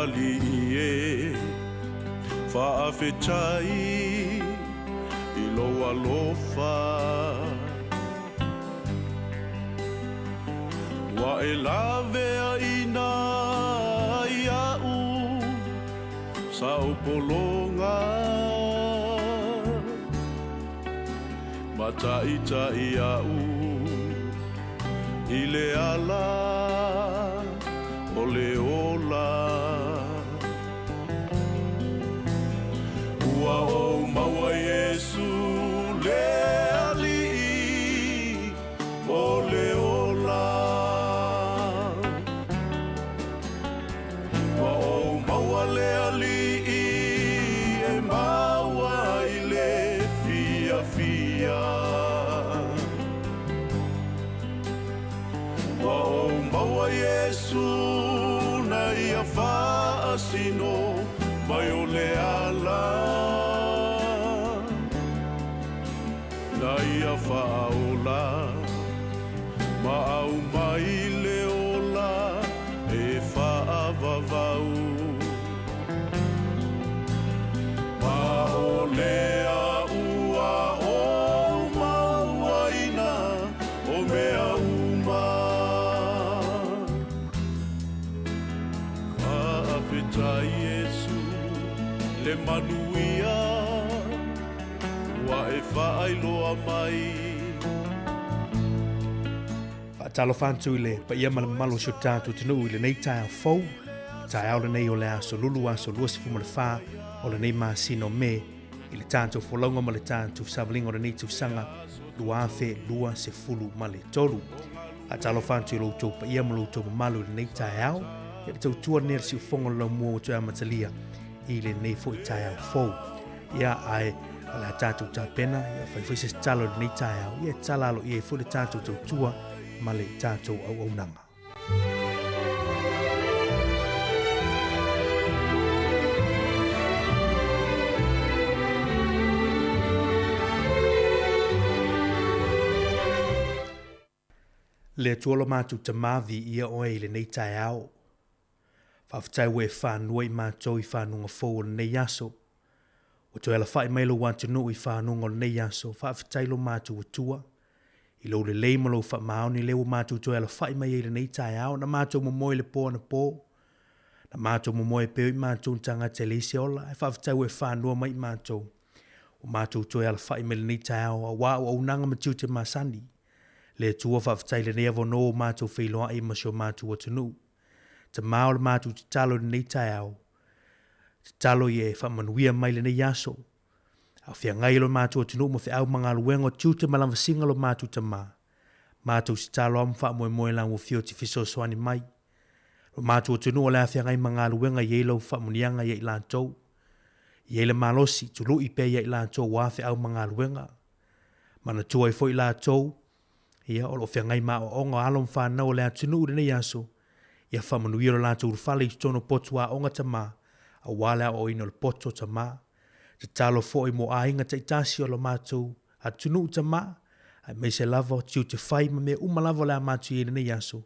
Alii e Faafetai i lou alofa Ua e laveaiina iaʻu Saopologa Mataitai aʻu i le ala o le ola. Ua ou maua Iesu le Alii o le ola. Ua ou maua le Alii e maua i le fiafia. Ua ou maua Iesu na ia faasino mai o le ala. Na ia faaola ma aumai le ola e faavavau. Ma o le aʻu a ou mauaina o mea uma. Faafetai Iesu le manuia. Ua e faailoa mai. Faatalofa atu i le paia ma le mamalu o si o tatou atunuu i lenei taeao fou, taeao lenei o le aso Lulu aso 24 o lenei masina o Me i le tatou folauga ma le tatou savaliga o lenei tausaga 2023. Faatalofa atu i lo outou paia ma lo outou mamalu i lenei taeao, ia le tautua lenei a le siufofoga o le laumua ua toe amatalia i lenei foi taeao fou. Ia, ae o le a tatou tapena, ia fai foi se tatalo i lenei taeao, ia e tatala aloaia ai foi le tatou tautua ma le tatou auaunaga. Le Atua lo matou Tama, viia Oe i lenei taeao. Faafetai ua e fanua i matou i fanuga fou o lenei aso. Ua toe alafai mai lou atunuu i fanuga o lenei aso. Faafetai lo matou Atua i lou lelei ma lou faamaoni lea ua matou toe alafai mai ai i lenei taeao. Na matou momoe i le po anapo. Na matou momoe pea i matou ni tagata e leai se ola. Ae faafetai ua e fanua mai i matou. Ua matou toe alafai mai lenei taeao aua auaunaga ma tiute masani. Le Atua faafetai i lenei avanoa ua matou feiloai ma si o matou atunuu. Tama o le matou tatalo i lenei taeao, tatalo ia e faamanuia mai lenei aso. A o feagai lo matou atunuu ma feau ma galuega o tiute ma lavasiga lo matou Tama. Matou tatalo lava ma faamoemoe la ua fio te fesoasoani mai. Lo matou atunuu o le a feagai ma galuega i ai lau faamuniaga ia i latou. I ai le malosi, tului pea ia i latou aua feau ma galuega. Manatua ai foi latou, ia, o lo o feagai ma aoaoga o alo ma fanau o le atunuu i lenei aso, ia faamanuia lo latou ulufale i totonu o potu aoga tama, aua le aoaoina o le poto tama. Tatalo foi mo aiga taitasi o lo matou atunuu tama, aemaise lava o tiute fai ma mea uma lava o le a matou i ai i lenei aso,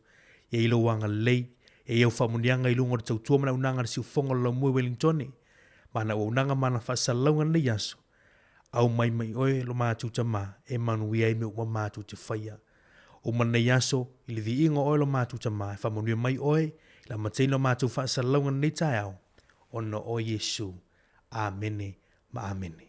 ia i lou agalelei, ia i au faamanuiaga i luga o le tautua ma le auaunaga a le Siufofoga o le Laumua i Welingtone, ma ana auaunaga ma ana faasalalauga i lenei aso, Aumai mai oe lo matou Tama e manuia ai mea uma matou te faia. Uma lenei aso, i le viiga o oe lo matou Tama, e faamanuia mai oe i le amataina o matou faasalalauga i lenei taeao, ona o Iesu. Amene ma amene.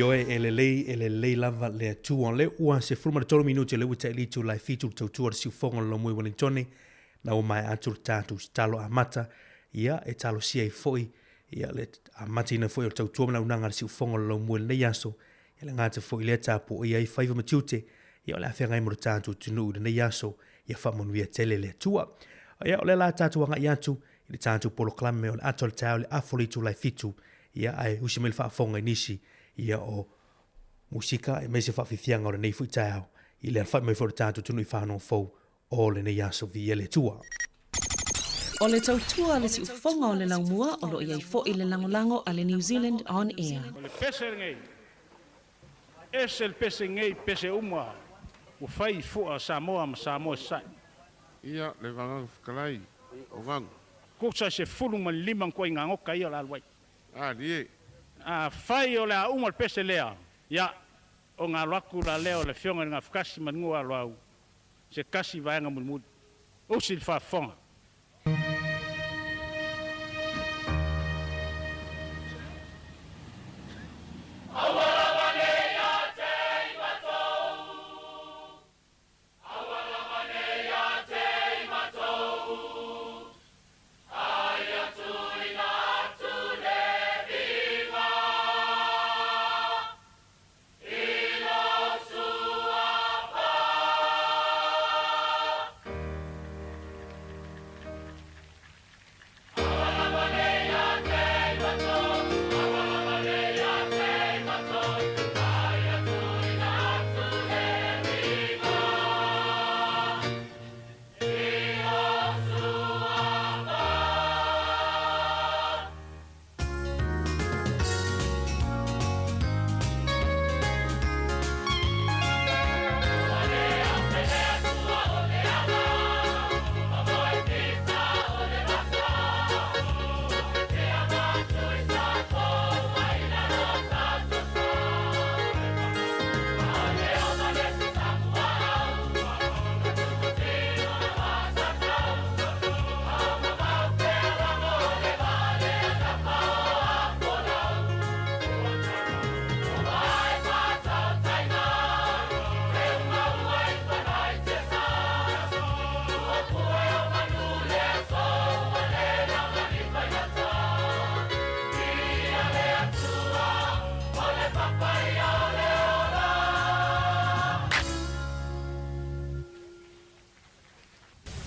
Ioe, e lelei, e lelei lava le Atua. O lea ua 13 minute o lea ua ta'i le itula e fitu le tautua o le siufogo o le laumua i Wellingtone, na ua maea atu le tatou tatalo amata, ia, e talosia ai foi, ia, le amataina foi o le tautua ma le auaunaga a le siufogo o le laumua i lenei aso, ia le gata foi i lea tapuaia ai faiva ma tiute, ia o le a feagai mo le tatou atunuu i lenei aso, ia faamanuia tele le Atua. Ia, o lea la tatou agai atu i le tatou polokalame o le ato a le taeao i le afa o le itula e fitu, ia, ae usi mai le faafofoga i nisi ia o musika aemaise faafiafiaga o lenei foi taeao i le alafai mai foi o le tatou atunuu i fanoga fou o lenei aso. Viia le Atua. O le tautua a le siufofoga o le laumua o lo o i ai foi le lagolago a le New Zealand On Air. O le pese lenei, ese le pese nei i pese uma ua fai i fua a Samoa ma Samoa i Sasae. Ia le Vagaga Fetalai o Gaga. Tusa e 15 ituaiga goka ia o le a alu ai. Alie. Afai o le a uma le pese lea, ia, ona alu atu la lea o le Afioga i le Gafatasi ma Nuo Aloau, se tasi vaega mulimuli. Usi le faafofoga.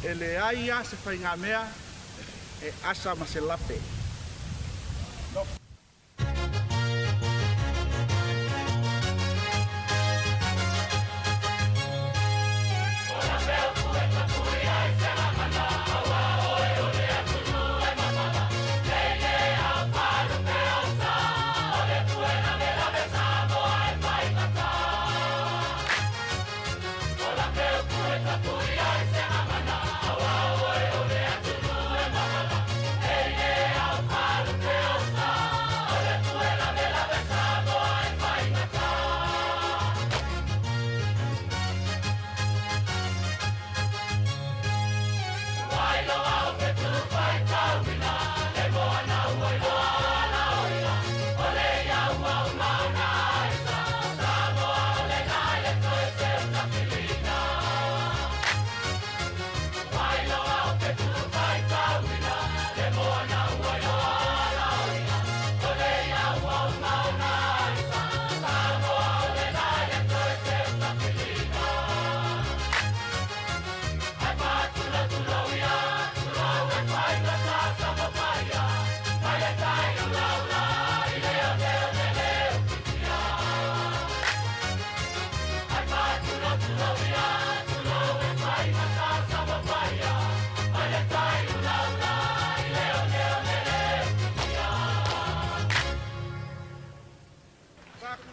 E leai lava se faigamea e asa ma se lape.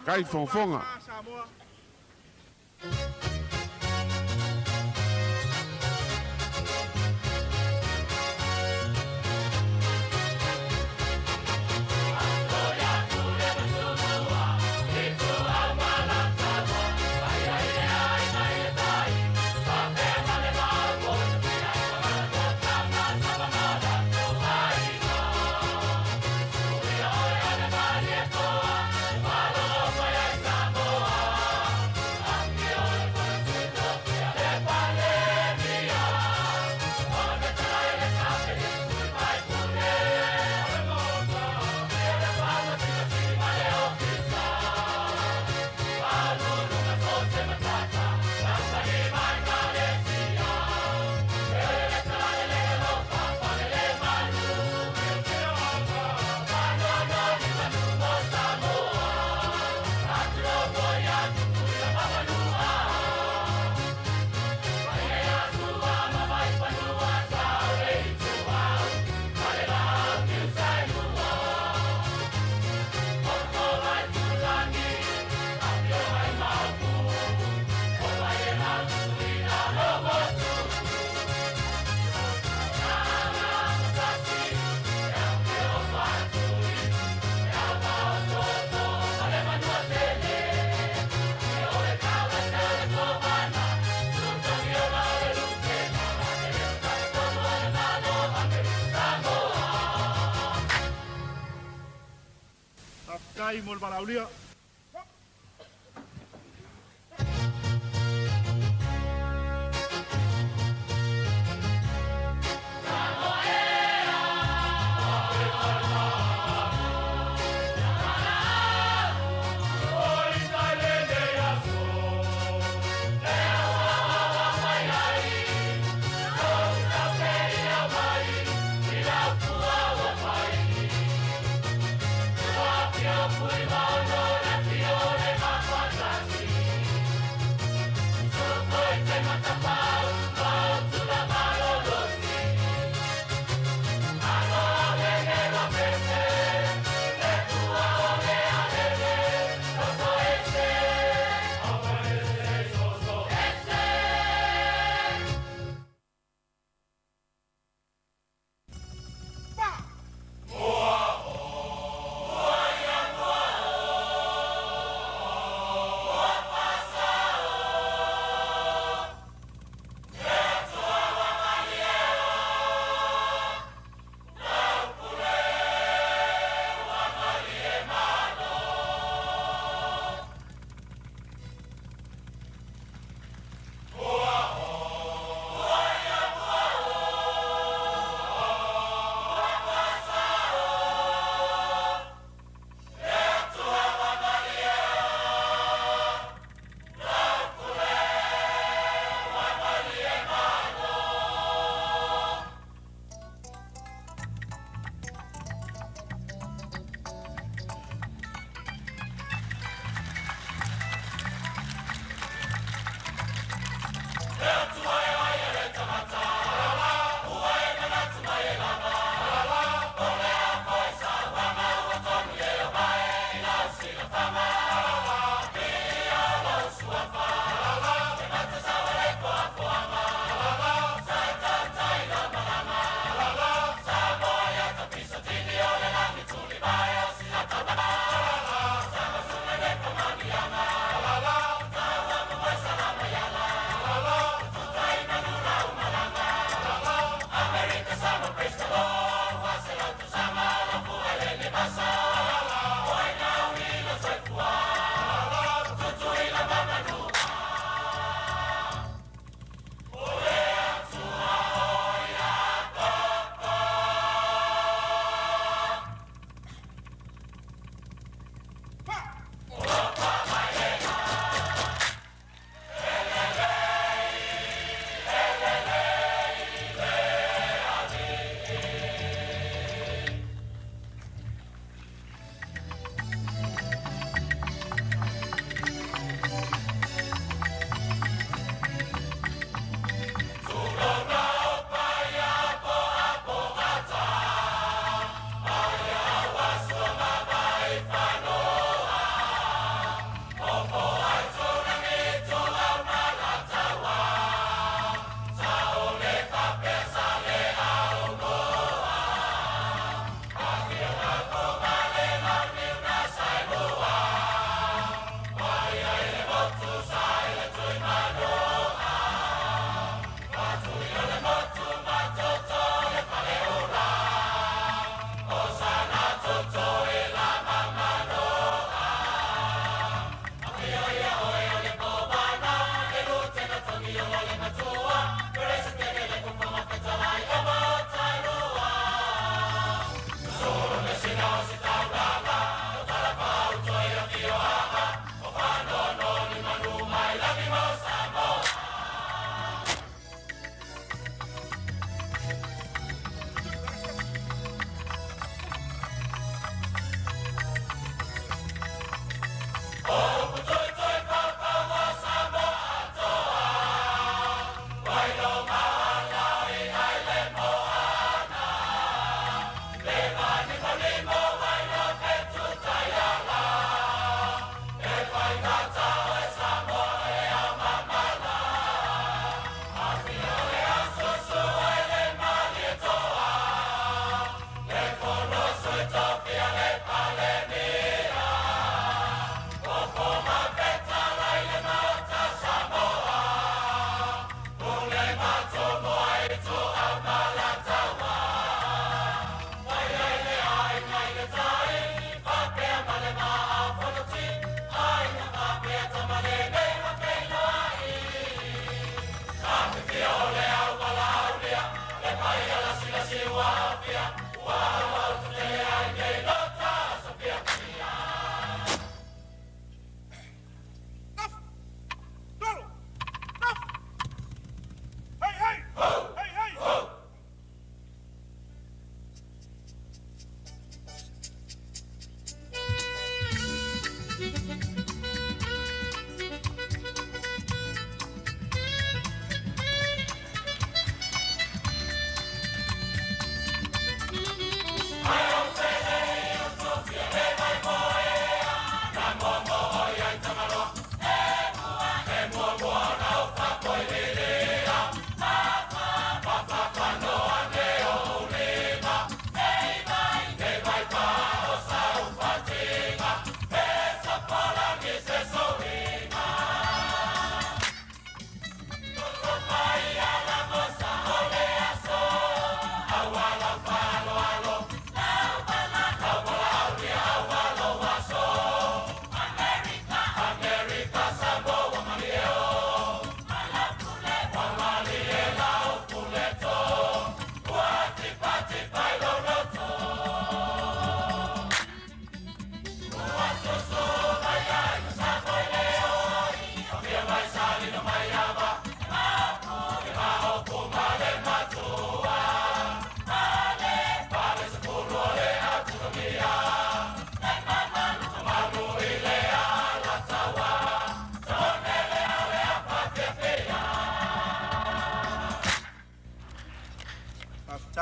Kai fofoga. Faafetai mo le valaaulia. Fui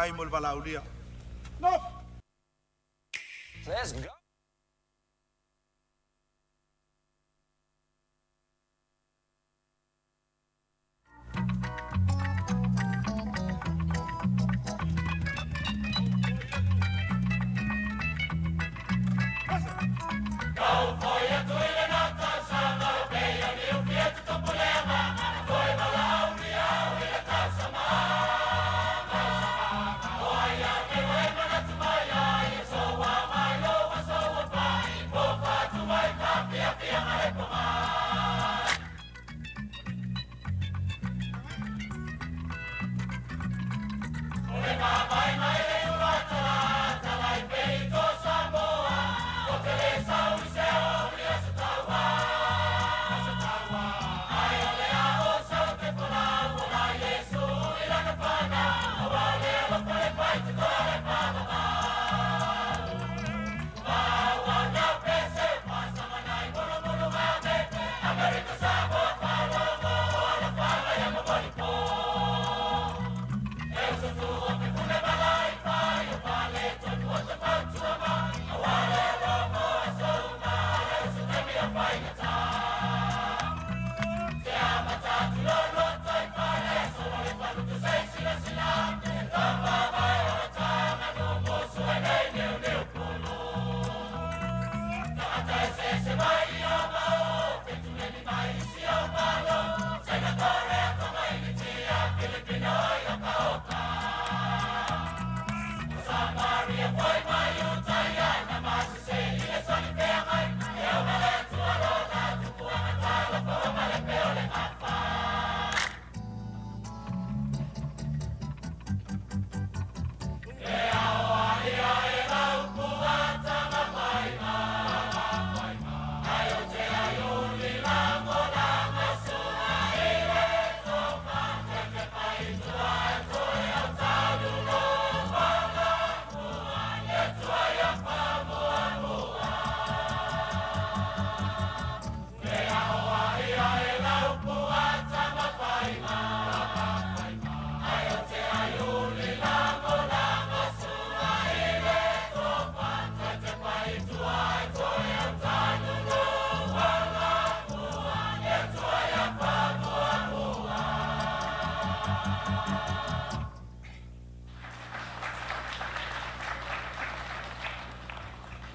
mai mo le valaaulia. Nofo! Let's go.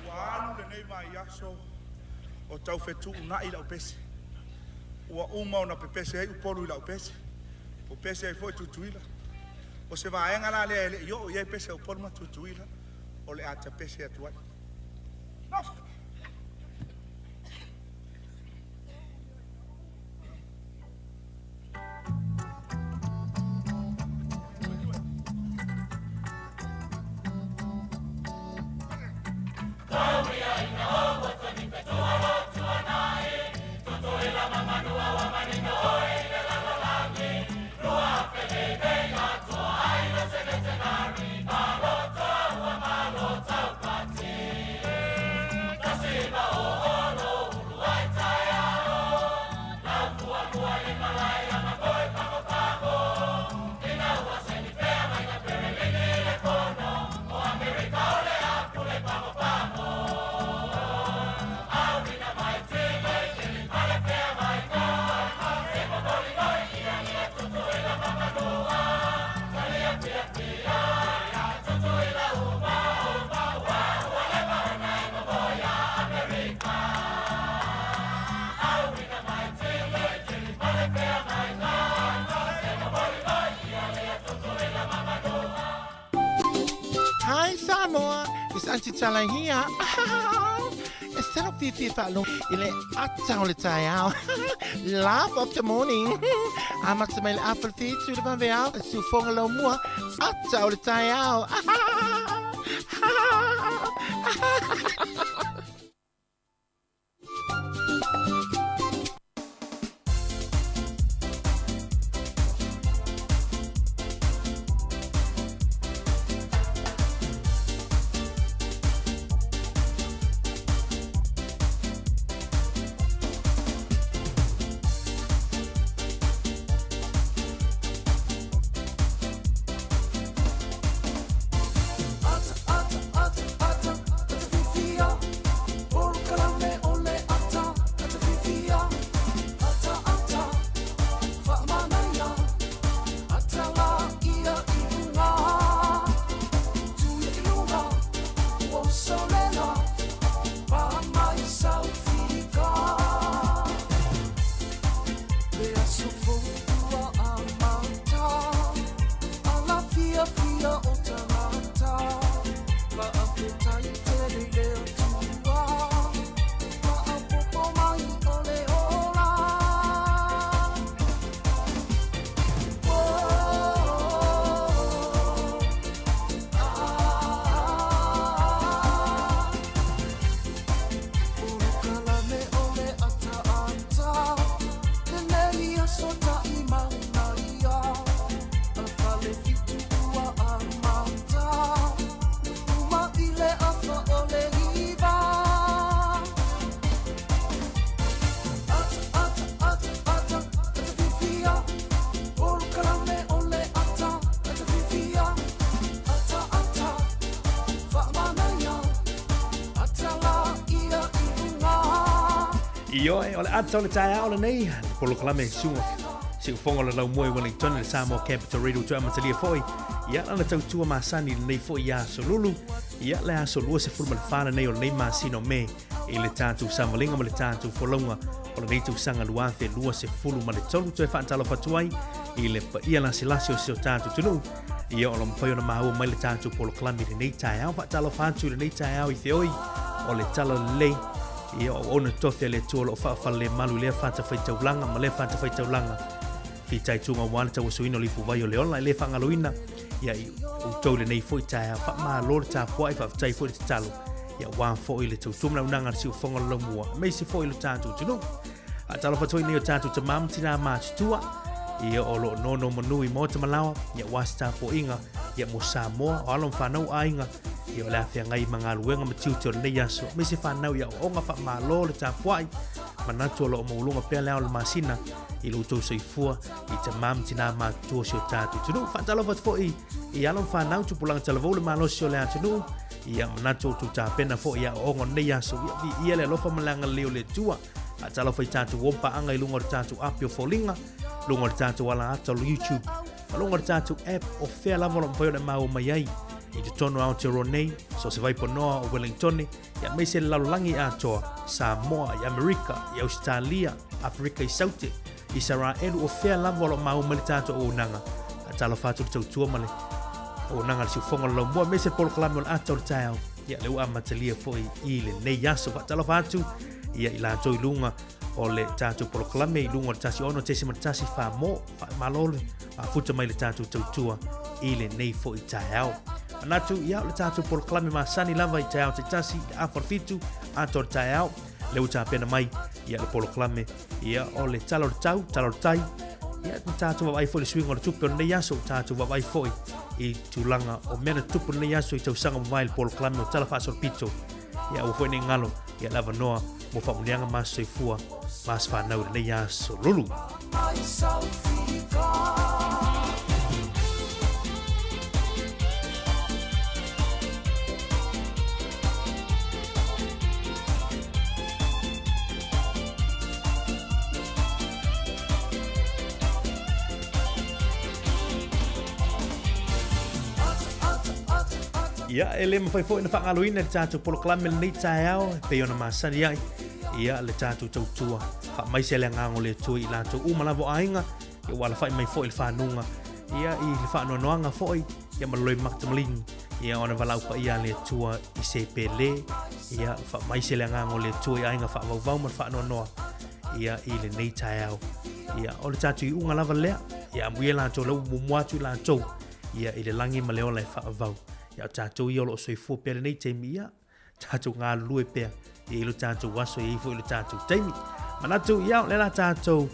Ua alu lenei vaiaso o tau fetuunai lau pese. Ua uma ona pepese ai Upolu i lau pese. Pepese ai foi Tutuila. O se vaega la lea e le i oo i ai pese a Upolu ma Tutuila, o le a tapese atu ai. Nofo! Hi Samoa, it's Auntie Tala here. E sala fiafia faalogo i le ata o le taeao. Laugh of the morning. Amata mai le afa le fitu i le vaveao. Siufoga laumua, ata o le taeao. Ioe, o le ata o le taeao lenei, le polokalame suga siufoga o le laumua i Wellington le Samoa Capital Radio toe amatalia foi ia lana tautua masani i lenei foi aso lulu, ia le aso 24 lenei o lenei masina o Me i le tatou savaliga ma le tatou folauga o lenei tausaga 2023. Toe faatalofa atu ai i le paia lasilasi o si o tatou atunuu ia o lo mafai ona maua mai le tatou polokalame i lenei taeao. Faatalofa atu i lenei taeao i feoi o le tala lelei ia o ona tofi a le Atua o lo o faafalelemalu i lea fatafaitaulaga ma lea fatafaitaulaga fitaituga aua le tauasuina o le ipuvai o le ola. E le faagaloina ia i outou lenei foi taeao. Faamalo le tapuai, faafetai foi le tatalo ia aua foi le tautua ma le auaunaga a le siufofoga o le laumua aemaise foi lo tatou atunuu. Faatalofa atu ai nei o tatou tamā ma tinā matutua ia o lo o nono manu i maota ma laoa ia aua se tapuaiga ia mo Samoa o alo ma fanau aiga ia o le a feagai ma galuega ma tiute o lenei aso aemaise fanau i aoaoga. Faamalo le tapuai, manatu o lo o maualuga pea le ao o le masina i lo outou soifua i tamā ma tinā matutua o si o tatou atunuu. Faatalofa atu foi i alo ma fanau tupulaga talavou le malosi o le atunuu ia manatu o outou tapena foi i aoaoga o lenei aso. Ia viia le alofa ma le agalelei o le Atua. Faatalofa i tatou om paaga i luga o le tatou api o foliga, luga o le tatou ala ata o le YouTube, ma luga o le tatou app o fea lava o lo o mafai ona maua mai ai i totonu o Aotearoa nei, so o se vaiponoa o Wellingtone, ia aemaise le lalolagi atoa, Samoa, i Amerika, i Ausetalia, Aferika i Saute, Isaraelu, o fea lava o lo o maua mai le tatou auaunaga. Faatalofa atu le tautua ma le auaunaga a le siufofoga o le laumua, aemaise le polokalame o le ata o le taeao, ia lea ua amatalia foi i lenei aso. Faatalofa atu ia i latou i luga o le tatou polokalame i luga o le 16.1 whāmō, faamalo le mafuta mai le tatou tautua i lenei foi taeao. Manatu ia o le tatou polokalame masani lava i taeao taitasi i le afa o le 7 ata o le taeao, lea ua tapena mai ia le polokalame ia o le tala o le tau, tala o le tai, ia na tatou vaavaai foi i le suiga o le tupe o lenei aso, tatou vaavaai foi i tulaga o mea na tutupu lenei aso i tausaga mavae i le polokalame o Tala Faasolopito. Ia aua foi ne i galo ia le avanoa mo faamanuiaga ma aso soifua ma aso fanau i lenei aso lulu. Ia, e le mafai foi ona faagaloina le tatou polokalame lenei taeao e pei ona masani ai ia le tatou tautua faamaise le agaga o le Atua i latou uma lava o aiga ia ua alafai mai foi le fanuga ia i le faanoanoaga foi ia ma le loi makatamaligi ia ona valaau paia a le Atua i se pele ia faamaise le agaga o le Atua i aiga faavauvau ma le faanoanoa ia i lenei taeao ia o le tatou iuga lava lea ia amuia latou lea ua muamua atu i latou ia i le lagi ma le ola e faavavau. Ia o tatou ia o lo o soifua pea lenei taimi, ia tatou galulue pea e i lo tatou aso e i foi lo tatou taimi. Manatu, ia o le la tatou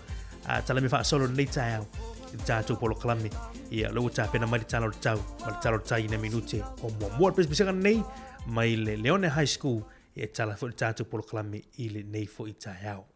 talame faasolo lenei taeao i le tatou polokalame. Ia lea ua tapena mai le tala o le tau ma le tala o le tai i nai minute o muamua. Le pesepesega lenei mai le Leone High School e tala foi le tatou polokalame i lenei foi taeao.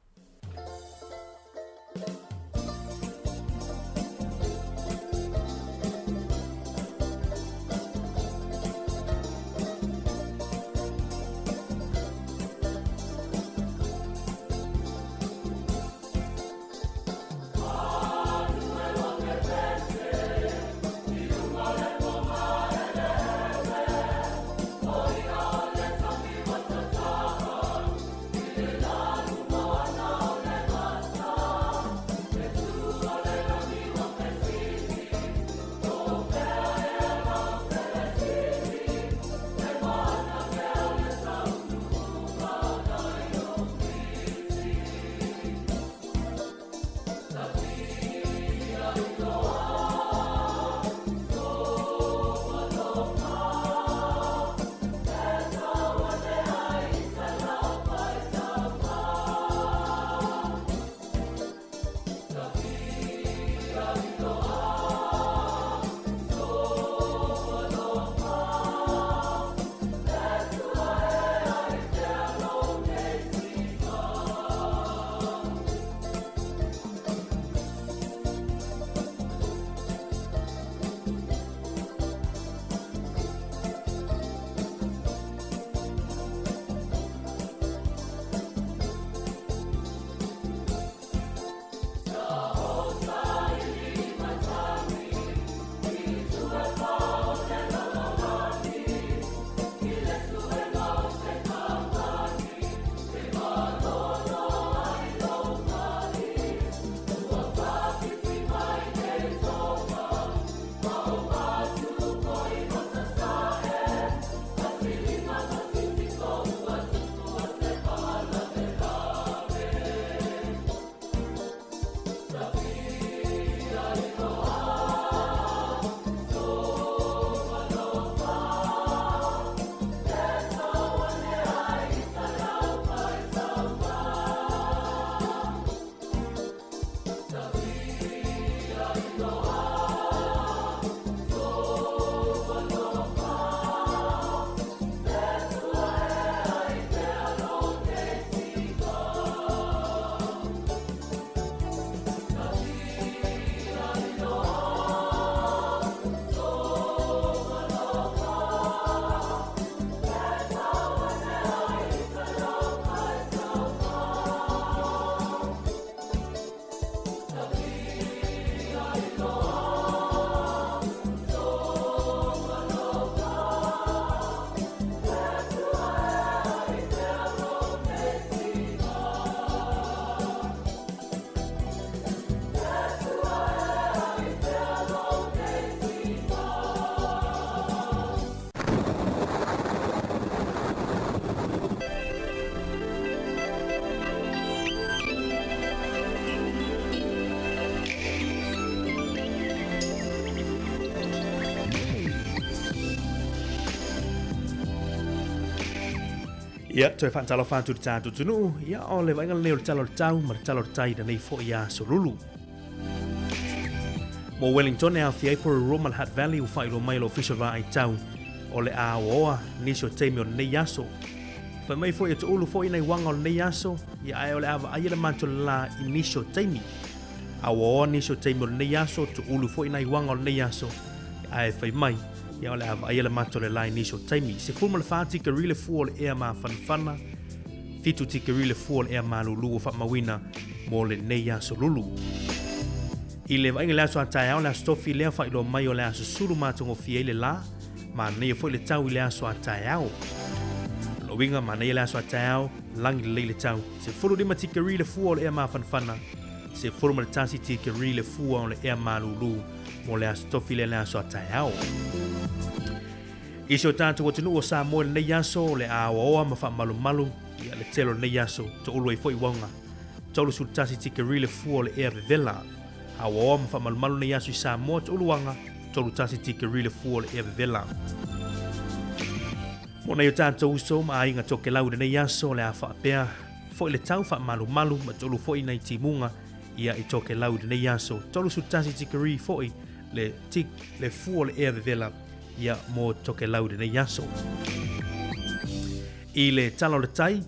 Ia, toe faatalofa atu i le tatou atunuu, ia, o le vaaiga lenei o le Tala o le Tau ma le Tala o le Tai i lenei foi aso lulu. Mo Wellington e aofia ai Porirua ma le Hutt Valley ua faailoa mai e le Ofisa o le Vaai Tau o le a oaoa nisi o taimi o lenei aso. Fai mai foi e toulu foi nai uaga o lenei aso, ia ae o le a vaaia le matou lala i nisi o taimi. A oaoa nisi o taimi o lenei aso, toulu foi nai uaga o lenei aso, ae fai mai, ia o le a vaaia le matou lala i nisi o taimi. 14 tikeri le fua o le ea mafanafana, 7 tikeri le fua o le ea malulu ua faamauina mo lenei aso lulu. I le vaaiga i le aso a taeao, le aso tofi lea faailoa mai o le a susulu matagofie ai le la, manaia foi le tau i le aso a taeao. O lona uiga, manaia le aso a taeao, lagi lelei le tau. 15 tikeri le fua o le ea mafanafana, 11 tikeri le fua o le ea malulu mo le aso tofi lea le aso a taeao. I si o tatou atunuu o Samoa i lenei aso, o le a aoaoa ma faamalumalu ia le tele o lenei aso, toulu ai foi uaga. 31 tikeri le fua o le ea vevela. Aoaoa ma faamalumalu lenei aso i Samoa, toulu uaga, 31 tikeri le fua o le ea vevela. Mo nai o tatou uso ma aiga Tokelau i lenei aso, o le a faapea foi le tau faamalumalu ma toulu foi nai timuga ia i Tokelau i lenei aso. 31 tikeri foi le, tik, le fua o le ea vevela ia mo Tokelau i lenei aso. I le tala o le tai,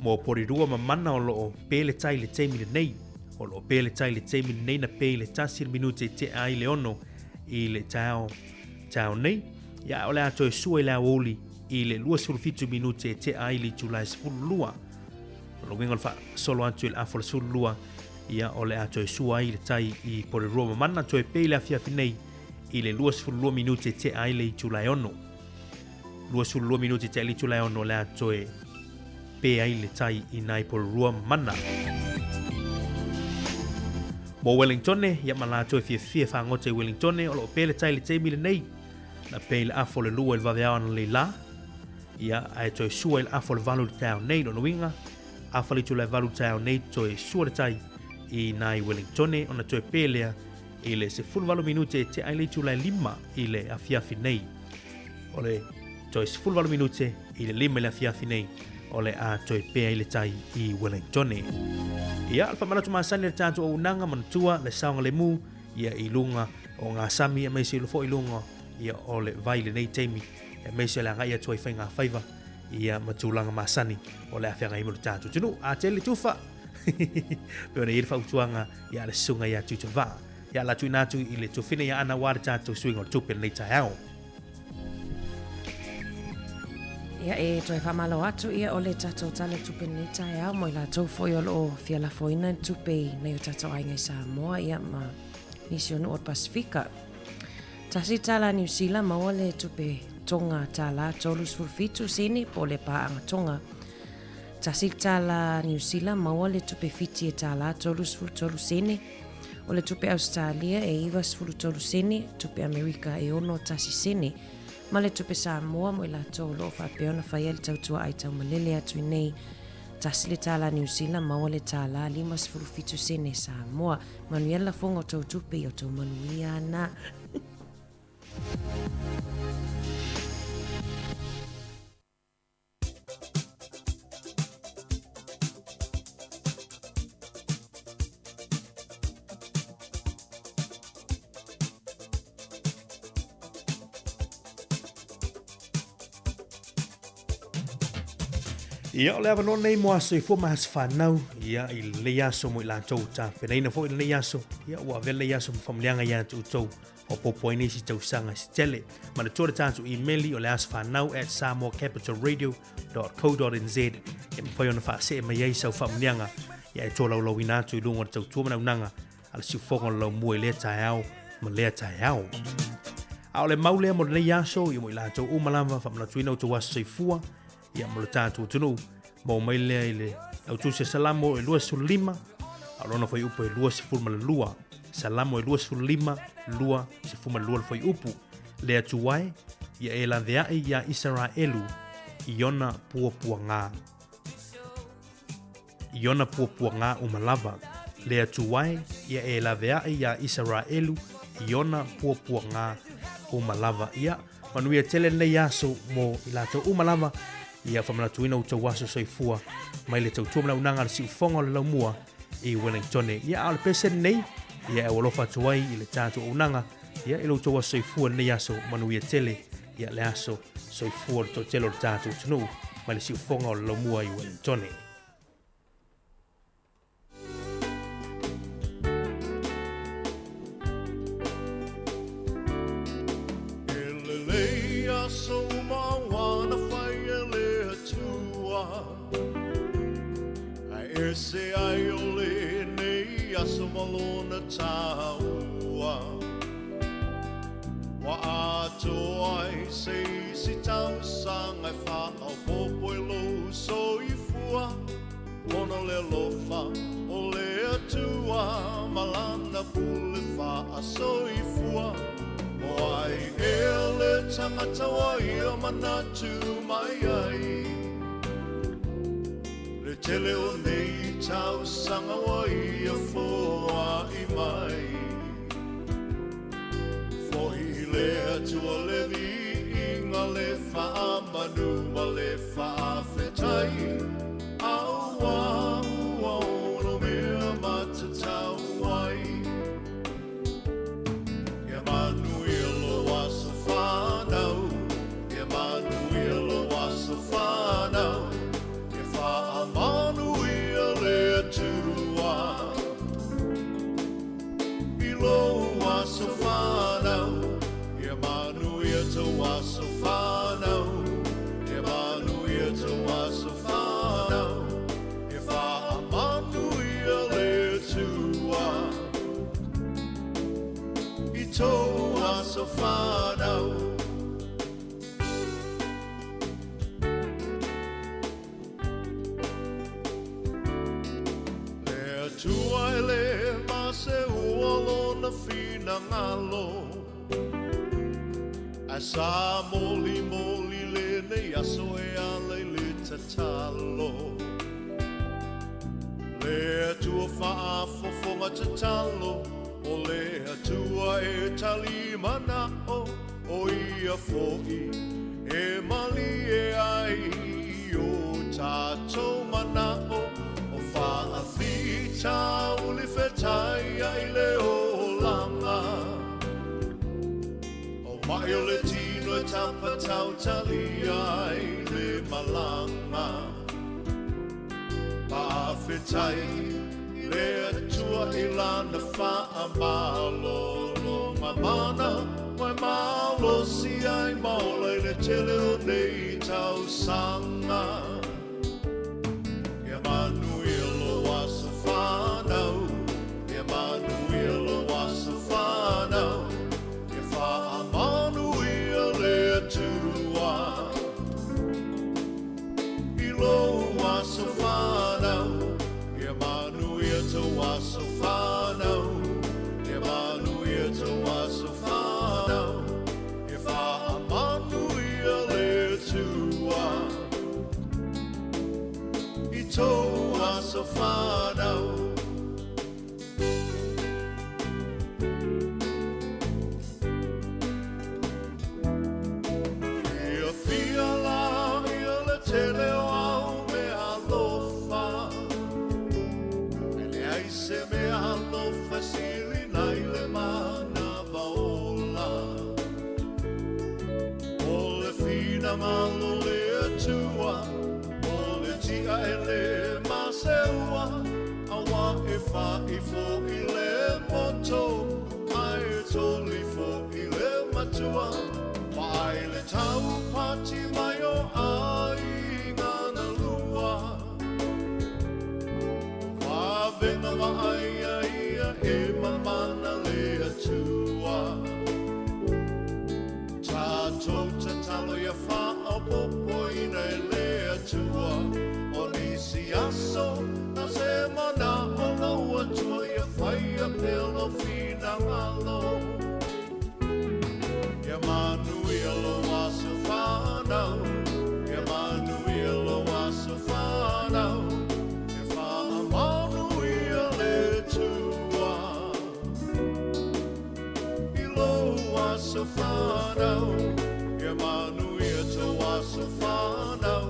mo Porirua ma Mana o loo pe le tai i le taimi lenei. O loo pe le tai i le taimi lenei na pe i le tasi le minute i tea ai le ono i le taeao taeao nei. Ia o le a toe sua i le aoauli i le 27 minute e tea ai le itula e 12. O lona uiga o le faasolo atu i le afa o le 12, ia o le a toe sua ai le tai i Porirua ma Mana toe pe i le afiafi nei i le 22 minute e tea ai le itula e 6. 22 minute e tea ai le itula e 6 o le a toe pe ai le tai i nai Porirua ma Mana. Mo Wellingtone, ia ma latou e fiafia e fagota i Wellingtone, o lo o pe le tai i le taimi lenei. Na pe i le afa o le lua i le vaveao analeila la, ia, ae toe sua i le afa o le valu i le taeao nei, lona uiga, afa le itula e valu i le taeao nei, toe sua le tai i nai Wellingtone, ona toe pe lea i le 18 minute e tea ai le itula e lima i le afiafi nei. O le toe 18 minute i le lima i le afiafi nei, o le a toe pe ai le tai i Wellingtone. Ia, o le faamanatu masani a le tatou auaunaga, manatua le saogalemu ia i luga o ngā sami aemaise foi i luga ia o le vai i lenei taimi, aemaise o le agai atu ai faigafaiva ia ma tulaga masani o le a feagai ma lo tatou atunuu. A tele le tufa! Pei ona i ai le fautuaga ia le susuga ia Tuitavaa. Ia la tuuina atu i le tuafine ia Ana aua le tatou suiga o le tupe lenei taeao. Ia e toe faamalo atu ia o le tatou tala tupe lenei taeao mo i latou foi o loo fia lafoina ni tupe i nai o tatou aiga i Samoa ia ma nisi o nuu o le Pasifika. Tasi tala Niu Sila maua le tupe Tonga tālā 37 sene po o le pāaga Tonga. Tasi tālā Niu Sila maua le tupe Fiti e tālā 33 sene. O le tupe Ausetalia e 93 sene, tupe Amerika e 61 sene, ma le tupe Samoa mo i latou o lo o faapea ona faia le tautua aitaumalele atu i nei. Tasi le tālā Niu Sila maua le tālā 57 sene Samoa. Manuia le lafoga o tou tupe i o tou manuia ana. Ia, o le avanoa lenei mo aso soifua ma aso fanau, ia, i lenei aso mo i latou tapenaina foi lenei aso, ia, ua avea lenei aso ma faamanuiaga ia te outou. Maopoopo ai nisi tausaga se tele. Manatua le tatou imeli o le asofanau at samoacapitalradio.co.nz e mafai ona faasee mai ai sau faamanuiaga ia e tolaulauina atu i luga o le tautua manaunaga a le siufofoga o le laumua i lea taeao ma lea taeao. A o le mau lea mo lenei aso, ia mo i latou uma lava faamanatuina outou aso soifua, ia mo le tatou atunuu, maua mai lea i le lautusi a Salamo e 25, a o lona fuaiupu e 22. Salamo e 25, 22 le fuaiupu. Le Atua e, ia e laveai iā Isaraelu i ona puapuagā. I ona puapuagā uma lava. Le Atua e, ia e laveai iā Isaraelu i ona puapuagā uma lava. Ia, manuia tele lenei aso mo i latou uma lava. Ia faamanatuina outou aso soifua mai le tautua ma le auaunaga a le Siufofoga o le Laumua i Wellingtone. Ia, a o le pese lenei, ia e aualofa atu ai i le tatou auaunaga, ia i lo outou aso soifua i lenei aso, manuia tele, ia le aso soifua o le toatele o le tatou atunuu mai le Siufofoga o le Laumua i Wellingtone. E lelei aso uma ua na fai e le Atua, Ae ese ai o lenei aso ma lona taua. Ua atoa ai se isi tausaga e faaopoopo i lou soifua. Ona o le alofa o le Atua ma Lana pule faasoifua. O ai ea le tagata ua ia manatu mai ai? Le tele o nei tausaga ua ia foai mai. Foi i le Atua le viiga, le faamanu ma le faafetai, Auā ua ono mea matatau ai. Ia manuia lou aso fanau, Ia manuia lou aso fanau, Ia faamanuia le Atua i lou aso fanau, Ia manuia tou aso fanau, Ia manuia tou aso fanau, Ia faamanuia le Atua i tou aso fanau. Le Atua e le maseua lona finagalo, Ae sa molimoli lenei aso e ala i le tatalo. Le Atua faafofoga tatalo, O le Atua e tali manao, O ia foi e malie ai i o tatou manao, O faafitauli fetaiai le olaga. O maʻi o le tino e tapatautalia ai le malaga. Faafetai i le Atua i Lana faamalologa mana, ua e malosi ai ma ola i le tele o nei tausaga. Ia manuia lou aso fanau, Ia manuia lou aso fanau, Ia faamanuia le Atua i lou aso fanau, Ia manuia tou aso fanau, Ia manuia tou aso fanau, Ia faamanuia le Atua i tou aso fanau. Fiafia la ia le tele o au mea alofa, Ae leai se mea alofa e sili nai le manava ola. O le finagalo o le Atua, o le tia e le maseua, Auā e fa'i fo'i le moto, Ae toli fo'i le matua, Vaai le taupati mai o aiga na lua. Vavena vaaia ia e mamana le Atua. Tatou tatalo ia faaopoopoina e le Atua o nisi aso na se manao lou Atua ia faia pea lou finagalo. Ia manuia lou aso fanau, Ia manuia lou aso fanau, Ia faamanuia le Atua i lou aso fanau, Ia manuia tou aso fanau.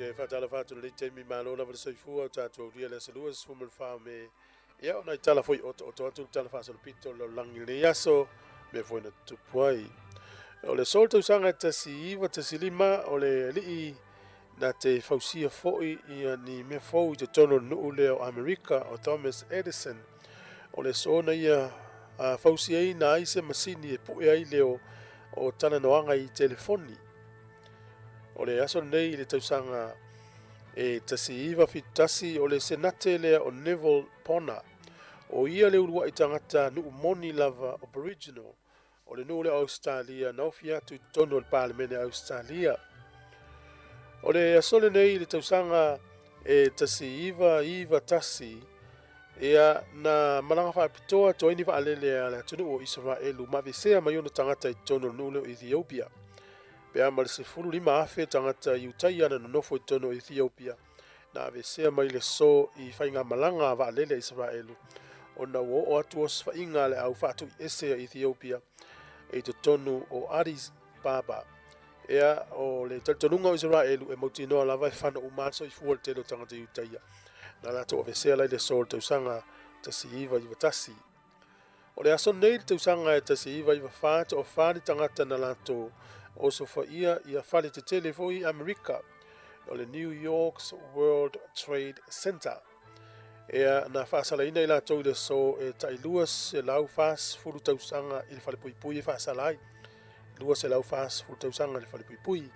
te faatalofa atu i lenei taimi, malo lava le soifua o tatou aulia le aso 24 o Me. Ia, o nai tala foi otooto atu le tala faasolopito o le lalolagi i lenei aso, mea foi na tutupu ai. O le aso o le tausaga e 1915, o le alii na te fausia foi ia ni mea fou i totonu o le nuu lea o Amerika, o Thomas Edison. O le aso na ia fausiaina ai se masini e pue ai leo o talanoaga i telefoni. O le aso lenei i le tausaga e 1971, o le Senate lea o Neville Bonner, o ia le uluai tagata nuu moni lava Aboriginal o le nuu lea o Ausetalia na ofi atu i totonu o le Palemene a Ausetalia. O le aso lenei i le tausaga e 1991, ia na malaga faapitoa atu ai ni vaalele a le atunuu o Isaraelu ma aveesea mai ona tagata i totonu o le nuu lea o Ethiopia. Pe a ma le 15,000 tagata Iutaia na nonofo i totonu o Ethiopia, na aveesea mai le aso i faigamalaga a vaalele a Isaraelu, ona ua oo atu osofaiga a le au faatuiese a Ethiopia i totonu o Addis Ababa. Ea, o le talitonuga o Isaraelu e mautinoa lava e fano uma lava le soifua o le tele o tagata Iutaia, na latou aveesea la i le aso o le tausaga 1991. O le aso nei i le tausaga e 1994, toafa ni tagata na latou osofaia ia fale tetele foi i Amerika, o le New York's World Trade Center. Ea, na faasalaina i latou i le aso e tai 240 tausaga i le falepuipui e faasala ai. 240 tausaga i le falepuipui.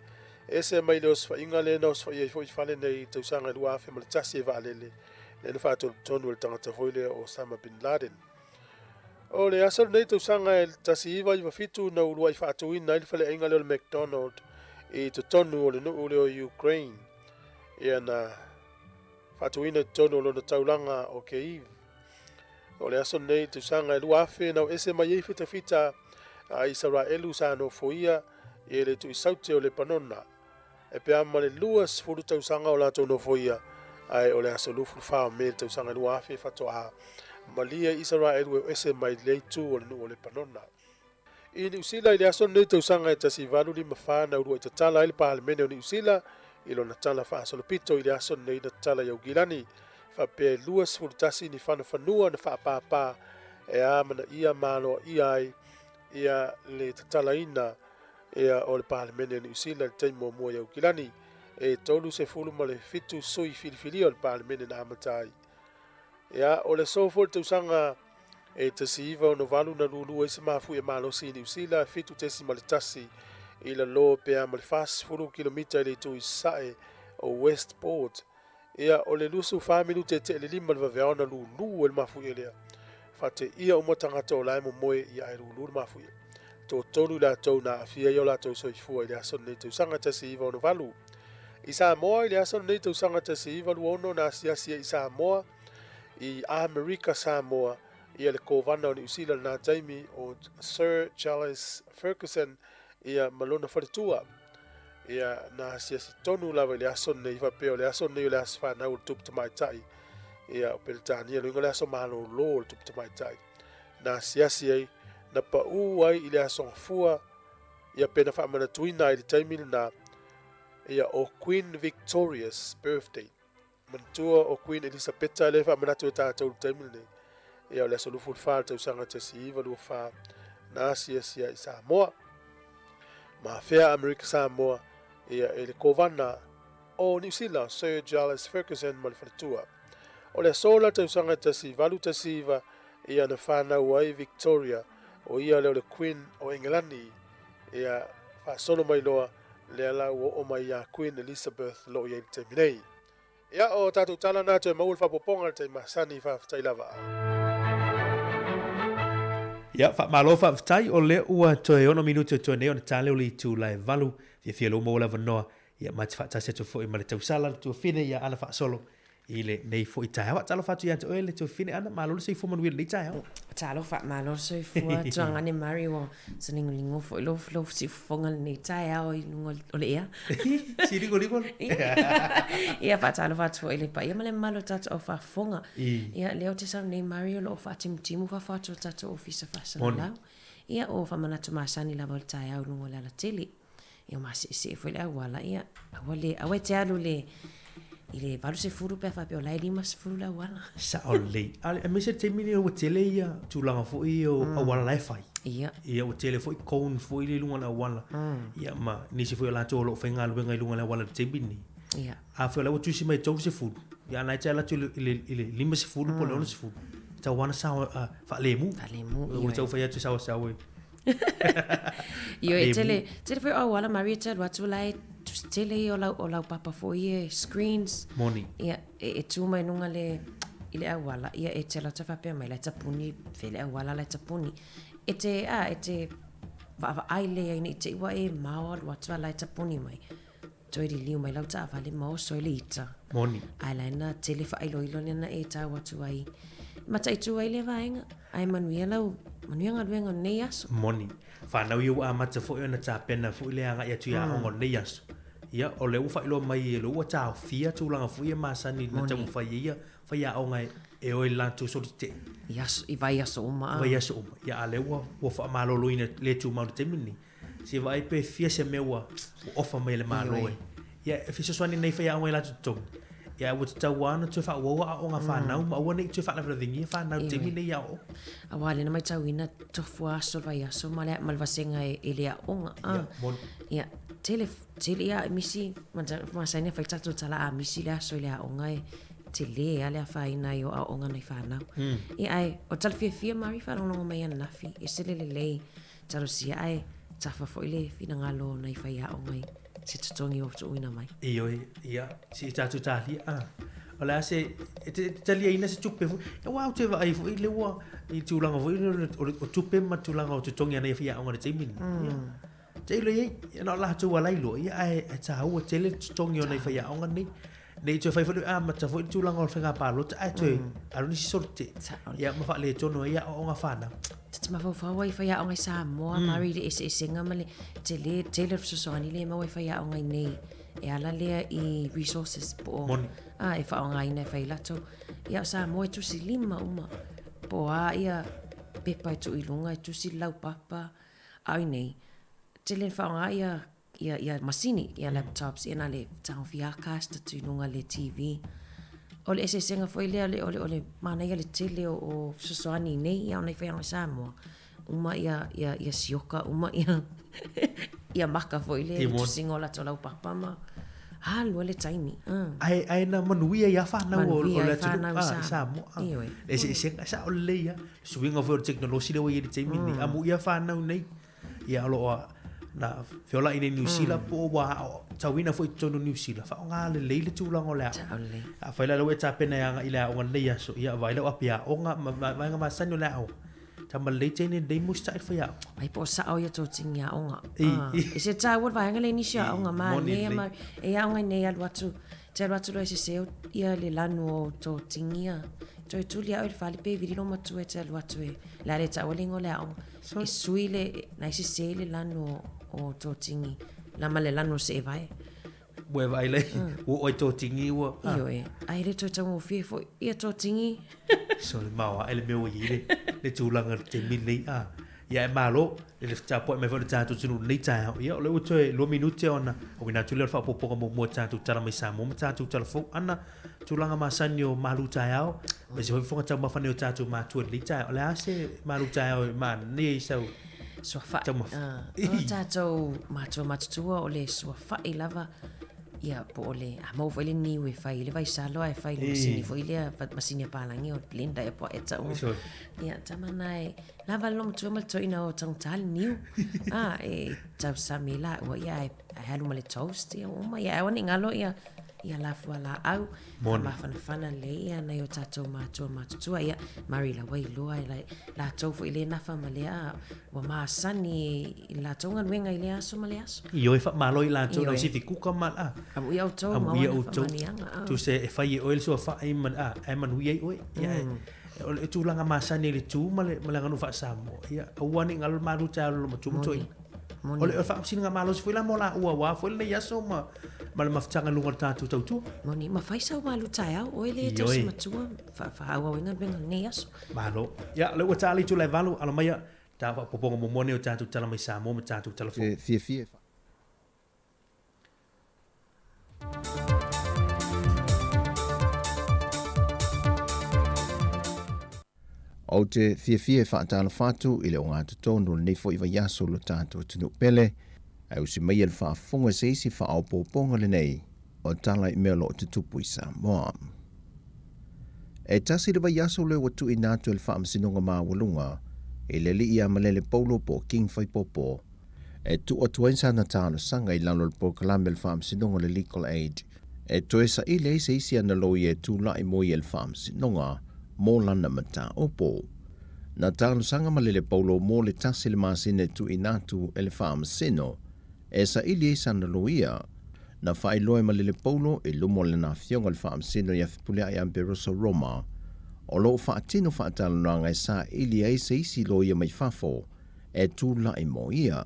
E ese mai le osofaiga lea na osofaia ai foi fale nei i le tausaga e 2001 e vaalele lea na faatonutonu e le tagata foi lea o Osama Bin Laden. O le aso lenei tausaga e 1997 na uluai faatuina ai le faleaiga lea o le McDonald i totonu o le nuu lea o Ukraine. Ia na faatuina i totonu o lona taulaga o Kyiv. O le aso lenei tausaga e 2000 na o ese mai ai fitafita a Isaraelu sa nofoia i le tuisaute o Lepanona. E pea ma le 20 tausaga o latou nofoia, ae o le aso 24 o Me le tausaga 2000 faatoa malie Isaraelu e o ese mai lea itu o le nuu o Lepanona. I Niu Sila i le aso lenei tausaga e 1854 na uluai tatala ai le Palemene o Niu Sila i lona tala faasolopito i le aso lenei na tatala i Aukilani faapea e 21 ni fanafanua na faapāpā e amanaia ma aloaia ai ia le tatalaina ia o le Palemene o Niu Sila i le taimi muamua i Aukilani. E 37 sui filifilia o le Palemene na amata ai. Ia, o le aso foi le tausaga e 1968 na lulu ai se mafuie malosi i Niu Sila, 7.1 i lalo pe a ma le 40 kilomita i le itu i sasae o Westport. Ia, o le 24 minute e tea i le 5 le vaveao na lulu ai le mafuie lea. Faateia uma tagata o la e momoe ia ae lulu le mafuie. Toatolu i latou na aafia ai o latou soifua i le aso lenei tausaga 1968. I Samoa i le aso lenei tausaga 1926 na asiasi ai i Samoa i Amerika Samoa ia le Kovana o Niu Sila i lena taimi o Sir Charles Fergusson ia ma lona faletua. Ia na asiasi tonu lava i le aso lenei faapea o le aso lenei o le aso fanau o le tupu tamaitai ia o Peretania, luiga o le aso malolo o le tupu tamaitai. Na asiasi ai, na paū ai i le aso Gafua ia pe na faamanatuina ai i le taimi lena ia o Queen Victoria's birthday. Manatua o Queen Elisapeta lea e faamanatu e tatou i le taimi lenei. Ia o le aso 24 le tausaga 1924 na asiasi ai i Samoa. Ma afea Amerika Samoa ia e le Kovana o Niu Sila Sir Charles Fergusson ma le faletua. O le aso la tausaga 1819 ia na fanau ai Victoria o ia lea o le Queen o Engelani ia faasolo mai loa lea la ua oo mai ia Queen Elizabeth lo o i ai i le taimi nei. Ia, o tatou tala na toe maua le faaopoopoga i le taimi masani, faafetai lava. Ia, faamalo faafetai, o lea ua toe ono minute o toe nei ona ta lea o le itula e 8, fiafia lou maua le avanoa, ia ma te faatasi atu foi ma le tausala le tuafine ia Ana Faasolo i lenei foi taeao. Talofa atu ia te oe le tuafine Ana, malo le soifua manuia i lenei taeao. Talofa, malo le soifua Tuagane Murray ua saligolingo foi lou lou siufofoga i lenei taeao i luga o le ea. Siligolingo? Ia, faatalofa atu foi i le paia ma le mamalu o tatou au faafofoga. Ia, lea ou te sau nei Murray o lo o faatimutimu fafo atu o le tatou ofisa faasalalau. Ia, o faamanatu masani lava o le taeao i luga o le alatele. Ia maseesee foi le auala, ia aua le, aua e te alu i le, i le 80 pe a faapea o la e 50 le auala. Sao lelei. A aemaise le taimi lenei ua tele ia tulaga foi ia o auala la e fai. Ia. Ia ua tele foi cone foi lea i luga o le auala. Ia ma nisi foi o latou o lo o faigaluega i luga o le auala i le taimi lenei. Ia. Afai o la ua tusi mai e 30, ia a na e te alu atu i le, i le 50 po o le 60, e tatau lava ona sao, faalemu. Faalemu, ioe. Ua tau fai atu e saosaoa i Ioe, e tele, tele foi o auala Marie e te alu atu la e tusi tele ia o lau, o laupapa foi ia screens. Moni. Ia, e, e tu mai luga le, i le auala, ia e te alu atu faapea mai la e tapuni, fea le auala la e tapuni. E te, a, e te vaavaai lelei ai ne i te i ua e mao alu atu a la e tapuni mai. Toe liliu mai lau taavale ma oso i le ita. Moni. Ae la na tele faailoilo lea na e tau atu ai. Mataitu ai lea vaega. Ae manuia lau, manuia galuega o lenei aso. Moni. Fanau ia ua amata foi ona tapena foi le agai atu i aoga o lenei aso. Ia, o lea ua faailoa mai e lea ua taofia tulaga foi ia masani na taumafai ai ia faiaoga e o i le latou soli tetee. I aso, i vaiaso uma. I vaiaso uma. Ia, a lea ua, ua faamaloloina le tumau i le taimi lenei. Se i vaai pe fia se mea ua ofa mai e le Malo e. Ia, e fesoasoani nei faiaoga i latou totogi. Ia, ua tatau lava ona toe faaauau aoaoga a fanau ma aua ne i toe faalavelavegia fanau i le taimi lenei i aoaoga. Aua lea na matauina tofu lava aso o le vaiaso ma le, ma le vasega e le aoga. Ia, moni. Ia, tele, tele, ia, misi, masani ona fai tatou tala a misi le aso i le aoga e tele lava le afaina ai o aoaoga a nai fanau. Ia, ae o le tala fiafia Mari faalogologo mai ananafi, ese le lelei. Talosia ae tafa foi le finagalo o nai faiaoga i se totogi ua tuuina mai. Ioe, ia, se i tatou talia, a. O le a se, e te, e te taliaina se tupe foi. Aua ou te vaai foi lea ua, i tulaga foi lea o, o tupe ma tulaga o totogi a nai faiaoga i le taimi lenei. Ia, tailo i ai, ia na o latou lava la e iloa, ia ae, ae taua tele le totogi o nai faiaoga nei. Ne i toe fai foi le amata foi le tulaga o le faiga palota ae toe alu nisi solo tetee. Ia ma faaletonu ai aoaoga a fanau. Ta te mafaufau ai i faiaoga i Samoa, Mari i le eseesega ma le tele tele o le fesoasoani lea e maua i faiaoga i nei e ala lea i resources po o Moni. a e faaaogaina e fai ai latou. Ia o Samoa e tusi lima uma po o a ia pepa e tuu i luga e tusi le laupapa a o i nei tele ina faaaoga ia ia, ia masini, ia laptops, ia na le tagofia cast atu i luga le TV. O le eseesega foi lea, o le, o le, o le manaia le tele o, o fesoasoani nei, ia ona i whaianga Samoa. Uma ia, ia, ia sioka, uma ia, ia maka foi lea, le tusiga o latou laupapa ma alu ai le taimi. Ae, ae na manuia ai lava fanau o, o le atunuu, a, i Samoa. Ioe. Le eseesega, e sao lelei lava. Le suiga foi o le tekonolosi lea ua i ai i le taimi lenei. Amuia fanau nei, Ia o lo o na feolai nei Niu Sila po o ua aotauina foi i totonu o Niu Sila, faaaoga lelei le tulaga o le aoga. Afai la ua e tapena e agai i le aoga i lenei aso, ia vaai lau api aoga ma vaega masani o le aoga. Tama lelei teine lelei musitai le faiaoga. Ai po o sao ia tō tini aoga. E se tāua le vaega lea i nisi aoga mālie ma e aoga i nei alu atu, te alu atu loa e sese ia le lanu o tō tini ia. Toe tuli au i le fale pe vili lo matua e te alu atu e le a le taua le ingoa o le aoga. E sui le, na e sese le lanu o, o tō tini, la ma le lanu o seevae. Ua e vaai lai, ua oo ai tō tini ua... Ioe, ae le toe taugofie foi ia tō tini. Sorry, maoa ae le mea ua i ai le, le tulaga i le taimi lenei. Ah, ia e malo, i le tapuai mai foi o le tatou atunuu i lenei taeao. Ia, o lea ua toe 2 minute ona auina atu lea o le faaopoopoga muamua o le tatou tala mai Samoa ma tatou tala fou ana tulaga masani o malu taeao, aemaise foi fofoga taumafa nei o tatou matua i lenei taeao. O le a se malu taeao e manaia i sau Suafa'i. taumafa? O tatou matua matutua o le suafa'i lava, ia po o le, a maua foi le niu e fai i le vaisalo ae fai i le masini foi lea, masini a palagi o le blender ea po o a ea tauga. Ia, tama na e lava le loomatua ma le toeaina o taugata le niu. A, e tausami laua, ia ae alu ma le toast, ia ua uma. Ia aua ne i galo ia ia la fualaau, faamafanafana lelei ia nai o tatou matua matutua, ia mari lava iloa e latou foi lea nafa ma lea ua masani i le latou galuega i lea aso ma lea aso. Ioe, faamalo i latou na usifi kuka ma a. Amuia outou, maua na faamanuiaga. Tusa e fai e oe le suafa'i ma a, ae manuia ai oe. Ia, o le tulaga masani i le tu ma le aganuu faa-Samoa, ia aua ne i galo le malu taeao i le loomatua ma toeaina. Moni. O le faamasinoga malosi foi la mo laua aua foi lenei aso ma, ma le mafutaga i luga o le tatou tautua. Moni, ma fai sau malu taeao, oe le tausi matua, faaauau ai galuega i lenei aso. Malo. Ia, o lea ua ta le itula e 8, alo maia, ta faaopoopoga muamua nei o tatou tala mai Samoa ma tatou tala fou. E fiafia e. Ou te fiafia e faatalofa atu i le ogatotonu o lenei foi vaiaso o lo tatou atunuu pele, ae usi maia le faafofoga i se isi faaopoopoga lenei o tala i mea o lo o tutupu i Samoa. E tasi le vaiaso lea ua tuuina atu e le Faamasinoga Maualuga i le alii ia Malele Paulo po o King Faipopo e tuu atu ai sana talosaga i lalo o le polokalame a le Faamasinoga o le Legal Aid e toe saili ai se isi ana loia e tulai mo ia i le Faamasinoga mo lana mataupu. Na talosaga Malele Paulo mo le tasi le masina e tuuina atu e le Faamasino e saili ai sana loia. Na faailoa e Malele Paulo i luma o lana afioga le Faamasino ia Fepuleai Amberoso Roma, o lo o faatino faatalanoaga e saili ai se isi loia mai fafo e tulai mo ia,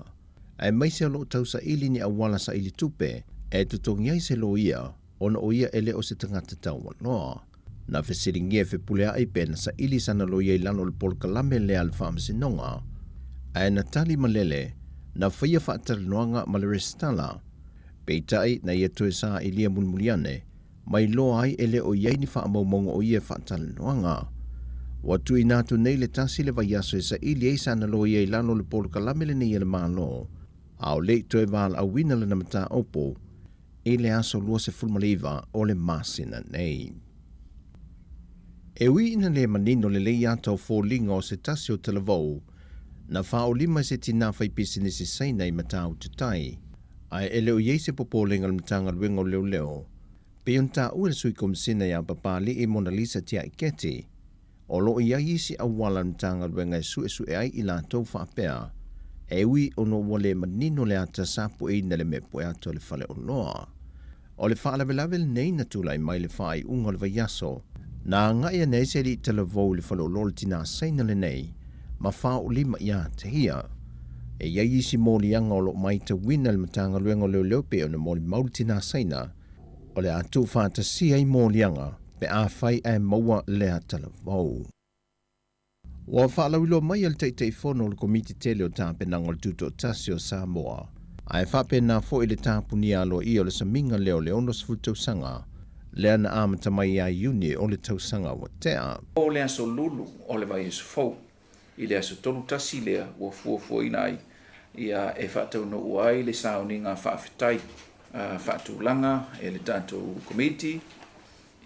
aemaise o lo o tausaili ni auala saili tupe e totogi ai se loia ona o ia e le o se tagata taualoa. Na fesiligia e Fepuleai pe na saili sana loia i lalo o le polokalame lea a le Faamasinoga, ae na tali malele, na faia faatalanoaga ma le resitala. Peitai, na ia toe sailia mulimuli ane, mai loa ai e le o i ai ni faamaumauga o ia faatalanoaga. Ua tuuina atu nei le tasi le vaiaso e saili ai sana loia i lalo o le polokalame lenei a le Malo, a o le i toe valaauina lana mataupu i le aso 29 o le masina nei. E ui ina le manino lelei ata o foliga o se tasi o talavou na faaolima e se tinā faipisinisi Saina i Matautu Tai, ae e le o i ai se popolega o le Matagaluega o Leoleo, pei ona taua e le Sui Komisina ia Papali'i Monalisa Tiaiketi, o lo o i ai isi auala a le Matagaluega e suesue ai i latou faapea, e ui ona ua le manino le ata sa pueina le mea pue atu a le faleoloa. O le faalavelave lenei na tulai mai le faaiuga o le vaiaso, na agai ane ai se alii talavou i le faleoloa o le tinā Saina lenei ma faaolima ia te ia. E i ai isi moliaga o lo o matauina e le Matagaluega o Leoleo pei ona molimau le tinā Saina, o le a tuufaatasia ai moliaga pe afai ae maua lea talavou. Ua faalauiloa mai e le Taitaifono o le Komiti Tele o Tapenaga o le Tutoatasi o Samoa, ae faapena foi le tapunia aloaia o le samiga lea o le 60 tausaga lea na amata mai ia Iuni o le tausaga ua tea. O le aso lulu o le vaiaso fou, i le aso 31 lea ua fuafuaina ai ia e faataunuu ai le sauniga faafetai faatulaga e le tatou Komiti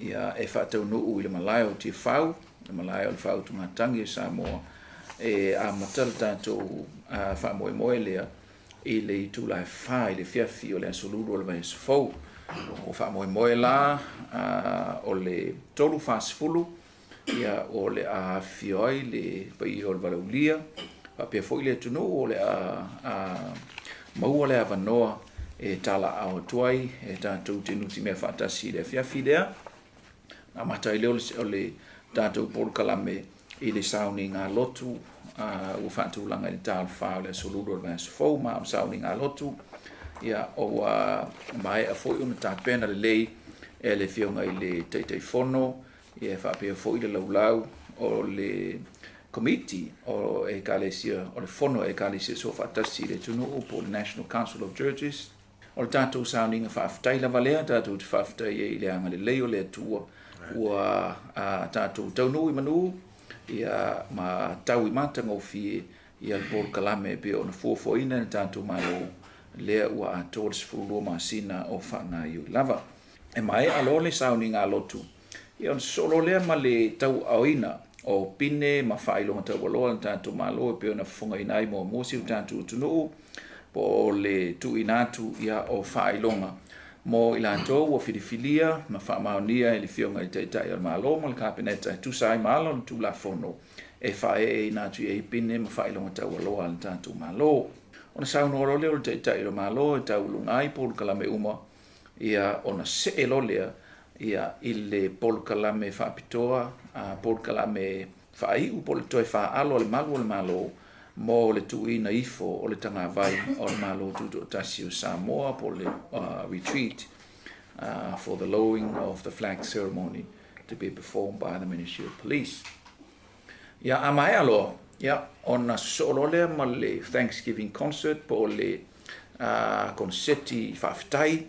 ia e faataunuu i le malae o Tiafau, le malae o le faautugatagi a Samoa e amata le tatou faamoemoe lea i le itula e 4 i le afiafi o le aso Lulu o le vaiaso fou. O faamoemoe la o le 3:40 ia o le a afifio ai le paia o le Valaulia faapea foi le atunuu o le a maua le avanoa e talaau atu ai e tatou te nutimea faatasi i le afiafi lea. Na amata ai lea o le tatou polokalame i le sauniga lotu ua faatulaga i le ta o le 4 o le aso Lulu o le vaiaso fou, ma o le sauniga lotu ia ua maea foi ona tapena lelei e le Afioga i le Taitaifono Ia e faapea foi le laulau o le Komiti o Ekalesia, o le Fono a Ekalesia Soofaatasi i le atunuu po o le National Council of Churches. O le tatou sauniga faafetai lava lea, tatou te faafetai ai i le agalelei o le Atua ua tatou taunuu i manu ia ma tau i matagofie ia le polokalame e pei ona fuafuaina e le tatou Malo lea ua atoa le 12 masina o faagaioi lava. E maea loa le sauniga lotu, ia ona sosoo loa lea ma le tauaaoina o pine ma faailoga taualoa a le tatou Malo e pei ona fofogaina ai muamua si o tatou atunuu po o le tuuina atu ia o faailoga mo i latou ua filifilia ma faamaonia e le Afioga i le Taitai o le Malo ma le Kapeneta e tusa ai ma ala o le Tulafono e faaeeina atu i ai pine ma faailoga taualoa a le tatou Malo. Ona saunoa loa lea o le Taitai o le Malo e tauuluga ai polokalame uma ia ona see loa lea ia i le polokalame faapitoa, polokalame faaiu po o le toe faaalo a le malu o le Malo mo le tuuina ifo o le tagavai o le Malo Tutoatasi o Samoa po o le retreat for the lowering of the flag ceremony to be performed by the Ministry of Police. Ia, a maea loa, ia, ona sosoo loa lea ma le Thanksgiving concert po o le koneseti faafetai,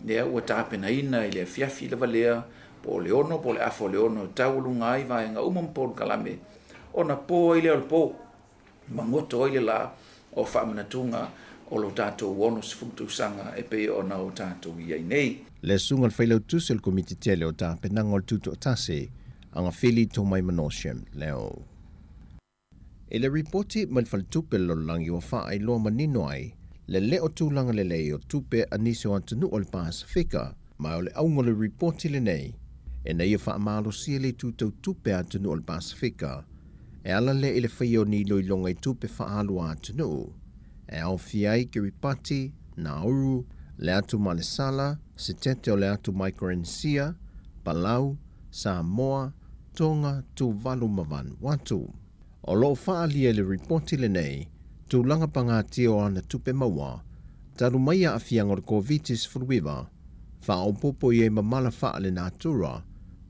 lea ua tapenaina i le afiafi lava lea, po o le 6 po o le afa o le 6 e taualuga ai vaega uma ma polokalame. Ona po ai lea o le po, magoto ai le lā o faamanatuga o lo tatou 60 tausaga e pei ona o tatou i ai nei. Le Susuga i le Failautusi o le Komiti Tele o Tapenaga o le Tutoatasi, Agafili Tomaimano Shem Leo. I le ripoti mai le Faletupe o le Lalolagi ua faailoa manino ai le le o tulaga lelei o tupe a nisi o atunuu o le Pasefika, ma o le auga o le ripoti lenei ina ia faamalosia le itu tau tupe a atunuu o le Pasefika e ala lea i le faia o ni iloiloga i tupe faaalu a atunuu e aofia ai Kiribati, Nauru, le atu Malesala, Setete o le atu Maikorenisia, Palau, Samoa, Tonga, Tuvalu ma Vanuatu. O lo o faaalia i le ripoti lenei tulaga pagatia o ana tupe maua talu mai aafiaga o le Koviti-19, faaopoopo i ai ma mala faalenatura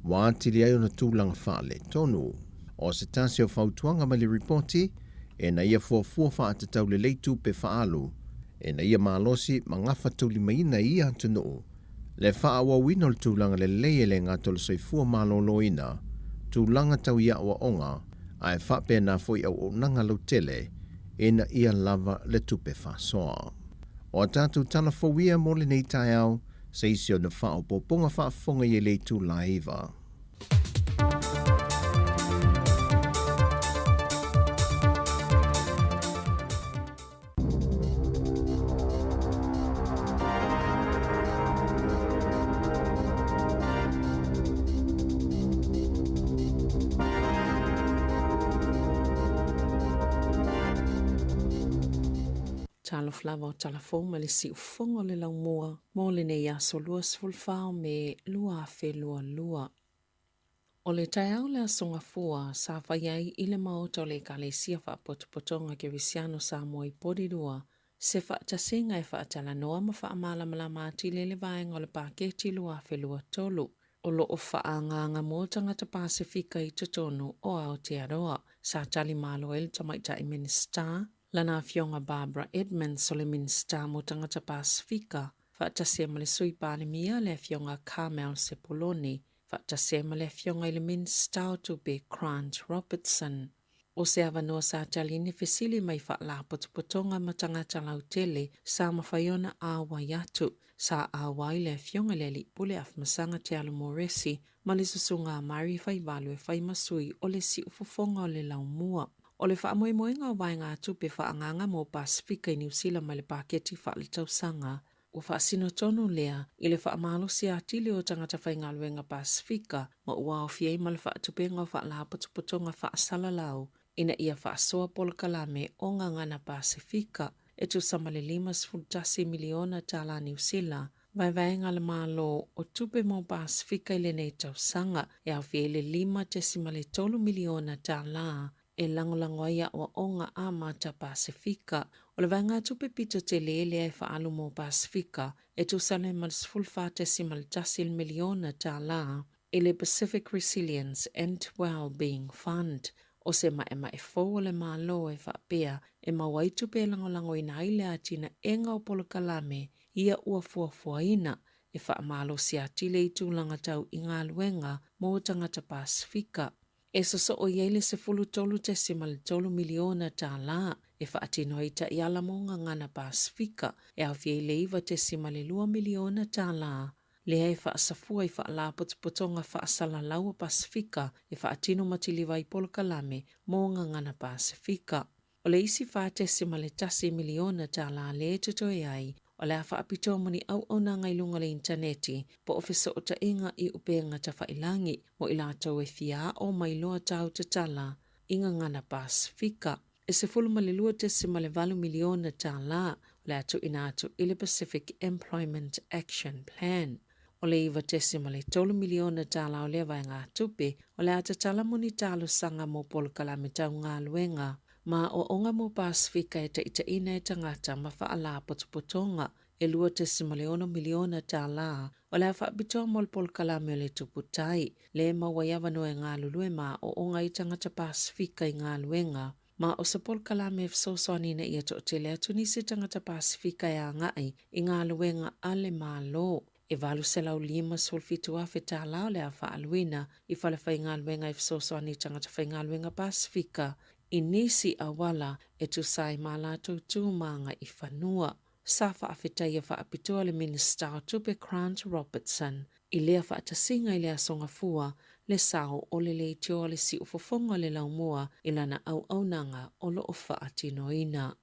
ua atili ai ona tulaga faaletonu. O se tasi o fautuaga mai le ripoti, ina ia fuafua faatatau lelei tupe faaalu ina ia malosi ma gafataulimaina i ia atunuu le faaauauina o le tulaga lelei e le gata o le soifua maloloina, tulaga tau i aoaoga, ae faapena foi auaunaga lautele ina ia lava le tupe faasoa. O a tatou tala fou ia mo lenei taeao, se isi ona faaopoopoga faafofoga i le itula e 9. Talofa lava o tala fou mai le siufofoga o le laumua mo lenei aso 24 o Me 2022. O le taeao o le Aso Gafua sa fai ai i le Maota o le Ekalesia Faapotopotoga Kerisiano Samoa i Porirua se faatasiga e faatalanoa ma faamalamalama atili ai le vaega o le Paketi 2023 o lo o faaagaaga mo tagata Pasefika i totonu o Aotearoa. Sa tali malo ai le Tamaitai Minisita, lana Afioga Barbara Edmonds o le Minisita mo Tagata Pasefika, faatasi ai ma le Sui Palemia, le Afioga Carmel Sepuloni, faatasi ai ma le Afioga i le Minisita o Tupe Grant Robertson. O se avanoa sa tali ni fesili mai faalapotopotoga ma tagata lautele sa mafai ona auai atu. Sa auai le Afioga i le Alii Pule Afamasaga Te Alo Moresi ma le Susuga a Mary Faivalu e fai ma sui o le siufofoga o le laumua. O le faamoemoega o vaegatupe faaagaaga mo Pasefika i Niu Sila mai le paketi faaletausaga Ua faasino tonu lea i le faamalosi atili o tagata faigaluega Pasefika ma ua aofia ai ma le faatupega o faalapotopotoga faasalalau ina ia faasoa polokalame o gagana Pasefika e tusa ma le $51 miliona tala Niu Sila, vaevaega a le Malo o Tupe mo Pasefika i lenei tausaga, e aofia ai le $5.3 miliona tala e lagolago ai aoaoga amata Pasefika. O le vaegatupe pito tele lea e faaalu mo Pasefika e tusa ai ma le $14.1 miliona tala i le Pacific Resilience and Wellbeing Fund. O se maʻemaʻe fou o le Malo e faapea e maua ai tupe e lagolagoina ai le atinaega o polokalame ia ua fuafuaina e faamalosi atili i tulaga tau i galuega mo tagata Pasefika. E sosoo i ai le $13.3 miliona tala e faatino ai taiala mo gagana Pasefika e aofia ai le $9.2 miliona tala lea e faasafua i faalapotopotoga faasalalau a Pasefika e faatino matiliva ai polokalame mo gagana Pasefika. O le isi $4.1 miliona tala lea e totoe ai, o le a faapitoa mo ni auaunaga i luga o le initaneti po o fesootaiga i upega tafailagi mo i latou e fia aʻo ma iloa tau tatala i gagana Pasefika. E $12.8 miliona tala o le a tuuina atu i le Pacific Employment Action Plan. O le $9.3 miliona tala o lea vaegatupe o le a tatala mo ni talosaga mo polokalame tau galuega ma aoaoga mo Pasefika e taitaiina e tagata ma faalapotopotoga e $2.6 miliona tala o le a faapitoa mo le polokalame o le Tupu Tai, lea e maua ai avanoa e galulue ma aoaoga ai tagata Pasefika i galuega Ma o se polokalame e fesoasoani ina ia toatele atu nisi tagata Pasefika e agai i galuega a le Malo. E $857,000 tala o le a faaaluina i falefaigaluega e fesoasoani i tagata faigaluega Pasefika i nisi auala e tusa ai ma a latou tu ma agaifanua. Sa faafetaia faapitoa le Minisita o Tupe Grant Robertson i lea faatasiga i le Aso Gafua le sao o le leitioa o le siufofoga o le laumua i lana auaunaga o lo o faatinoina.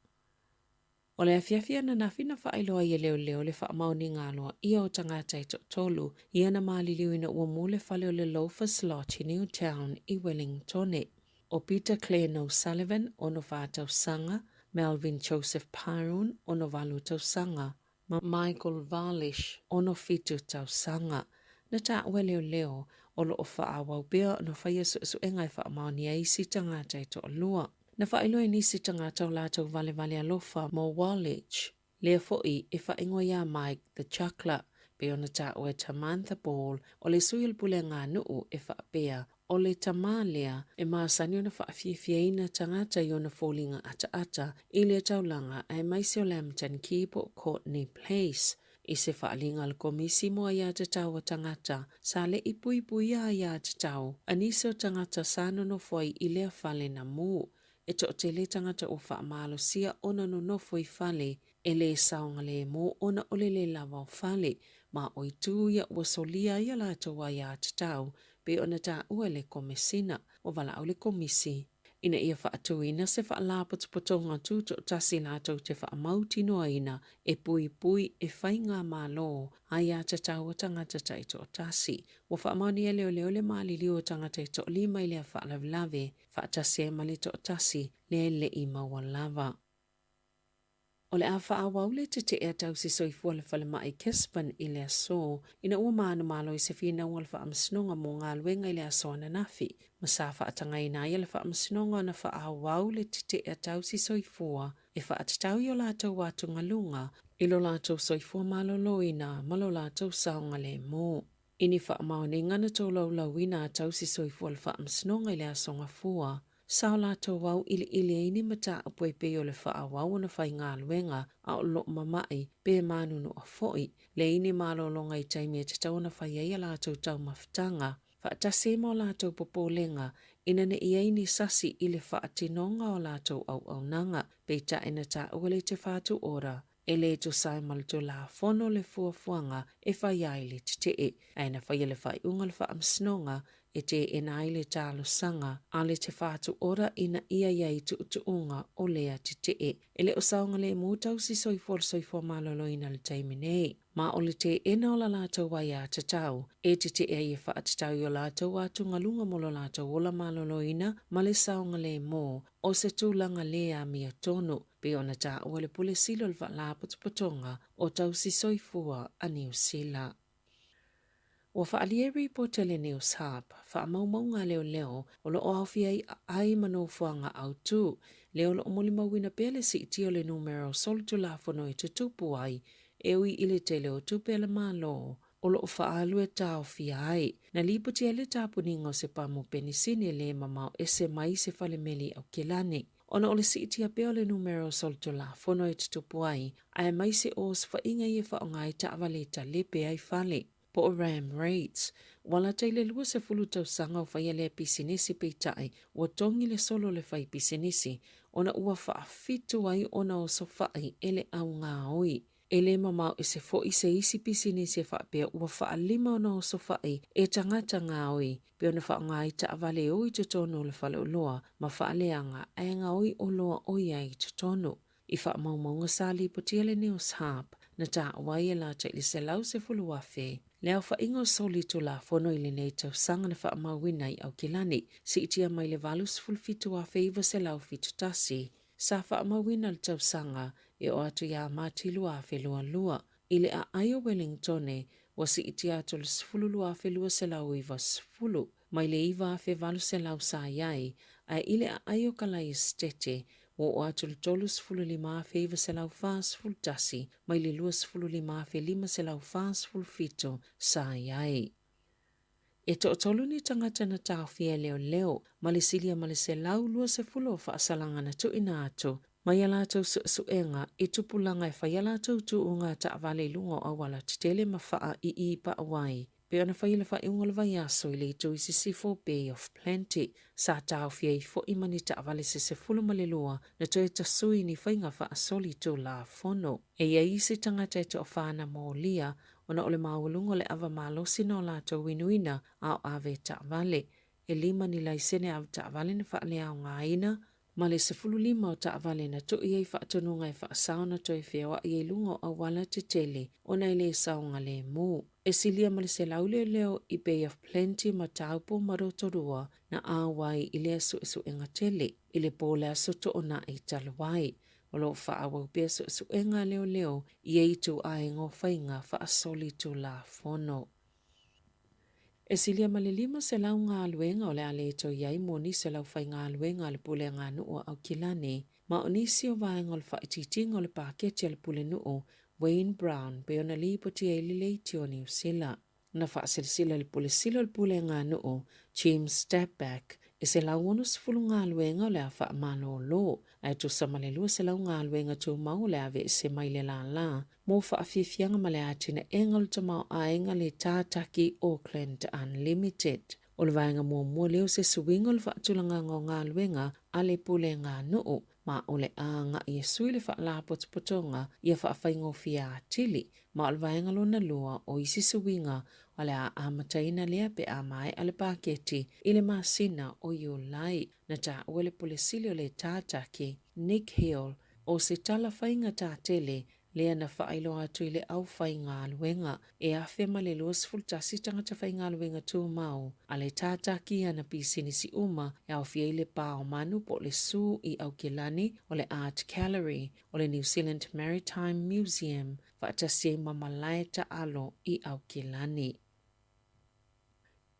O le afiafi ananafi na faailoa ai e leoleo le faamaoniga aloaia o tagata e toatolu ia na maliliu ina ua mu le fale o le Loafers Lodge i Newtown i Wellingtone. ʻO Peter Glenn O'Sullivan, 64 tausaga, Melvin Joseph Pyron, 68 tausaga, ma Michael Varlish, 67 tausaga. Na taua e leoleo, o lo o faaauau pea ona faia suesuega e faamaonia ai isi tagata e toalua. Na faailoa e nisi tagata o latou valevale alofa mo Walich, lea foi e faaigoa iā Mike the Chuckler, pei ona taua e Tamantha Ball, o le sui o le puleaganuu e faapea, o le tamā lea e masani ona faafiafiaina tagata i ona foliga ataata i le taulaga aemaise o Lambton Quay po o Courtenay Place. I se faaaliga a le Komisi mo Aiatatau a Tagata, sa le i puipuia aiatatau a nisi o tagata sa nonofo ai i lea fale na mū. E toatele tagata ua faamalosia ona nonofo i fale e lē saogalēmū ona o le lē lava o fale, ma o itu ia ua solia ai a latou aiatatau pei ona taua e le Komesina. Ua valaau le Komisi ina ia faatuina se faalapotopotoga tutoatasi latou te faamautinoaina e puipui e faigamalo aiatatau a tagata taitoatasi. Ua faamaonia e leoleo le maliliu o tagata e toalima i lea faalavelave, faatasi ai ma le toatasi lea e le i maua lava. O le a faaauau le tetee a tausi soifua le falemai Gisborne i le aso ina ua manumalo i se finauga o le faamasinoga mo galuega i le aso ananafi, ma sa faatagaina ai e le faamasinoga ona faaauau le tetee a tausi soifua e faatatau i o latou atugaluga i lo latou soifua maloloina ma lo latou saogalemu. I ni faamaoniga na tolaulauina a tausi soifua le faamasinoga i le Aso Gafua, sa o latou auiliili ai ni mataupu e pei o le faaauau ona faigaluega a o loo mama'i pe manunua foi, leai ni malologa i taimi e tatau ona fai ai a latou taumafataga, faatasi ai ma o latou popolega ina ne i ai ni sasi i le faatinoga o latou auaunaga, peitai na taua le Te Whatu Ora E le tusa ai ma le Tulafono le fuafuaga e fai ai le tetee, ae na faia le faaiuga o le Faamasinoga e teena ai le talosaga a le Te Whatu Ora ina ia i ai tuutuuga o lea tetee. E le o saogalemu tausi soifua le soifua maloloina i le taimi nei, ma o le teena o la latou aiatatau e tetee ai e faatatau i o latou atugaluga mo lo latou ola maloloina ma le saogalemu o se tulaga le amiotonu. Pei ona taua le Pule Sili o le Faalapotopotoga o Tausi Soifua a Niu Sila. Ua faaalia e ripoti a le News Hub faamaumauga a leoleo o lo o aofia ai aai ma nofoaga autu, lea o lo o molimauina pea le siitia o le numera o solitulafono e tutupu ai e ui i le tele o tupe a le Malo o lo o faaalu e taofia ai. Na lipoti ai le tapuniga o se pamu penisini e lē mamao ese mai se fale meli i Aukilani. Ona o le siitia pea o le numera o solitulafono e tutupu ai, aemaise o osofaiga ia e faaaoga ai taavale e talepe ai fale, po o ram raids. Ua lata i le 20 tausaga o faia lea pisinisi peitai ua togi le solo o le fai pisinisi ona ua faafitu ai ona osofai e le au gaoi. E le mamao ese foi se isi pisinisi e faapea ua faalima ona osofai e tagata gaoi pe ona faaaoga ai taavale e o i totonu o le faleoloa ma faaleaga ae gaoi oloa o i ai i totonu. I faamaumauga sa lipotia le News Hub, na taua ai e lata i le 110,000 le aofaiga o soli Tulafono i lenei tausaga na faamauina i Aukilani, siitia mai le 87,971 Sa faamauina le tausaga e oo atu iā Mati 2022. I le aai o Wellingtone, ua siitia atu le 12,290 mai le 9,800 sa i ai, ae i le aai o Kalai Esetete, ua oo atu le 35,941 mai le 25,547 sa i ai. E toatolu ni tagata na taofia e leoleo ma le silia ma le 120 o faasalaga na tuuina atu. Mai a latou suesuega i tupulaga e fai a latou tuuga taavale i luga o auala tetele ma faa i i paʻu ai, pei ona fai i le faaiuga o le vaiaso i le itu i sisifo o Bay of Plenty. Sa taofia ai foi ma ni taavale se 12 na toe tasui i ni faiga faasoli tulafono. E i ai isi tagata e toafa na molia ona o le maualuga o le ava malosi na o latou inuina a o ave taavale. E lima ni laisene ave taavale na faaleaogaina, ma le 15 o taavale na tui ai faatonuga e faasao na toe feoai ai luga o auala tetele ona e le saogalemu. E silia ma le 100 leoleo i Bay of Plenty ma Taupo ma Rotorua na auai i lea suesuega tele i le po o le Aso Toonai talu ai. O lo o faaauau pea suesuega a leoleo i ia ituaiga o faiga faasoli tulafono. E silia ma le 500 galuega o le a le toe i ai mo nisi o le aufaigaluega a le Puleaganuu a Aukilani, ma o nisi o vaega o le faaitiitiga o le paketi a le Pulenuu Wayne Brown pei ona lipotia ai le Leitio o Niu Sila. Na faasilsila le Pule Sili o le Puleaganuu, James Stepback, e 160 galuega o le a faamalolo, ae tusa ma le 200 galuega tumau o le a aveese mai le lālā mo faafiafiaga ma le atinaega o le tamaoaiga le Tātaki Auckland Unlimited. O le vaega muamua lea o se suiga o le faatulagaga o galuega a le Puleganuu, ma o le a agai e sui le faalapotopotoga ia faafaigofie atili, ma o le vaega lona lua o isi suiga o le a amataina lea pe a maea le paketi i le masina o Iulai. Na taua le Pule Sili o le Tātaki, Nick Hill, o se tala faigata tele lea na faailoa atu i le aufaigaluega e 1021 tagata faigaluega tumau a le tātaki i ana pisinisi uma e aofia ai le pā o manu po o le Zoo i Aukilani, o le Art Gallery, o le New Zealand Maritime Museum faatasi ai ma malae taalo i Aukilani.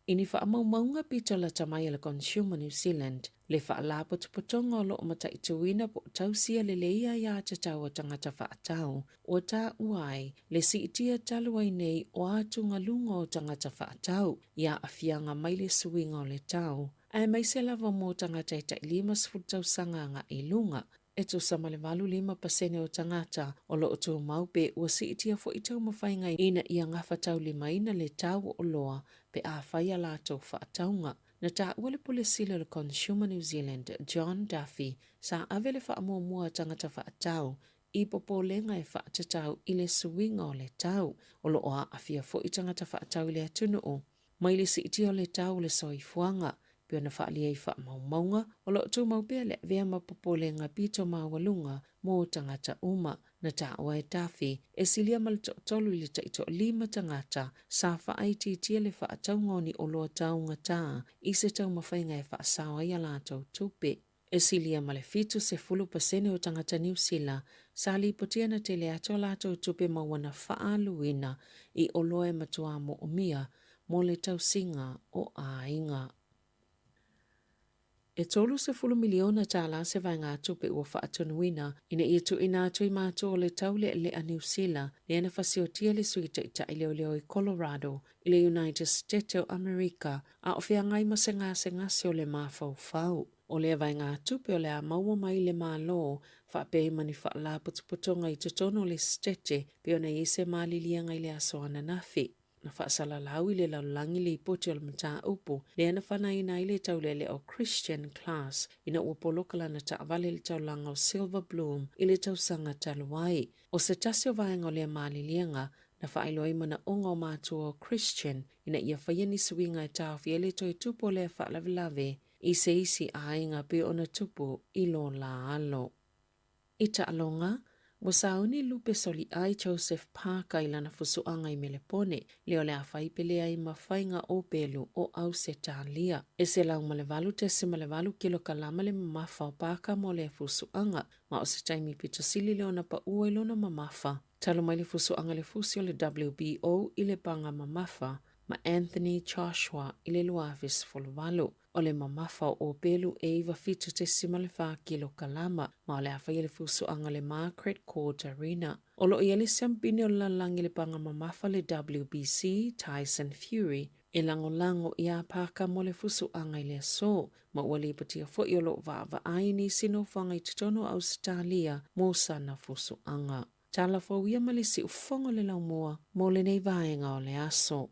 I ni faamaumauga pito lata mai a le Consumer New Zealand, le faalapotopotoga o lo o mataituina po o tausia lelei aiā tatau a tagata faatau, ua taua ai le siitia talu ai nei o atugaluga o tagata faatau i aafiaga mai le suiga o le tau, aemaise lava mo tagata e tai 50 tausaga agai i luga. E tusa ma le 85 pasene o tagata o lo o tumau pe ua siitia foi taumafaiga ina ia gafataulimaina le tau o oloa pe a fai a latou faatauga. Na taua le Pule Sili o le Consumer New Zealand, John Duffy, sa ave le faamuamua a tagata faatau i popolega e faatatau i le suiga o le tau. O lo o aafia foi tagata faatau i le atunuu Mai le siitia o le tau o le soifuaga, pei ona faaalia i faamaumauga, o lo o tumau pea le avea ma popolega pito maualuga mo tagata uma. Na taua e Duffy, e silia ma le toatolu i le taitoalima tagata sa faaitiitia le faatauga o ni oloa taugata i se taumafaiga e faasao ai a latou tupe. E silia ma le 70 pasene o tagata Niu Sila sa lipotia na tele atu a latou tupe maua na faaaluina i oloa e matuā moomia mo le tausiga o aiga. E 30 miliona tālā se vaegatupe ua faatonuina ina ia tuuina atu i matua o le taulealea Niu Sila lea na fasiotia le Sui Taitai Leoleo i Colorado i le United State o Amerika a o feagai ma se gasegase o le mafaufau. O lea vaegatupe o le a maua mai le Malo faapea ai ma ni faalapotopotoga i totonu o le Setete pei ona i ai se maliliega i le aso ananafi. Na faasalalau i le lalolagi lipoti o le mataupu lea na fanaina ai le taulealea o Christian Class ina ua poloka lana taavale i le taulaga o Silver Bloom i le tausaga talu ai. O se tasi o vaega o lea maliliega na faailoa ai manaoga o matua o Christian ina ia faia ni suiga e taofi ai le toe tupu o lea faalavelave i se isi aiga pei ona tupu i lo la alo. I taaloga, ua sauni lupe soliai Joseph Parker i lana fusuaga i Melepone, lea o le a fai pele ai ma faiga ōpelu o Ausetalia. E 108.8 kilokalama le mamafa o Parker mo lea fusuaga, ma o se taimi pito sili lea ona paʻu ai lona mamafa. Talu mai le fusuaga le fusi o le WBO i le paga mamafa ma Anthony Joshua i le 2018. O le mamafa o ōpelu e 97.4 kilokalama, ma o le a faia le fusuaga le Margaret Court Arena. O lo o i ai le siampine o le lalolagi i le paga mamafa le WBC, Tyson Fury, E lagolago iā Parker mo le fusuaga i le aso, ma ua lipotia foi o lo o vaavaai nisi nofoaga i totonu o Ausetalia mo sana fusuaga. Tala fou ia ma le siufofoga o le laumua mo lenei vaega o le aso.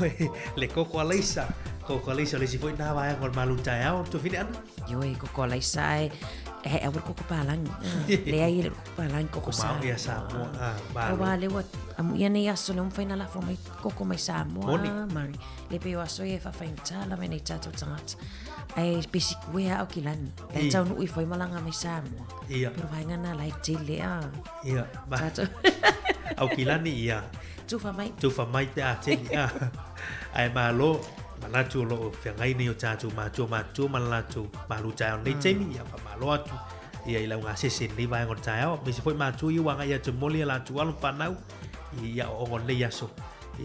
Ioe, le koko alaisa. Koko alaisa o le isi foi nā vaega o le malu taeao, Tofine Ana. Ioe, koko alaisa ae, he aua le koko pālagi. Leai e le koko pālagi, koko Samoa. Ia Samoa, ah, malo. Aua lea ua, amuia nei aso lea ua mafai ona lafo mai koko mai Samoa. Moni. Mari. Le pei o aso ia e faafaigata lava i nai tatou tagata. Ae pe sikue a Aukilani. Lai mm. taunuu ifo ai malaga mai Samoa. Ia. Pero vaega na lai tele a. Ia. Ma. Tatou. Aukilani ia. Tufa mai. Tufa mai pe a tele a. Ae malo manatu o loo feagai nei o tatou matua matua ma le latou malu taeao nei taimi ia faamalo atu ia i lau gasese i lenei vaega o le taeao aemaise foi matua ia ua agai atu e momoli a latou alo ma fanau i aoaoga o lenei aso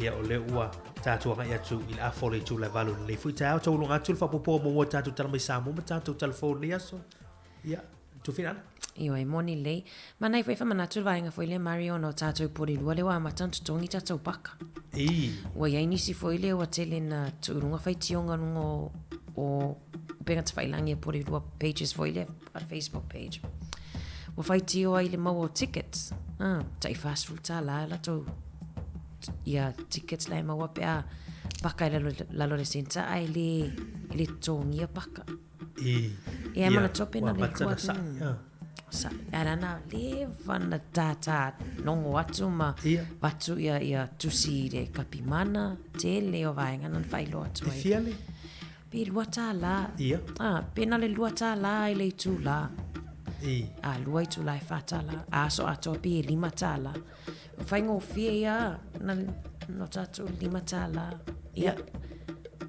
ia o lea ua tatou agai atu i le afa o le itula e valu i lenei foi taeao taualoga atu le faaopoopoga muamua o tatou tala mai Samoa ma tatou tala fou i lenei aso ia Tufina Ana. Ioe, moni lelei. Manaia foi e faamanatu le vaega foi lea Mario ona o tatou Porirua lea ua amata ona totogi tatou paka. Ii. Ua i ai nisi foi lea ua tele na tuu i luga faitioga i luga o, o upega tafailagi a Porirua pages foi lea, a Facebook page. Ua faitio ai i le maua o tickets. Ah, tai $40 latou ia tickets la e maua pe a paka i lalo, lalo le centre ae le, e le totogia paka. I. Ia, manatua pe na le kua. Sa, ara na leva na tātā nongo atu ma ia. vatu ia, ia tusi i le kapimana, tele o vaenga na whailoa atu ai. Te fia le? Pe lua tālā. Ia. Ah, pe na le lua tālā i le itu lā. I. Ah, lua itu lā e whā tālā. A aso atoa pe e lima tālā. Faigofie ia na no tātou $5. Ia.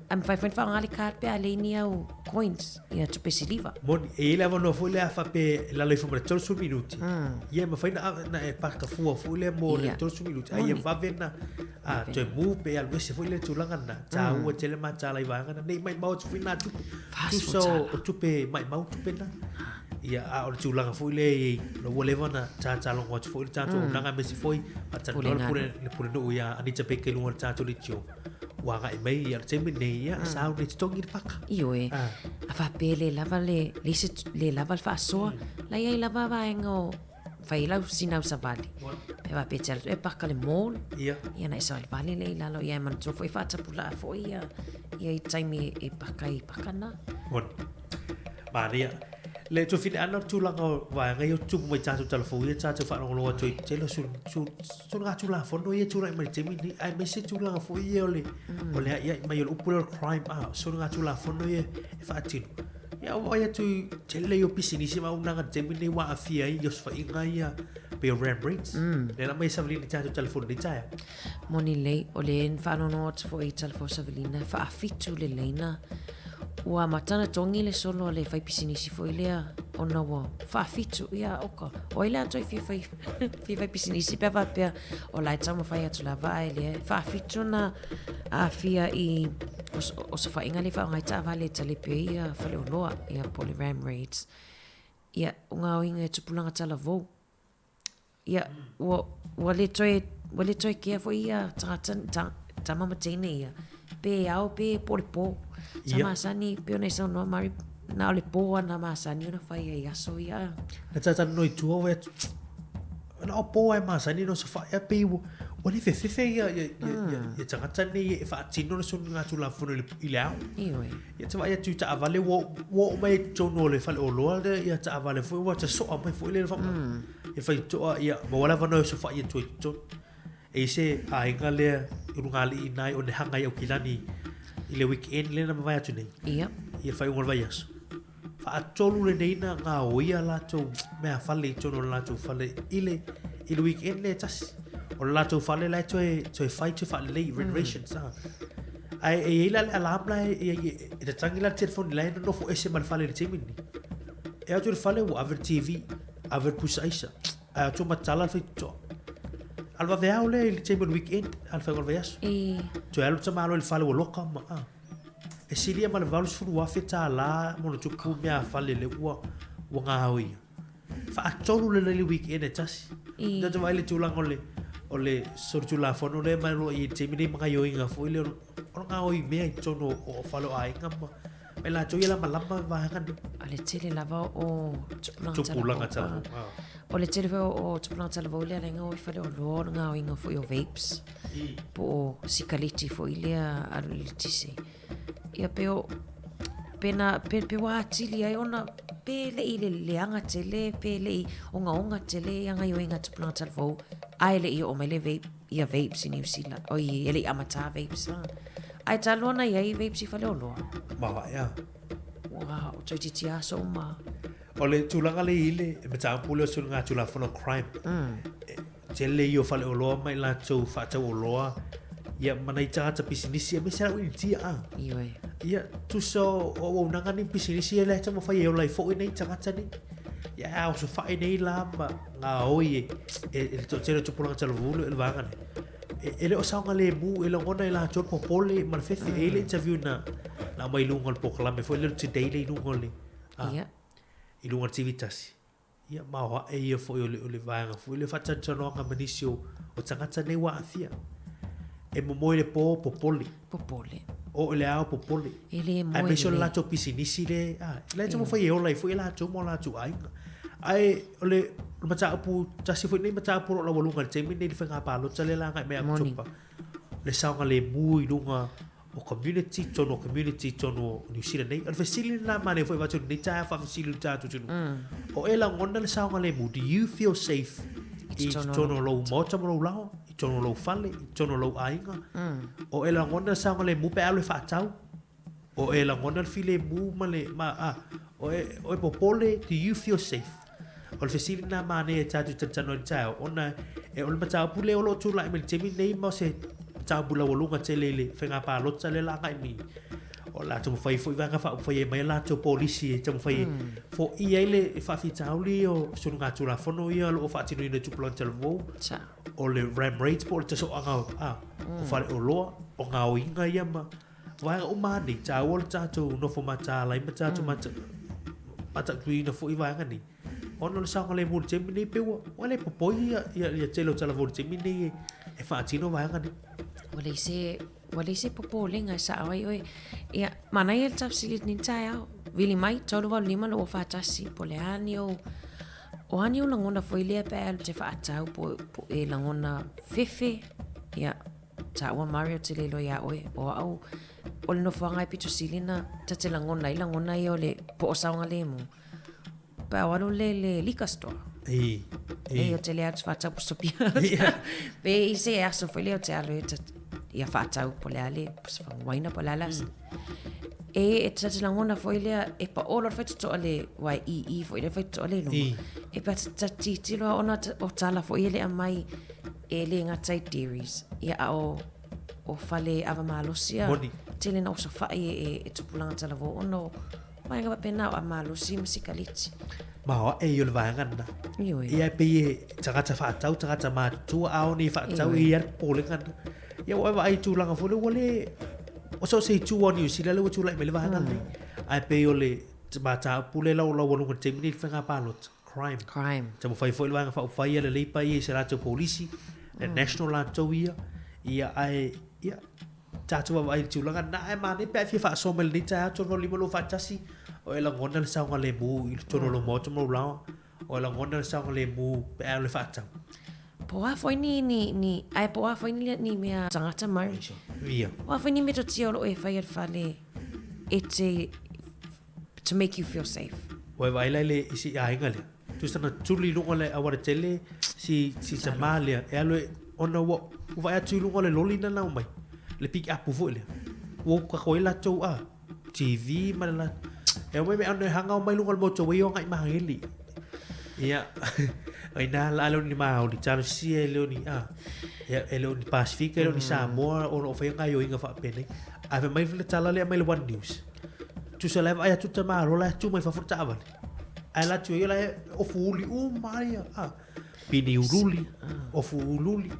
Ae mafai foi ona faaaoga le card pe a leai ni au coins, ia tupe siliva. Moni, e i ai le avanoa foi lea a faapea e lalo ifo ma le 30 minuti. Ia e mafai ona na e paka fua foi lea mo le 30 minuti. Ae ia vave na a toe move pe alu ese foi le tulaga lena. Taua tele mataala i vaega na. Nei maimau atu foi na tupe. Tusa o tupe maimau tupe na. Ia, a o le tulaga foi lea e i ai, o la ua leva ona tatalogo atu foi le tatou auaunaga aemaise foi faatalanoa le pule, le pulenuu ia Anita Baker i luga o le tatou leitio ua agai mai ia o le taimi lenei, ia, sa au nei totogi le paka. Ioe, a faapea e le lava le, le isi, le lava le faasoa, la i ai lava vaega o fai ai lau sinau savali. Pe faapea e te alu atu e paka le mall, Ia. ia ona e savalivali lea i lalo, ia e manatua foi e faatapulaa foi ia, ia i taimi e paka ai i paka na. Moni. Manaia. Le tuafine ana o le tulaga o vaega ia o tutupu mai tatou talafou ia tatou faalogologo atu ai tele o soligatulafono ia e tulai mai i le taimi lenei aemaise tulaga foi ia o le o le aiai mai o le upu lea o le crime a soligatulafono ia e faatino. Ia ua vaai atu i tele ia o pisinisi ma auaunaga i le taimi lenei ua aafia ai i osofaiga ia pei o ram rates. Lea la aumai e Savalina i tatou talafou i lenei taeao. Moni lelei, o lea na faanoanoa atu foi i Talafou Savalina, e faafitu le laina. Ua amata ona togi le solo a le faipisinisi foi lea ona ua faafitu. Ia, oka, o ai le a toe fia fai, fia fai pisinisi pe a faapea o la e taumafai atu lava ae lea e faafitu ona aafia i osofaiga lea e faaaoga ai taavale e talepe ai ia faleoloa, ia po o le ram raids. Ia, o gaoiga e tupulaga talavou. Ia, ua, ua le toe, ua le toe kea foi ia tagata, ta, tama ma teine ia. Pe ao, pe po o le pō. Sa Ia. masani, pei ona e saunoa Mari, na o le pō ana masani ona fai ai aso ia. Na talatalanoa i tua ua atu, na o pō lava e masani ona osofai ae pei ua, ua le fefefe ia, ia, ia, ia, ia tagata nei e faatino le soligatulafono i le, i le ao. Ioe. Ia te vaai atu i taavale ua, ua oo mai i totonu o le faleoloa lea ia taavale foi ua tasoa mai foi lea le whanga. E whaitoa ia, ma wala wanoa e osofai atu ai totonu. E i se aiga lea i Ulugalii i nai o ne hanga i Aukilani i le weekend lea na mavae atu nei. Ia. I le faaiuga o le vaiaso. Faatolu lenei na gaoia latou meafale i totonu o le latou fale i le, i le weekend lea e tasi. O le latou fale la e toe, toe fai toe faalelei, renovations. Mm. Ae e i ai la le alarm la e, e, e, e tatagi la le telefoni la e nonofo ese ma le fale i le taimi lenei. E atu i le fale ua ave le TV, ave le pusa aisa, ae atu matala le faitotoa. A o le vaveao lea i le taimi o le weekend, a le faaiuga o le vaiaso. E. Toe alu le tamaloa i le fale ua loka ma, a. E silia ma le $80,000 ma ona tupu meafale lea ua, ua gaoia. Faatolu lelei le weekend e tasi. I. Tatou vaai i le tulaga o le, o le solitulafono lea ma lo i le taimi nei ma gaoioiga foi lea o le gaoi mea i totonu o fale o aiga ma ma i latou ia lamalama vaega nei. O le tele lava o tupulaga Tupulaga talavou. talavou. Ah. O le tele foi o tupulaga talavou lea laga o i faleoloa o le gaoiga foi o vapes. Po o sikaleti foi lea alu i le eletise. Ia pe o pe na pe, pe ua atili ai ona pe le i le leaga tele pe le i ogaoga tele ia gaioiga tupulaga talavou ae le i oo mai le vape ia vapes i Niu Sila oi e le i amata vapes a ae talu ona i ai vapes i faleoloa. Maoae a. Ua o toeitiiti aso uma. O le tulaga le i le mataupu lea o soligatulafono crime. E, Tele ia o faleoloa ma i latou faatau oloa, ia ma nai tagata pisinisi aemaise lava Initia a. Ioe. Ia, tusa o auaunaga nei pisinisi ia lea e taumafai e ola ai foi nei tagata nei. Ia a osofai nei la ma gaoi e, e, e le toatele o tupulaga talavulu e le vaega nei. E, e le o saogalemu, e lagona e latou le popole ma le fefe. E i ai le interview na, na aumai i luga o le polokalame foi lea o le Today lea i luga o le, a, Ia. i luga o le TV tasi. Ia, ma o ae ia foi o le, o le vaega foi le faatalatalanoaga ma nisi o, o tagata nei ua aafia. E momoe le pō, popole. Popole. O i le ao, popole. E le moe Aemaise o le lelei. latou pisinisi le, a, la e taumafai e ola ai foi e latou ma o latou aiga. Ae o le, o le mataupu, tasi foi lenei mataupu o lo o laualuga i le taimi lenei i le faiga palota lea la agai mai ia Moni. Oketopa, le saogalemu i luga o community, totonu o community, totonu o Niu Sila nei. O le fesili lena manaia foi avatu i lenei taeao faafesili i le tatou atunuu. O e lagona le saogalemu, do you feel safe i totonu o lou maota ma lou laoa, i totonu o lou fale, i totonu o lou aiga? O e lagona le saogalemu pe a alu e faatau? O e lagona le filemu ma le, ma, a, o e, o e popole, do you feel safe? O le fesili lena manaia e tatou talatalanoa i le taeao, ona e o le mataupu lea o lo o tulai mai i le taimi lenei ma o se mataupu laualuga tele i le faiga palota lea o le a agai mai. O le a taumafai foi vaega faaupufai e aumai a latou polisi e taumafai e foia ai le faafitauli o soligatulafono ia o lo o faatinoina e Tupulaga Talavou, o le ram raids po o le tasoaga o faleoloa, o gaoiga ia ma vaega uma lava nei, taua le tatou nofo mataala ai ma tatou mata, matautuina foi vaega nei, ona o le saogalemu i le taimi nei pei ua ua le popoi ia ia ia tele o talavou i le taimi nei e e faatino vaega nei. Ua leai se ua leai se popolega e sao ai oe. Ia, manaia le tafesili i lenei taeao. Vili mai, 385 241, po o le a ni ou o a ni ou lagona foi lea pe a e alu e te faatau po po e lagona fefe, ia, taua Mario ou te le iloa iā oe, o au o le nofoaga e pito sili ona ta te lagona ai lagona ia o le po o saogalemu. Pe a alu le le liquor store. I, i. E o te le atu whaatau po sopia. Pe i se aso foi le o te alu e ta ia whaatau po le ale, po se whangawaina po le ale asa. E e ta te langona foi lea e pa olo whai totoa le wai i i foi le whai totoa le luma. E pa ta titilo ona o tala foi e le amai e le ngata i dairies. Ia a o o fale ava malosi a. Moni. Tele na osofai e, e, e tupulaga talavou ona o vaega faapena o ava malosi ma sikaleti. Ma o aʻe ia o le vaega lena. Ioe. Ia e pei e tagata faatau, tagata matutua, a o nei faatau e i ai le popolega lena. Ia ua e vaai i tulaga foi lea ua le, o so o se itu lava o Niu Sila lea ua tulai mai le vaega lenei. Ae pei o le mataupu lea e laualuga i le taimi lenei i le faiga palota. Crime. Crime. Taumafai foi le Vaega Faaupufai a le Leipa ia i se latou polisi, le national latou ia, ia ae, ia, tatou vaavaai i le tulaga lena, ae manaia pe a e fia faasoa mai i lenei taeao, 3 8 2 4 1, o e lagona le saogalemu i totonu o lou maota ma lou laoa, o e lagona le saogalemu pe a o le faatau. Po o a foi ni, ni, ni, ae po o a foi ni, ni mea tangata mai. Ia. Po o a foi ni metotia o loo e whai a le fale e te to make you feel safe. Ua e vaai la i le i si aiga lea. Tusa na tuli i luga o le aualatele si si tama lea e alu e ona ua ua vaai atu i luga o le loli lena na omai, le pick up foi lea. Ua kako ai latou a TV ma le la e omai me ano e hanga omai luga o le motorway o agai Mageli. Ia o ina la le o ni Maori, talosia e le o ni a ia e le o ni Pasifika e le o ni Samoa ona o faia gaioiga faapenei. Ae fai mai le tala lea mai le One News. Tusa la e vaai atu te malo la e tu mai fafo le taavale. Ae la atu ia la e ofu uli uma ia. Ah, pini ululi, ofu ululi.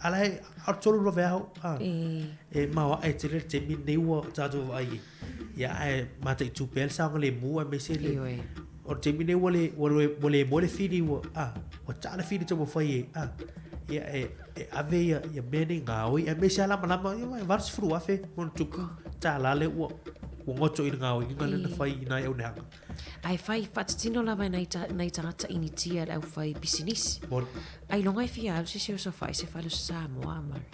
A la e a tolu love aho. Ah. E maoaʻe tele le taimi lenei ua tatou vaai ai. Ia ae mataitu pea le saogalemu aemaise le Ioe. o le taimi lenei ua le ua le ua le moe le fili ua ah ua taa le fili taumafai e ah ia e e ave ia ia mea nei gaoi aemaise lava lamalama ia e 80,000 ma ona tupu tālā lea ua ua goto i le gaoiga lea na fai i nai auneaga. Ae fai faatitino lava e nai ta nai tagata Initia le aufai pisinisi. Moni. Ailoga e fia alu se isi osofai se fale o se Samoa Murray.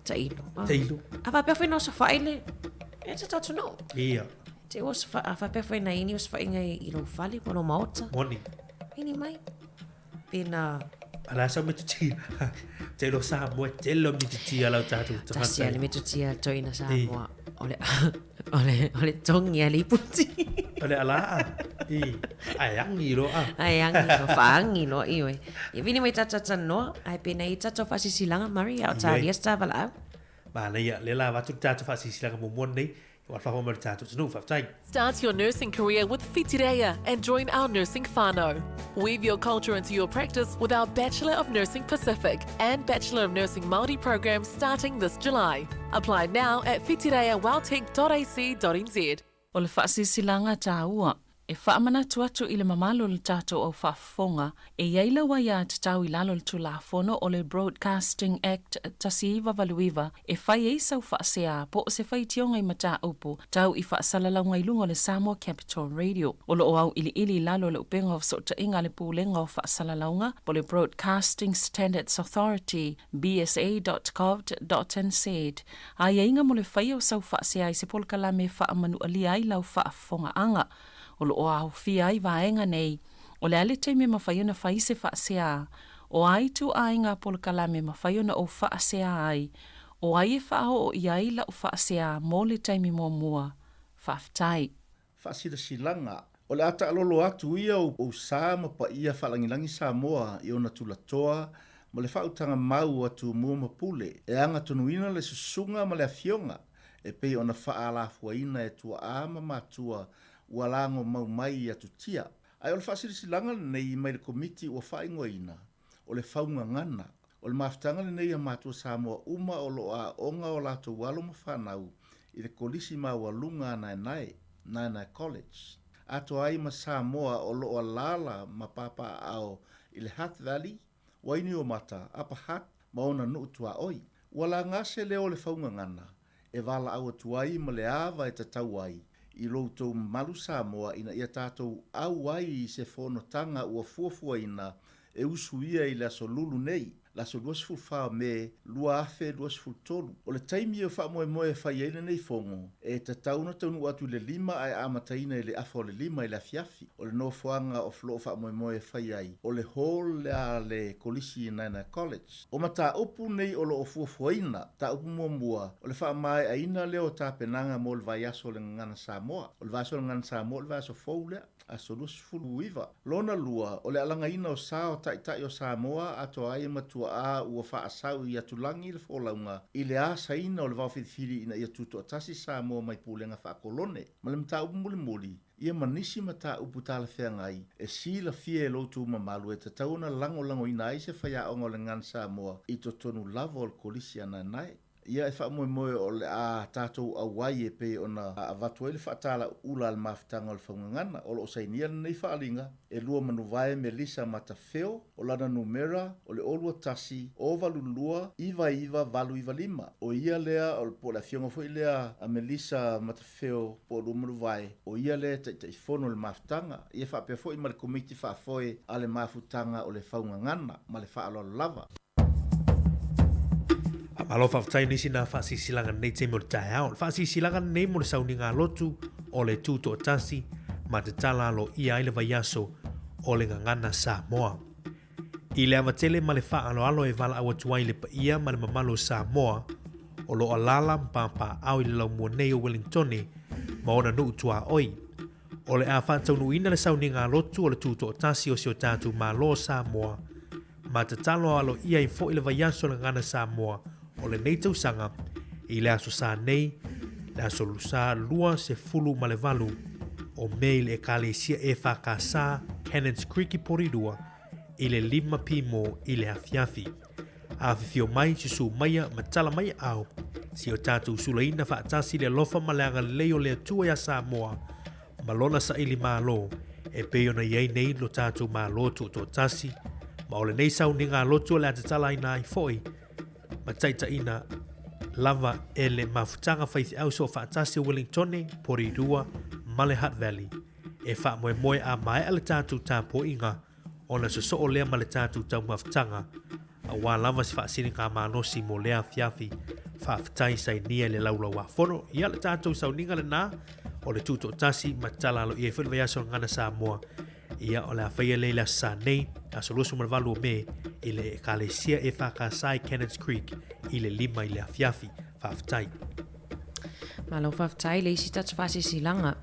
Tailo. Ah. Tailo. A faapea foi na osofai le e te tatou Ia. Te osofai, a faapea foi na ini osofaiga i lou fale po o lou maota. Moni. Ini mai. Pena. A la sau metotia. Te lo Samoa, te lo metotia lau tatou tagata. Tasi a le metotia toeaina Samoa. O le, o le, o le tongi a le iputi. O le alaa. I. Ae agi loa. Ae agi loa, whaangi loa, ioe. Ia vili mai tatou talanoa, ae pena i tatou whaasisilaga, Murray, a o talia se ta valaau. Manaia, lea la avatu le tatou faasilasila muamua lenei, ua alofafo mai le tatou atunuu. Faafetai. Start your nursing career with Whitireia and join our nursing whānau. Weave your culture into your practice with our Bachelor of Nursing Pacific and Bachelor of Nursing Māori programs starting this July. Apply now at whitireiaweltec.ac.nz. O le faasilasilaga taua e faamanatu atu i le mamalu o le tatou au faafofoga, e i ai lau aiatatau i lalo o le Tulafono o le Broadcasting Act 1989 e fai ai sau faasea po o se faitioga i mataupu tau i faasalalauga i luga o le Samoa Capital Radio. O lo o auiliili i lalo o le upega o fesootaiga a le Pulega o Faasalalauga po o le Broadcasting Standards Authority, bsa.govt.nz, aiaiga mo le faia o sau faasea i se polokalame e faamanualia ai lau faafofogaaga. O lo o aofia ai vaega nei, o le a le taimi e mafai ona fai se faasea, o a ituaiga polokalame e mafai ona ou faasea ai, o ai e faaoo i ai lau faasea mo le taimi muamua. Faafetai. Faasilasilaga, O le a taalolo atu ia o ou sa ma paia faalagilagi Samoa i ona tulatoa ma le faautaga mau a Tumua ma Pule e agatonuina le susuga ma le afioga e pei ona faaalafuaina e tuaa ma matua ua lago mau mai i atutia. Ae o le faasilasilaga lenei mai le Komiti ua faaigoaina o le faugagana. O le mafutaga lenei a matua Samoa uma o lo o aoga o latou alo ma fanau i le Kolisi Maualuga a Naenae, Naenae College. atoa ai ma Samoa o lo o alaala ma papaaao i le Hutt Valley, Wainiomata, Upper Hutt ma ona nuu tuaoi. Ua laga se leo o le faugagana e valaau atu ai ma le ava e tatau ai i lo outou mamalu Samoa ina ia tatou auai i se fonotaga ua fuafuaina e usuia i le aso Lulu nei, le aso 24 o Me 2023. O le taimi o faamoemoe e fai ai lenei fono, e tatau ona taunuu atu i le lima ae amataina i le afa o le lima i le afiafi. O le nofoaga o loo faamoemoe e fai ai, o le hall a le Kolisi i Naenae College. O mataupu nei o lo o fuafuaina, mataupu muamua, o le faamaeaina lea o tapenaga mo le vaiaso o le Gagana Samoa. O le vaiaso o le Gagana Samoa o le vaiaso fou lea, aso 29. Lona lua, o le alagaina o sa o Taitai o Samoa atoa ai ma tuaa ua faasau i atulagi le folauga i le asaina o le vaofilifili ina ia tutoatasi Samoa mai pulega faakolone. Ma le mataupu mulimuli, ia ma nisi mataupu talafeagai e silafia e lo outou mamalu e tatau ona lagolagoina ai se faiaoga o le Gagana Samoa i totonu lava o le Kolisi a Naenae. Ia e faamoemoe o le a tatou auai e pei ona avatu ai le faatalauula a le mafutaga o le faugagana. O lo o sainia lenei faaaliga e Luamanuvae Melissa Matafeo, o lana numera o le 0 21 082 99895. O ia lea, po o le afioga foi lea a Melissa Matafeo, Feo po o Luamanuvae, o ia lea e Taitaifono o le Mafutaga, ia faapea foi ma le Komiti Faafoe a le Mafutaga o le Faugagana ma le faaaloalo lava. Malo faafetai nisi na faasilasilaga lenei taimi o le taeao. O le faasilasilaga lenei mo le sauniga lotu o le Tutoatasi ma tatala aloaia ai le vaiaso o le Gagana Samoa. I le ava tele ma le faaaloalo e valaau atu ai i le paia ma le mamalu o Samoa, o lo o alaala ma papaaao i le laumua nei o Wellingtone ma ona nuu tuaoi. O le a faataunuuina le sauniga lotu o le Tutoatasi o si o tatou Malo o Samoa ma tatalo aloaia ai foi le vaiaso o le Gagana Samoa o lenei tausaga i le Aso Sa nei, le Aso Sa 28 o Me i le Ekalesia EFKS Cannons Creek i Porirua i le 5 pimo i le afiafi. Afifio mai, susū maia, ma tala mai aao, si o tatou sulaina faatasi le alofa ma le agalelei o le Atua iā Samoa ma lona saili malo e pei ona i ai nei lo tatou Malo Tuutoatasi, ma o lenei sauniga lotu o le a tatalaina ai foi ma taitaiina lava e le mafutaga faifeau soofaatasi o Wellingtone, Porirua ma le Hutt Valley. E faamoemoe a maea le tatou tapuaiga ona sosoo lea ma le tatou taumafataga aua lava se faasiligamalosi mo lea afiafi. Faafetai sainia i le Laulau-a-Fono. Ia le tatou sauniga lena o le Tutoatasi ma tatala aloaia ai foi le vaiaso o le Gagana Samoa. Ia, o le a faia lea i le Aso Sa nei, aso 28 o Me, i le Ekalesia EFKS i Cannons Creek i le 5 i le afiafi. Faafetai. Malo faafetai le isi tatou faasilasilaga.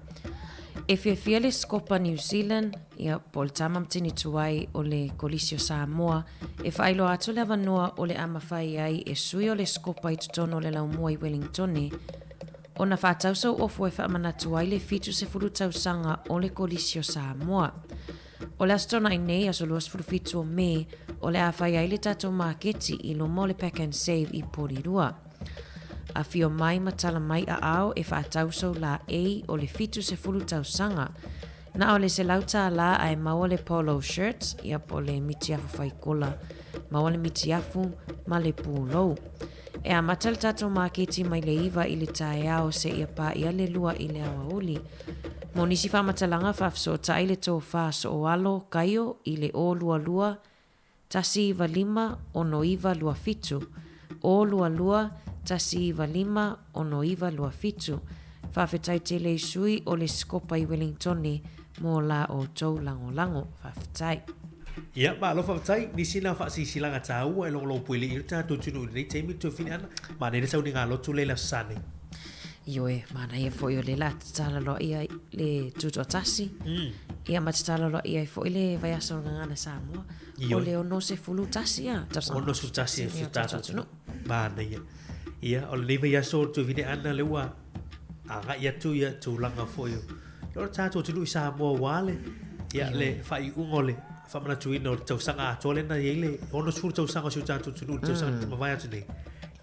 E fiafia le Scopa New Zealand, ia, po o le Tama Matini Tuai o le Kolisi o Samoa, e faailoa atu le avanoa o le a mafai ai e sui o le Scopa i totonu o le laumua i Wellingtone, ona faatau sauofu e faamanatu ai le 70 tausaga o le Kolisi o Samoa. O le Aso Toonai nei, aso 27 o Me, o le a fai ai le tatou maketi i luma o le Pack and Save i Porirua. Afio mai ma tala mai aao e faatau sou laei o le 70 tausaga. Na o le $100 ae maua le polo shirt, ia po o le mitiafu faikola, maua le mitiafu ma le pulou. E amata le tatou maketi mai le 9 i le taeao seia paia le 2 i le aoauli. Mo nisi faamatalaga faafesootai le tofa sooalo Kaio i le 022 195 6927, 022 195 6927. Faafetai tele i sui o le Sikopa i Wellingtone mo la outou lagolago. Faafetai. Ia, malo faafetai. Nisi na faasilasilaga taua e logologo puelei i le tatou atunuu i lenei taimi le tuafine ana. Manaia le sauniga lotu lea i le Aso Sa nei. Ioe, manaia foi o lea la tatala loa ia le tutoatasi. Ia ma tatala loa ia foi le vaiaso o le Gagana Samoa. Ioe. O le 61 ia tausaga. 61 e si tatou atunuu. Manaia. Ia, o lenei vaiaso o le tuafine ana lea ua agai atu ia tulaga foi o le tatou atunuu i Samoa aua le, ia, le faaiuga o le faamanatuina o le tausaga atoa lea na i ai le 60 tausaga o si o tatou atunuu i le tausaga na mavae atu nei.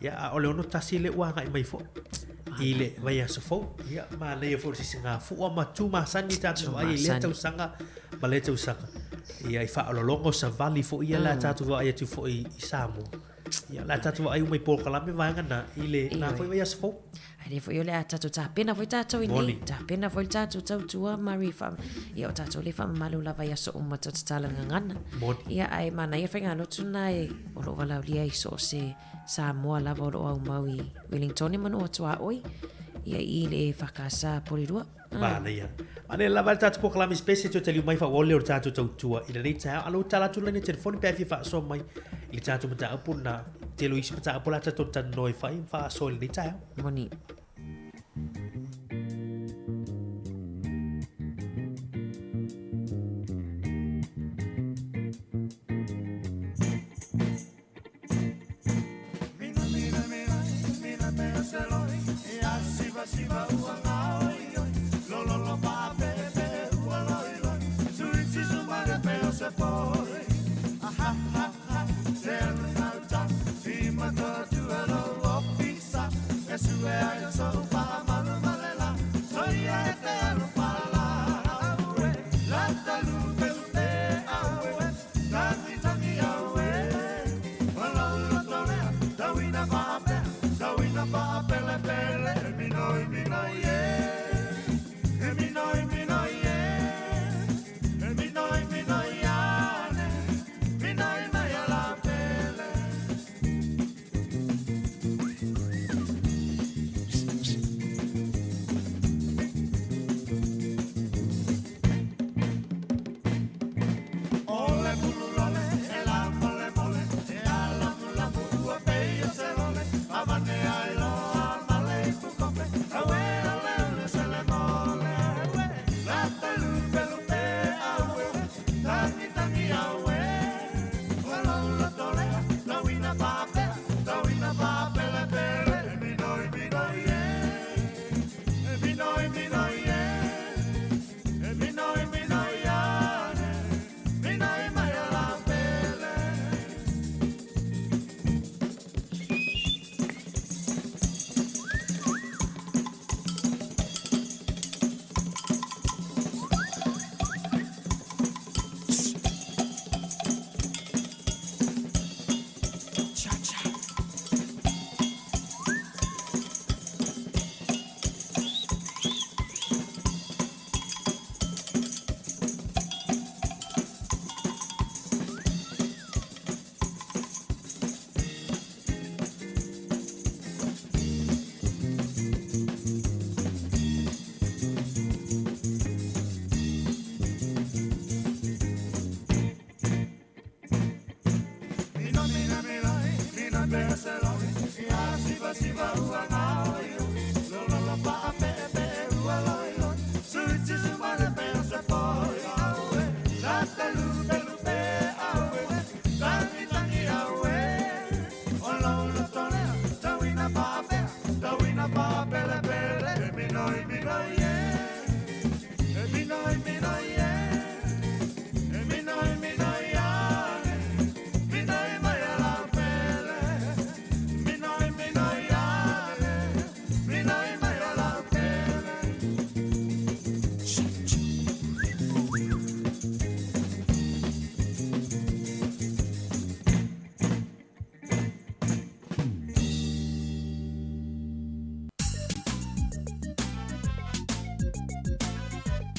Ia, a o le 61 lea ua agai mai foi. I le vaiaso fou. Ia, manaia foi le sisigafua ma tu masani tatou vaai i lea tausaga ma lea tausaga. Ia, i faaoloologa o savali foi ia la tatou vaai atu foi i Samoa. Ia, la tatou vaai uma i polokalame vaega na i le na foi vaiaso fou. Ai lea foi o le a tatou tapena foi tatou i nei. Tapena foi le tatou tautua Mari fa ia o tatou le faamamalu lava i aso uma tatou tatala le gagana. Ia ae manaia faigalotu na e o loo valaaulia i so o se Samoa lava o loo aumau i Wellingtone ma nuu tuaoi ia i le EFKS Porirua. Manaia. Manaia lava le tatou polokalame spese toe taliu mai faaauau lea o le tatou tautua i lenei taeao. A o lou tala atu lena i telefoni pe a fia faasoa mai i le tatou mataupu lena. Tele o isi mataupu la tatou talanoa ai fai ma faasoa i lenei taeao. Moni.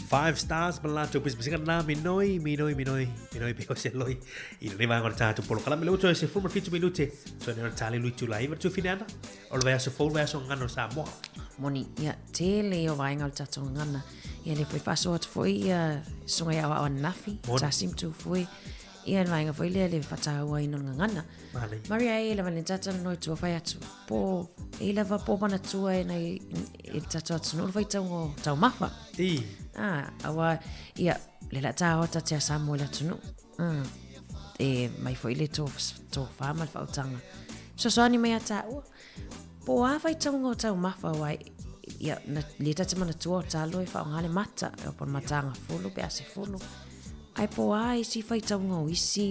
Five stars ma latou pisipisiga na minoi, minoi, minoi, minoi pe o se loi. I lenei vaega o le tatou polokalame le uto e 17 minute. So ne o le tali lui tula iwa tu fine ana. O le vaiaso fou, le vaiaso gagana o Samoa. Moni, ia, tele o vaega o le tatou gagana. Ia le foi faasoa atu foi ia susuga i aoao ananafi, tasi ma tu foi. Ia le vaega foi lea le faatauaina o le gagana. Manaia. Maria e lava le talanoa i tua fai atu. Po, e lava po manatua e nei i le tatou atunuu le faitauga o taumafa. I. Ah, aua, ia, le la tāoa ta tea Samoa i le atunuu. Mm. E mai foi le tō, tō whā ma le whautanga. Sosoani mai a tāua. Po a faitauga o taumafa wai, ia, na, le tate manatua o tālo e whaonga le mata, e opo matanga fulu, pe ase fulu. Ai po a isi faitauga o isi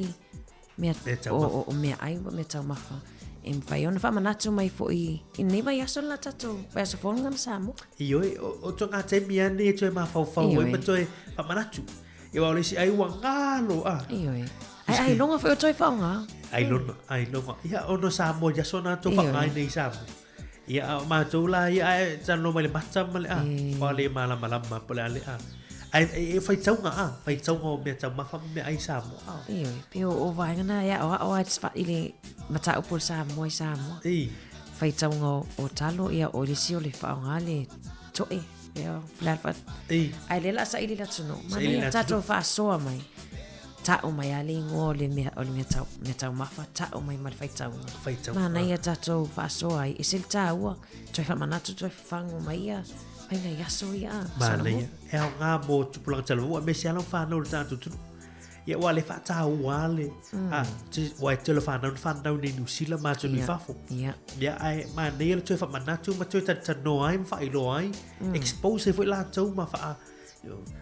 mea, o, o, o mea ai, mea taumafa. E mafai ona faamanatu mai foi i lenei vaiaso le la tatou vaiaso fou lena ma Samoa. Ioe, o toe ngā taimi a nei e toe mafaufau ai ma toe faamanatu. Ia aua o le isi ai ua galo a. Ioe. Ai ailoga foi o toe faaaoga. Ailoga, ailoga. Ia ona o Samoa i aso na tou faaaoga ai nei i Samoa. Ia, a o matou la ia ae talanoa mai le mata ma le a, ua le malamalama po o le a le a. Ae e faitauga a, faitauga o mea taumafa ma mea ai Samoa a. Ioe, pei o vaega na e aoao lava i le mataupu o le Samoa i Samoa. I. Faitauga o talo, ia o le isi o le faaaoga le to'e, ia o le a le I. Ae lea o le a saili i le atunuu. Manaia tatou faasoa mai. Ta'u mai a le igoa o le mea, o le mea, tau, mea taumafa, ta'u mai ma le faitauga. Faitauga. Manaia tatou faasoa ai, ese le tāua, toe faamanatu, toe fafagu mai ia, mai nai aso ia. Manaia. E aoga mo tupulaga talavou, aemaise lava fanau o le tatou atunuu. Ia ua le faataua le, a, ua e tele o fanau na fanau nei Niu Sila ma atunuu i fafo. Ia. Ia, ae manaia le toe faamanatu ma toe talatalanoa ai ma faailoa ai, expose ai foi latou ma faa,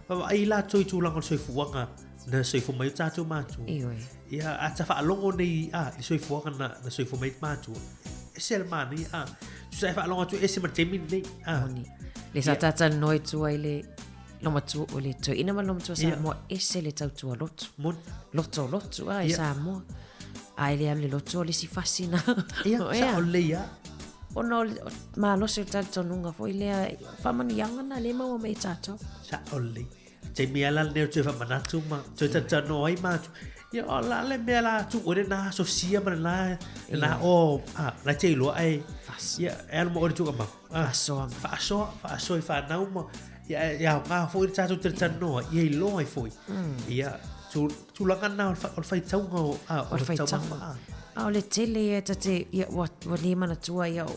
Vaavaai latou i tulaga o le soifuaga na soifua mai o tatou matua. Ioe. Ia, a ta faalogo nei a, i le soifuaga na, na soifua mai matua. Ese le manaia a. Tusa e faalogo atu ese ma le taimi lenei. A. Moni. Le sa talanoa i tua i le lomatua, o le toeaina ma le lomatua Samoa, ese le tautua lotu. Moni. Loto lotu a i Samoa. A e le alu le lotu o le isi fasi na. Ia, sao lelei lava. Ona o le malosi o le talitonuga foi lea, faamanuiaga na lea e maua mai e tatou. Sao lelei. Taimi lava la lenei o toe faamanatu ma toe talatalanoa ai matou. Ia, o la le mea la tuu ai lena asosia ma lena, lena o, a, la e te iloa ae, ia, e alu ma oe i le tuugamau. Faasoa. Faasoa, faasoa i fanau ma, ia, e aoga foi le tatou talatalanoa, ia iloa ai foi. Ia, tulaga lena o le faitauga o, a, o le faitauga. A o le tele ia ta te, ia, ua, ua le manatua ia o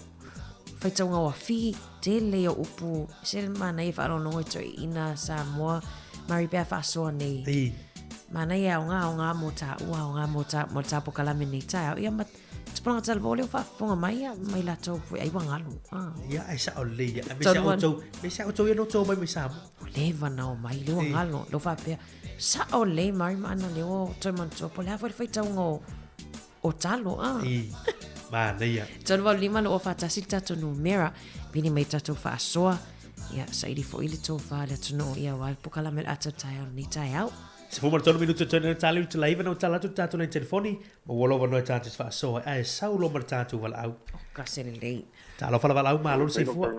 faitauga o afi, tele ia o upu, se le manaia faalogologo i toeaiina Samoa, mari pe a faasoa nei. I. Manaia aoga, aoga mo tāua, aoga mo tā, mo le tā pokalame nei taeao. Ia ma tupulaga talavou lea ua faafofoga mai ia, mai latou foi ai ua galu. Ah. Ia, ai sao lelei ia. Aemaise a outou, aemaise a outou ia na outou omai mai Samoa. Ua leva na omai, lea ua galo, lea ua faapea, Sao lelei Mari ma Ana lea ua toe manatua po o le a foi le faitauga o, o talo a. I, manaia. 385 241 le tatou numera, pili mai tatou faasoa, ia saili foi le tofa a le atunuu ia aua le pokalame o le ata o le taeao i lenei taeao. 13 minute toe nei tali utu la iva na tala atu tatou nei telefoni ma ua lova noe tatou faasoa ai ae sau loa ma le tatou valaau. O ka se lelei. Talofa la valaau malo le soifua.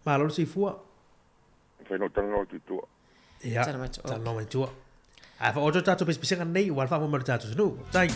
Malo le soifua. Mafai ona talanoa atu i tua. Ia, talanoa mai tua. Ae whaoto tātou pesepesega nei, ua alwha mai le tātou sunu. Tai.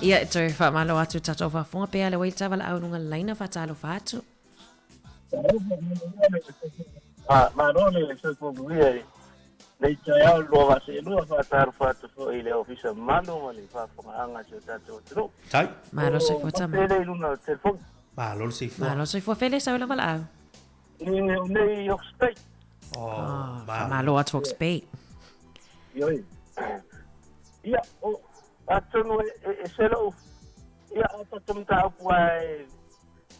Ia, e toe faamalo atu tatou faafofoga pe ala wai le tavalaau luga le laina faatalofa atu. Malo le soifua manuia i lenei taeao i le 2002, faatalofa atu foi i le Ofisa mamalu ma le faafofogaaga a si o tatou atunuu. Tai. Malo soifua tama. Fele i luga o le telefoni. Malo le soifua. Malo soifua Fele, sau lava laau. E o nei i Hawke's Bay. Oh, faamalo atu Hawke's Bay. Ioe. Ia, o, atonu e, e, e se lou, ia, a tatou mataupu lava e,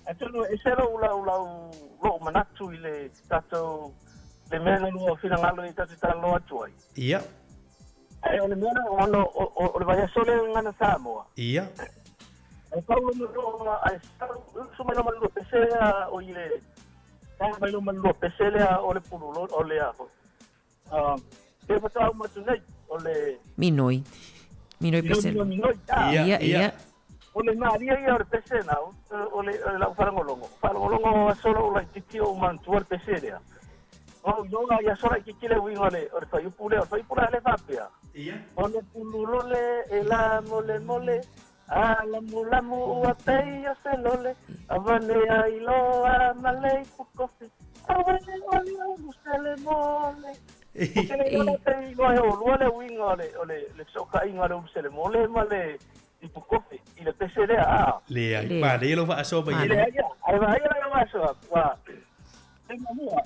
Atonu e ese lou lau lau lou manatu i le tatou le mea na lua finagalo i tatou talanoa atu ai. Ia. Ae o le mea lea ona o le vaiaso lea i Gagana Samoa. Ia. Ae pau lona lua ae sau usu mai loma le lua pese lea o i le sau mai loma le lua pese lea o le pulu o le a foi. Pe faatoa uma atu nei, o le... Minoi. Minoi pese. Minoi, minoi. Ia, ia. O le malie ia o le pese na, o le lau faalogologo. Faalogologo o aso lou laitiiti o ou manatua le pese lea. O iloa i aso laitiiti le uiga o le o le fuaiupu lea. O le fuaiupu la lea e faapea. Ia. O le pululole e lamolemole, a lamulamu ua pei o se lole, avane ai loa ma le ipu kofi, auē o le ulu sele mole. Ou te le iloa la pe iloa e oulua le uiga o le o le fesootaiga o le ulu sele mole ma le ipu kofi i le pese lea, a. Leai, manaia lou faasoa mai ai. Leai, ae vaaia la lau faasoa, ua le muamua,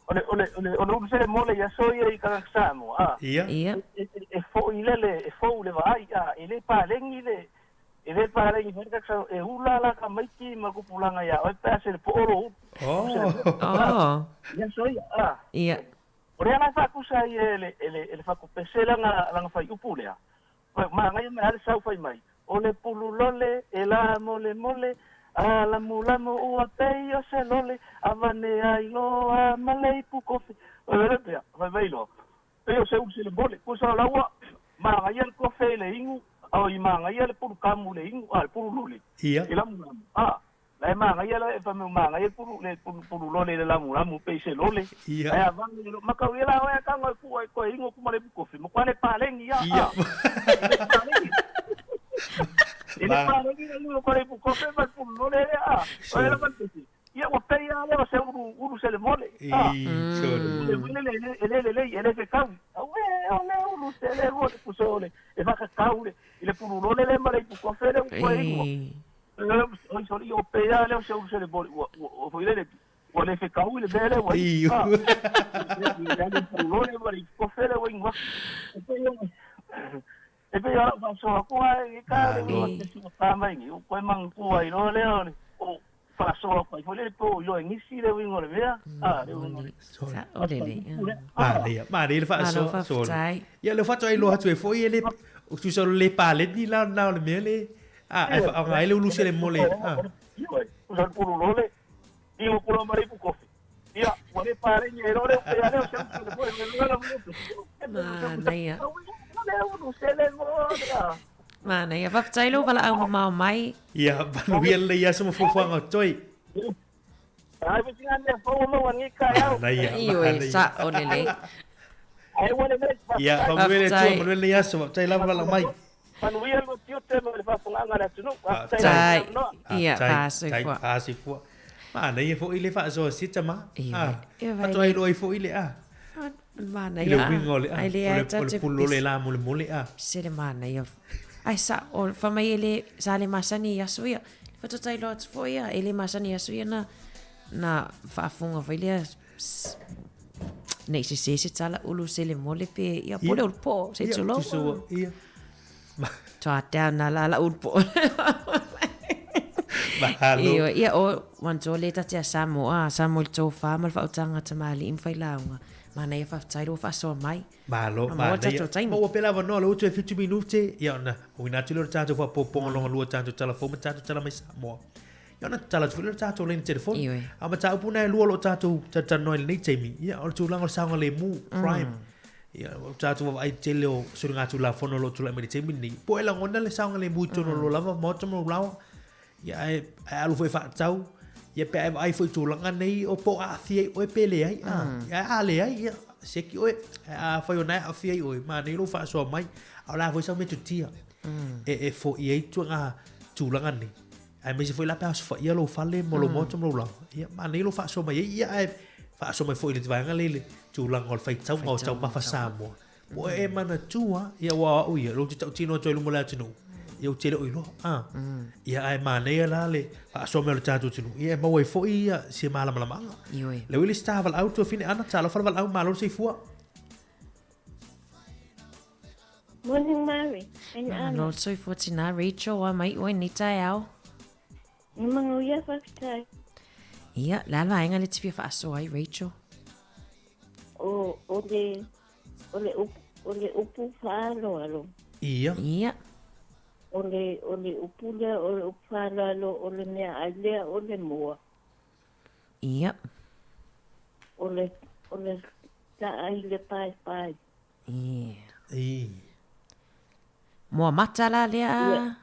o le, o le, o le, o le ulu sele mole i aso ia i tagata Samoa, a. Ia. Ia. E foi lele, e fou le vaai, a, e le paleni le, e le paleni foi le tagata Samoa, e ula la tamaiti ma tupulaga ia oe pe a se le poo lou ulu. Oh. Oh. I aso ia, a. Ia. O lea la e faatusa ai e le, e le, e le fatupese lana, lana fuaiupu lea, Manaia mai lava le sau fai mai, O le pulu lole e lamolemole, a lamulamu ua pei o se lole, avane ai loa ma le ipu kofi. O le pea, fai mai loa, pei o se ulu selemole, pusa o laua, manaia le kofe i le inu, oi manaia le pulu kamu i le inu, a le pulu lole, i lamulamu, a. La e manaia la e fai mai manaia le pulu le pulu pulu lole i le lamulamu pei se lole. Ia. Ae avane le makau ia la oe a tago e ku ai koe ingo ku ma le kofi mo koa le paleni ia. Ia. Le paleni. E le paleni le ingo ko le kofi ma le pulu lole le a. Oe la ma Ia ua pei a lea o se ulu ulu sele mole. I sole. Le wile le e le lelei e le fekau. Auē o le ulu sele mole puso o le e whakakau le i le pulu lole le ma le ipu kofe le upu e ingoa. Oi sole o pei a lea o se ulu sele mole ua ua foi lele ua le fekau i le mea lea ua i. I. Le pulu lole ma le ipu kofe le ua ingoa. E pei o E pei o lau faasoa atu ai i ka le ua te sua tā mai nei, o koe mangatua ai loa lea o le o faasoa atu ai foi lea po o iloa e nisi le uiga o le mea, a, le uiga o le Sao lelei. Manaia, manaia le Malo faasoa, sole. faafetai. Ia lea faatoa iloa atu ai foi e le tusa o le le paleni la lena o le mea le a ae faaaoga ai le ulu sele mole a. Ioe, tusa o le pululole, iu kula ma le ipu kofi. Ia, ua le paleni ai loa le upu ia lea o se upu sele mole, Manaia. Le ulu sele mole, a. Manaia. Faafetai lou valaau mamao mai. Ia, manuia lelei aso ma fuafuaga o totoe. Ai foi sina mea fou o maua nei taeao. Manaia, Ioe, manaia. sao lelei. Ai ua lelei. Ia, faamanuia le Atua, Faafetai. manuia lenei aso, faafetai lava valaau mai. Manuia lua tiute ma le faafofogaaga a le atunuu. Faafetai Faafetai. lava mo le avanoa. Ia, Faafetai, faasoifua. faasoifua. Manaia foi le faasoa sia tama. Ioe. Ah, Ia vai faatoa le. iloa ai foi le a. O le I le manaia a. uiga o le a. Ai lea O e le, o ta le te pulole la molemole a. Se le manaia. Ai sa, o fai mai e le, sa le masani i aso ia. Faatoa ta iloa atu foi ia, e le masani i aso ia na, na faafofoga foi lea, ne i sese se tala ulu sele mole pe, ia po le ulu po, se i tulou. Ia, tusa ia. Toa down na la la ulu po. Mahalo. Ioe, ia o, wanto le tate a Samoa, Samoa i le tofa ma le faautaga a tamalii ma failauga. Manaia faafetai lou faasoa mai. Malo, Ua maua manaia. tatou taimi. Maua pea le avanoa lea ua toe 7 minute, ia ona uina atu lea o le tatou faapopoga longa lua tatou tala fou ma tatou tala mai Samoa. Ia ona tatala atu foi lea o le tatou laina telefoni. Ioe. A o mataupu na e lua o lo o tatou talatalanoa i lenei taimi, ia o le tulaga o le saogalemu, crime. Ia o le tatou vaavaai tele o soligatulafono o lo o tulai mai i le taimi lenei. Po o e lagona le saogalemu i totonu o lo lava maota ma lou laoa. Ia ae, ae alu foi e faatatau, ia pe a e vaai foi i tulaga nei o po o aafia ai oe pe leai. A, ia a leai, ia, siaki oe. Ae afai o na e aafia ai oe, manaia lou faasoa mai. A o le a foi sau metotia e, e foia ai tulaga, tulaga nei. Aemaise foi la pe a osofaia lou fale ma lou maota ma lou laoa. Ia, manaia lou faasoa mai ai, ia ae faasoa mai foi i le vaega lea i le tulaga o le faitauga o taumafa Samoa. Ua e manatua, ia aua o au ia, lou te tautino atu ai i luma o le atunuu, ia ou te le o iloa. A, ia ae manaia la le faasoa mai o le tatou atunuu, ia e maua ai foi ia se malamalamaaga. Ioe. Le ui le star valaau tuafine Ana, talofa le valaau, malo le soifua. Morning Mary and Ana. Malo le soifua tina Rachel, a mai oe nei taeao. Manuia faafetai. Ia, le a le vaega lea e te fia faasoa ai, Rachel? O, o le, o le upu, o le upu faaaloalo. Ia. Ia. O le, o le upu lea, o le upu faaaloalo, o le meaai lea, o le moa. Ia. O le, o le taa i le paepae. Ia. I. Moa mata la lea, Ia.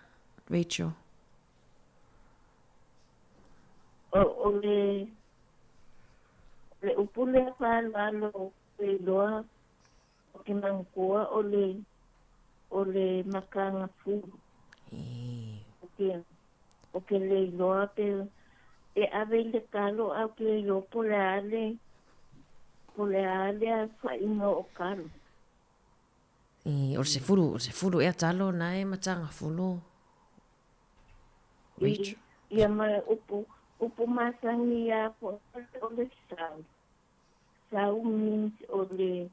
Rachel? O, o le, o le upu lea faaaloalo ou te iloa o ke manatua o le, o le makaga fulu. O ke, o ke le iloa pe e ave i le kalo a ou te le iloa po o le a le, po o le a le aofaiga o kalo. I, o le sefulu, o le sefulu ea talo na e mataga fulu. Rachel. Ia ma upu, upu masani ia po o le sau. Sau means o le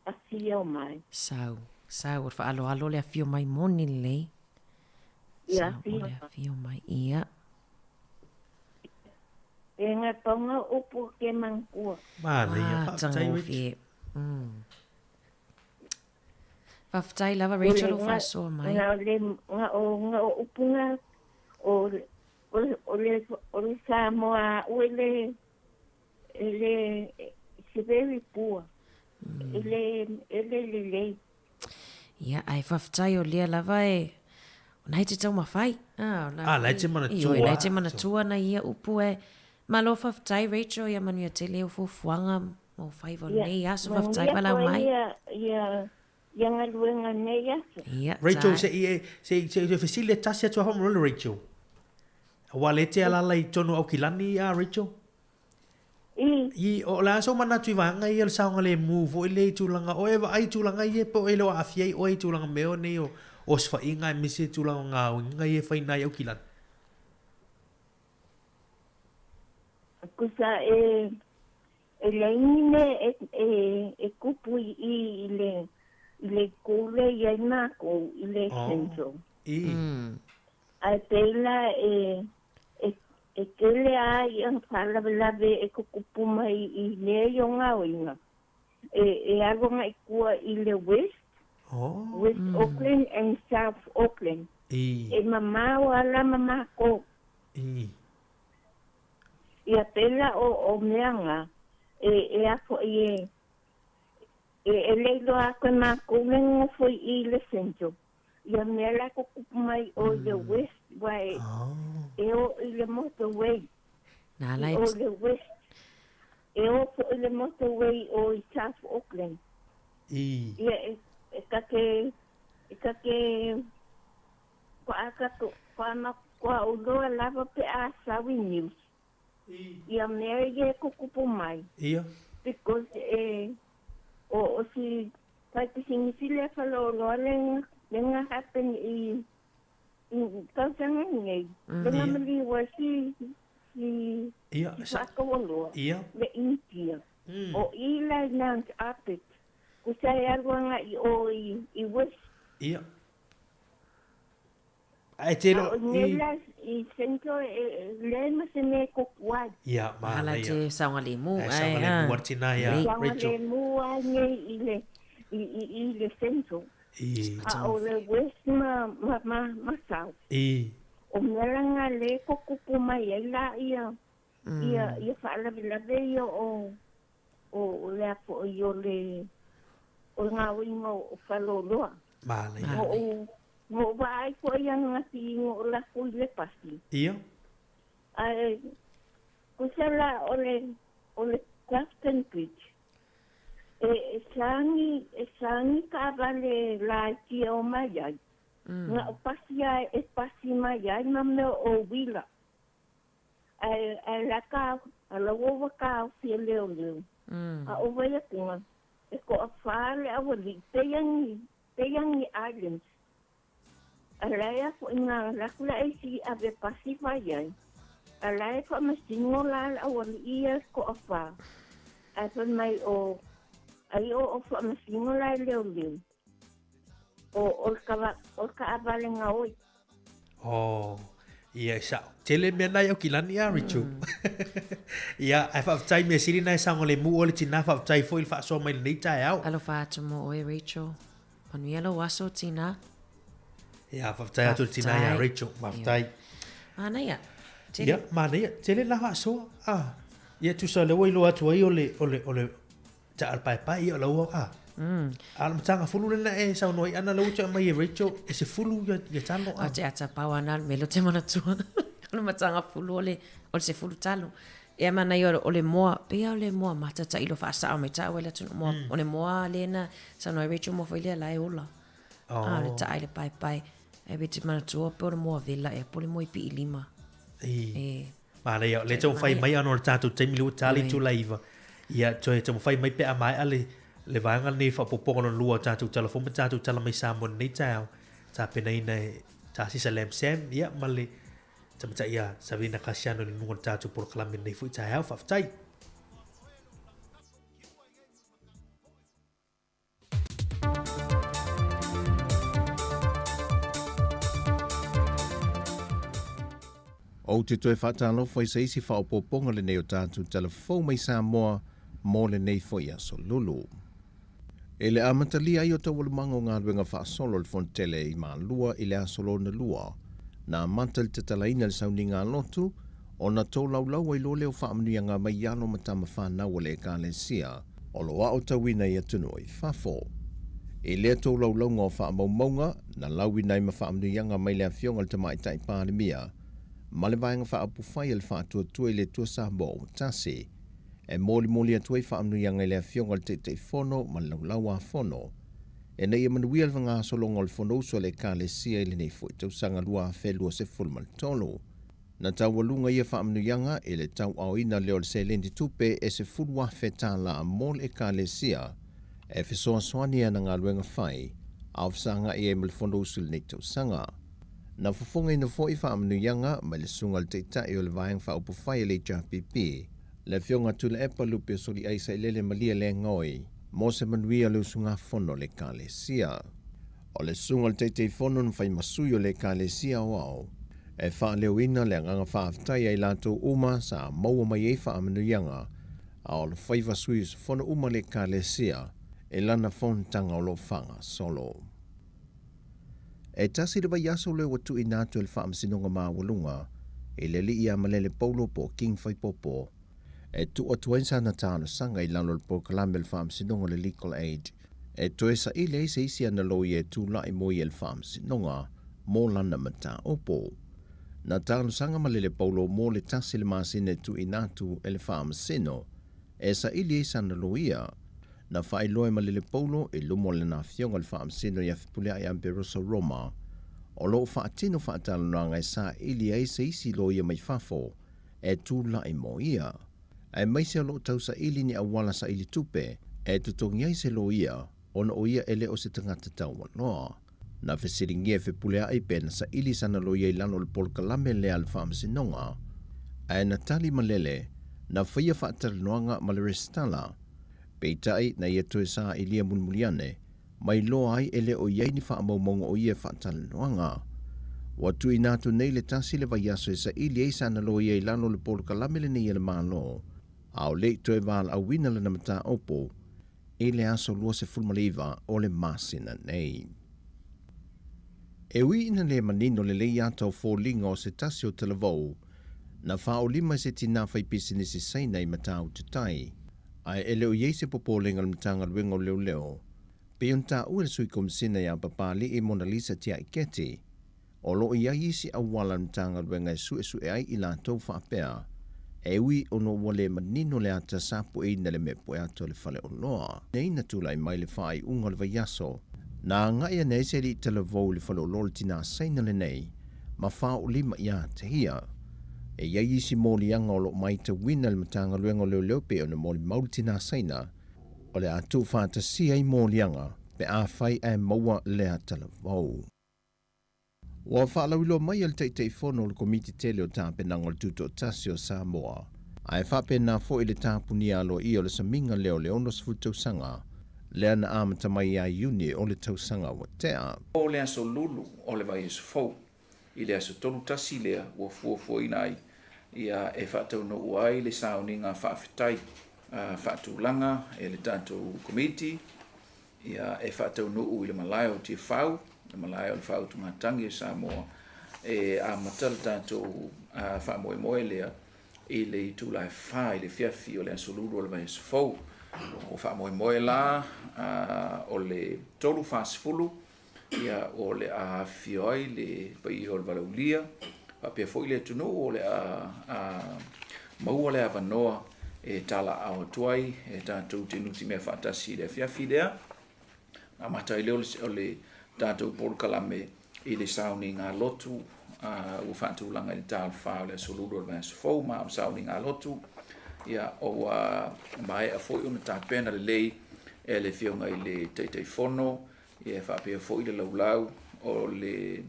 afio mai. Sau, sau, o le faaaloalo le afio mai moni lelei. Ia Sau, o afio le afio mai, ia. E nga tonga upu ke manatua. Manaia, Ah, faafetai Rachel. tagofie. Faafetai lava Rachel o faasoa mai. Nga o le nga o nga o upu nga o o o le o le Samoa a'u e le e le it's very poor. E le e le lelei. Ia, ae faafetai o lea lava e o na e te taumafai. Ah, o la Ah, la e te manatua. Ioe, la e te manatua nai ia upu e. Malo faafetai Rachel, ia manuia tele o fuafuaga mo faiva o lenei aso. Faafetai valaau mai. Ia, ia, ia galuega nei aso. Ia, Rachel, se i e, se i, se i fesili e tasi atu a faamolemole Rachel. Aua le te alaala i tonu o Aukilani a Rachel? I. I, o le a sou manatu i vaega ia o le saogalemu foi lea i tulaga, o e vaai i tulaga ia po o e le o aafia ai oe i tulaga mea nei o osofaiga aemaise tulaga o gaoiga ia e fai na i Aukilani? Kusa e e leai ni mea e e e kupu i i i le i le itu lea i ai mākou i le Oh, Central. i. Ae pei la e e e tele a ia faalavelave e kukupu mai i mea ia o gaoiga e e alu agai tua i le West, Oh. West Auckland and South Auckland. I. E mamao a la ma mākou. I. Ia pela o o mea nga e e a foʻi e e e le iloa aku e makou le nofo i i le Central. Ia mea la ko kupu mai o i le West ua e e o i le motorway. Nā la I e o le West. E o foʻi le motorway o i South Auckland. I. Ia e e ka ke e ka ke Kua aka kua ma kua uloa lava pe a sau i news. Ia mea ia e kukupu mai. Ia. Because e o o si faipisinisi lea faleoloa le le nga happen i i tausaga nei. Le nga maliua si si Ia. si Faakaualoa Ia. le India. O i la i Mount Abbott. Kusa e alu agai i o i i West. Ia. Ae te A o i... la i sento e le ma se me ko kuai. Ia, Hala manaia. te saogalemu, Ae ae, saogalemu a. a tina ia, Rachel. Saogalemu a nei i le i i i le sento. I. A o le west ma ma ma ma south. I. O mea la nga le ko kupu mai ai la ia ia ia faalavelave ia o o o le apo i o le o ngā uiga o Faleoloa. Manaia. Ngo o ngo o vaai foʻi ananafi i ngo o lakou i le pasi. Ia. Ae kusa la o le o le Grafton Bridge. E e sagi e sagi taavale laiti e o mai ai. Na o pasi ae e pasi mai ai ma mea o uila. Ae ae la ka a la ua taofi e leoleo. A o vai atuga e toafā le aualii pei ani pei ani Islands. A la e afoʻi na alu atu le aisi ave pasi mai ai. A la e faamasino la le aualii ia e toafā. Ae fai mai o ai o o faamasino la e leoleo. O o le kava o le taavale gaoi. Oh. Ia, e sa'o. Tele mea na i Aukilani a, Rachel. Ia, ae faafetai mea sili na e saogalemu oe le tinā, faafetai foi i le faasoa mai i lenei taeao. Alofa atu mo oe Rachel. Manuia lou aso tinā. Ia, faafetai atu i le tinā iā Rachel. Faafetai. Manaia. Tele. Ia, manaia. Tele la faasoa. Ah. Ia, tusa o lea ua iloa atu ai o le, o le, o le, Ta'a le paepae ia o lau a. A o le matanga fulu lena e saunoa ai ana lea ua toe aumai e Rachel e se fulu ia ia talo a. O te ata pau ana le mea lea ou te manatua. O le matanga fulu o le o le sefulu talo. Ia manaia o le moa, pei lava o le moa mata tailo faasao mai taua i le atunuu moa. O le moa lea na saunoa ai Rachel moa foi lea la e ola. A o le ta'a i le paepae. Ae pei te manatua pei o le moa vela ea po o le moa i pii lima. E. Manaia, o lea e taumafai mai ona o le tatou taimi lea ua tali itula e 9. Ia, toe taumafai mai pe a maea le, le vaega lenei faaopoopoga lona lua o tatou tala fou ma tatou tala mai Samoa i lenei taeao, tapenaina e Tasisa Lam Sam, ia, ma le tamaitai ia Savina Kasiano i luga o le tatou polokalame i lenei foi taeao. Faafetai. Ou te toe faatalofa i se isi faaopoopoga lenei o tatou tala fou mai Samoa mo lenei foi aso lulu. I le amatalia ai o taualumaga o galuega faasolo a le Fonotele i Malua i le aso lona lua, na amata i le tatalaina i le sauniga a lotu, ona tolaulau ai loa lea o faamanuiaga mai i alo ma tama fanau a le Ekalesia o lo o aotauina i atunuu i fafo. I lea tolaulauga o faamaumauga, na lauina ai ma faamanuiaga mai le Afioga i le Tamaitai Palemia ma le Vaega Faaupufai a le Faatuatua i le Atua Samoa ua Tasi, e molimoli atu ai faamanuiaga i le Afioga i le Taitaifono ma le Laulau-a-Fono, ina ia manuia le vagasologa o le Fonousu a le Ekalesia i lenei foi tausaga 2023. Na taualuga ia faamanuiaga i le tauaoina lea o le seleni tupe e $10,000 mo le Ekalesia e fesoasoani i ana galuega fai a o fesagai ai ma le Fonousu i lenei tausaga. Na fofogaina foi faamanuiaga mai le Susuga i le Taitai o le Vaega Faaupufai a le HRPP, le Afioga Tuilaepa Lupe Soliai Sailele Malielegaoi, mo se manuia o le usugafono a le Ekalesia. O le susuga i le Taitaifono na fai ma sui o le Ekalesia Aoao e faaleoina le agaga faafetai a i latou uma sa maua mai ai faamanuiaga a o alofaiva sui usufono uma o le Ekalesia i lana fonotaga o lo o faagasolo. E tasi le vaiaso lea ua tuuina atu e le Faamasinoga Maualuga i le alii ia Malele Paulo po o King Faipopo e tuu atu ai sana talosaga i lalo o le polokalame o le Faamasinoga o le Legal Aid e toe saili ai se isi ana loia e tulai mo ia i le Faamasinoga mo lana mataupu. Na talosaga Malele Paulo mo le tasi le masina e tuuina atu e le Faamasino e saili ai sana loia. Na faailoa e Malele Paulo i luma o lana afioga i le Faamasino ia Fepuleai Amperoso Roma, o lo o faatino faatalanoaga e saili ai se isi loia mai fafo e tulai mo ia, aemaise o lo o tausaili ni auala saili tupe e totogi ai se loia ona o ia e le o se tagata taualoa. Na fesiligia e Fepuleai pe na saili sana loia i lalo o le polokalame lea a le Faamasinoga, ae na tali malele, na faia faatalanoaga ma le resitala. Peitai, na ia toe sailia mulimuli ane, mai loa ai e le o i ai ni faamaumauga o ia faatalanoaga. Ua tuuina atu nei le tasi le vaiaso e saili ai sana loia i lalo o le polokalame lenei a le Malo, a o le i toe valaauina lana mataupu i le aso 29 o le masina nei. E ui ina le manino lelei ata o foliga o se tasi o talavou, na faaolima e se tinā faipisinisi Saina i Matautu Tai, ae e le o i ai se popolega o le Matagaluega o Leoleo, pei ona taua e le Sui Komisina ia Papali'i Monalisa Tiaiketi, o lo o i ai isi auala a le Matagaluega e suesue ai i latou faapea, e ui ona ua le manino le ata sapueina le meapoe ata o le faleoloa. Nei na tulai mai le faaiuga o le vaiaso, na agai ane ai se alii talavou i le faleoloa o le tinā Saina lenei ma faaolima ia te ia. E i ai isi moliaga o lo o matauina e le Matagaluega o Leoleo pei ona molimau le tinā Saina, o le a tuufaatasia ai moliaga pe afai ae maua lea talavou. Ua faalauiloa mai e le Taitaifono o le Komiti Tele o Tapenaga o le Tutoatasi o Samoa, ae faapena foi le tapunia aloaia o le samiga lea o le 60 tausaga lea na amata mai ia Iuni o le tausaga ua tea. O le aso lulu o le vaiaso fou. I le aso 3 tasi lea ua fuafuaina ai ia e faataunuu ai le sauniga faafetai faatulaga e le tatou Komiti ia e faataunuu i le malae o Tiafau, le malae o le Faautugatagi a Samoa e amata le tatou faamoemoe lea i le itula e 4 i le afiafi o le aso Lulu o le vaiaso fou. Ua faamoemoe la o le 3:40 ia o le a afifio ai le paia o le Valaulia faapea foi le atunuu o le a maua le avanoa e talaaao atu ai e tatou te nutimea faatasi i le afiafi lea. Na amata ai lea o le tatou polokalame i le sauniga lotu ua faatulaga i le ta o le 4 o le aso Lulu o le vaiaso fou, ma o le sauniga lotu ia ua maea foi ona tapena lelei e le Afioga i le Taitaifono ia faapea foi le laulau o le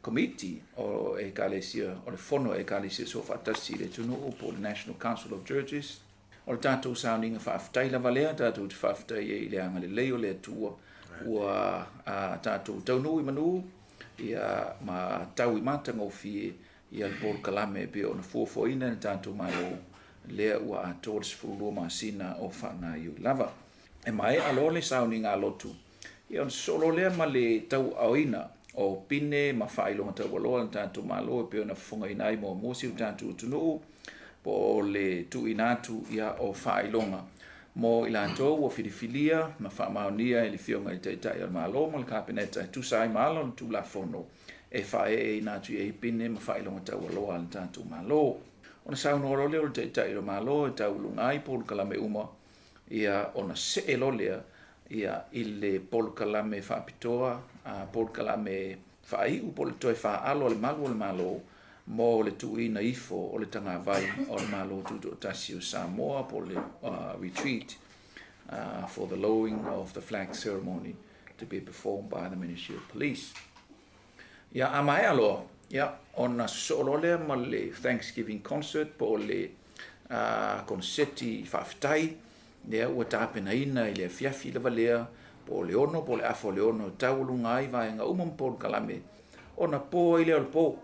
Komiti o Ekalesia, o le Fono a Ekalesia Soofaatasi i le atunuu po o le National Council of Churches. O le tatou sauniga faafetai lava lea, tatou te faafetai ai i le agalelei o le Atua ua tatou taunuu i manu ia ma tau i matagofie ia le polokalame e pei ona fuafuaina e le tatou Malo lea ua atoa le 12 masina o faagaioi lava. E maea loa le sauniga lotu, ia ona sosoo loa lea ma le tauaaoina o pine ma faailoga taualoa a le tatou Malo e pei ona fofogaina ai muamua si o tatou atunuu po o le tuuina atu ia o faailoga mo i latou ua filifilia ma faamaonia e le Afioga i le Taitai o le Malo ma le Kapeneta e tusa ai ma ala o le Tulafono e faaeeina atu i ai pine ma faailoga taualoa a le tatou Malo. Ona saunoa loa lea o le Taitai o le Malo e tauuluga ai polokalame uma ia ona see loa lea ia i le polokalame faapitoa, polokalame faaiu po o le toe faaalo a le malu o le Malo mo le tuuina ifo o le tagavai o le Malo Tutoatasi o Samoa po o le retreat for the lowering of the flag ceremony to be performed by the Ministry of Police. Ia, a maea loa, ia, ona sosoo loa lea ma le Thanksgiving concert po o le koneseti faafetai, lea ua tapenaina i le afiafi lava lea, po o le 6 po o le afa o le 6 e taualuga ai vaega uma ma polokalame, ona po ai lea o le po.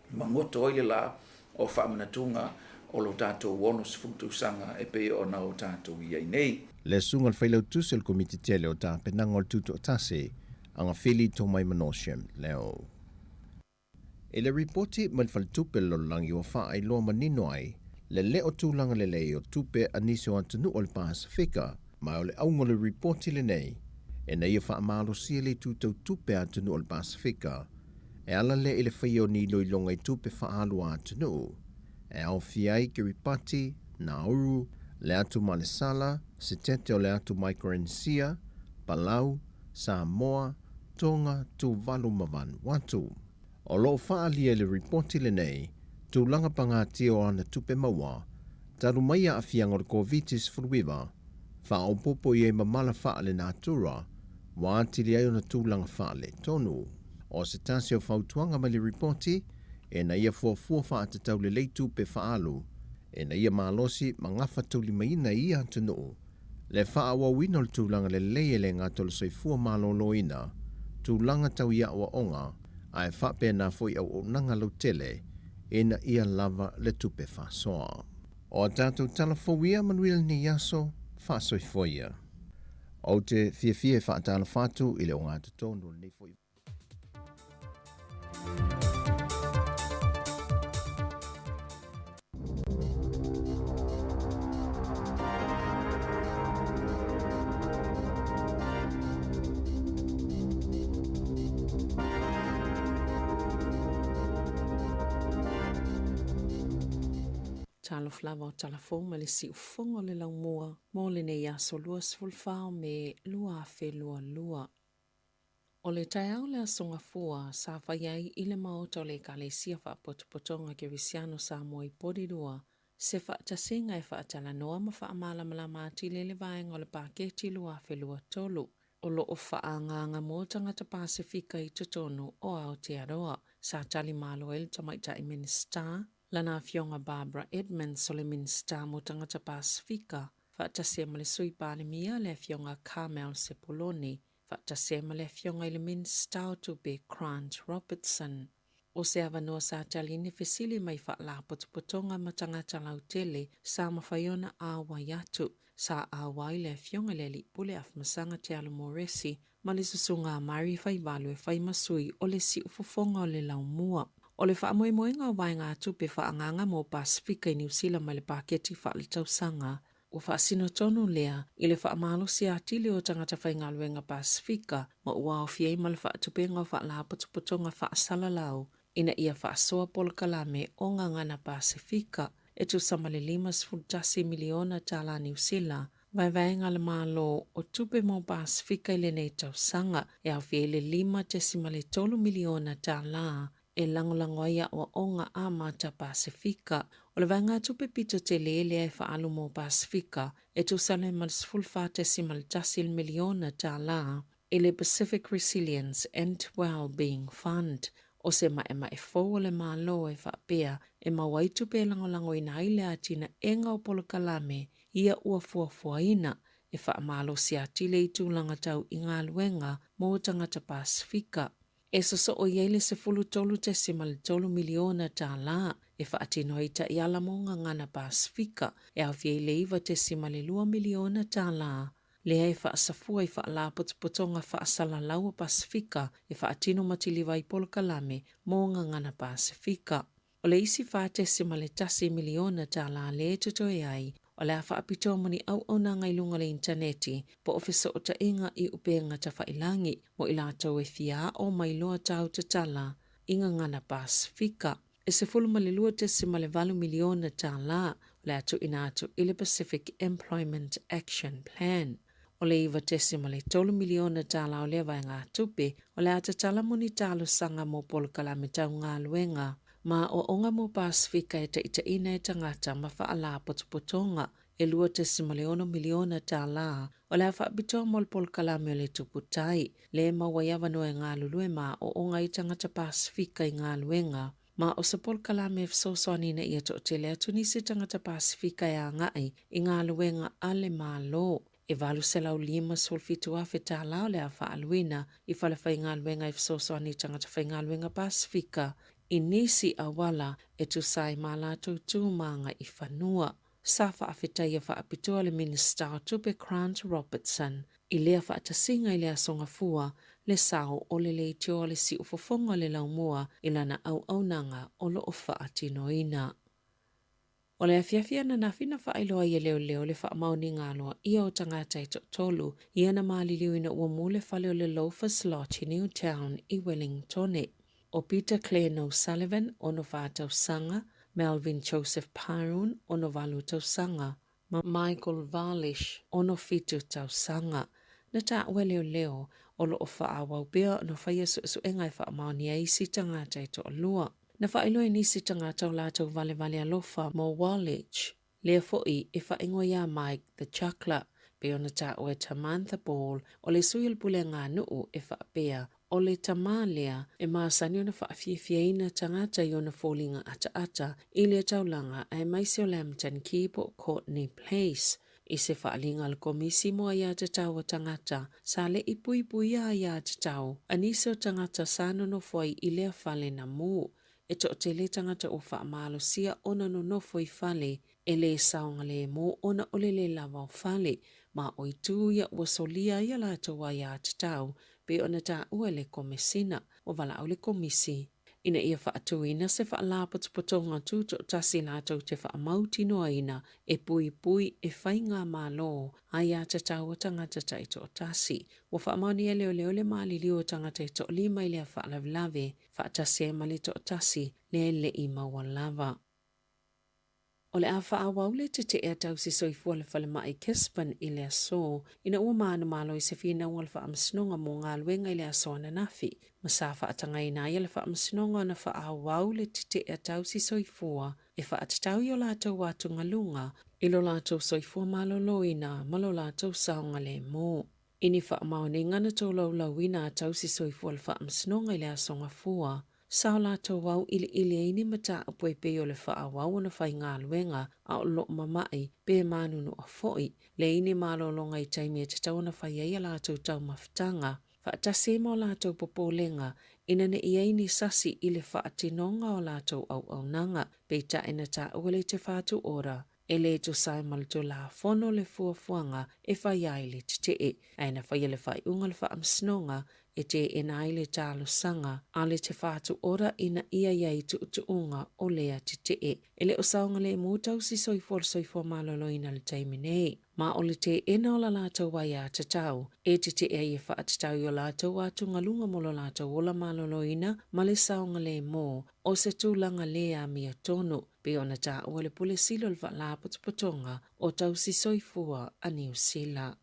Magoto ai le la o faamanatuga o lo tatou 60 tausaga e pei ona o tatou i ai nei. Le Susuga i le Failautusi o le Komiti Tele o Tapenaga o le Tutoatasi, Agafili Tomaimano Shem Leo. I le ripoti mai le Faletupe o le Lalolagi ua faailoa manino ai le le o tulaga lelei o tupe a nisi o atunuu o le Pasefika, ma o le auga o le ripoti lenei ina ia faamalosia le itu tau tupe a atunuu o le Pasefika e ala lea i le faia o ni iloiloga i tupe faaalu a atunuu e aofia ai Kiribati, Nauru, le atu Malesala, Setete o le atu Maikorenisia, Palau, Samoa, Tonga, Tuvalu ma Vanuatu. O lo o faaalia i le ripoti lenei tulaga pagatia o ana tupe maua talu mai aafiaga o le Koviti-19, faaopoopo i ai ma mala faalenatura ua atili ai ona tulaga faaletonu. O se tasi o fautuaga mai le ripoti, ina ia fuafua faatatau lelei tupe faaalu ina ia malosi ma gafataulimaina i ia atunuu le faaauauina o le tulaga lelei e le gata o le soifua maloloina, tulaga tau i aoaoga ae faapena foi auaunaga lautele ina ia lava le tupe faasoa. O a tatou tala fou ia manuia lenei aso, faasoifua ia. Ou te fiafia e faatalofa atu i le ogatotonu o lenei foi. Talofa lava o tala fou mai le siufofoga o le laumua mo lenei aso 24 o Me 2022. O le taeao le Aso Gafua sa fai ai i le Maota o le Ekalesia Faapotopotoga Kerisiano Samoa i Porirua se faatasiga e faatalanoa ma faamalamalama atili le vaega o le Paketi 2023 o lo o faaagaaga mo tagata Pasefika i totonu o Aotearoa. Sa tali malo ai le Tamaitai Minisita, lana Afioga Barbara Edmonds o le Minisita mo Tagata Pasefika, faatasi ai ma le Sui Palemia, le Afioga Carmel Sepuloni, faatasi ai ma le Afioga i le Minisita o Tupe Grant Robertson. O se avanoa sa tali ni fesili mai faalapotopotoga ma tagata lautele sa mafai ona auai atu. Sa auai le Afioga i le Alii Pule Afamasaga Tealo Moresi ma le Susuga a Mary Faivalu e fai ma sui o le siufofoga o le laumua. O le faamoemoega o vaegatupe faaagaaga mo Pasefika i Niu Sila mai le paketi faaletausaga, ua faasino tonu lea i le faamalosi atili o tagata faigaluega Pasefika ma ua aofia ai ma le faatupega o faalapotopotoga faasalalau ina ia faasoa polokalame o Gagana Pasefika e tusa ma le $51 miliona tala Niu Sila, vaevaega a le Malo o Tupe mo Pasefika i lenei tausaga, e aofia ai le $5.3 miliona tala e lagolago ai aoaoga amata Pasefika. O le vaegatupe pito tele lea e faaalu mo Pasefika e tusa ai ma le $14.1 miliona tala i le Pacific Resilience and Wellbeing Fund, o se maʻemaʻe fou o le Malo e faapea e maua ai tupe e lagolagoina ai le atinaega o polokalame ia ua fuafuaina e faamalosi atili i tulaga tau i galuega mo tagata Pasefika. E sosoo i ai le $13.3 miliona tala e faatino ai taiala mo gagana Pasefika e aofia ai le $9.2 miliona tala lea e faasafua i faalapotopotoga faasalalau o Pasefika e faatino ma tiliva ai polokalame mo gagana Pasefika. O le isi $4.1 miliona tala lea e totoe ai, o le a faapitoa mo ni auaunaga i luga o le initaneti po o fesootaiga i upega tafailagi mo i latou e fia aʻo ma iloa tau tatala i gagana Pasefika. E $12.8 miliona tala o le a tuuina atu i le Pacific Employment Action Plan. O le $9.3 miliona tala o lea vaegatupe o le a tatala mo ni talosaga mo polokalame tau galuega ma aoaoga mo Pasefika e taitaiina e tagata ma faalapotopotoga. E $2.6 miliona tala o le a faapitoa mo le polokalame o le Tupu Tai, lea e maua ai avanoa e galulue ma aoaoga ai tagata Pasefika i galuega. Ma o se polokalame e fesoasoani ina ia toatele atu nisi tagata Pasefika e agai i galuega a le Malo. E $857,000 tala o le a faaaluina i falefaigaluega e fesoasoani i tagata faigaluega Pasefika i nisi auala e tusa ai ma latou tu ma agaifanua. Sa faafetaia faapitoa le Minisita o Tupe Grant Robertson i lea faatasiga i le Aso Gafua le sao o le leitioa o le siufofoga o le laumua i lana auaunaga o lo o faatinoina. O le afiafi ananafi na faailoa ai e leoleo le faamaoniga aloaia o tagata e toatolu ia na maliliu ina ua mu le fale o le Loafers Lodge i Newtown i Wellingtone. ʻO Peter Glenn O'Sullivan, 64 tausaga, Melvin Joseph Pyron, 68 tausaga, ma Michael Varlish, 67 tausaga. Na taua e leoleo, o lo o faaauau pea ona faia suesuega e faamaonia ai isi tagata e toalua. Na faailoa e nisi tagata o latou valevale alofa mo Walich, Lea foi e faaigoa iā Mike the Chuckler, pei ona taua e Tamantha Ball, o le sui o le puleaganuu e faapea, o le tamā lea e masani ona faafiafiaina tagata i ona foliga ataata i lea taulaga aemaise o Lambton Quay po o Courtenay Place. I se faaaliga a le Komisi mo Aiatatau a Tagata, sa le i puipuia aiatatau a nisi o tagata sa nonofo ai i lea fale na mu. E toatele tagata ua faamalosia ona nonofo i fale e lē saogalemu ona o le lē lava o fale, ma o itu ia ua solia ai a latou aiatatau pei ona taua e le Komesina. Ua valaau le Komisi ina ia faatuina se faalapotopotoga tutoatasi latou te faamautinoaina e puipui e faigamalo aiatatau a tagata taitoatasi. Ua faamaonia e leoleo le maliliu o tagata e toalima i lea faalavelave faatasi ai ma le toatasi lea e le i maua lava. O le a faaauau le tete'e a tausi soifua le falemai Gisborne i le aso ina ua manumalo i se finauga o le Faamasinoga mo galuega i le aso ananafi, ma sa faatagaina ai e le Faamasinoga ona faaauau le tete'e a tausi soifua e faatatau i o latou atugaluga i lo latou soifua maloloina ma lo latou saogalemu. I ni faamaoniga na tolaulauina a tausi soifua le Faamasinoga i le Aso Gafua, sa o latou auiliili ai ni mataupu e pei o le faaauau ona faigaluega a o loo mama'i pe manunua foi, leai ni malologa i taimi e tatau ona fai ai a latou taumafataga. faatasi ai ma o latou popolega ina ne i i ai ni sasi i le faatinoga o latou auaunaga, peitai na taua le Te Whatu Ora e le tusa ai ma le Tulafono le fuafuaga e fai ai le tetee, ae na faia le faaiuga a le Faamasinoga e teena ai le talosaga a le Te Whatu Ora ina ia i ai tuutuuga o lea tetee. E le o saogalemu tausi soifua o le soifua maloloina i le taimi nei. Ma o le teena o la latou aiatatau, e tetee ai e faatatau i o latou atugaluga mo lo latou ola maloloina ma le saogalemu, o se tulaga le amiotonu, pei ona taua le Pule Sili o le Faalapotopotoga o Tausi Soifua a Niu Sila.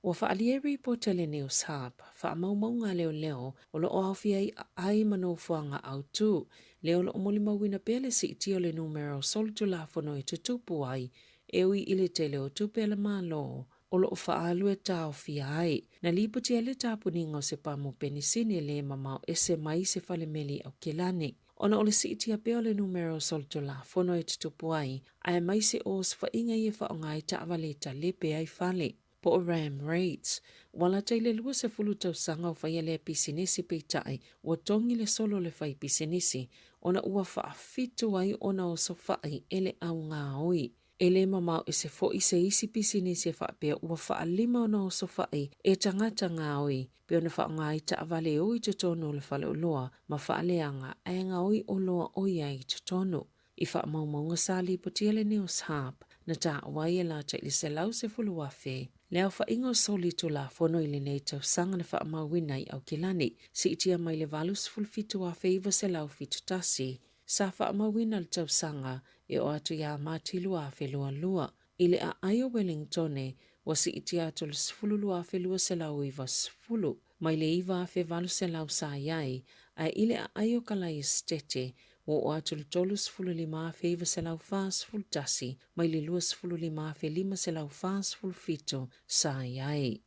Ua faaalia e ripoti a le News Hub faamaumauga a leoleo o lo o aofia ai aai ma nofoaga autu, lea o lo o molimauina pea le siitia o le numera o solitulafono e tutupu ai e ui i le tele o tupe a le Malo o lo o faaalu e taofia ai. Na lipoti ai le tapuniga o se pamu penisini le mamao ese mai se falemeli i Aukilani. Ona o le siitia pea o le numera o solitulafono e tutupu ai, aemaise o osofaiga ia e faaaoga ai taavale e talepe ai fale, po o ram raids. Ua lata i le 20 tausaga o faia lea pisinisi peitai ua togi le solo o le fai pisinisi ona ua faafitu ai ona osofai e le au gaoi. E le mamao ese foi se isi pisinisi e faapea ua faalima ona osofai e tagata gaoi pei ona faaaoga ai taavale e o i totonu o le faleoloa ma faaleaga ae gaoi oloa o i ai i totonu. I faamaumauga sa lipotia le News Hub, na taua ai e lata i le 110,000 le aofaiga o soli Tulafono i lenei tausaga na faamauina i Aukilani, siitia mai le 87,971 sa faamauina i le tausaga e oo atu ia Mati 2022. I le aai o Wellingtone, ua siitia atu le 12,290 mai le 9,800 sa i ai, ae i le aai o Kalaesetete, ua oo atu le 35,941 mai le 25,547 sa i ai.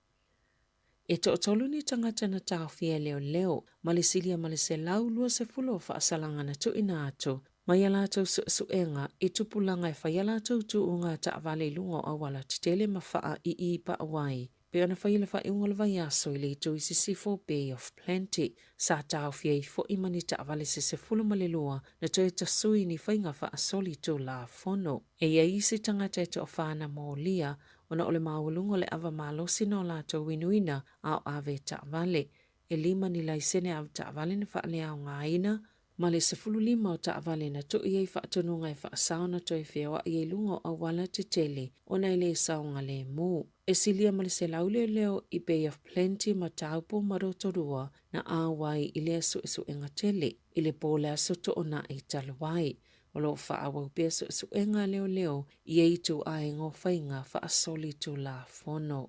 E toatolu ni tagata na taofia e leoleo ma le silia ma le 120 o faasalaga na tuuina atu mai a latou suesuega i tupulaga e fai a latou tuuga taavale i luga o auala tetele ma faa i i pau ai pei ona faia le faaiuga o le vaiaso i le itu i sisifo Bay of Plenty. Sa taofia ai foi ma ni taavale se 12 na toe tasui ni faiga faasoli tulafono. E i ai isi tagata e toafa na molia ona o le maualuga o le ava malosi na o latou inuina a o ave taavale. E lima ni laisene ave taavale na faaleaogaina, ma le 15 o taavale na tui ai faatonuga e faasao na toe feoai ai luga o auala tetele ona e le saogalemu. E silia ma le 100 leoleo i Bay of Plenty ma Taupo ma Rotorua na auai i lea suesuega tele i le po o le Aso Toonai talu ai. O lo o faaauau pea suesuega a leoleo i ia ituaiga o faiga faasolitulafono.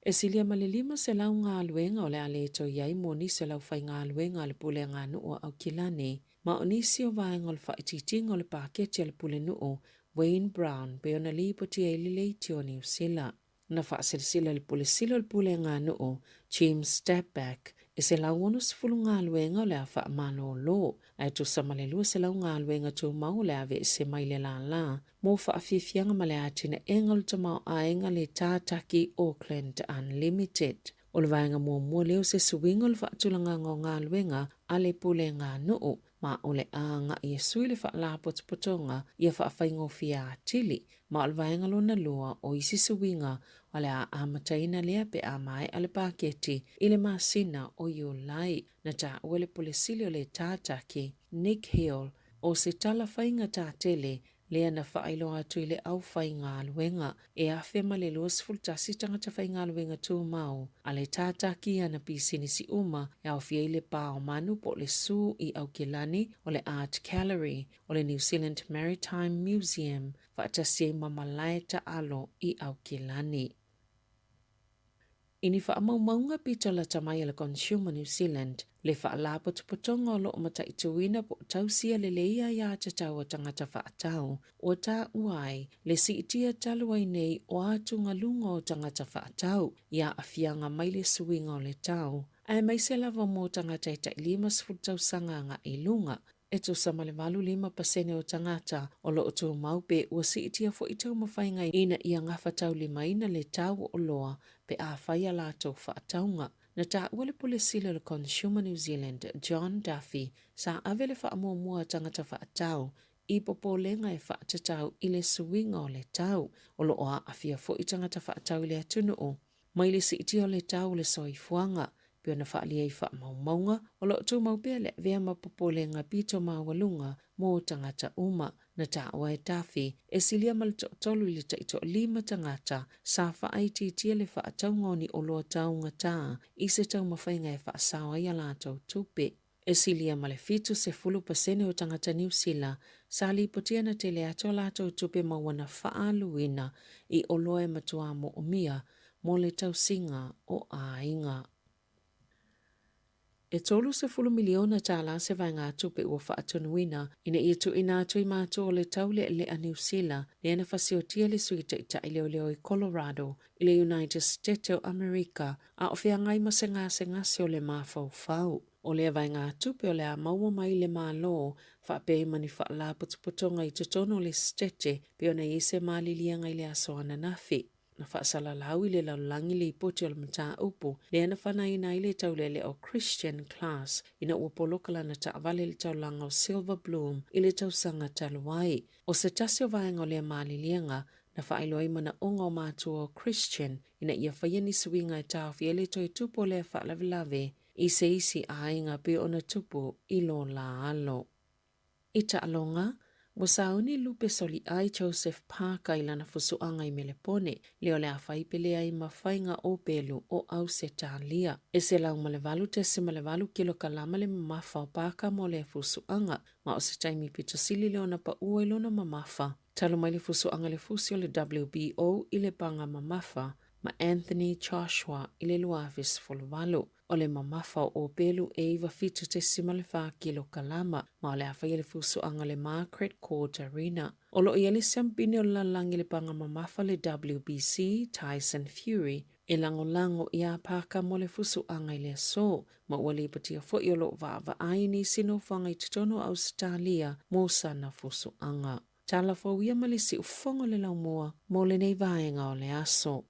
E silia ma le 500 galuega o le a le toe i ai mo nisi o le aufaigaluega a le Puleaganuu a Aukilani, ma o nisi o vaega o le faaitiitiga o le paketi a le Pulenuu Wayne Brown pei ona lipotia i le Leitio Niu Sila. Na faasilsila le Pule Sili o le Puleaganuu, James Stepback, e 160 galuega o le a faamalolo, ae tusa ma le 200 galuega tumau o le a aveese mai le lālā mo faafiafiaga ma le atinaega o le tamaoaiga le Tātaki Auckland Unlimited. O le vaega muamua lea o se suiga o le faatulagaga o galuega a le Puleaganuu, ma o le a agai e sui le faalapotopotoga ia faafaigofie atili, ma o le vaega lona lua o isi suiga o le a amataina lea pe a maea le paketi i le masina o Iulai. Na taua le Pule Sili o le Tātaki, Nick Hill, o se tala faigata tele lea na faailoa atu i le aufaigaluega e 1021 tagata faigaluega tumau a le tātaki i ana pisinisi uma e aofia ai le pā o manu po o le Zoo i Aukilani, o le Art Gallery, o le New Zealand Maritime Museum faatasi ai ma malae taalo i Aukilani. I ni faamaumauga pito lata mai a le Consumer New Zealand, le faalapotopotoga o lo o mataituina po o tausia lelei aiatatau a tagata faatau, ua taua ai le siitia talu ai nei o atugaluga o tagata faatau i aafiaga mai le suiga o le tau, aemaise lava mo tagata e tai 50 tausaga agai i luga. E tusa ma le 85% o tagata o lo o tumau pe ua siitia foi taumafaiga ina ia gafataulimaina le tau o oloa pe a fai a latou faatauga. Na taua le Pule Sili o le Consumer New Zealand, John Duffy, sa ave le faamuamua a tagata faatau i popolega e faatatau i le suiga o le tau. O lo o aafia foi tagata faatau i le atunuu mai le siitia o le tau o le soifuaga, pei ona faaalia i faamaumauga, o lo o tumau pea le avea ma popolega pito maualuga mo tagata uma. Na taua e Duffy, e silia ma le toatolu i le taitoalima tagata sa faaitiitia le faatauga o ni oloa taugata i se taumafaiga e faasao ai a latou tupe. E silia ma le 70% o tagata Niu Sila sa lipotia na tele atu a latou tupe maua na faaaluina i oloa e matuā moomia mo le tausiga o aiga. E $30 miliona tālā se vaegatupe ua faatonuina ina ia tuuina atu i matua o le taulealea Niu Sila lea na fasiotia le Sui Taitai Leoleo i Colorado i le United State o Amerika a o feagai ma se gasegase o le mafaufau. O lea vaegatupe o le a maua mai le Malo faapea ma ni faalapotopotoga i totonu o le Setete pei ona i ai se maliliega i le aso ananafi. Na faasalalau i le lalolagi lipoti o le mataupu lea na fanaina ai le taulealea o Christian Class ina ua poloka lana taavale i le taulaga o Silver Bloom i le tausaga talu ai. O se tasi o vaega o lea maliliega na faailoa ai manaoga o matua o Christian ina ia faia ni suiga e taofi ai le toe tupu o lea faalavelave i se isi aiga pei ona tupu i lo la alo. I taaloga, ua sauni lupe soliai Joseph Parker i lana fusuaga i Melepone, lea o le a fai pele ai ma faiga ōpelu o Ausetalia. E 108.8 kilokalama le mamafa o Parker mo lea fusuaga, ma o se taimi pito sili lea ona paʻu ai lona mamafa talu mai le fusuaga le fusi o le WBO i le paga mamafa ma Anthony Joshua i le 2018. O le mamafa o ōpelu e 97.4 kilokalama, ma o le a faia le fusuaga le Margaret Court Arena. O lo o i ai le siampine o le lalolagi i le paga mamafa le WBC, Tyson Fury, e lagolago iā Parker mo le fusuaga i le aso, ma ua lipotia foi o lo o vaavaai nisi nofoaga i totonu o Ausetalia mo sana fusuaga. Tala fou ia ma le siufofoga o le laumua mo lenei vaega o le aso.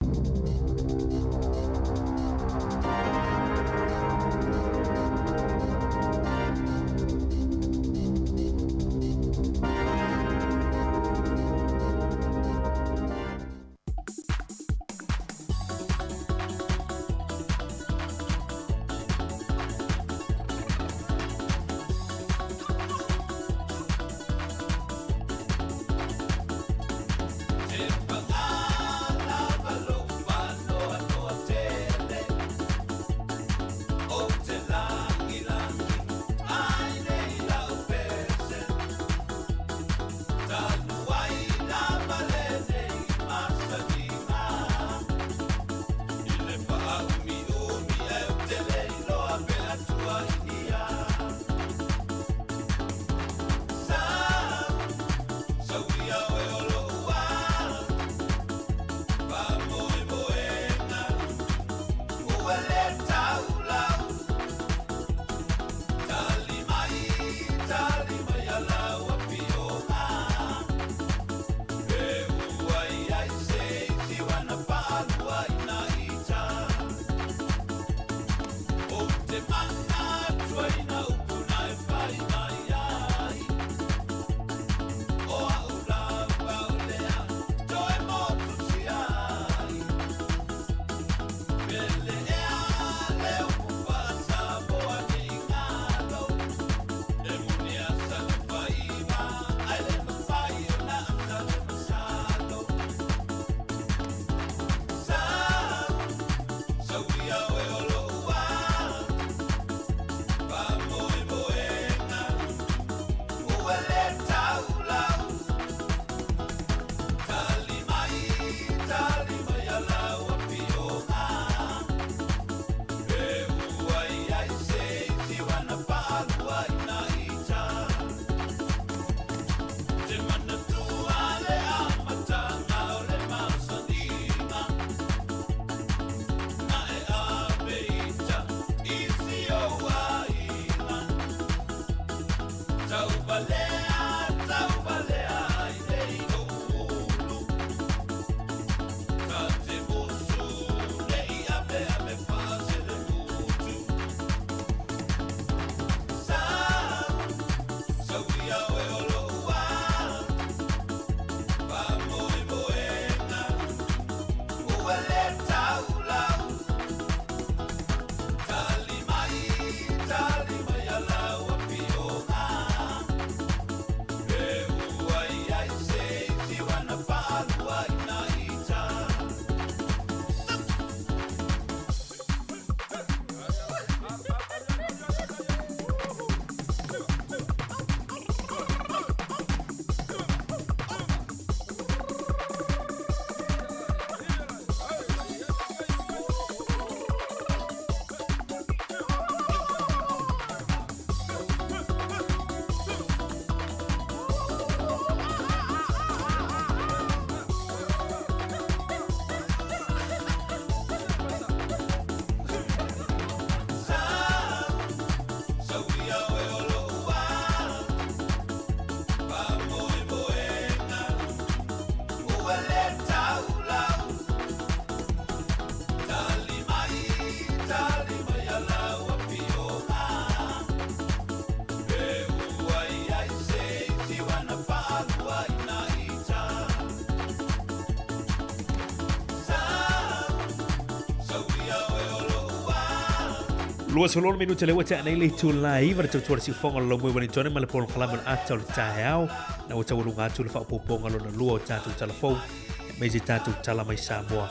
26 minute lea ua tea nei le itula e 9 le tautua le siufoga o le Laumui Wellington ma le polokalame o le ata o le taeao. Na ua taualuga atu le faaopoopoga lona lua o tatou tala fou aemaise tatou tala mai Samoa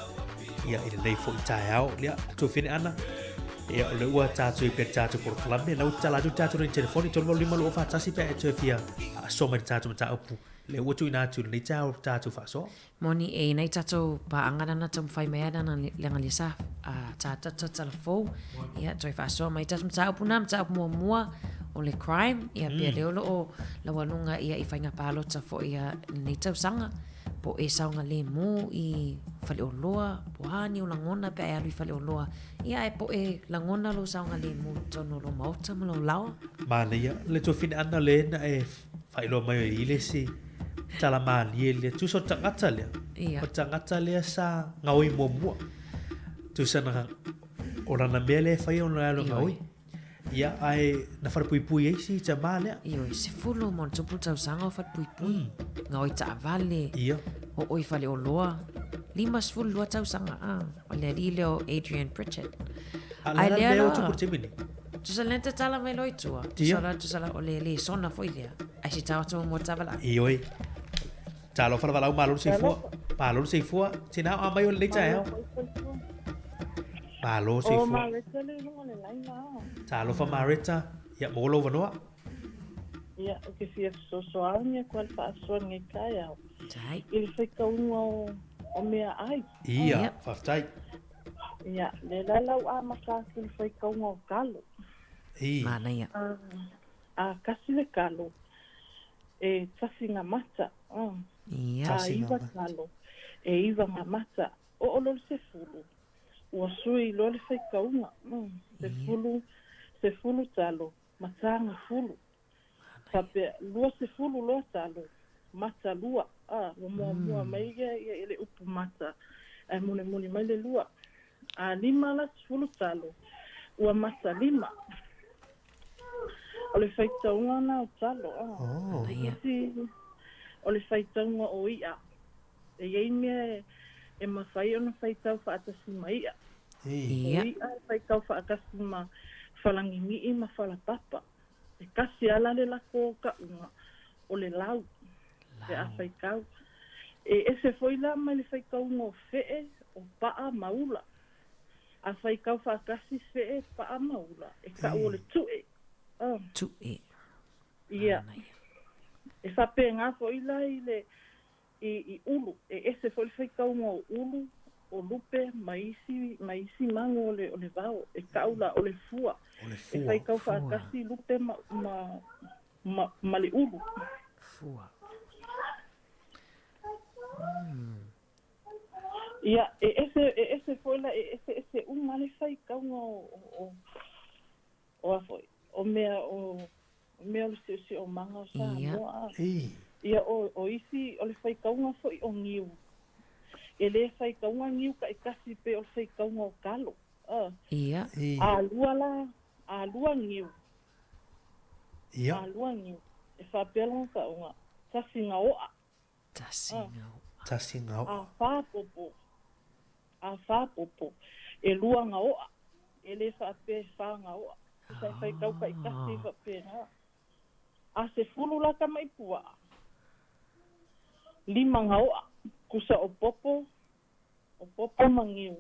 ia i lenei foi taeao. Ia, tuafine Ana, ia o lea ua tatou i pea le tatou polokalame, na ua tatala atu le tatou laini telefoni 385 241 pe a e toe fia faasoa mai le tatou mataupu. Lea ua tuuina atu i lenei taeao le tatou faasoa. Moni e nai tatou paaga lana taumafai mai a lana leaga lea sa tatata tala fou ia toe faasoa mai tatou mataupu na mataupu muamua o le crime ia pea lea o lo o laualuga ia i faiga palota foi ia lenei tausaga po o e saogalemu i faleoloa po o a ni ou lagona pe a e alu i faleoloa ia ae po o e lagona lou saogalemu i totonu o lou maota ma lou laoa. Manaia le tuafine Ana le na e Faailoa mai o i le isi tala malie lea. Tusa o le tagata lea. Ia. O le tagata lea sa gaoi muamua. Tusa na, o lana mea lea e faia ona alu e gaoi. Ia, ae na falepuipui ai si tamā lea. Ioe, 10 ma ona tupu tausaga o falepuipui. Gaoi taavale. Ia. Oo i faleoloa. 52 tausaga, a. O le alii lea o Adrian Pritchett. A le ala mea o tupu i le taimi nei? Tusa lea na tatala mai loa i tua. Tusa la, tusa la, o le lesona foi lea. Ai se tau atu mo tava la. Ioe. Talofa lava lau malo le soifua. Malo le soifua. Tina o a mai o lenei taeao. Malo le soifua. O Mareta le luga o le laina. Talofa Mareta. Ia, maua lou avanoa. Ia, ou te fia fesoasoani atu ai le faasoa i lenei taeao. I le faitauga o meaai. Ia, faafetai. Ia, lea la la ua amata atu i le faitauga o talo. I. Manaia. A, kasi le talo, e tasi nga mata. Ia. A iva talo, e iva nga mata. Oo loa le sefulu, ua sui loa le faitauga. Sefulu, sefulu talo, mataga fulu. Faapea, 20 loa talo, mata lua, a, ua muamua mai ia ia le upu mata, ae mulimuli mai le lua. A lima la sefulu talo, ua mata lima. O le faitauga na o talo, a. Isi, o le faitauga o i'a. E i ai mea e mafai ona faitau faatasi ma i'a. O i'a e faitau faatasi ma falagini'i ma falapapa. E tasi a la le lako kauga, o le lau, pe a faitau. E ese foi la mai le faitauga o fee, o paa ma ula. A faitau faatasi fee, paa ma ula, e kau o le tu'e. Tu'e. Ia. E faapena foi la i le i, i ulu, e ese foi le faitauga o ulu, o lupe ma isi, ma isi mago o le, o le vao, e kau la o le fua. O le fua. E faitau faatasi lupe ma, ma, ma, ma le ulu. Fua. Ia, e ese, e ese foi la, e eseese uma le faitauga o, o, o, o a foi, o mea o, o mea o le siosiomaga o Samoa. Ia, o, o isi, o le faitauga foi o niu. E le faitauga niu taitasi pei o le faitauga o talo. A. Ia. A lua la, a lua niu. Ia. A lua niu. E faapea lona tauga, tasi gaoa. Tasi gaoa. Tasi gaoa. A fa popo. A fa popo. E lua gaoa. E le faapea e fa gaoa. Tusa e faitau taitasi faapena. A sefulu la tama i puaa. Lima gaoa. Tusa o popo, o popo ma niu.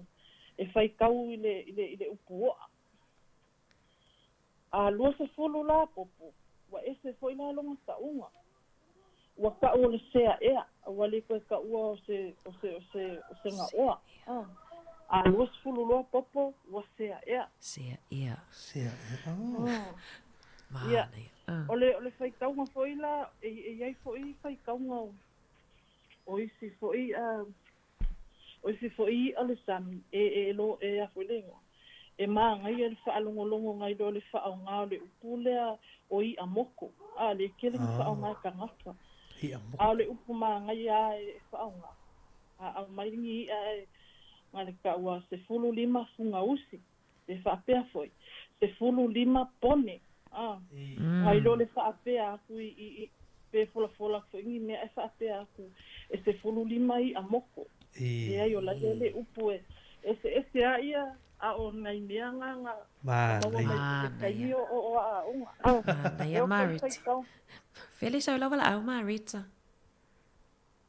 E faitau i le, i le, i le upu oa. A 20 la popo, ua ese foi la lona tauga. Ua tau o le sea ea, a ua le toe taua o se, o se, o se, o se gaoa. A 20 loa popo, ua sea ea. Sea ea. Sea ea. Oh. Ia, Manaia. o le, o le faitauga foi la, e, e i ai foi faitauga o, o isi foi, a, O isi foi i'a o le sami, e, e, lo, e a foi le igoa? E māgaia le faalogologo nai loa le faaoga o le upu lea o i'a moko, a le tele ni faaoga e tagata. A o le upu māgaia a e faaoga, a aumai ni i'a e na le taua 15 fugausi, e faapea foi, 15 pone, a, nai lo le faapea atu i, i, i, pe folafola atu foi ni mea ae faapea atu e 15 i'a moko. Leai, o la ia le upu e, Eseese lava ia, a o nai mea na na maua mai i se taimi o o aoaoga. Manaia Marita. Fele sau lava laau Marita.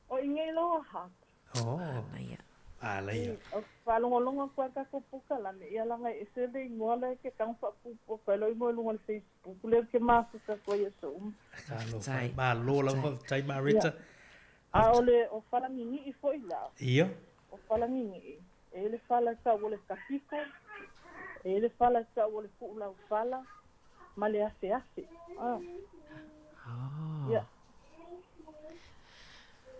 O i nei loa ha. Oh. Manaia. Manaia. O faalogologo atu lava tatou polokalame, ia laga e ese le igoa lea e te tago faapuupuu atu ai lou igoa i luga o le Facebook lea ou te mafuta atu ai i aso uma. Faafetai. Malo lava faafetai Marita. A o le o Falagigii foi la. Ia. O Falagigii, e i ai le fala e tau o le Tahiko, e i ai le fala e tau o le Kuulaufala, ma le Afeafe. Ah. Oh. Ia.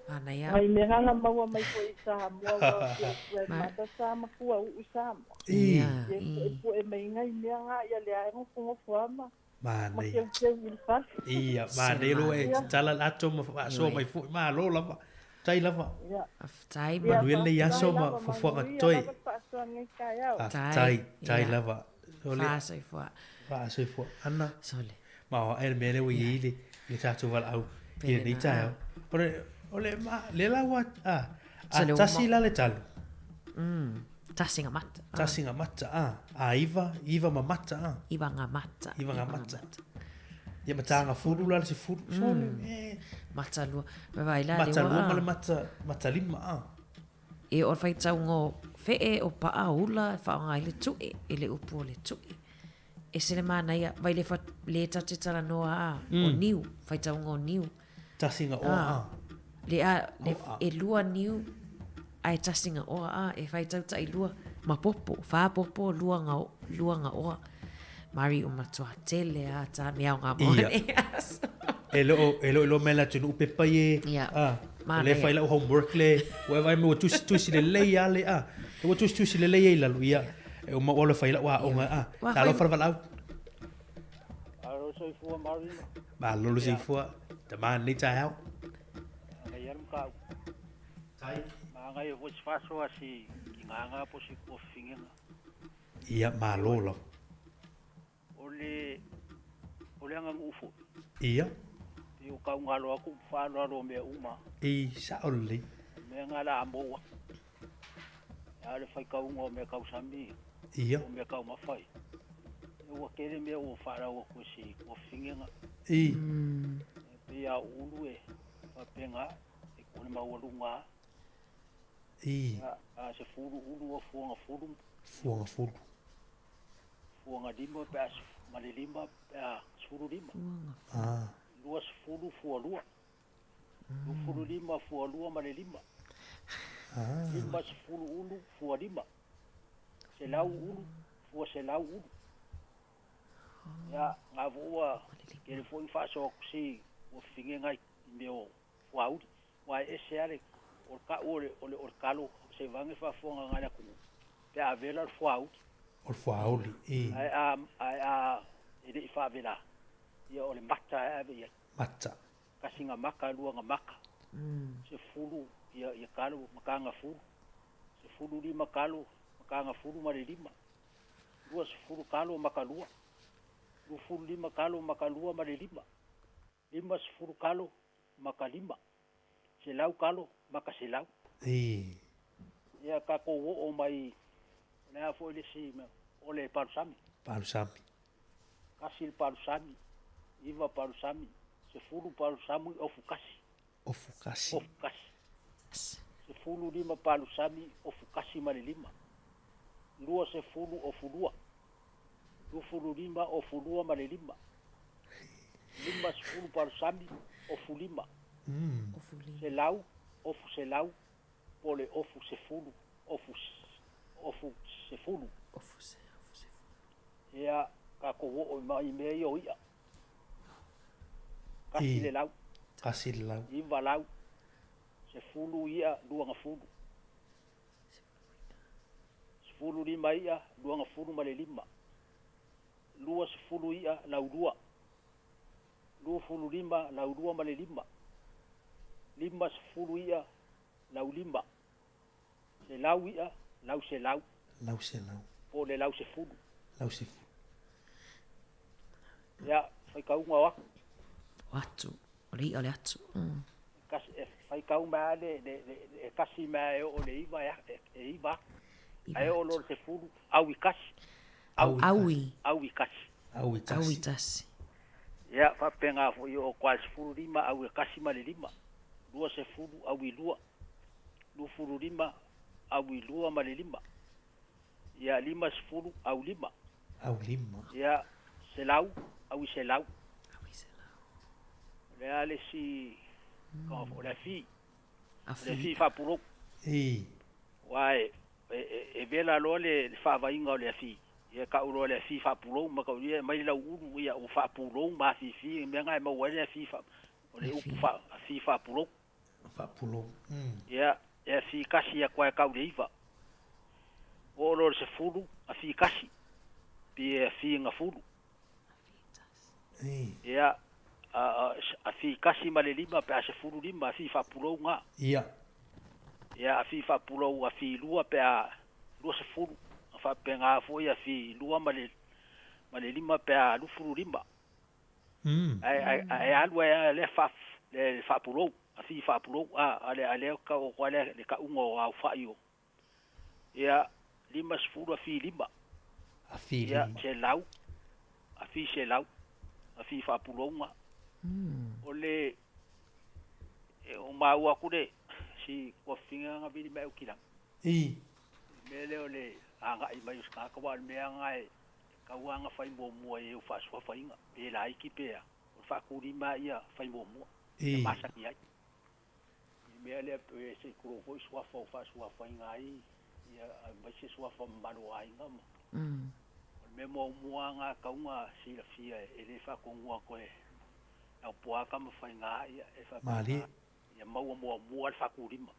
Manaia. Mai mea na maua mai foi i Samoa, aua o si ou grandmother sa matua uu i Samoa. Ia. Ia, e puepue mai nai mea na, ia lea e nofonofo lava ma Manaia. Ia, Ia, manaia loa e tatala le ato ma faasoa mai foi. Malo lava. Faafetai lava. Faafetai. Manuia lenei aso ma fuafuaga totoe. Faafetai, faafetai lava. Sole. Faasoifua. Faasoifua. Ana. Sole. Ma o ae le mea lea ua i ai le, le tatou valaau i lenei taeao. O le, o le, ma, le la ua, a, a tasi la le talo. Tasi nga mata. Tasi nga mata, a. A iva, iva ma mata, a. Iva nga mata. Iva nga mata. Ia ma tānga fulu la le se fulu. Sole, e. Mata lua. Vai vai la Mata lua ma le mata, mata lima, a. E o le faitauga o fee, o paa, o ula, e faaaoga ai le tue, e le upu o le tue. Ese le manaia, vai le, fa, le tate talanoa a, o niu, faitauga o niu. Tasi nga oa a. Le a, le, e lua niu, ae tasi nga oa a, e faitau tai lua, ma popo, whā popo, lua nga, lua nga oa. Mari o matua tele a tā mea o ngā moa nei aso. E lo e lo iloa mai le atunuu pepa ie. Ia. A, o lea e fai lau homework le, ua e vaai mai ua tusitusi lelei lava le, a, ua tusitusi lelei ai i lalo, ia, e uma ou alu e fai lau aoga, a, talofa le valaau. Malo le soifua Marino. Malo le soifua, tama lenei taeao. Manaia le mataupu. Tai. Manaia foi se faasoa si kigāgā po o si kuafafigega. Ia, malo lava. O le, o le aganuu foi. Ia. Pei o kaugalo atu ma faaaloalo o mea uma. I, sao lelei. O mea na la a mou atu. A o le faitauga o mea tausami. Ia. O mea taumafa ia. Ua tele mea ua faalau atu e si tuafafigega. I. E pei a ulu e faapena, e o le maualuga lava. I. A sefulu ulu ua fuaga fulu. Fuaga fulu. Fuaga lima pe a ma le lima pe a 15. Ah. 20 fua lua. 25 fua lua ma le lima. Ah. 50 ulu fua lima. 100 ulu fua 100 ulu. Ia, nga foi ua tele foi ina faasoa atu si ua fifigega i mea o fuauli. Aua e ese lava le, o le ka'u o le, o le, o le kalo seivaga e faafofoga agai le atunuu pe a vela le fuauli. O le fuauli, i. Ae a, ae a, e le i faavela, ia o le mata e ave i ai. Mata. Tasi na maka, lua na maka. 10 ia, ia kalo, makaga fulu. 15 kalo, makaga fulu ma le lima. 20 kalo makalua, 25 kalo makalua ma le lima, 50 kalo makalima, 100 kalo makaselau. Ii. Ia tatou oo mai, o le a foi le isi mea, o le palusami. Palusami. Kasi le palusami, iva palusami, 10 palusami ofu kasi. Ofu kasi. Ofu kasi. 15 palusami ofu kasi ma le lima. 20 ofu lua. 25 ofu lua ma le lima. 50 palusami ofu lima. 100 ofu selau po o le ofu sefulu ofu ofu sefulu. Ia tatou oo mai i mea ia o i'a. Kasi le lau. Kasi le lau. Iva lau. 10 i'a luagafulu. 15 i'a luagafulu ma le lima. 20 i'a laulua. 25 laulua ma le lima. 50 i'a laulima. 100 i'a lauselau. Lauselau. Po o le lausefulu. Lausefulu. Ia, faitauga o atu. O atu. O le i'a o le atu. Kasi, e faitau mai lava le, le, le, e kasi mai lava e oo i le iva e, e, e iva atu. Ae oo loa i le sefulu, aui kasi. Aui. Aui kasi. Aui tasi. Aui tasi. Ia, faapena foi oo atu lava i le 15 aui e kasi ma le lima, 20 aui lua, 25 aui lua ma le lima, ia, 50 au lima. Au lima. Ia, 100 aui selau. Aui selau. O le a le isi, o le afi. O le afi faapulou. Ii. Aua e, e, e vela loa le, le faavaiga o le afi. Ia tau loa le afi faapulou ma tau ia aumai le lauulu ia ua faapulou ma afifi mea na e maua ai le afi fa, o le upu fa, afi faapulou. Faapulou. Mm. Ia, e afi kasi atu lava e tau i le iva. Oo loa i le sefulu, afi kasi, pe afi gafulu. Ii. Ia, a, a, afi kasi ma le lima pe a 15, afi faapulou na. Ia. Ia, afi faapulou afi lua pe a 20, na faapena foi afi lua ma le ma le lima pe a 25. Mm. Ae, ae, ae alu ai lava lea faa, le faapulou, afi faapulou, a, a le, a lea tau atu lava lea le tauga o aofai o. Ia, 50 afi lima. Afi Ia, lima. 100, afi 100, afi faapulou na. O le, e o maua atu le, si tuafafine na vili mai Aukilagi. Ii. Le mea lea o le agai mai o se tagata, aua o le mea lena e tatau lava ona fai muamua i e faasuafaina, pe laiti pe a, o le faatulima ia fai muamua, ia masani ai. I le mea lea pe se i tulou foi suafa o faasuafaina ai, ia aemaise suafa mamalu o aiga ma. O le mea muamua lava lena e tatau ona silafia e le faatonuina toe Laupua Tamafaiga ia e faapena ia maua muamua le faatulima.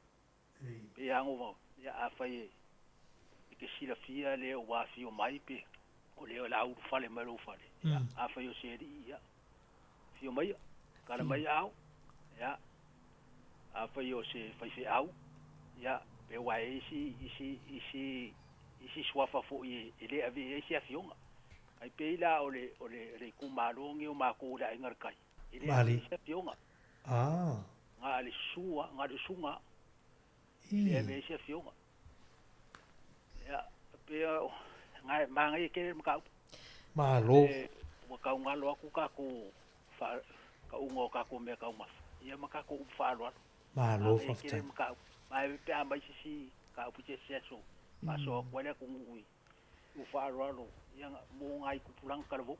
Pei lava ona, ia afai e te silafia le ua afio mai pe o lea o le a ulufale mai lou fale, ia afai o se alii, ia afio maia, tala mai aao, ia afai o se faifeau, ia pe ua e isi isi isi isi suafa foi e le ave i ai se afioga. Ai pei la o le o le le itumalo lenei o matou o le Aiga i le Tai, e le ave i ai se afioga. Ah. Na le sua, na le usuga. E le ave ai se afioga. Ia, pei o, na e manaia tele le mataupu. Malo. E, ua tau galo atu tatou fa, tauga o tatou meataumafa, ia ma tatou upu faaaloalo. Malo, Manaia tele faafetai. le mataupu. Ma e pe a aumai se isi mataupu i se isi aso, faasoa atu ai le atunuu i upu faaaloalo, ia, mo nai tupulaga talavou.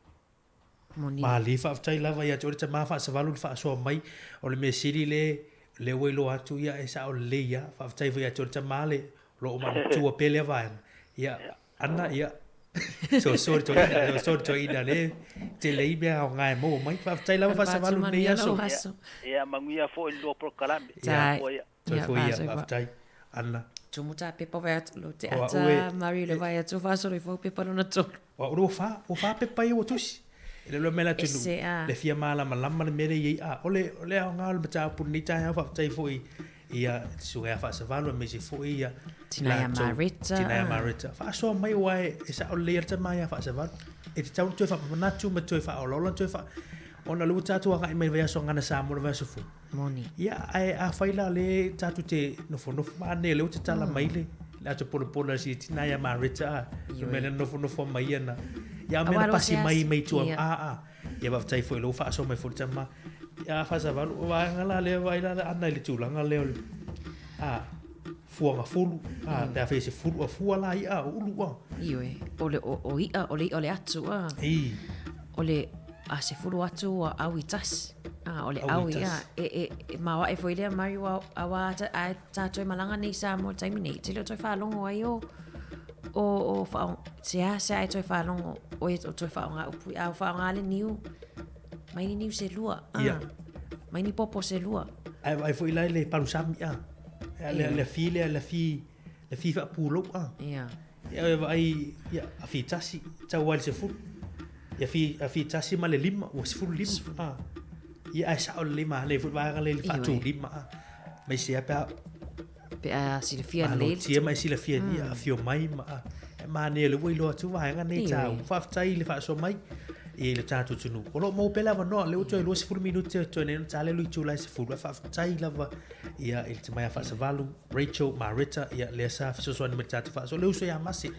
Malie faafetai lava ia te oe le tama faasavalu le faasoa mai o le mea sili le lea ua iloa atu ia e sao lelei a faafetai foi ia te oe le tama le o lo o manatua pea lea vaega ia Ana ia soso le toeaina soso le toeaina le tele ai mea aoga e maua mai faafetai lava faasavalu lenei aso. Ia manuia foi le lua polokalame. Ia Soifua ia, faafetai. Ana. Tumu tā pepa vai atu lo te ata Mari le vai atu whasolo i fau pepa lona tolu. O au ua wha, ua wha pepa ia ua tusi. E le lua mea tunu, le fia malamalama le mea le iai a. O le, o le aoga o le mataupu lenei taeao faafetai foi ia te susuga ia Faasavalu aemaise foi ia Tina ia Mareta. Tina ia Mareta. Faasoa mai aua e sao lelei lava le tama ia Faasavalu. E tatau ona toe faamanatu ma toe faaolaola toe faa... Ona o lea ua tatou agai mai i le vaiaso Gagana Samoa le vaiaso fou. Moni. Ia, ae afai la lea tatou te nofonofo ma anei o lea ua tatala mai le le ato ponapona a si tina ia Mareta a. Le mea lea na nofonofo mai ia na. Ia a mea na pasi mai mai tua a a. Ia faafetai foi o lea ua faasoa mai foi le tama. Ia Faasavalu, o vaega la lea vaai la Ana i le tulaga lea o le a fuaga fulu a pe afai e se fulu a fua la ia o ulu a. Ioe, o le o, o i'a, o le i'a o le atu a. I. O le a sefulu atu ua aui tasi. A, o le aui a. E, e, e maoaʻe foi lea Mari ua aua a tātou e malaga nei i Samoa i le taimi nei. Te le o toe faalogo ai o o o whao, seāseā e toe faalogo o e o toe faaaoga upu a o faaaoga le niu mai ni niu se lua. A, Ia. Mai ni popo se lua. Ae vaai foi la i le palusami a. Le, le afi lea, le afi, le afi faapulou a. Ia. Ia e vaai, ia, afi tasi, tau ai le sefulu. Ia afi, afi tasi ma le lima, ua 15. A. Ia ae sao lelei manaia foi le vaega lea i le faatulima a. Aemaise lava pe a Pe a silafia lelei. Malotia ma e silafia ia afio mai ma a. E manaia o lea ua iloa atu vaega nei tāua. Faafetai i le faasoa mai. I le tatou atunuu. O lo o maua pea le avanoa, lea ua toe 20 minute o totoe nei ona ta le lu itula e 10. Ae faafetai lava ia i le tamai ia Faasavalu, Rachel, Mareta, ia lea sa fesoasoani mai i le tatou faasoa. Le uso ia Mase,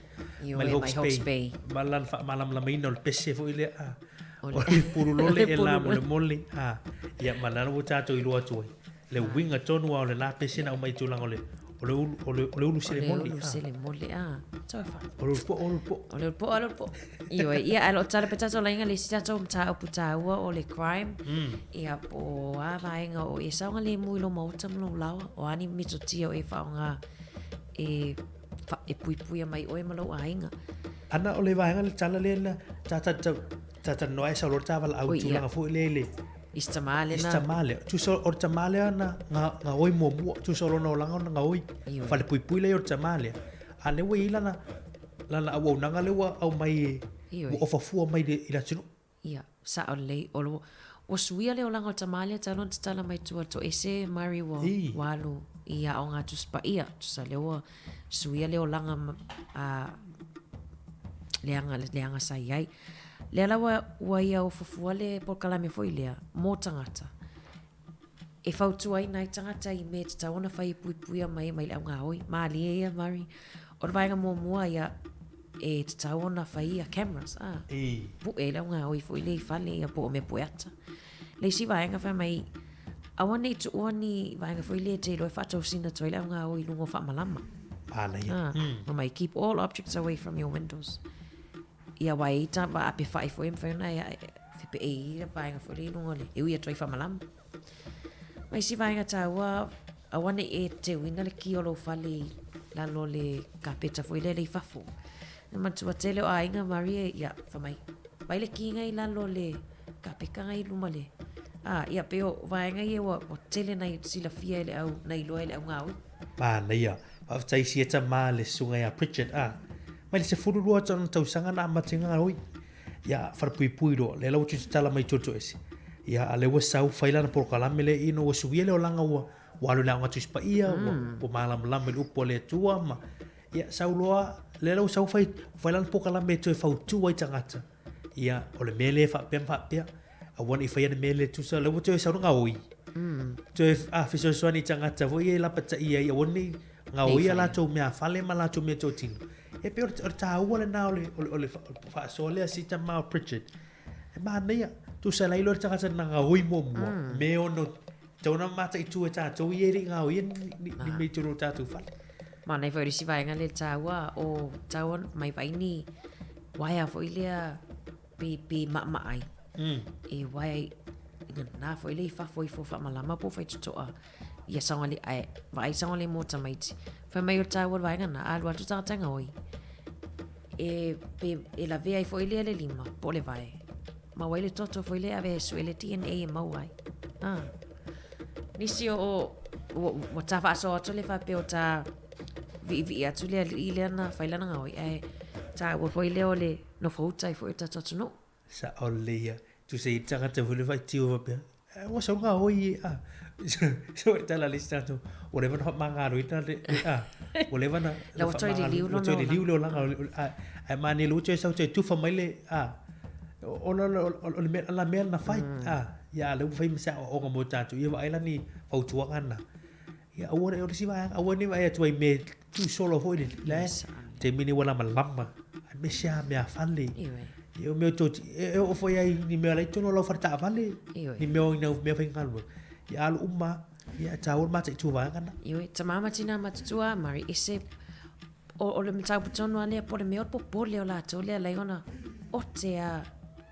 mai le Hawke's Bay. Ma lana faamalamalamaina o le pese foi lea. Ah, o le pululole e la molemole. Ah, ia ma lana ua tatou iloa atu ai. Le uiga tonu lava o le la pese na aumai i tulaga o le o le ulu o le o le ulu selemoli. O le ulu selemoli a. Toe fa. O le ulu po'o o le ulu po'o. O le ulu po'o o le ulu po'o. Ioe, ia ae o lo o tala pea tatou laina le isi tatou mataupu taua o le crime. Ia po o a vaega o e saogalemu i lou maota ma lou laoa, o a ni metotia o e faaaoga e e puipuia mai oe ma lou aiga. Ana o le vaega le tala lea na ta ta ta talanoa ai sau loa le ta valaau i tulaga foi lea i le I se tama lea na. I se tama lea. Tusa o le tama lea na gaoi muamua. Tusa o lona olaga ona gaoi. Falepuipui lea o le tama lea. A lea ua i ai lana, lana auaunaga lea ua aumai, ua ofa fua mai i le atunuu. Ia, sao lelei. O lo, ua suia le olaga o le tama lea talu ona tatala mai tua toese Murray ua, ua alu i Aoga Tusi Paia. Tusa lea ua suia le olaga a leaga, leaga sa i ai. Lea la ua, ua ia ofo fua le polokalame foi lea mō tagata e fautuaina ai tagata i mea e tatau ona fai e puipuia mai mai le augaoi. Mālie ia, Murray. O le vaega muamua ia, e tatau ona fai ia cameras, a. Pue le augaoi foi lea i fale ia po o mea pue ata. Le isi vaega fai mai, aua ne i tuua ni vaega foi lea e te iloa e faatosina atu ai le augaoi i luga o faamalama. Manaia. Fai mai, keep all objects away from your windows. Ia aua e i ai ta ape whai foi e mawhai ona e fepeʻe i le vaega foi lea i luga o le, e ui atu ai faamalama. Ma isi vaega taua, aua ne i e teuina le ki o lou fale i lalo o le kapeta foi lea i fafo. E manatua tele o aiga Marie, ia, fai mai, vai le ki ngai i lalo o le kapeka ngai i luma le, a, ia, pei o vaega ia ua, ua tele na silafia e le au, na iloa e le au gaoi. Manaia. Faafetai sia tama le susuga ia Pritchard a. Mai le 12 tona tausaga na amata ai gaoi. Ia falepuipui loa, lea la ua tatala mai toetoese. Ia a lea ua sau fai lana polokalame lea ina ua suia le olaga ua ua alu i le aoga Tusi Paia, ua ua malamalama i le upu a le Atua ma ia sau loa lea la ua sau fai fai lana polokalame e toe fautua ai tagata. Ia o le mea lea e faapea ma faapea. Aua ne i faia le mea lea tusa lea ua toe sau le gaoi. Toe a fesoasoani i tagata foi ia e lapataia ai aua ne i gaoia latou meafale ma latou meatotino. E pei o le taua lena o le o le o le faasoa lea si tama o Pritchard. E manaia, tusa la iloa le tagata na gaoi muamua, me ono tatau ona mataitu e tatou ia e le i gaoia ni ni mea i totonu o tatou fale. Manaia foi o le isi vaega lea e taua o taua mai vai ni waea foi lea pe, pe maʻamaʻai. E waea i na foi lea i fafo ifo faamalama po o faitotoa ia saogalemu, ae vaai saogalemu o tamaiti. Fai mai o le taua o le vaega na, a alu atu tagata e gaoi, e, pe, e lavea ai foi lea le lima po o le vae. Maua ai le toto foi lea e ave e sue le DNA e maua ai. Ah. Nisi o, o ua, ua ta faasoa atu le faapea o ta viivii atu le alii lea na fai lana gaoi, ae taua foi lea o le Nofo uta ai foi o tatou atunuu. Sao lelei ia. Tusa i tagata foi le faitio faapea, eh, ua sau gaoi e, ah. So e tala le isi tagata, ua leva ona faamagaloina le, ah, ua leva na... La ua toe liliu lona olaga. Ua toe liliu le olaga, ae manaia loa ua toe sau toe tufa mai le, ah, ona o le mea, la mea na fai, ah, ia a lea ua fai ma se aoaoga mo tatou, ia vaai la ni fautuaga na. Ia aua ne, o le isi vaega, aua ne i vaai atu ai i mea tuusolo foi lele, la e, taimi lenei ua lamalama, aemaise lava meafale. Ia o mea toti, e oo foi lava i ni mea la i totonu o lau fale taavale, ni mea o ina mea faigaluega. Ia alu uma lava, ia e taua le mataitu o vaega na. Ioe, tama ma tina matutua, mari ese, o, o le mataupu tonu lava lea po o le mea o le popole o latou lea lai ona ote a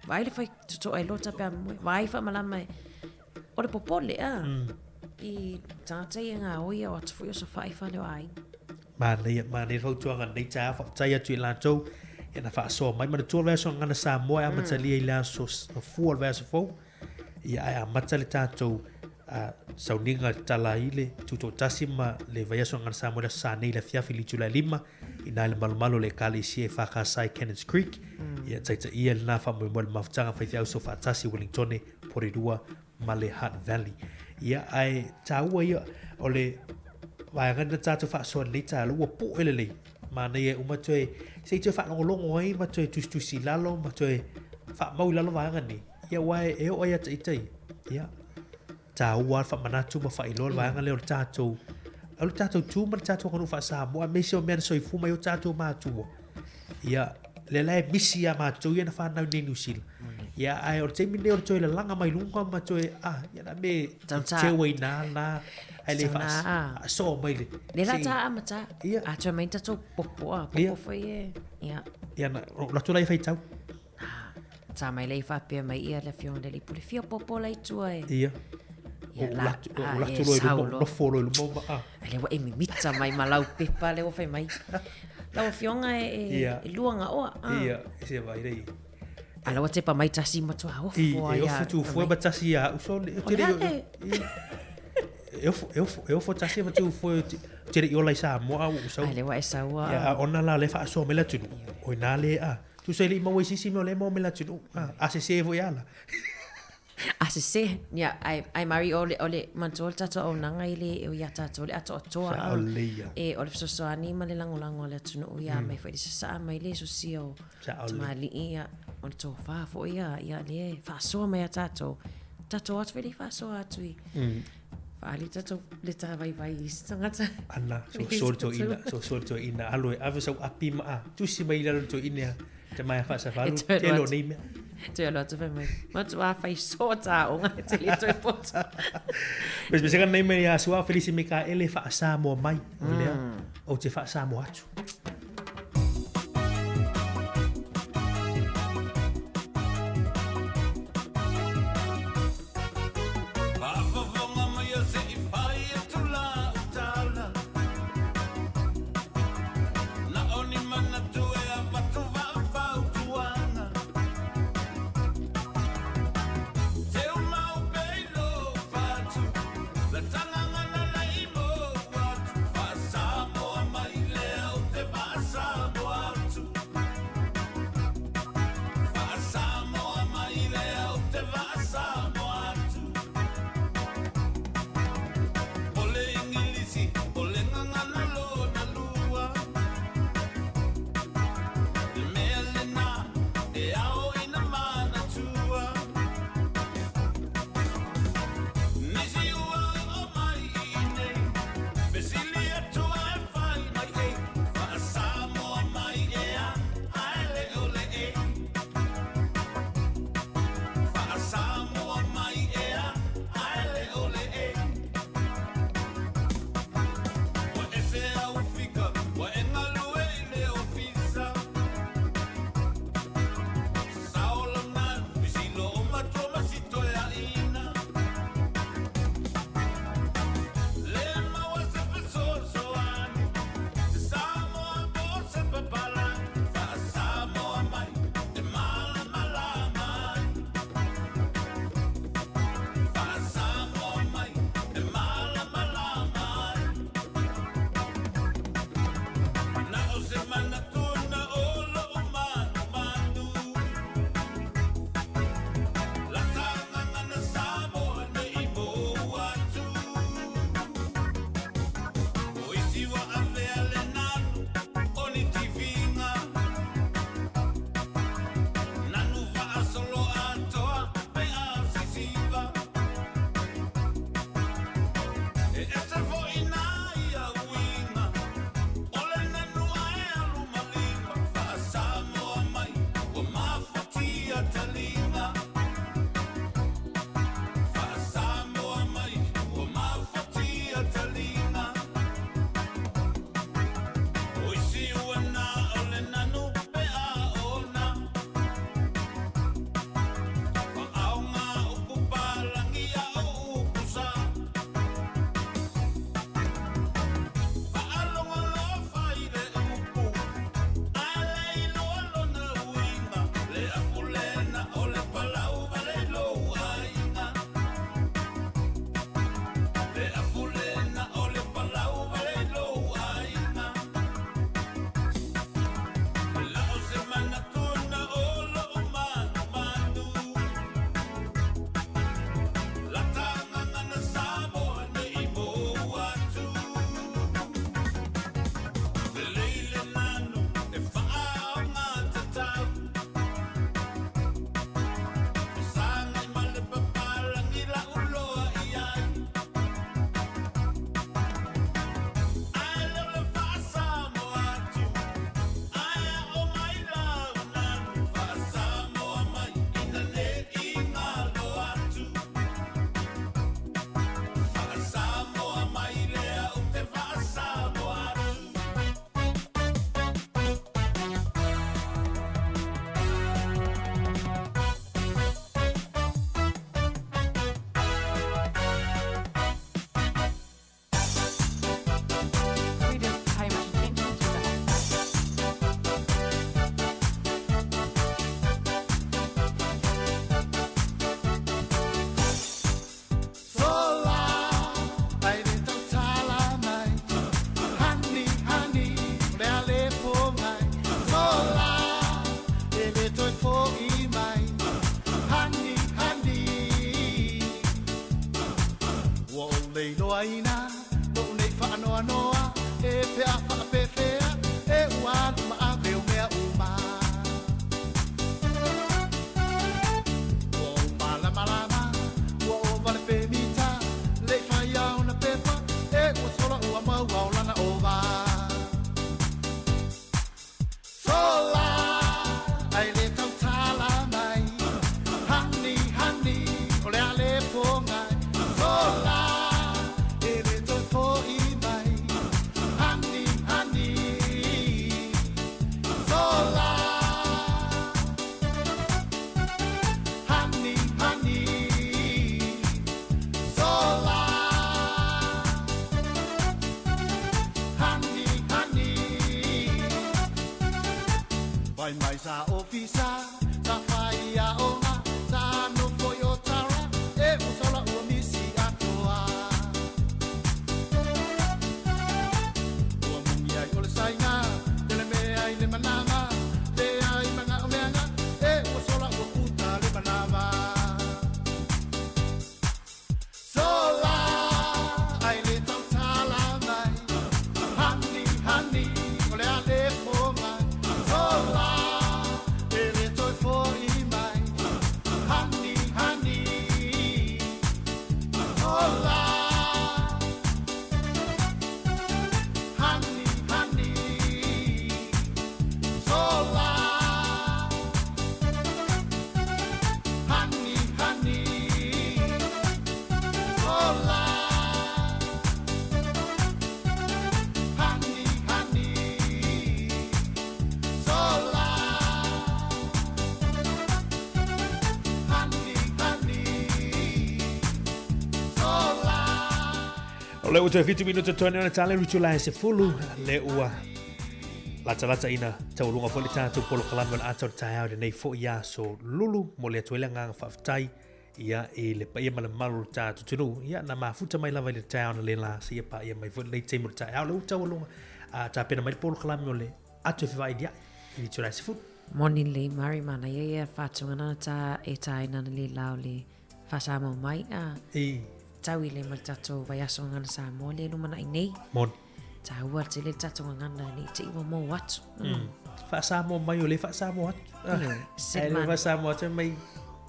vaai le faitotoa e lota pe a moe, vaai faamalama e O le popole, a. I tagata ia gaoi o atu foi o sofaʻi fale o aiga. Manaia, manaia le fautuaga i lenei taeao, faafetai atu i latou ia na faasoa mai. Manatua le vaiaso Gagana Samoa e amatalia i le aso Gafua o le vaiaso fou, ia ae amata le tatou uh, sauniga tala i le tutoatasi ma le vaiaso Gagana Samoa i le aso Sa nei i le afiafi i le itula e lima, ina i le malumalu o le Ekalesia EFKS i Cannons Creek, ia taitaia lena faamoemoe le mafutaga faifeau soofaatasi i Wellingtone, Porirua ma le Hutt Valley. Ia, ae taua ia o le vaega na tatou faasoa nei taeao, ua poe lelei. Manaia e uma toe, se i toe faalogologo ai ma toe tusitusi i lalo ma toe Faamau i lalo vaega nei, ia aua e oo ai ia te ita ia, ia, taua lava le faamanatu ma faailoa le vaega lea o le tatou, o le tatou tu ma le tatou aganuu faa-Samoa, aemaise o mea na soifua mai ai o tatou matua. Ia, lea la e misi ia matou ia na fanau i nei Niu Sila. Ia, ae o le taimi lenei o le toe lalaga mai luga ma toe, ah, ia na me teu ai nā la, ae le faasoo mai le. Le la tā amata. Ia. A toe mai tatou popo a, popo foi e. Ia. Ia, na, o latu la i whaitau. Tā mai lei whapea mai ia le afioga le lipu le fia popo la i tua e. Ia. Ia, O la, latu, o a, latu e loa i sau luma, loa. nofo loa i luma ma, ah. Ai le ua e mimita mai ma lau pepa le ua fai mai. Lau afioga e, e, Ia. e lua nga oa. Ah. Ia, se vai rei. A lau tepa mai tasi matua ofo I, a e ia. ofo tu fue ma tasi ia uso le O te le le ate. e ofo e ofo e ofo tasi ma tu fue te le i ola i Samoa au sau. Ai le ua e sau a. Ia, ona la le faasoa mai le atunuu. O ina le a. Tusa e le i maua i se isi mea o lea e maua mai le atunuu. A, a sese foi ala. A sese, ia, ai, ai mari o le, o le, manatua o le tatou auaunaga e le o ia tatou le atoatoa. Sao lelei ia. E, o le fesoasoani ma le lagolago a le atunuu ia mai foi i le sasaa mai le sosia o Sao lelei. tamalii ia, o le tofa foi ia, ia lea e faasoa mai ia tatou. Tatou o atu foi le faasoa atu i Faaali tatou le ta vaivai i isi tagata. Ana, soso le toeaina, soso le toeaina, alo e ave sau api ma a, tusi mai i lalo le toeaina ia, te mai a faasavalu, tele o nei mea. Toe alu atu fai mai, matua fai so taoga e te le toe poto. Pesepesega nei mai ia Su'a Felisi Mikaele faa-Samoa mai, o lea, ou te faa-Samoa atu. Faafofoga mai a se i fai atu lau tala. Na o ni manatu e avatu faafautuaga. Teu mau pea i lou fatu, la tagaga na lai mou atu. Faa-Samoa mai lea ou te le iloaina lo'u nei faanoanoa e pe a faapefea e ua alu ma ave o mea uma. Ua ou malamalama, ua ova le pemita, le i faia ona pepa, e ua sola ua maua o lana ova. Sola, ai le tautala mai, hani, hani, o le a le pogai. Sola, e le toe fo'i mai, hani, hani, sola. Hani, hani, sola. Hani, hani. Fai mai sa ofisa, sa fai aoga, sa nofo i Otara, e ua sola ua misi atoa. Ua moni ai o le saiga, tele mea i le manava, leai manaomeaga, e ua sola ua puta le manava. Sola, ai le tautala mai, hani, hani, o le a le pogai. Sola, e le toe fo'i mai, hani, hani, sola. Hani, hani, sola. Hani, hani, sola. Hani, hani, sola. Hani, hani, sola. O le ua toe fitu minuta toa nei ona tala i itula e 10, le ua latalata'ina taualuga foi le tatou polokalame o le ata o le taeao i lenei foi aso lulu. Momoli atu ai le agaga faafetai ia i le paia ma le mamalu o le tatou atunuu ia na mafuta mai lava i le taeao na le la seia paia mai foi lenei taimi o le taeao. Le ua taualuga a tapena mai le polokalame o le atu e fevailia'i i le itula e 10. Moni lelei Mari manaia ia faatuga na ta e taina na le la o le Faa-Samoa mai a I. tau i le ma le tatou vaiaso gagana Samoa lea e lumanai nei. Moni. Taua tele le tatou gagana nei te i ua mou atu. Faa-Samoa mai o le faa-Samoa atu. Ioe. Ai le faa-Samoa atu mai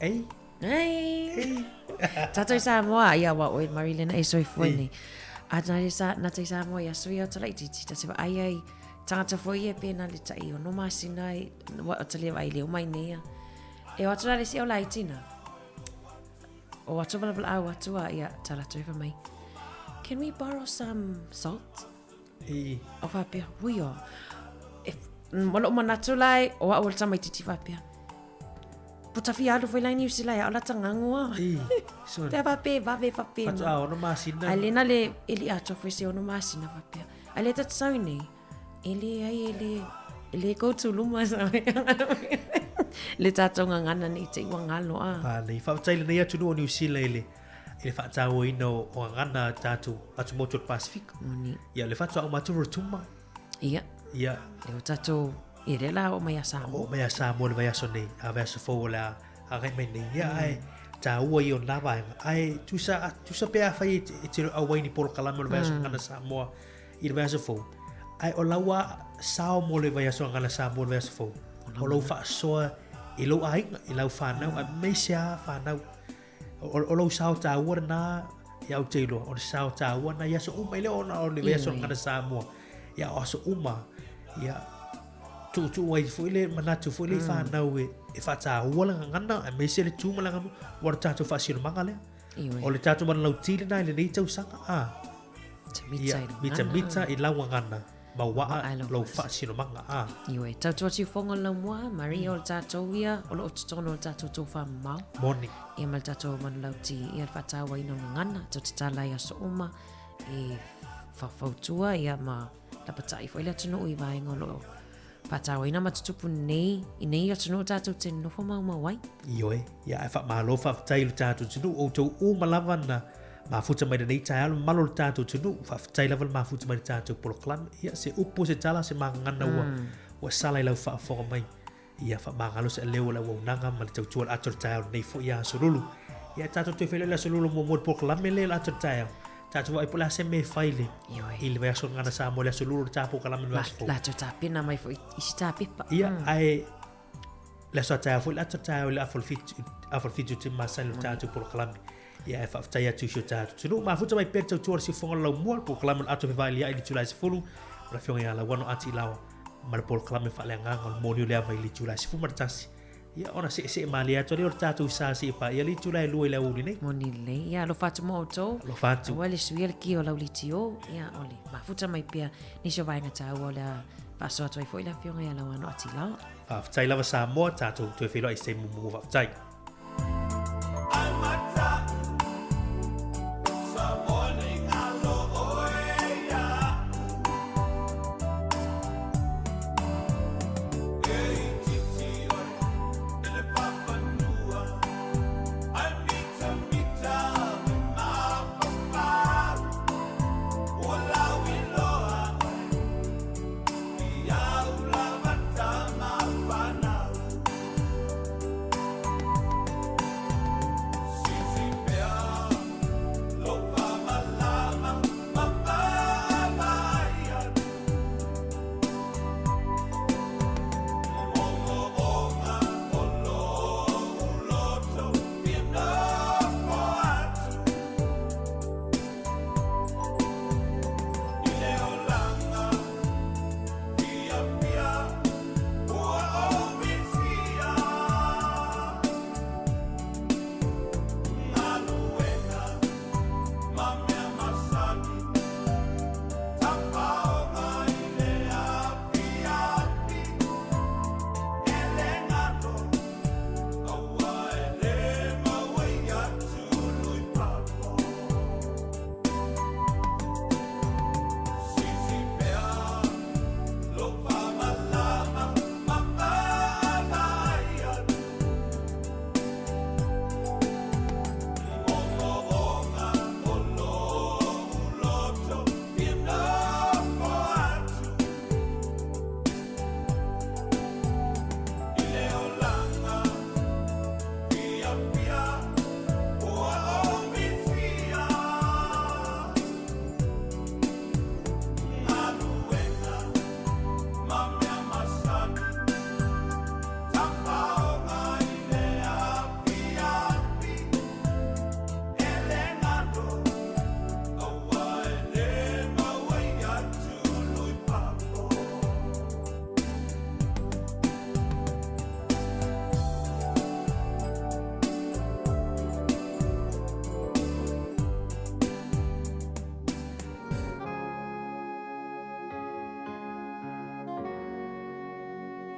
ei. Ei. Tatou i Samoa, ia wa oe Mari lena e soifua nei. A na le sa, na te Samoa i aso ia o talaititi, ta te vaai ai, tangata foi e pena le tai ono masina e, wa o tale vai leo mai nei a. E o atu la le si au laitina. O atu valavala'au atu a ia tala atu e mai. Can we borrow some salt? I. O faapea, ui o. E, ma loo manatu la e, o au o le tamaititi faapea. Puta fia alu foi la i Niu Sila e au la tangangu a. I. So. Te faapea, vave faapea. Fatu a ono masina. Ai lena le eli atoa foi se ono masina faapea. Ai le tatu sau nei. E leai, e le, e le kou tūluma sa le tātou gagana nei te i ua ngalo a. A nei, faafetai lenei atunuu o Niu Sila i le, i le faatauaina o, o gagana a tātou atumotu o le Pasifika. Moni. Ia, le faatoa uma atu Rotuma. Ia. Ia. Le o tātou, ia lea la o mai a Samoa. O mai a Samoa le vaiaso nei, a vaiaso fou o le a agai mai nei. Ia, mm. ai, tāua i o nā vaega. Ai, tusa, tusa pe a whai e te, e te auai ni polokalame o le vaiaso mm. gagana Samoa. I le vaiaso fou. Ae o lau sao mo le vaiaso Gagana Samoa i le vaiaso fou. O lou faasoa i lou aiga, i lau whanau, aemaise a whanau. O, o lou sao tāua lena, ia ou te iloa, o le sao tāua na i aso uma, e le o na o le vaiaso Gagana Samoa. Ia o aso uma, ia tuutuu ai foi le manatu foi le i whanau e, e whaatāua le gagana, aemaise le tu ma le aganu, ua o le tātou faasilomaga lea. Ioe. O le tātou manalauti lena i lenei tausaga, a. Mitamita i Ia, mitamita i lau gagana, ma waa lou faasinomaga, a. Ioe, tautua tiufoga o le laumua, Maria o le tatou ia, o lo o totonu o le tatou tofa mamao. Moni. Ia ma le tatou manulauti, ia le faatauaina o gagana, tou te tala i aso uma, e faufautua, ia ma lapatai foi le atunuu i vaega o lo o Faatauaina ma tutupu nei, i nei atunuu tatou te nofo maumau ai. Ioe, ia ae faamalo faafetai i lo tatou atunuu, outou uma lava na mafuta mai lenei taeao, le mamalu o le tatou atunuu, faafetai lava le mafuta mai le tatou polokalame. Ia, se upu, se tala, se magagana ua, ua sala i lau faafofoga mai. Ia, faamagalo se aleu o le auaunaga ma le tautua o le ata o le taeao lenei foi aso lulu. Ia, tatou toe feiloai i le aso lulu muamua i le polokalame lea o le ata o le taeao. Tatou vaai po o le a se mea e fai i le, i le vaiaso o le Gagana Samoa, le aso Lua o le ta polokalame i le vaiaso fou. Latou tapena mai foi isi tapepa. Ia, ae le aso a taeao foi, le ata taeao i le afa o le fitu, afa o le fitu te masani o le tatou polokalame. Ia, ae faafetai atu i si o tatou atunuu. Mafuta mai pea le tautua a le siufofoga o le laumua, le polokalame o le ato fevailia'i i le itula e 10, ma le afioga ia Lauano Ati Ilaoa ma le polokalame faaleagaga o le moni o le ava i le itula e 11. Ia, ona seesee malie atu ai lea o le tatou sa seia paia le itula e 2 i le aoauli nei. Moni lelei. Ia, alofa atu mo outou. Alofa atu. Aua le suia le kia o lau litio. Ia, o le mafuta mai pea nisi o vaega taua o le a faasoa atu ai foi le Afioga ia Lauano Atilaoa. Faafetai lava Samoa, tatou toe feiloai i se taimi muamua. Faafetai.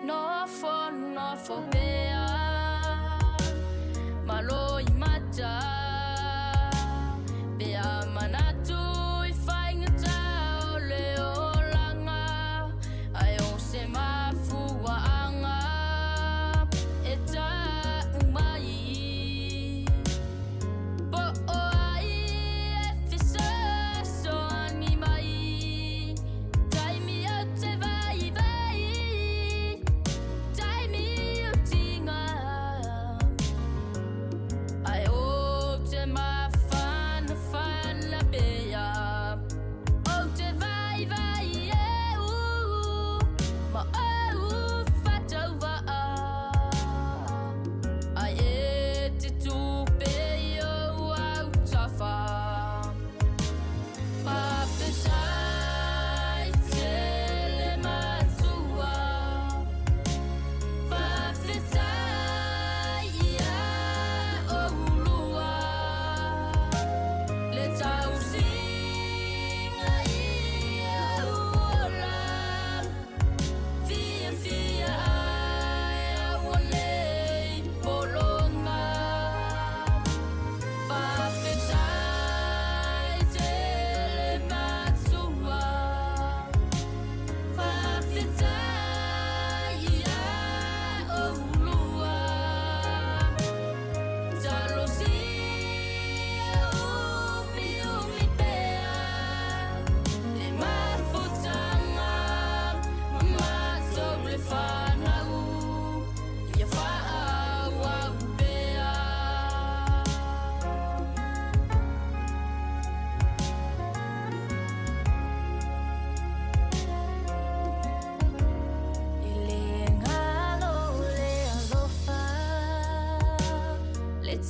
Nofo nofo pea malo i mata pe a manatu i faigata o le olaga ae o se mafuaaga e tau mai po o ai e fesoasoani mai Taimi o te vaivai Taimi o te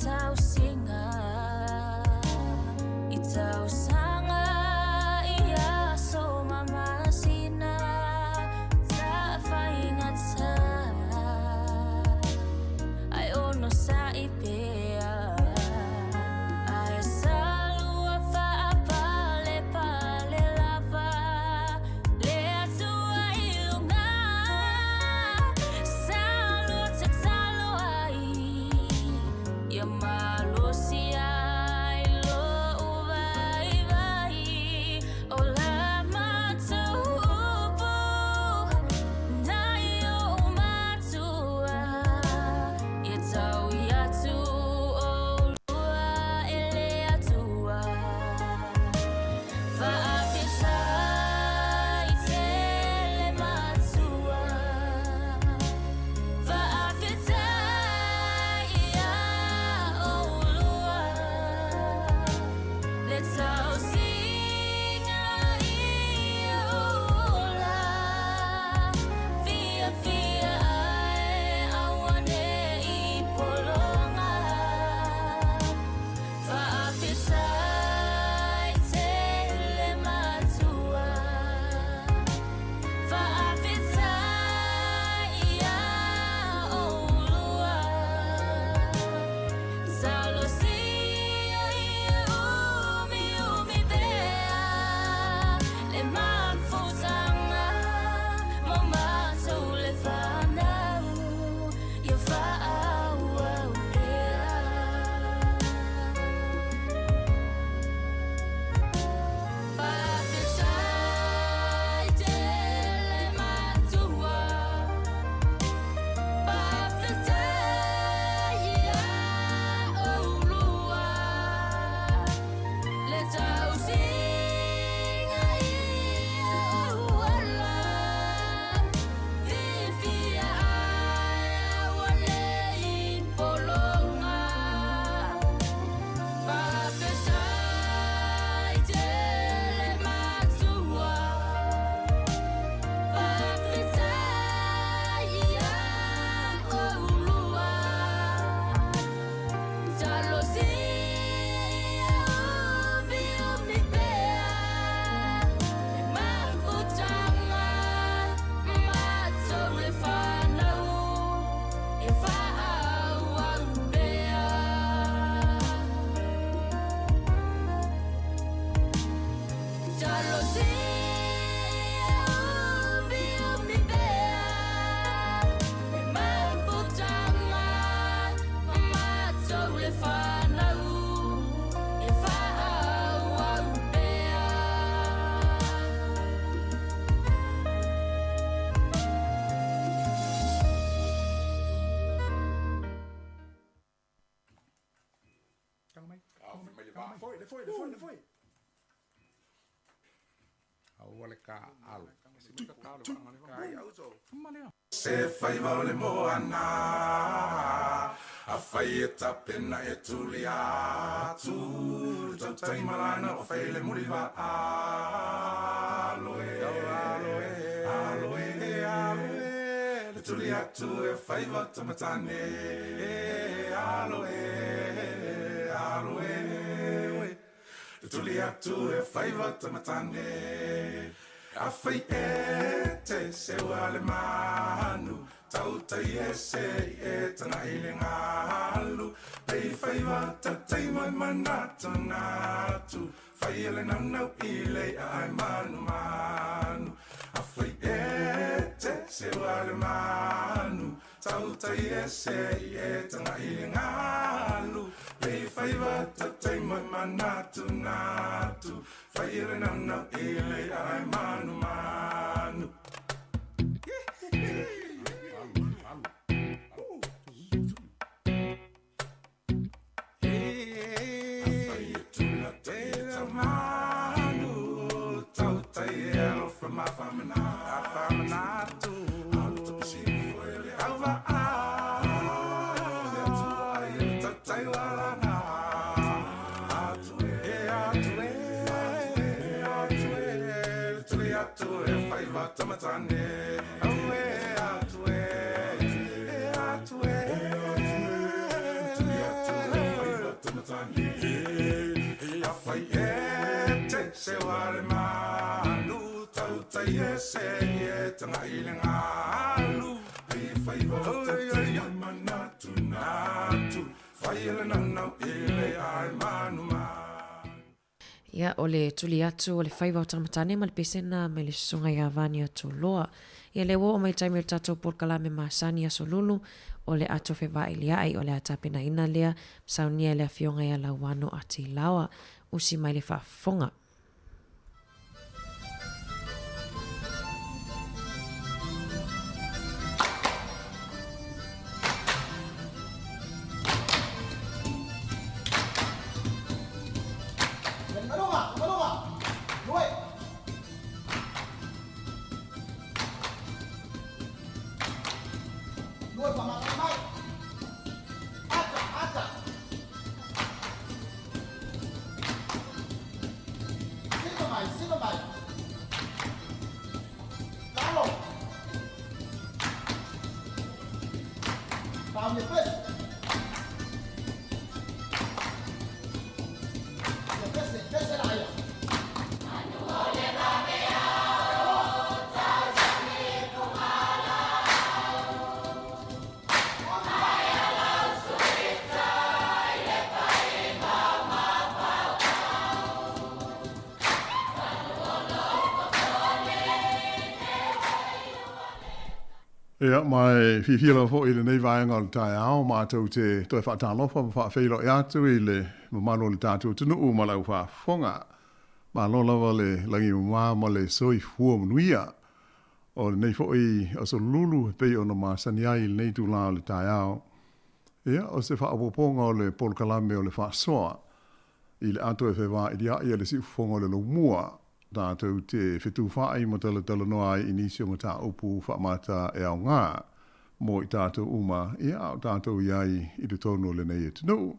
tausiga i tausaga i aso ma masina sa faigata ae onosai pea ae salua faapalepale lava le Atua i luga salua tatalo ai ia malosi ai lou vaivai o la matou upu nai ou matua ia tau atu oulua e le Atua. Faafetai tele matua. Faafetai ia oulua. Le tausiga i ola. Fiafia ae auane'i pologa. Faafetai tele matua. Faafetai ia oulua. Talosia ia umiumi pea le mafutaga mo matou le fanau ia faaauau pea. Faafetai tele matua. Faafetai ia oulua. Le tausiga i auala. Fiafia ae auane'i pologa. Faafetai tele matua. Faafetai ia oulua. Talosia ia umiumi pea le mafutaga matou le fanau ia faaauau pea. Talosia ia umiumi pea le mafutaga matou le fanau ia faaauau pea. Se faiva o le moana, afai e tapena e tuli atu, le tautai malana o fai le muliva alo e, alo e, alo e, alo e, le tuli atu e faiva tamatane, alo e, alo e, le tuli atu e faiva tamatane. Afai e te seua le manu, tautai ese i e tagai le galu, pei faiva tautai mai manatunatu, faia le naunau i le i'a ae manumanu. Afai e te seua le manu, tautai ese i e tagai le galu, pei faiva tautai mai manatunatu, faia le naunau i le i'a ae manumanu. faiese e taga'i le galu ai e faiva o tatai manatunatu fai e le naunau i le ai manumanu. Ia, o le tuli atu o le faiva o Tamatane ma le pesena mai le susuga ia Vania Toloa. Ia, lea ua oo mai le taimi o le tatou polokalame masani Aso Lulu, o le ato fevailia'i, o le a tapenaina lea, saunia e le Afioga ia Lauano Atilaoa. Usi mai le faafofoga. Ia, ma e fiafia lava foi i lenei vaega o le taeao, matou te toe faatalofa ma faafeiloai atu i le mamalu o le tatou atunuu ma lau faafofoga. Malo lava le lagimama ma le soifua manuia. O lenei foi aso lulu e pei ona masani ai i lenei itula o le taeao, ia, o se faaopoopoga o le polokalame o le faasoa i le ato e fevailia'i a le siufofoga o le Laumua, tatou te fetufa'i ma talatalanoa ai i nisi o mataupu faamata e aoga mo i tatou uma, ia, a o tatou i ai i totonu o lenei atunuu.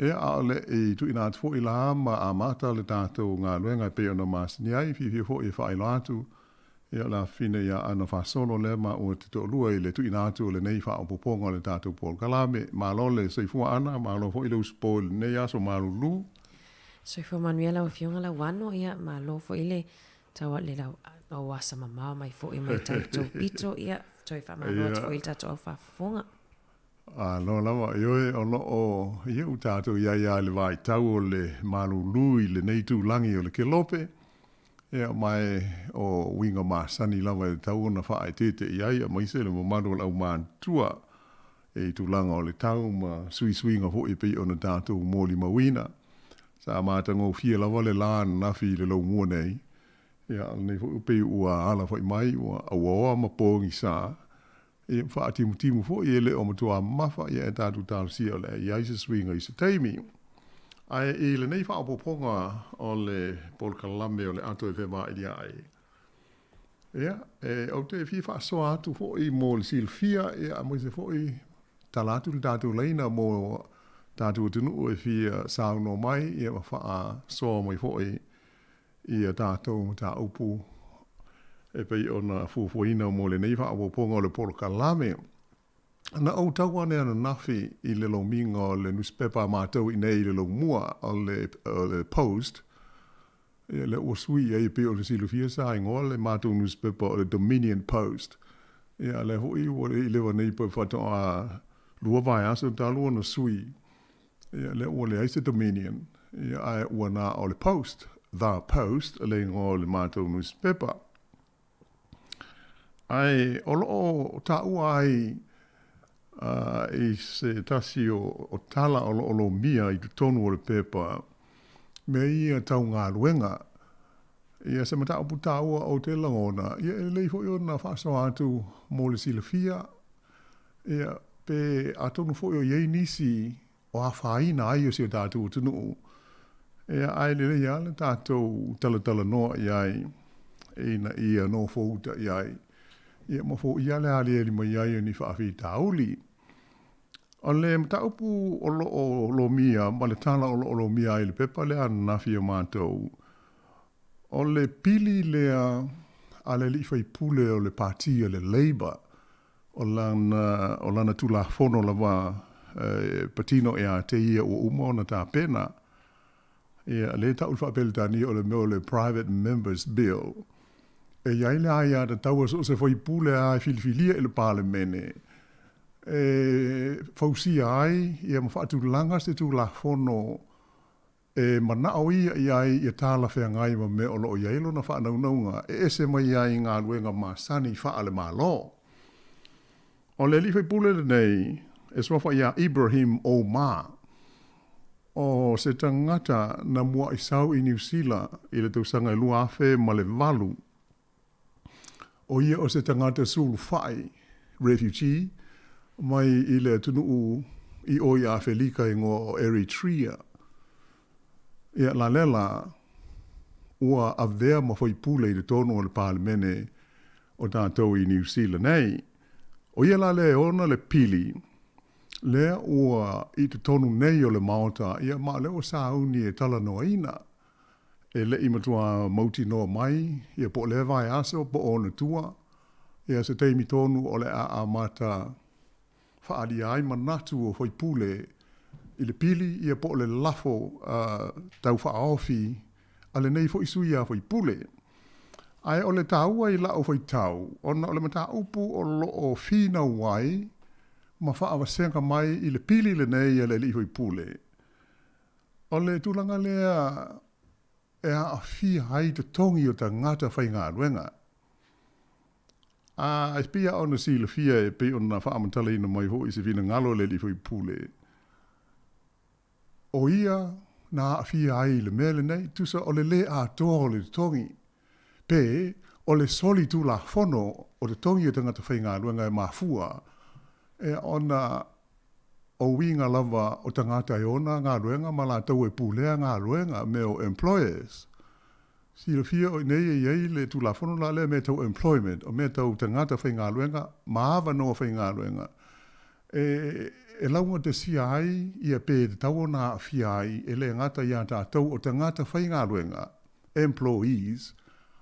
Ia, a o le i tuuina atu foi la ma amata le tatou galuega e pei ona masani ai, fiafia foi e faailoa atu, ia, o le afafine ia Ana Fasolo lea maua te toalua i le tuuina atu o lenei faaopoopoga o le tatou polokalame. Malo le soifua Ana, malo foi le usupo i lenei aso malulu. Soifua manuia lau Afioga Lauano, ia, malo foi le tau le lau au asa mamao mai foi mai tatou pito, ia, toe faamalo atu foi i le tatou au faafofoga. Alo lava, ioe, o lo o ia ua tatou i ai lava i le vaitau o le malulu i lenei itulagi o le Kelope, ia, ma e o uiga masani lava e tatau ona faaeteete i ai, aemaise le mamalu o le aumatutua i tulaga o le tau ma suisuiga foi e pei ona tatou molimauina. Sa matagofie lava le la ananafi i le laumua nei, ia, a o lenei foi ua pei ua alafai mai, ua auaoa ma pogisa, Ia faatimutimu foi e le o matua mamafa, ia e tatou talosia o le a i ai se suiga i se taimi. Ae i lenei faaopoopoga o le polokalame o le ato e fevaailia ai, ia, e, ou te fia faasoa atu foi mo le silafia, ia, aemaise foi tala atu le tatou laina mo tatou atunuu e fia saunoa mai, ia, ma faasoa mai foi i a tatou mataupu e pei ona fuafuaina mo lenei faaopoopoga o le polokalame. Na ou tau ane ananafi i le lomiga o le nusipepa a matou i nei i le Laumua, o le, o le Post, ia lea ua sui i ai e pei ona silafia sa igoa le matou nusipepa o le Dominion Post. Ia lea foi ua i leva nei pe faatoa lua vaiaso talu ona sui. Ia, lea ua leai se Dominion, ia, ae ua na o le Post, The Post, le igoa o le matou nusipepa. Ae o lo o taua ai uh, i se tasi o, o tala o lo o lomia i totonu o le pepa, mea ia tau galuega. Ia se mataupu taua ou te lagona, ia e lelei foi ona faasoa atu mo le silafia, Ia, pe atonu foi o i ai nisi o afaina ai o si o tatou atunuu, ia, ae lelei lava le tatou talatalanoa i ai ina ia nofouta i ai, ia ma foia le aliali mai ai o ni faafitauli. O le mataupu o lo o lomia ma le tala o lo o lomia ai i le pepa lea ananafi a matou, o le pili lea a le alii faipule o le Pati o le Labour, O lana, o lana Tulafono lava e patino ia te ia ua uma ona tapena. Ia, lea e tau i le faa-Peretania o le mea o le Private Members Bill. E i ai le aiatatau a so o se faipule lava e filifilia i le Palemene e fausia ai ia ma faatulaga se Tulafono e manao ia i ai ia talafeagai ma mea o lo o i ai lona faanaunauga e ese mai ai i galuega masani faale-Malo. O le alii faipule lenei e suafa ia Ibrahim Omar, o se tagata na mua'i sau i Niu Sila i le tausaga e 2008. ʻO ia o se tagata sulufai, refugee, mai i le atunuu i ʻō i ʻAfelika i igoa o Eritrea. Ia, lalela, ua avea ma faipule i totonu o le Palemene o tatou i Niu Sila nei. ʻO ia la lea e ona le pili, lea ua i totonu nei o le Maota, ia ma o lea ua sauni e talanoaina. E le i matua mautinoa mai ia po o lea vaiaso po o ona tua, ia se taimi tonu o le a amata faaalia ai manatu o faipule i le pili ia po o le lafo tau faaofi a lenei foi sui a faipule. Ae o le taua i la'u faitau ona o le mataupu o lo o finau ai ma faavasega mai i le pili lenei a le alii faipule, O le tulaga lea e aafia ai totogi o tagata faigaluega. A e pei lava ona silafia e pei ona faamatalaina mai foi i se finagalo o le alii faipule, o ia na aafia ai i le mea lenei, tusa o le lē atoa o le totogi, pe o le soli tulafono o totogi o tagata faigaluega e mafua e ona o uiga lava o tagata e ona galuega ma latou e pulea galuega, mea o employers. Silafia o i inei e i ai le Tulafono la lea mea tau employment, o mea tau tagata faigaluega ma avanoa faigaluega e e laugatasia ai ia pe e tatau ona aafia ai e le gata iā tatou o tagata faigaluega, employees,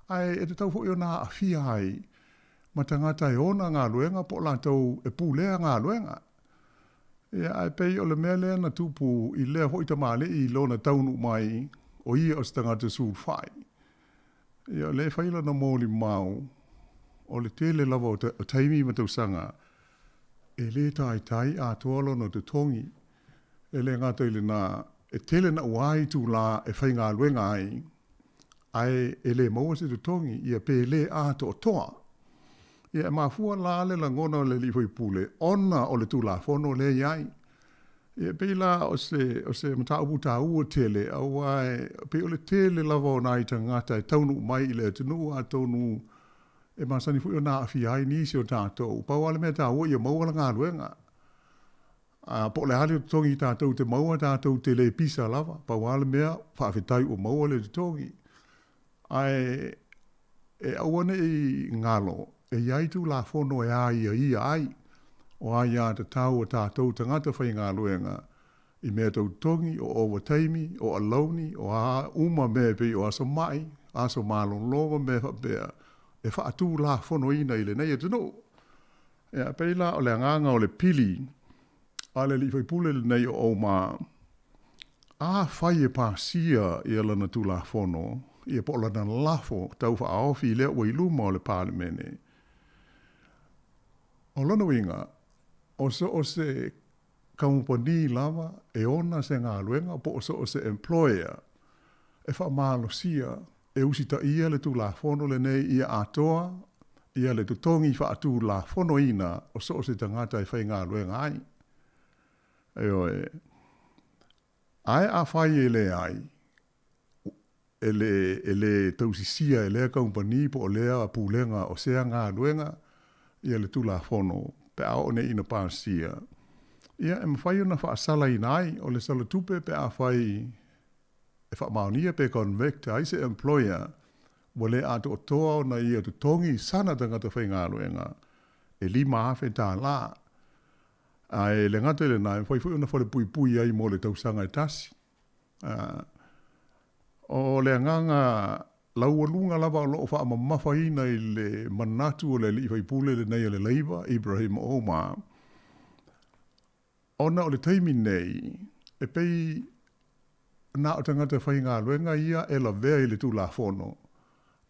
ae e tatau foi ona aafia ai ma tagata e ona galuega po o latou e pulea galuega. Ia, ae pei o le mea lea na tupu i lea foi tamalii i lona taunuu mai, o ia o se tagata sulufai. Ia, o lea e fai lana molimau, o le tele lava o taimi ma tausaga e le taitai atoa lona totogi. E le gata i lena, e tele naua itulā e faigaluega ai, ae e le maua se totogi, ia pe le atoatoa. Ia e mafua la le lagona o le alii faipule ona o le Tulafono lea e i ai. Ia e pei la o se, o se mataupu taua tele, aua e pei o le tele lava o nai tagata e taunuu mai i le atunuu atonu e masani foi ona aafia ai nisi o tatou. Pau lava le mea taua ia maua le galuega. A po o le a le totogi tatou te maua, tatou te le pisa lava, pau lava le mea, faafetai ua maua le totogi. Ae e aua ne i galo, e i ai Tulafono e aiaia ai o aiatatau a tatou tagata faigaluega i mea tau totogi, o ovataimi, o alauni, o a uma mea e pei o aso mai, aso malolo ma mea faapea e faatulafonoina i lenei atunuu. Ia, pei la o le agaga o le pili a le alii faipule lenei o Omar, afai e pasia ia lana Tulafono, ia po o lana lafo tau faaofi lea ua i luma o le Palemene, o lona uiga, o so o se kamupani lava e ona se galuega po o so o se employer e faamalosia e usitaia le Tulafono lenei ia atoa ia le totogi faatulafonoina o so o se tagata e faigaluega ai. Ioe. Ae afai e leai, e le, e le tausisia e lea kamupani po o lea pulega o sea galuega ia le Tulafono pe a oo nei ina pasia, ia e mafai ona faasalaina ai o le sala tupe pe afai e faamaonia pe convict ai se employer ua le atoatoa ona ia totogi sana tagata faigaluega e $5,000. Ae le gata i lena, e mafai foi ona falepuipui ai mo le tausaga e tasi. O le agaga laualuga lava o lo o faamamafaina i le manatu o le alii faipule lenei o le Labour, Ibrahim Omar, ona o le taimi nei, e pei na o tagata faigaluega ia e lavea i le Tulafono.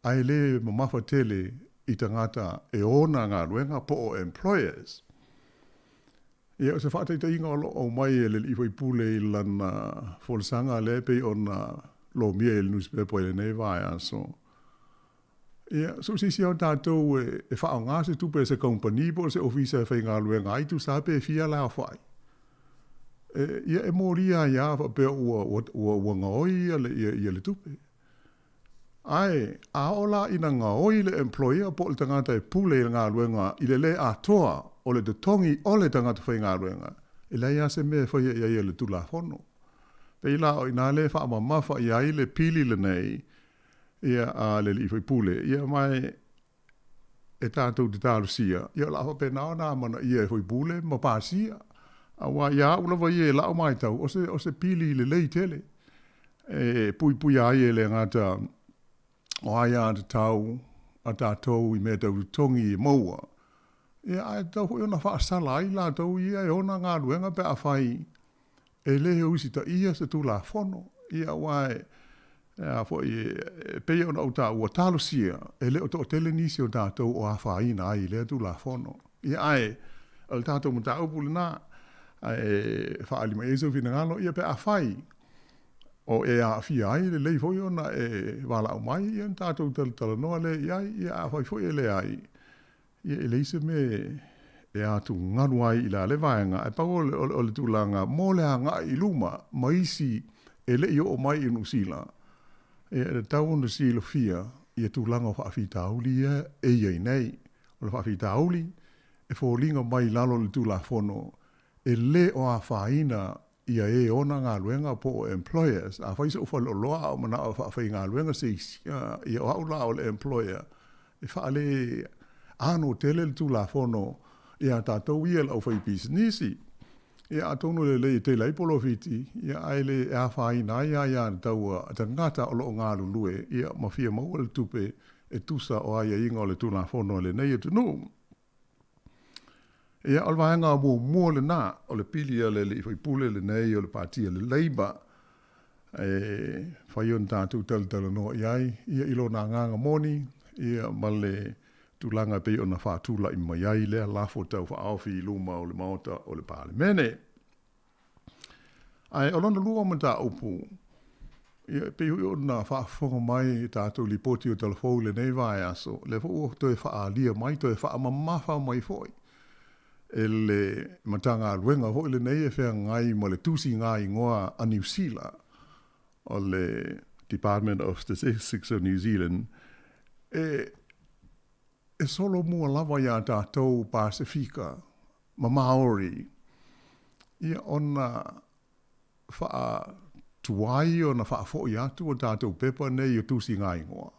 Ae le mamafa tele i tagata e ona galuega po o employers. Ia, o se faataitaiga o lo o aumai e le alii faipule i lana folasaga lea e pei ona lomia i le nusipepa i lenei vaiaso. Ia, so o se isi lava o tatou e faaaoga se tupe a se kamupani po o se ofisa e faigaluega ai, tusa lava pe fia le aofai. E, ia, e molia ai lava faapea ua, ua, ua, ua gaoi ia le, ia, ia le tupe. Ae, a oo la ina gaoi le employer po o le tagata e pule i le galuega i le lē atoa o le totogi o le tagata faigaluega, e leai lava se mea e faia i ai e le Tulafono. Pei la o i ina lea e faamamafa i ai le pili lenei ia a le alii faipule, ia ma e e tatou te talosia, ia o le a faapena ona amanaia e faipule ma pasia. Aua ia au lava ia i lau matau, o se, o se pili lelei tele e puipuia ai e le gata o aiatatau a tatou i mea tau totogi e maua, ia ae tatau foi ona faasala ai latou ia e ona galuega pe afai e lē usitaia se Tulafono, ia aua e, a foi, e pei ona ou taua, talosia, e le o toatele nisi o tatou o afaina ai i lea Tulafono. Ia ae, o le tatou mataupu lena, ae faaali mai ai sou finagalo, ia pe afai o e aafia ai, lelei foi ona e valaau mai, ia ona tatou talatalanoa lea i ai, ia afai foi e leai, Ia e leai se mea e atugalu ai i la lea vaega, ae pau o le tulaga mo le agai i luma ma isi e le i oo mai i Niu Sila, ia e tatau ona silafia ia tulaga o faafitauli ia e i ai nei. O le faafitauli e foliga mai i lalo o le Tulafono e le o afaina ia e ona galuega po o employers. Afai so'u faleoloa a o mana'o e faafaigaluega se isi, ia o a'u la o le employer, e faale ano tele le Tulafono iā tatou ia le aufaipisinisi. Ia atonu e lelei e tele ai polofiti, ia ae le e afaina ai aiatatau a tagata o lo o galulue ia ma fia maua le tupe e tusa o aiaiga o le Tulafono a lenei atunuu. Ia, o le vaega muamua lena, o le pili a le alii faipule lenei o le Pati a le Labour e fai ona tatou talatalanoa i ai, ia, i lona agaga moni, ia, ma le tulaga e pei ona faatulai mai ai lea lafo tau faaofi i luma o le Maota o le Palemene. Ae o lona lua o mataupu, ia, e pei foi ona faafofoga mai i tatou lipoti o Tala Fou i lenei vaiaso, lea foi ua toe faaalia mai, toe faamamafa mai foi e le Matagaluega foi lenei e feagai ma le tusiga igoa a Niu Sila, o le Department of Statistics of New Zealand, e e solomua lava iā tatou Pasefika ma Māori, ia ona faatuai ona faafoi atu o tatou pepa nei o tusiga-igoa.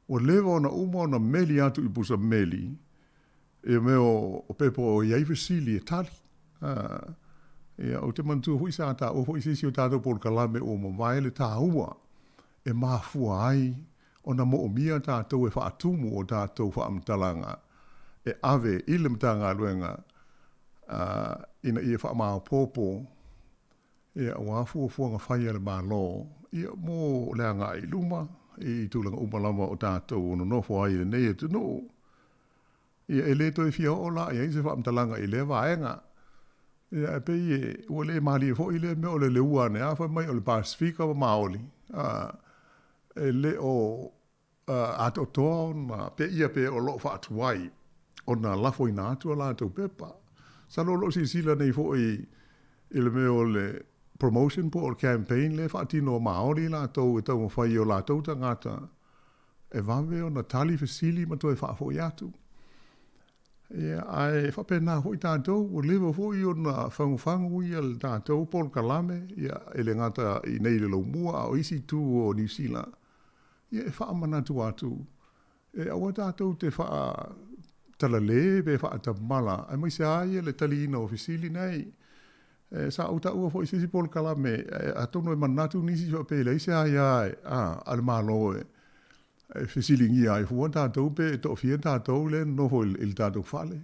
Ua leva ona uma ona meli atu i pusa meli ia mea o pepa o i ai fesili e tali. Ia, ou te manatua foi sa taua foi se isi o tatou polokalame ua mavae le taua e mafua ai ona moomia tatou e faatumu o tatou faamatalaga e ave i le Matagaluega ina ia faamaopoopo ia aua fuafuaga fai a le Malo ia mo le agai i luma i tulaga uma lava o tatou o nonofo ai i lenei atunuu. Ia e le toe fia oo la i ai se faamatalaga i lea vaega. Ia e pei e ua le malie foi lea mea o le leua ane a fai mai o le Pasefika ma Maoli, a, e le o atoatoa ona pea pe o lo o faatuai ona lafoina atu a latou pepa. Masalo o lo o silasila nei foi i le mea o le promotion po o le campaign lea e faatino a Maori latou e taumafai i o latou tagata e vave ona tali fesili ma toe faafoi atu. Ia, ae faapena foi tatou, ua leva foi ona fagufagu ia le tatou polokalame, ia, e le gata i nei i le Laumua, a o isi itu o Niu Sila, ia, e faamanatu atu, e aua tatou te faatalalē pe faatamala, aemaise lava ia le taliina o fesili nei. E, sa ou taua foi i se isi polokalame, atonu e manatu nisi faapea e leai se aia a le Malo e, E fesiligia ai fua tatou pe e toafia tatou lea e nonofo i le tatou fale.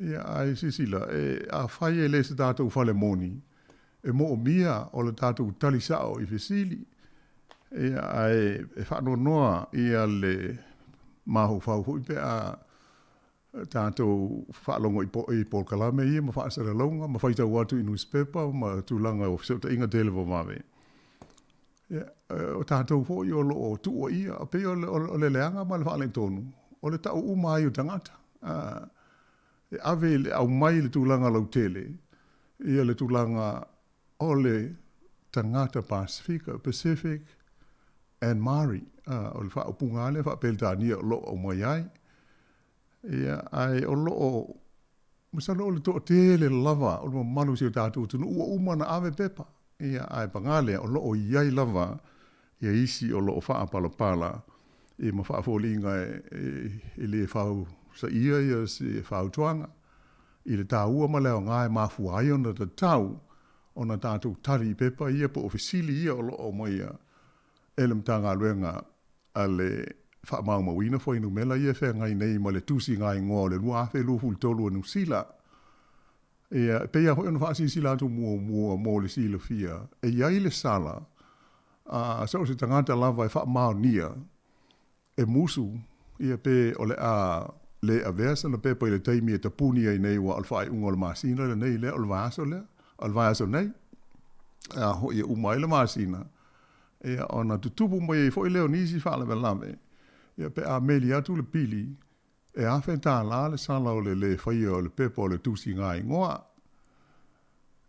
Ia, ae silasila, e, afai e le se tatou fale moni, e moomia o le tatou tali sao i fesili. Ia, ae e faanoanoa ia le mafaufau foi pe a tatou faalogo i polokalame ia ma faasalalauga ma faitau atu i nusipepa ma tulaga o fesootaiga televavave. Ia, o tatou foi o lo o tuuaia, pei o le leaga ma le faaletonu, o le tau uma ai o tagata. E ave i le aumai i le tulaga lautele ia le tulaga o le tagata Pasefika, Pacific and Maori, o le faaupuga lava lea faa-Peretania o lo o aumai ai. Ia, ae o lo o, masalo o le toatele lava o le mamalu o si o tatou atunuu ua uma ona ave pepa. Ia, ae paga lea, o lo o i ai lava ia isi o lo o faapalapala ia ma faafoliga e le fausaia ia se fautuaga i le taua ma le aoga e mafua ai ona tatau ona tatou tali i pepa ia po o fesili ia o lo o aumaia e le Matagaluega a le Faamaumauina Fuainumera ia e feagai nei ma le Tusiga Igoa o le 2023 a Niu Sila. Ia, e pei lava foi ona faasilasila atu muamua mo le silafia, e i ai le sala a so o se tagata lava e faamaonia e musu, ia pe o le a le avea sana pepa i le taimi e tapuni ai nei aua o le faaiuga o le masina lenei lea, o le vaiaso lea, o le vaiaso nei, a hoʻi e uma ai le masina, ia ona tutupu mai ai foi lea o nisi faalavelave, ia pe a meli atu le pili, E $1,000 le sala o le lē faia o le pepa o le tusiga igoa.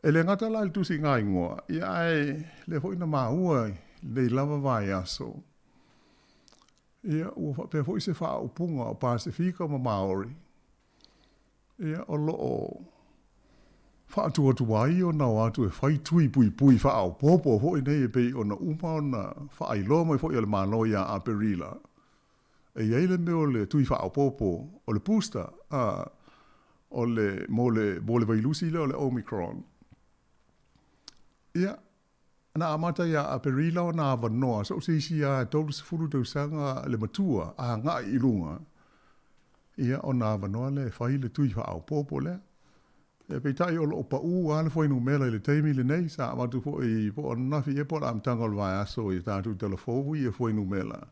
E le gata la i le tusiga igoa, ia ae lea foi na maua i lenei lava vaiaso, ia ua faapea foi se faaupuga o Pasefika ma Maori, ia o lo o faatuatuai ona o atu e fai tui puipui faaopoopo foi nei e pei ona uma ona faailoa mai foi e le Malo ia Aperila. E i ai le mea o le tui faaopoopo, o le booster, a, o le, mo le, mo le vailusi lea o le Omicron. Ia, na amata ia Aperila ona avanoa, so o se isi lava e 30 tausaga le matua agai i luga, ia, ona avanoa lea e fai le tui faaopoopo lea. Ia, peitai o lo o pau lava le fuainumera i le taimi lenei, sa avatu foi po o ananafi ea po o le amataga o le vaiaso i a tatou tala fou ia fuainumera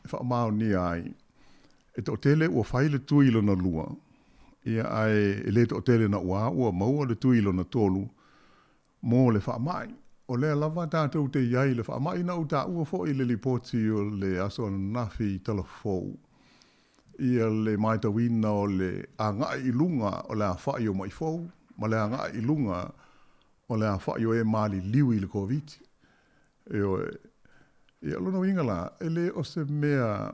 e faamaonia ai e toatele ua fai le tui lona lua, ia ae e le toatele naua ua maua le tui lona tolu mo le faamai. O lea lava tatou te i ai i le faamai na ou taua foi i le lipoti o le aso ananafi i tala fou, ia le matauina o le agai i luga o le afa'i o ma'i fou ma le agai i luga o le afa'i o e maliliu i le Koviti. Ioe. Ia, o lona uiga la, e le o se mea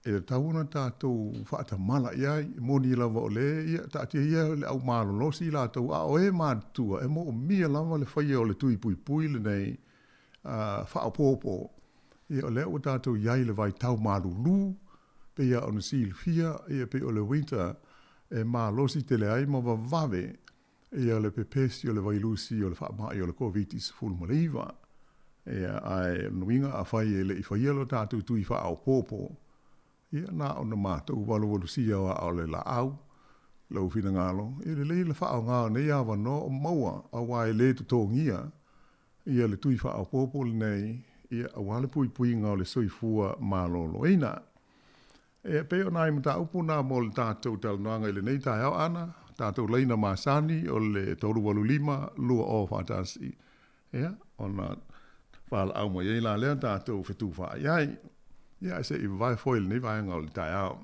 e tatau ona tatou faatamala i ai, e moni lava o le, ia, taatia ia le au malolosi latou, a o e matutua, e moomia lava le faia o le tui puipui lenei faaopoopo. Ia, o lea ua tatou i ai i le vaitau malulu, pei lava ona silafia, ia, pei o le winter e malosi tele ai ma vavave ia le pepesi o le vailusi o le faamai o le Koviti-19. Ia, ae o lona uiga afai e le i faia lo tatou tui faaopoopo, ia na ona matou valuvalusia o aa o le laau, lou finagalo, ia lelei le faaaoga o nei avanoa o maua aua e le totogia ia le tui faaopoopo lenei, ia aua le puipuiga o le soifua maloloina. E pei o nai mataupu na mo le tatou talanoaga i lenei taeao ana tatou laina masani o le 385 201, ia, ona valaau mai ai la lea tatou fetufaai ai. Ia, ae se i vavae foi lenei vaega o le taeao.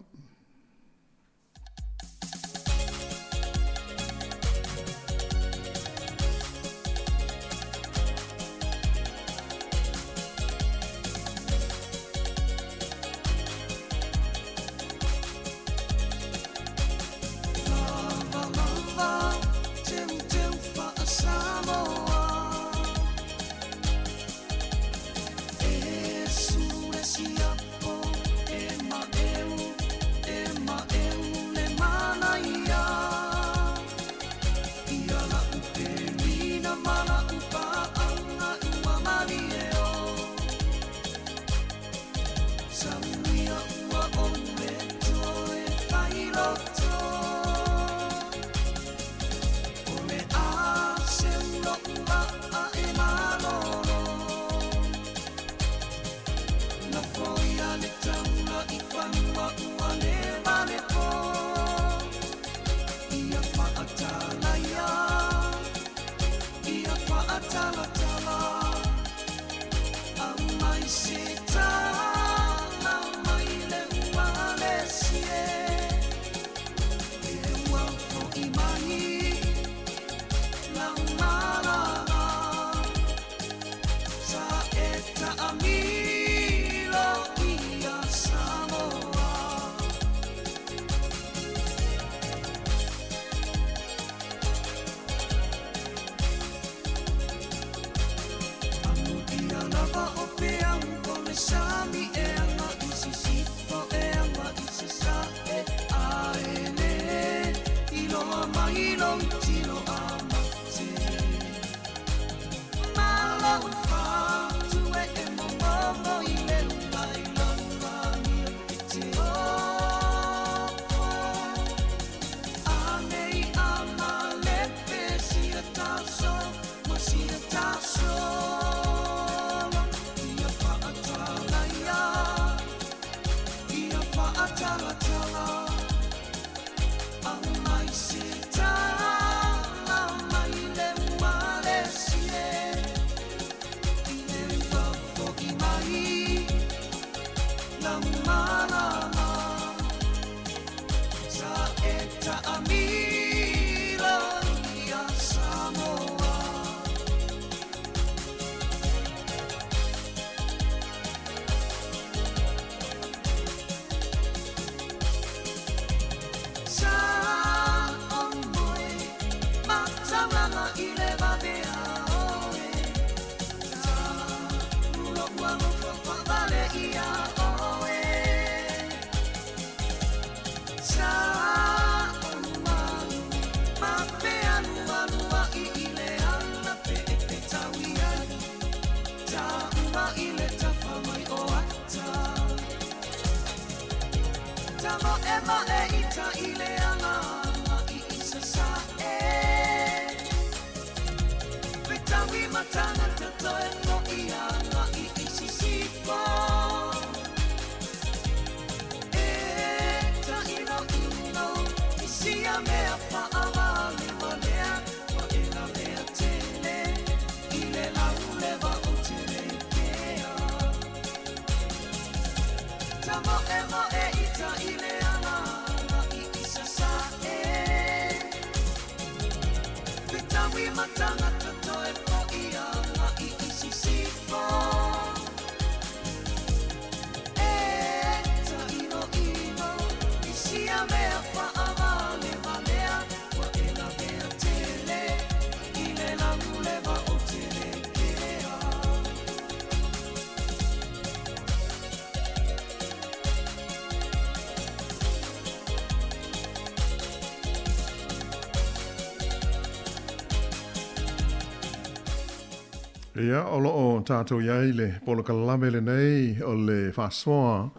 Ia, o lo o tatou i ai le polokalame lenei o le faasoa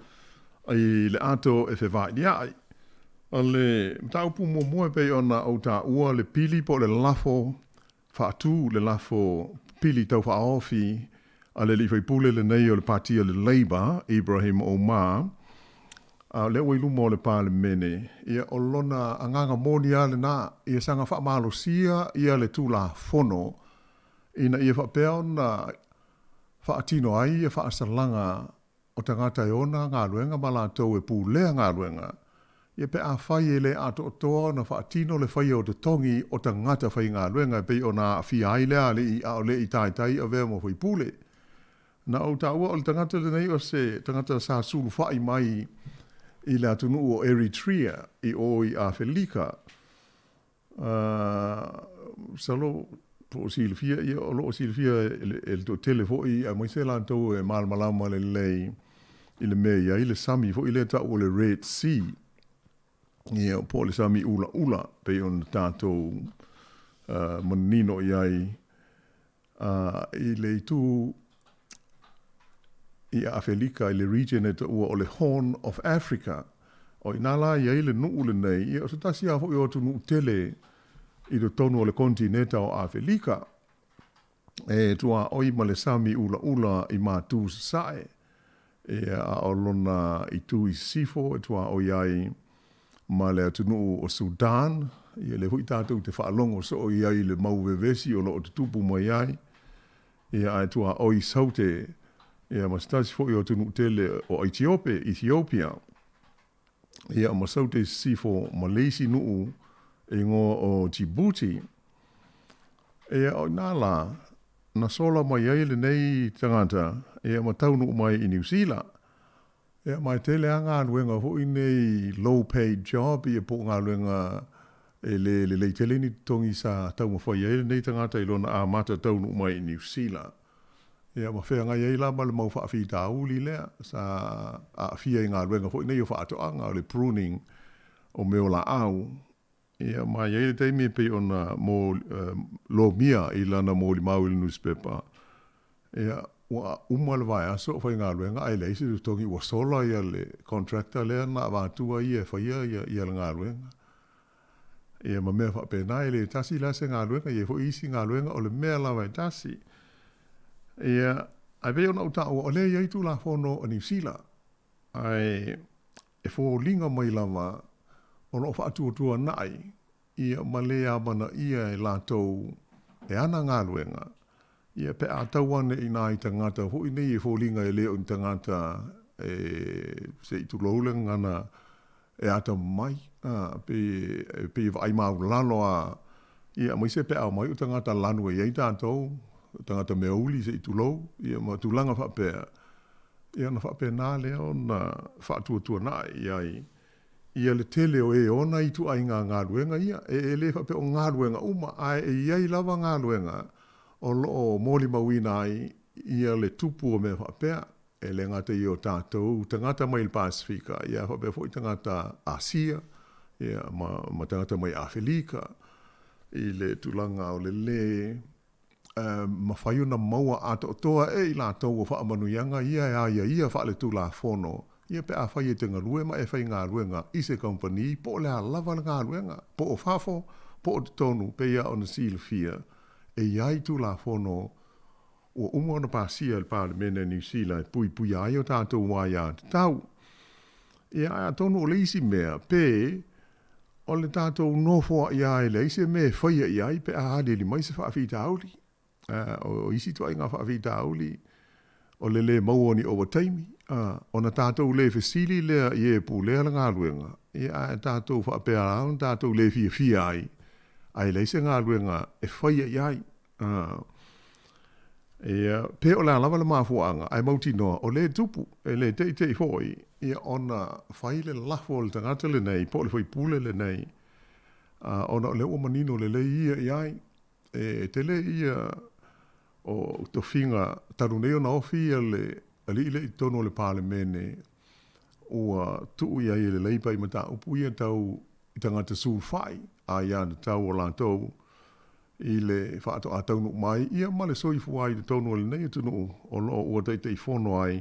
i le ato e fevailia'i. O le mataupu muamua e pei ona ou taua le pili po o le lafo faatu le lafo pili tau faaofi a le alii faipule lenei o le Pati o le Labour, Ibrahim Omar, a o lea ua i luma o le Palemene, ia o lona agaga moni lava lena, ia saga faamalosia ia le Tulafono ina ia faapea ona faatino ai ia faasalaga o tagata e ona galuega ma latou e pulea galuega, ia pe afai e le atoatoa ona faatino le faia o totogi o tagata faigaluega e pei ona aafia ai le alii a o le i taitai avea ma faipule. Na ou taua o le tagata lenei o se tagata sa sulufai mai i le atunuu o Eritrea i o i Afelika. Masalo po o silafia, ia o lo o silafia e le toatele foi aemaise latou e malamalama lelei i le mea e i ai le sami foi lea tau o le Red Sea, ia po o le sami ulaula pei ona tatou manino i ai. A i le itu i Afelika i le region e taua o le Horn of Africa. O i ina la i ai le nuu lenei, ia o se tasi lava foi o atunuu tele i totonu o le konetineta o Afelika e tuaoi ma le sami ulaula i Matu Sasae. Ia, a o lona itu i sisifo e tuaoi ai ma le atunuu o Sudan, ia lea foi tatou te faalogo soo i ai i le mau vevesi o lo o tutupu mai ai, ia ae tuaoi Saute, ia ma se tasi foi o atunuu tele o Aitiope, Ethiopia, ia ma Saute i sisifo ma le isi nuu e igoa o Djibouti. Ia, o i inā lā, na sola mai ai lenei tagata, ia, ma taunuu mai i Niu Sila. Ia, ma e tele lava galuega foi nei low paid job, ia po o galuega e le lelei tele ni totogi sa taumafai ai lenei tagata i lona amata taunuu mai i Niu Sila. Ia, ma feagai ai la ma le mau faafitauli lea sa aafia i galuega foi nei o faatoaga, o le pruning o mea o laau. Ia, ma e i ai le taimi e pei ona mo, lomia i lana molimau i le nusipepa, ia, ua uma le vaiaso o faigaluega ae leai se totogi, ua sola ia le contractor lea na avatua ia e faia ia, ia le galuega. Ia ma mea faapena, e le tasi la se galuega, e i ai foi isi galuega o le mea lava e tasi. Ia, ae pei ona ou taua, o lea e i ai Tulafono a Niu Sila, Ae e foliga mai lava o lo o faatuatuanai ia ma le amanaia e latou e ana galuega, ia pe a tau ane i nai tagata foi nei e foliga e le o ni tagata e, se i tulou le gagana, e atamamai, a, pei e, pei e vaai maualalo lava, ia aemaise pe a omai o tagata lanu e i ai tatou, tagata meauli se i tulou, ia ma tulaga faapea. Ia ona faapena lea ona faatuatuanai i ai ia le tele o e ona ituaiga galuega ia. E le faapea o galuega uma, ae e i ai lava galuega o lo o molimauina ai ia le tupu o mea faapea. E le gata i o tatou tagata mai le Pasefika, ia faapea foi tagata Asia, ia ma tagata mai Afelika i le tulaga o le lē mafai ona maua atoatoa e i latou o faamanuiaga ia e aiaia faaletulafono ia pe afai e te galue ma e faigaluega i se kamupani po o le a lava le galuega, po o fafo, po o totonu, pei lava ona silafia, e i ai Tulafono ua uma ona pasia e le Palemene a Niu Sila e puipuia ai o tatou aiatatau. Ia, ae atonu o le isi mea, pe O le tatou nofoaʻi lava e leai se mea e faia i ai pe a aliali mai se faafitauli. O isi ituaiga faafitauli, o le lē maua o ni ovataimi, ona tatou le fesili lea i e pulea le galuega, ia ae tatou faapea lava ona tatou le fiafia ai, ae leai se galuega e faia i ai. Ia, pe o le a lava le mafuaaga, ae mautinoa, o lea e tupu, e le teitei foi, ia ona fai le lafo a le tagata lenei, po o le faipule lenei, ona o lea ua manino lelei ia i ai. E tele ia o tofiga talu nei ona ofi ia le alii lea i totonu o le Palemene, ua tuu i ai e le Labour i mataupu ia tau i tagata sulufai aiatatau o latou i le faatoa taunuu mai ia ma le soifua ai i totonu o lenei atunuu o lo o ua Taitaifono ai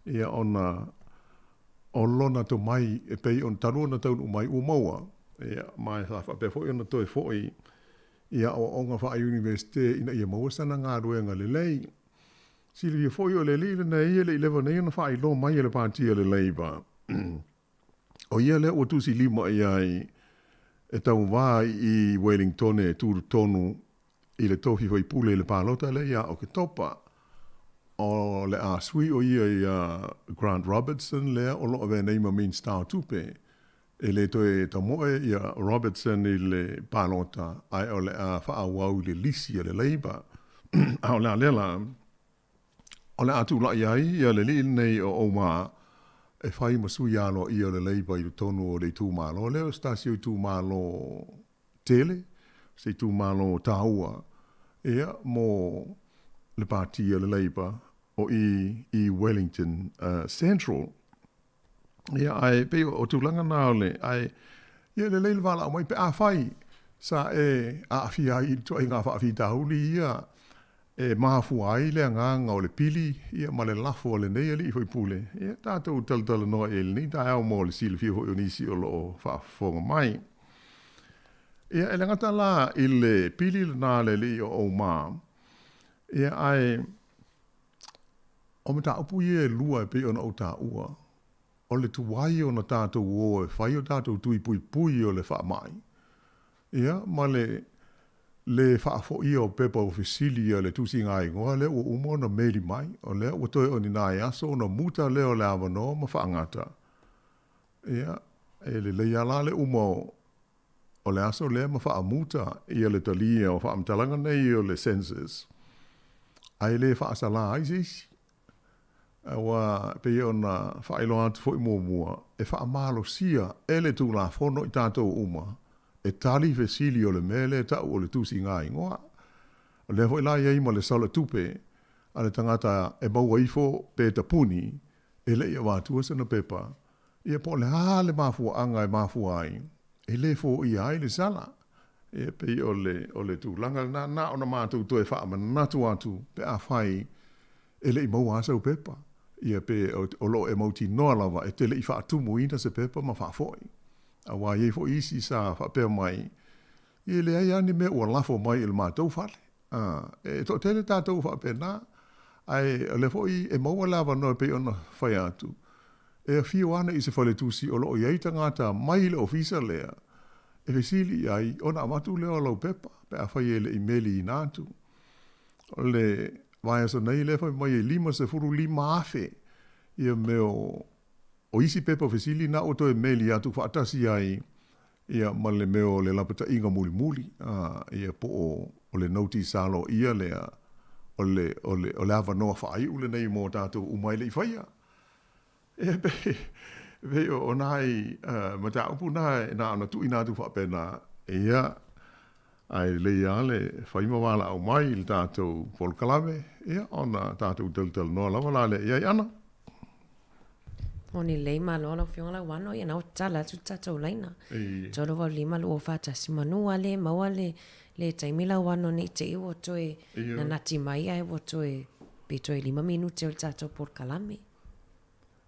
ia ona o lona tomai e pei ona talu ona taunuu mai ua maua ia ma sa faapea foi ona toe foi i aoaoga faa-Iunivesite ina ia maua sana galuega lelei. Silafia foi o le alii lenei e le i leva nei ona faailoa mai e le Pati a le Labour ʻO ia lea ua tusi lima i ai e tauva i Wellingtone e tutonu i le tofi faipule i le palota lea ia Oketopa. O le a sui ʻo ia iā Grant Robertson lea o lo o avea nei ma Minista o Tupe. E le toe tamoe ia Robertson i le palota ae o le a faaauau i le lisi a le Labour. A o le a lea la? O le a tulai ai ia le alii lenei o Omar e fai ma sui aloaia o le Labour i totonu o le itumalo lea, o se tasi o itumalo tele, se itumalo taua ia mo le pati a le Labour o i i Wellington Central. Ia, ae pei o tulaga na o le, ae, ia e lelei le valaau mai pe afai sa e aafia ai i ituaiga faafitauli ia e mafua ai le agaga o le pili ia ma le lafo a lenei alii faipule, ia tatou talatalanoa i ai i lenei taeao mo le silafia foi o nisi o lo o faafofoga mai. Ia, e le gata la i le pili lena a le alii o Omar, ia ae O mataupu ia e lua e pei ona ou taua, o le tuai ona tatou o e fai o tatou tui puipui o le faamai, ia, ma le lē faafoia o pepa o fesili a le tusiga-igoa lea ua uma ona meli mai, o lea ua toe o ni nai aso ona muta lea o le avanoa ma faagata. Ia, e lelei lava la le uma o. o le aso lea ma faamuta ia le talia o faamatalaga nei o le census, ae le faasala ai se isi. Aua e pei ona faailoa atu foi muamua, e faamalosia e le Tulafono i tatou uma e tali fesili o le mea lea e tau o le tusiga igoa. O lea foi la e i ai ma le salatupe a le tagata e maua ifo pe tapuni e le i avatua sana pepa, ia po o le a le mafuaaga e mafua ai e le foia ai le sala. Ia pei o le, o le tulaga lena, na ona matou toe faamanatu atu pe afai e le i maua lava sau pepa, ia pe o lo o e mautinoa lava e te le i faatumuina se pepa ma faafoi. Aua e i ai foi isi sa faapea mai, ia e leai lava ni mea ua lafo mai i le matou fale. A, e toatele tatou faapena, ae o lea foi e maua le avanoa e pei ona fai atu, e afio ane i se faletusi o lo o i ai tagata mai le ofisa lea e fesili i ai ona avatu lea o lau pepa pe afai e le i meliina atu. O le vaiaso nei lea fai mai e 55,000 ia mea o isi pepa fesili na ua toe meli atu faatasi ai ia ma le mea o le lapataiga mulimuli, a, ia po o, o le notice aloaia lea, o le, o le, o le avanoa faaiu lenei mo tatou uma e le i faia. Ia pei, pei o, o nai uh, mataupu na e na ona tuuina atu faapena, ia, ae lelei lava le fai ma valaau mai i le tatou polokalame, ia, ona tatou talatalanoa lava la lea i ai. Ana. Moni lelei malo lau Afioga Lauano, ia na ua tatala atu le tatou laina. 385 241 manu a le maua le le taimi Lauano ne i te i ua toe nanati mai ae ua toe pe toe 5 minute o le tatou polokalame.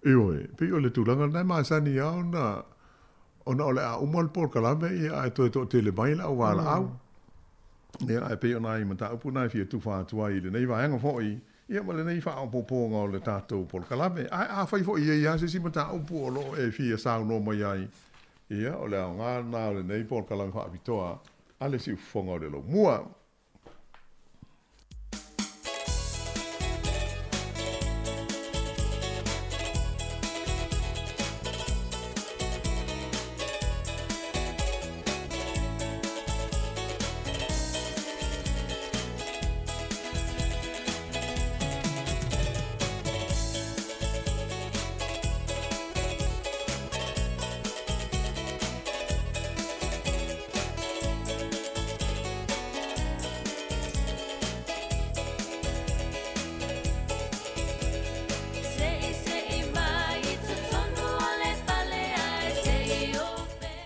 Ioe, pei o le tulaga lena e masani lava ona ona o le a uma le polokalame ia ae toe toatele mai le auvalaau. Ia ae pei o nai mataupu na e fia tufa atu ai i lenei vaega foi Ia ma lenei faaopoopoga o le tatou polokalame. Ae afai foi e i ai lava se isi mataupu o lo o e fia saunoa mai ai, ia, o le aoga lena o lenei polokalame faapitoa a le Siufofoga o le Laumua.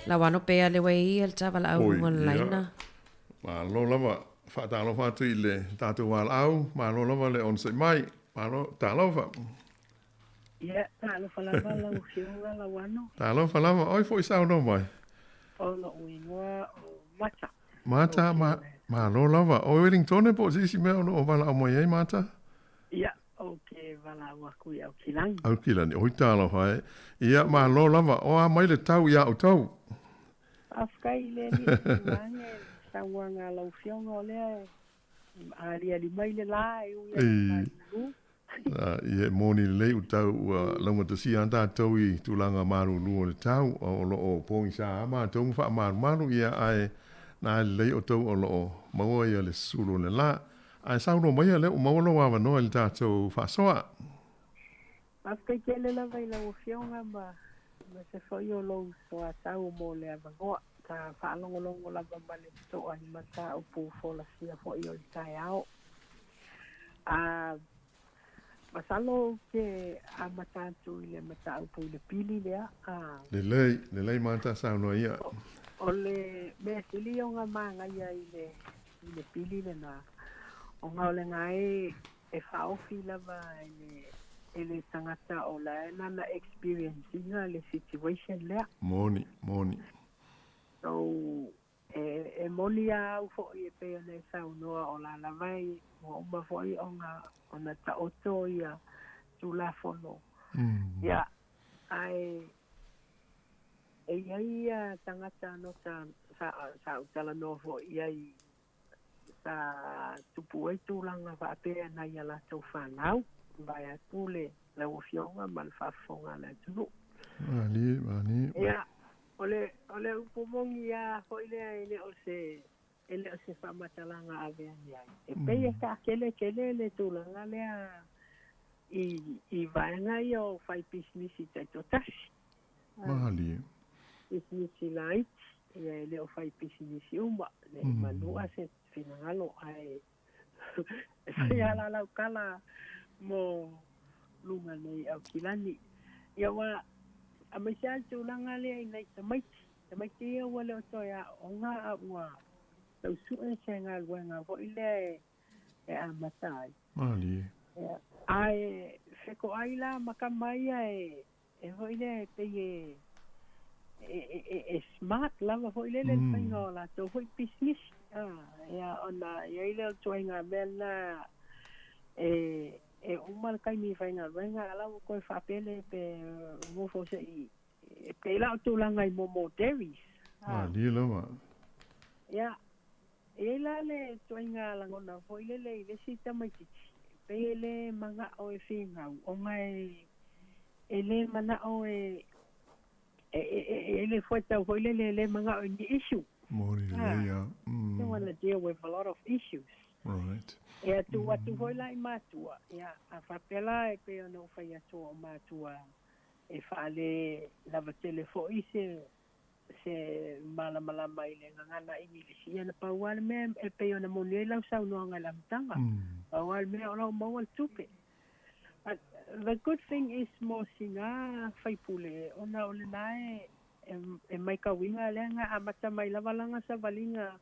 Lauano pea le wei ia le tavalaau luga o le laina. Malo lava. Faatalofa atu i le tatou valaau. Malo lava le onosai mai. Malo, talofa. Ia, talofa lava lau Afioga Lauano. Talofa lava. Oi foi saunoa mai. O lo'u igoa o Mata. Mata, ma, malo lava. O Wellingtone po o se isi mea o lo o valaau mai ai Mata? Ia, ou te valaau atu i Aukilani. Aukilani, oi talofa e. Ia, malo lava. O a mai le tau iā outou? Faafetai i le Alii ane le saunoaga a lau Afioga o lea e aliali mai le la e ui atu i malulu. Ia e moni lelei ua tau ua laugatasia lava tatou i tulaga malulu o le tau o lo o pogisa lava matou ma faamalumalu ia ae na lelei outou o lo o maua ia le sulu o le la. Ae saunoa maia lea ua maua lou avanoa i le tatou faasoa. Faafetai tele lava i lau Afioga ma aemaise foi o lou soatau mo le avanoa. Sa faalogologo lava ma le totoa i mataupu folasia foi o le taeao. A masalo ou te amata atu i le mataupu i le pili lea. A. Lelei, lelei Mata saunoa ia. O le mea sili ona manaia i le i le pili lena, ona o lena e e faaofi lava e le e le tagata o la e nana experience ina le situation lea. Moni, moni. So, e e moni a au foi e pei ona e saunoa o la lava e ua uma foi ona ona taoto ia Tulafono. Ia, ae e i ai ia tagata no sa sa sa ou talanoa foi i ai sa tupu ai tulaga faapea nai a latou fanau, vaeatu le lau Afioga ma le faafofoga a le atunuu. Malie, malie. Ia, O le, o le upu moni lava foi lea e le o se, e le o se faamatalaga ave ane ai. E pei e taakeletele le tulaga lea i, i vaega ia o faipisinisi taitoatasi. Malie. Pisinisi laiti, ia e le o faipisinisi uma, ne i manua se finagalo ae e fai lava la lau tala mo luga nei Aukilani. Ia ua aemaise lava le tulaga lea i nai tamaiti, tamaiti ia ua le o toe aooga a ua tau sue se galuega foi lea e amata ai. Malie. Ia, ae fetoai la ma tama ia e e foi lea e pei e e e e smart lava foi lele le faiga o latou foi pisinisi. Ia ona i ai lea o le ituaiga mea lena e e uma le taimi faigaluega a la ua toe faapele pe nofo se i e pei la o tulaga i momo dairies. Malie lava. Ia, e i ai la le ituaiga lagona foi lele i le isi tamaitiiti, pei e le mana'o e finau ona e e le mana'o e e e e le fuaitau foi lele e le mana'o i ni issue. Moni lelei a. Don't wanna deal with a lot of issues. Right. Ia tuu atu foi la i matua, ia a faapea la e pei ona ou fai atu o matua e faale lava tele foi se se malamalama i le gagana Igilisi, ia na pau lava le mea e pei ona moni ai lau saunoaga i le amataga. Pau lava le mea o lau maua le tupe. But the good thing is mo sina faipule ona o lena e e maitauina lea na amata mai lava lana savaliga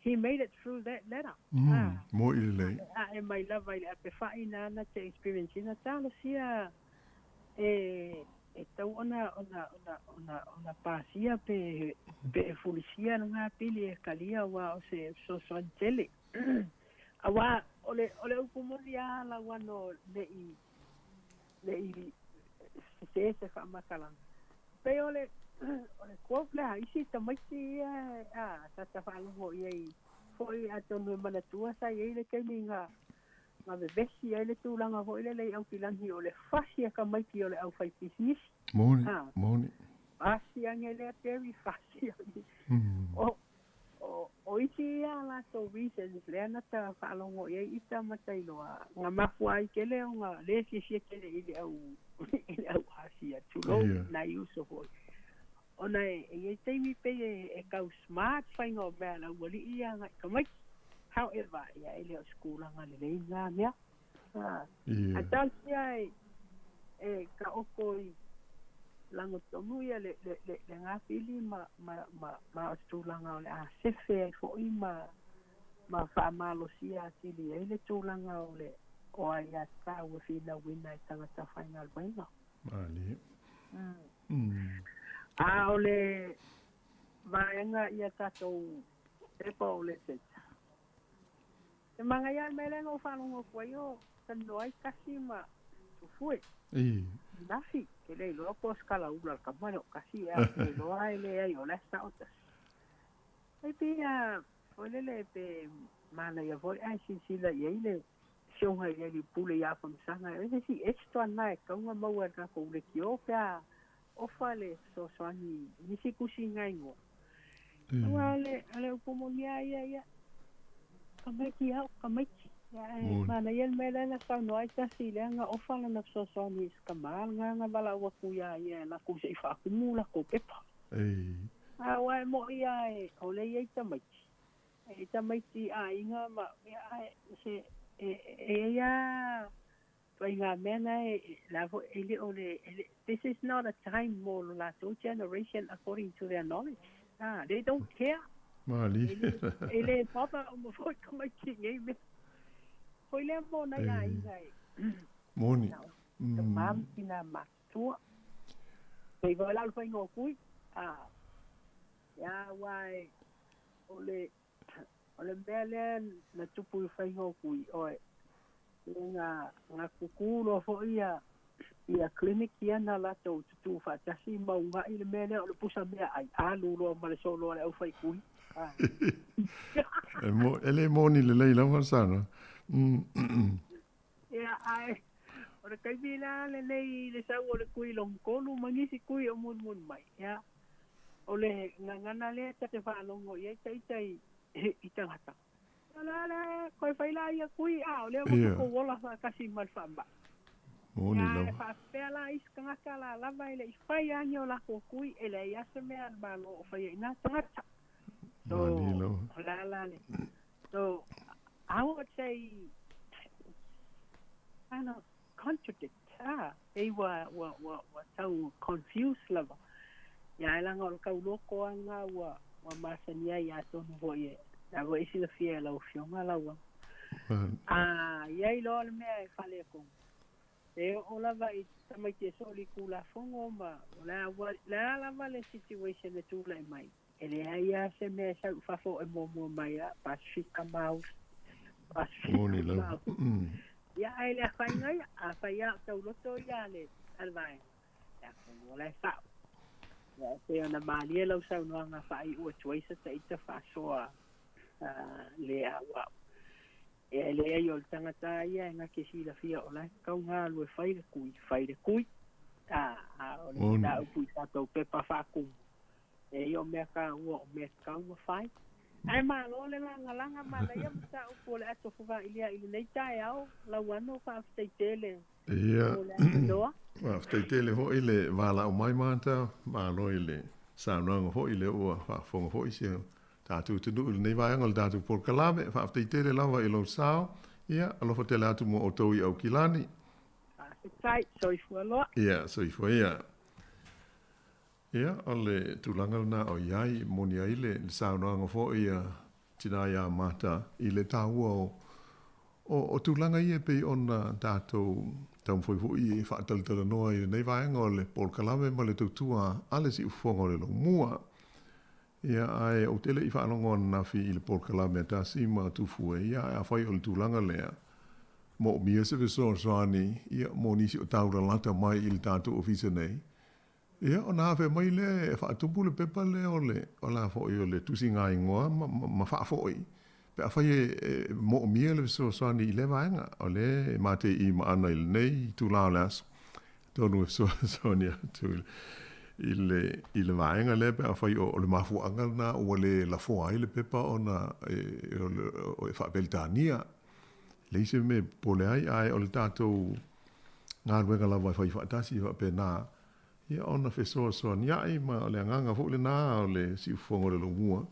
he made it through that ladder. Mo'i lelei. Ae mai lava i le apefa'i nana te experience ina talosia e e tau ona ona ona ona ona pasia pe pe e fulisia lena pili e kalia aua o se fesoasoani tele. Aua o le o le upu moni lava lauano ne i ne i sese se faamatalaga. Pei o le o le quote lea a isi tamaiti ia a sa ta faalogo i ai foi atonu e manatua sa i ai le taimi na na vevesi ai le tulaga foi lele i Aukilani o le fasi a tamaiti o le aufaipisinisi. Moni, moni. Fasi ane lea Terry, fasi ane. O O, o isi ia a latou reasons lea na ta faalogo i ai ita ma ta iloa, na mafua ai tele ona le fiafia tele i le au, i le au Asia, tulou nai uso foi. Ona e, e i ai taimi pei e, e tau smart faiga o mea a le aualii ia agai tamaiti. However, ia e le o se tulaga lelei lena mea. Ae talosia e, e taoto i lago tonu ia le, le, le, le gafili ma, ma, ma, ma o se tulaga o le a sefe ai foi ma, ma faamalosia atili ai le tulaga o le o aiatatau e finauina e tagata faigaluega. Malie. A o le vaega ia tatou pepa o le seta. E manaia le mea lea na ou faalogo atu ai o talanoa ai Kasi ma Tufue. Nafi, ke le iloa po o se kalaula le tama lea o Kasi a ke iloa e leai o la e sao tasi. Ai pei a foi lele pe manaia foi ae silasila i ai le sioga i le alii pule ia Afamasaga e se isi extra lena e tatau ona maua e le tatou leitio pe a ofa le fesoasoani i nisi tusi igoa. Aua o le, o le upu moni lava ia, ia, tamaiti au, tamaiti. Ia, e manaia le mea lea na saunoa ai tasi lea na ofa lana fesoasoani i se tama lena na valaau atu iā ia e latou se i faatumu latou pepa. Aua e mo'i lava e, o lea e i ai tamaiti, e i ai tamaiti aiga ma, ia, ae se, e, e i ai lava ituaiga mea na e, la foi, e le o le, e le, this is not a time mo lo latou generation according to their knowledge. Ah, they don't care. Malie. E le, e le bother uma foi tamaiti i nei mea. Foi lea mo nai aiga e. Moni. Tama ma tina matutua. Pei foi la o le faiga o kui. Ah, ia aua e, o le, O le mea lea na tupu i faiga o kui, oe, le na, na kukū loa foi ia, ia clinic ia na latou tutū faatasi ma uga'i le mea lea o le pusa meaai, alu loa ma le solo a le aufaikui. E mo, e le moni lelei lava le saunoaga. Ia, ae, o le taimi la lenei i le sau o le kui longtolu ma nisi kui o mulimuli mai, ia. O le gagana lea ta te faalogo i ai ita i, i tagata. O le a le koe fai la ia kui, a o lea ua tatou ola faatasi ma le faamai. Moni Ia, lava. e faapea la isi tagata la lava e le i fai lava ni o latou kui, e leai lava se mea a le Malo o faia i na tagata. So, Mani lava. o le a la le. So, I would say, kind of contradict, ah, pei ua, ua, ua, ua tau confuse lava. Ia, ae leaga o le tauloko lava lena ua, ua masani ai atonu foi e, la foi e silafia e lau Afioga lau A i ai loa le mea e faaletonu, e oo lava i tamaiti e soli Tulafono ma o le a, ua, le a lava le situation e tulai mai, e leai lava se mea e sau i fafo e muamua mai a Pasifika Maori, Pasifika Moni lava. Maori. Ia, ae le afaina ia, afai lava o tauloto ia a le, a le vaega, ia atonu o la e sao. Ia, e pei ona malie lau saunoaga faaiu atu ai sa ita faasoa le auau. Ia e leai o le tagata lava ia e gate silafia o la e tatau ona alu e fai le kui, fai le kui. A, a o le mataupu i tatou pepa faatumu, e o mea taua o mea tatau ona fai. Ae malo le lagalaga manaia mataupu o le ato fevailea i lenei taeao, Lauano, faafetai tele Ia, mo le avanoa. faafetai tele foi le valaau mai Marta, malo i le saunoaga foi lea ua faafofoga foi si o tatou atunuu i lenei vaega o le tatou polokalame. Faafetai tele lava i lou sao. Ia, alofa tele atu mo outou i Aukilani. Faafetai, soifua loa. Ia, soifua ia. Ia, o le tulaga lena o i ai, moni ai le saunoaga foi a Tina ia Marta i le taua o, o, o tulaga ia e pei ona tatou taumafai foi e faatalatalanoa i lenei vaega o le polokalame ma le tautua a le Siufofoga o le Lomua. Ia, ae ou te le i faalogo ananafi i le polokalame a Tasi ma Tufue, ia, ae afai o le tulaga lea, moomia se fesoasoani, ia, mo nisi o taulalata mai i le tatou ofisa nei, ia, ona afea mai lea e faatupu le pepa lea o le, o le a foi o le tusigaigoa ma, ma, ma faafoi, pe afai e, e moomia le fesoasoani i lea vaega, o lea e matei ma ana i lenei itula o le aso, atonu e fesoasoani atu i le, i le vaega lea pe afai o, o le mafuaaga lena ua le lafoa ai le pepa ona e, e, o le, o, e faa-Peretania. Leai se mea e popole ai, ae o le tatou galuega lava e fai faatasi faapena, ia ona fesoasoania'i ma o le agaga foi lena o le siufofoga o le Lomua,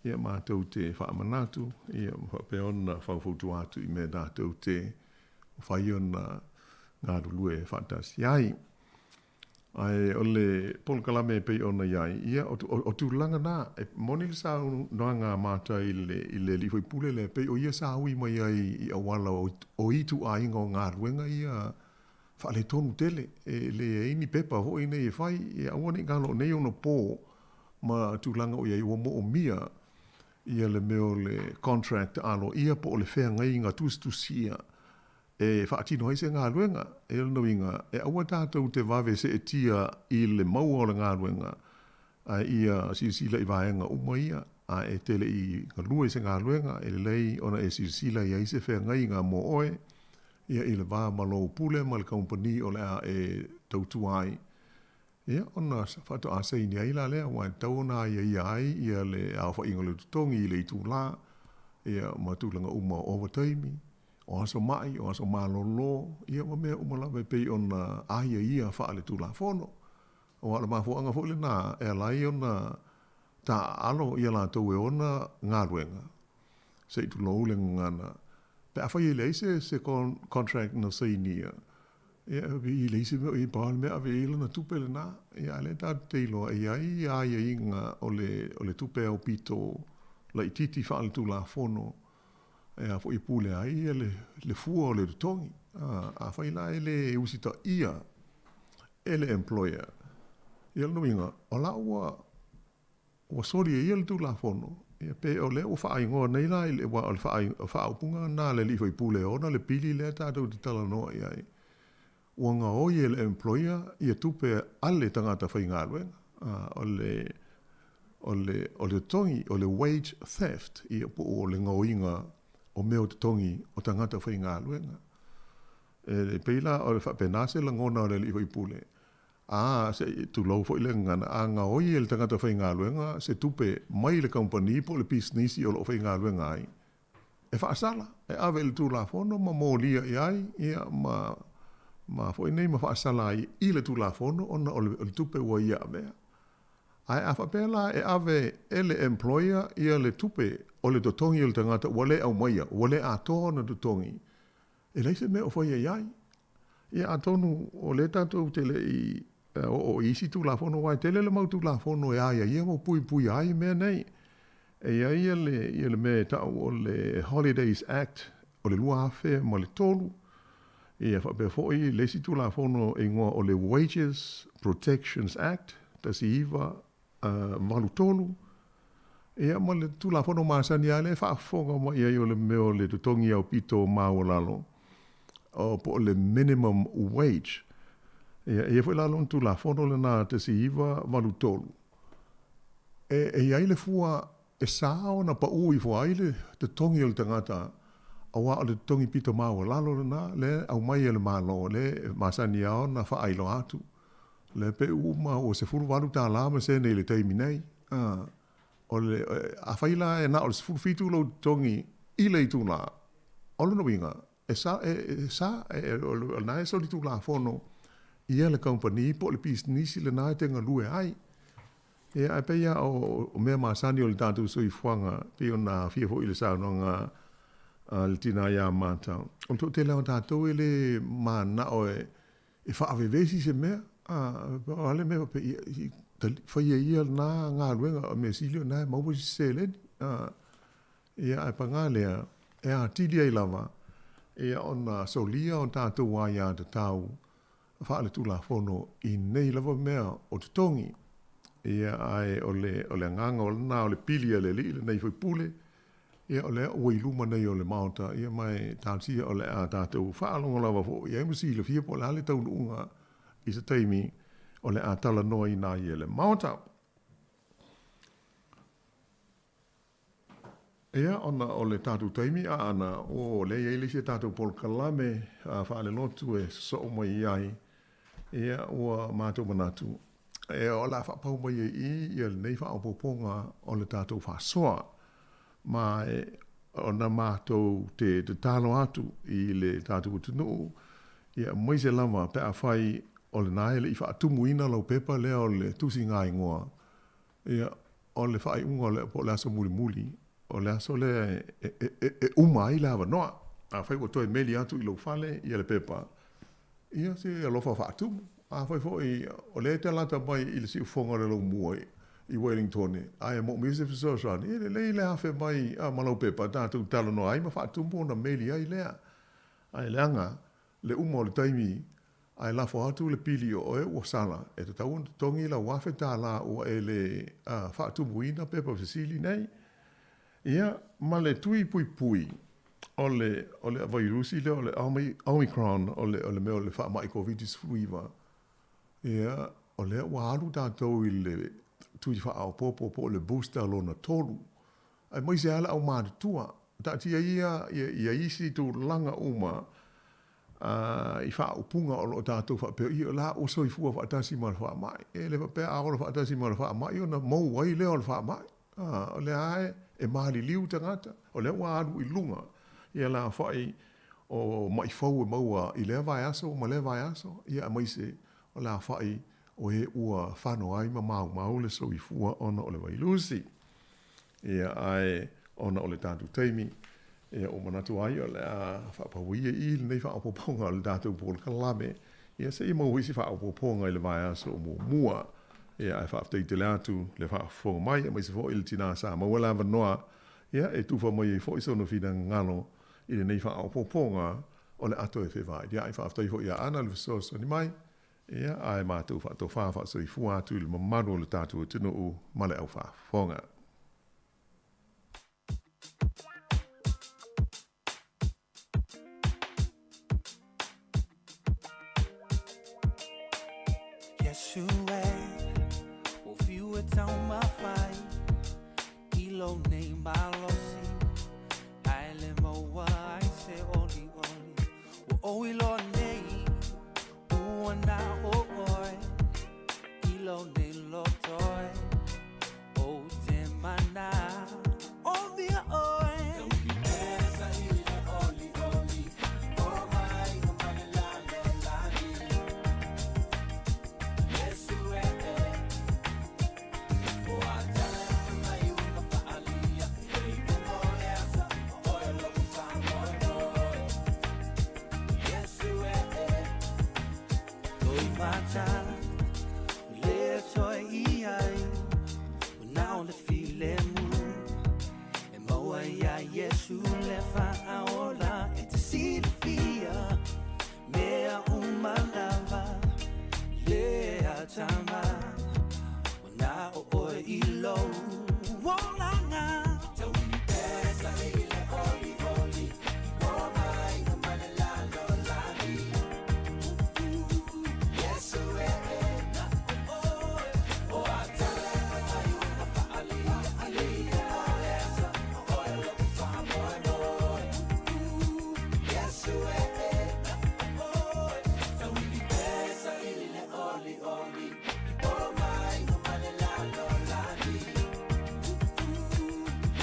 ia matou te faamanatu, ia ma faapea ona faufautua atu i mea tatou te mafai ona galulue faatasi ai. Ae o le polokalame e pei ona i ai, ia, o, o, o tulaga na, e moni le saunoaga a Marta i le, i le alii faipule lea, pei o ia sa ui mai ai i auala o, o ituaiga o galuega ia faaletonu tele, e leai ni pepa foi nei e fai, ia aua ne i galo o nei ona po ma tulaga o i ai ua moomia ia le mea o le contract aloaia po o le feagaiga tusitusia e faatino ai se galuega. E lona uiga, e aua tatou te vave seetia i le maua o le galuega, ae ia silasila i vaega uma ia, a e te le i galue i se galuega, e lelei ona e silasila i ai se feagaiga mo oe, ia i le va ma lou pule ma le kamupani o le a e tautua ai. Ia, ona faatoa saini ai la lea, aua e tatau ona aiaia ai ia le aofaiga o le totogi i le itulā, ia, ma tulaga uma o ovataimi, o aso maʻi, o aso malōlō, ia ma mea uma lava e pei ona aiaia faale-Tulafono. Aua o le mafuaaga foi lena e ala ai ona taaalo ia latou e ona galuega, se i tulou le gagana, pe afai e leai se se contract na sainia, ia e leai se mea o i ai, pau lava le mea ave i ai lana tupe lena. Ia a o lea tatou te iloa e i ai aiaiga o le o le tupe aupito laitiiti faale-Tulafono e a foi e pule ai le le fua o le totogi. Afai la e le usitaia e le employer, ia lona uiga, o la ua ua soli e ia le Tulafono, ia pe o lea ua faaigoa nei la i le, aua o le faaupuga lena a le alii faipule e ona le pili lea tatou te talanoa i ai, ua gaoi e le employer ia tupe a le tagata faigaluega. O le, o le, o le totogi, o le wage theft, ia po o le gaoiga o mea o totogi o tagata faigaluega. E pei la o le faapena se lagona o le alii faipule. A, se i tulou foi le gagana, a gaoi e le tagata faigaluega se tupe mai le kamupani po o le pisinisi o lo o faigaluega ai, e faasala, e ave i le Tulafono ma molia i ai, ia, ma, ma foi nei ma faasala ai i le Tulafono ona o le, o le tupe ua ia avea. Ae a faapea la e ave e le employer ia le tupe o le totogi o le tagata ua le aumaia, ua le atoa ona totogi, e leai se mea o faia i ai. Ia atonu o lea tatou te le i oo i isi Tulafono aua e tele le mau Tulafono e aiaia ma puipuia ai mea nei. E i ai le, ia le mea e tau o le Holidays Act o le 2003, ia faapea foi le isi Tulafono e igoa o le Wages Protections Act 1983, ia ma le Tulafono masani lava lea e faafofoga mai i ai o le mea o le totogi aupito maualalo, o, po o le minimum wage. Ia, e i ai foi la lona Tulafono lena 1983, e, e i ai le fua e sa ona paʻū ifo ai le totogi o le tagata, aua o le totogi pito maualalo lena lea e aumai e le Malo, lea e masani lava ona faailoa atu. Lea pei uma ua $18 ma sene i le taimi nei. A, o le, afai la e na o le 17 lou totogi i le itulā, o lona uiga, e sa, e, e sa, e, o lena e solitulafono ia le kamupani po o le pisinisi lena e te galue ai. Ia, ae pei lava o, o mea masani o le tatou soifuaga, pei ona aafia foi i le saunoaga a le tina ia Marta, o le toatele lava o tatou e le mananao e, e faavevesi se mea, a, o a le mea faapea, ia, i, faia ia lena galuega, o le mea sili o lena e maua se seleni. A, ia, ae paga lea, e atili ai lava, ia, ona solia o tatou aiatatau faaletulafono i nei lava mea o totogi. Ia, ae o le, o le agaga o lena o le pili a le alii lenei faipule, ia, o lea ua i luma nei o le Maota, ia, ma e talosia o le a tatou faalogo lava foi i ai ma silafia po o le a le taunuuga i se taimi o le a talanoaina ai e le Maota. Ia, ona o le tatou taimi aana, o lea e i ai le isi a tatou polokalame faalelotu e sosoo mai ai, ia, ua matou manatu, e, o le a faapau mai ai i i ia lenei faaopoopoga o le tatou faasoa. Ma e, ona matou te tatalo atu i le tatou atunuu, ia, aemaise lava pe afai o lena e le i faatumuina lau pepa lea o le tusiga-igoa, Ia, o le faaiuga o le, po o le aso mulimuli, o le aso lea e, e, e, e uma ai le avanoa. Afai ua toe meli atu i lou fale ia le pepa, ia se alofa faatumu. Afai foi o lea e te alata mai i le siufofoga o le laumua i Wellingtone, ae moomia se fesoasoani, e lelei le afe mai a, ma lau pepa tatou talanoa ai ma faatumu ona meli ai lea. Ae leaga le uma o le taimi ae lafo atu le pili o oe ua sala, e tatau ona totogi lau $1000 ua e le faatumuina pepa fesili nei. Ia, ma le tui puipui o le, o le vairusi lea o le Omicron, o le, o le mea o le faamai Koviti-19, ia, o lea ua alu tatou i le tui faaopoopo po o le booster lona tolu, aemaise lava le aumatutua. Taatia ia, ia, ia isi tulaga uma i faaupuga o lo o tatou faapea, ia o la ua soifua faatasi ma le faamai. E le faapea a ola faatasi ma le faamai ona mou ai lea o le faamai. O lea lava e maliliu tagata, o lea ua alu i luga ia le aofai o maʻi fou e maua i lea vaiaso ma lea vaiaso, ia aemaise o le aofai o e ua fano ai ma maumau le soifua ona o le vailusi. Ia, ae ona o le tatou taimi, ia, ua manatu ai o le a faapau ia i lenei faaopoopoga o le tatou polokalame, ia seia maua isi faaopoopoga i le vaiaso o muamua. Ia, ae faafetai tele atu le faafofoga mai, aemaise foi le tina sa maua le avanoa, ia, e tufa mai ai foi sona finagalo i lenei faaopoopoga o le ato e fevailia'i. Faafetai foi ia Ana le fesoasoani mai, Ia, ae matou faatofa faasoifua atu i le mamalu o le tatou atunuu ma le aufaafofoga. Ua oi loa nei Ua na o ʻoe. ata Le toe i ai Manao le filemu E maua iā Iesu le faaola E te silafia Mea uma lava Le atama Ua na o oe i lou olaga Tauili pesa i le olioli I o maiga ma le lalolagi Iesu e e na o oe O a tala e fai mai uiga faalia alia O le asa o oe lo'u faamoemoe Iesu e e na o oe Tauili pesa i le olioli I o maiga ma le lalolagi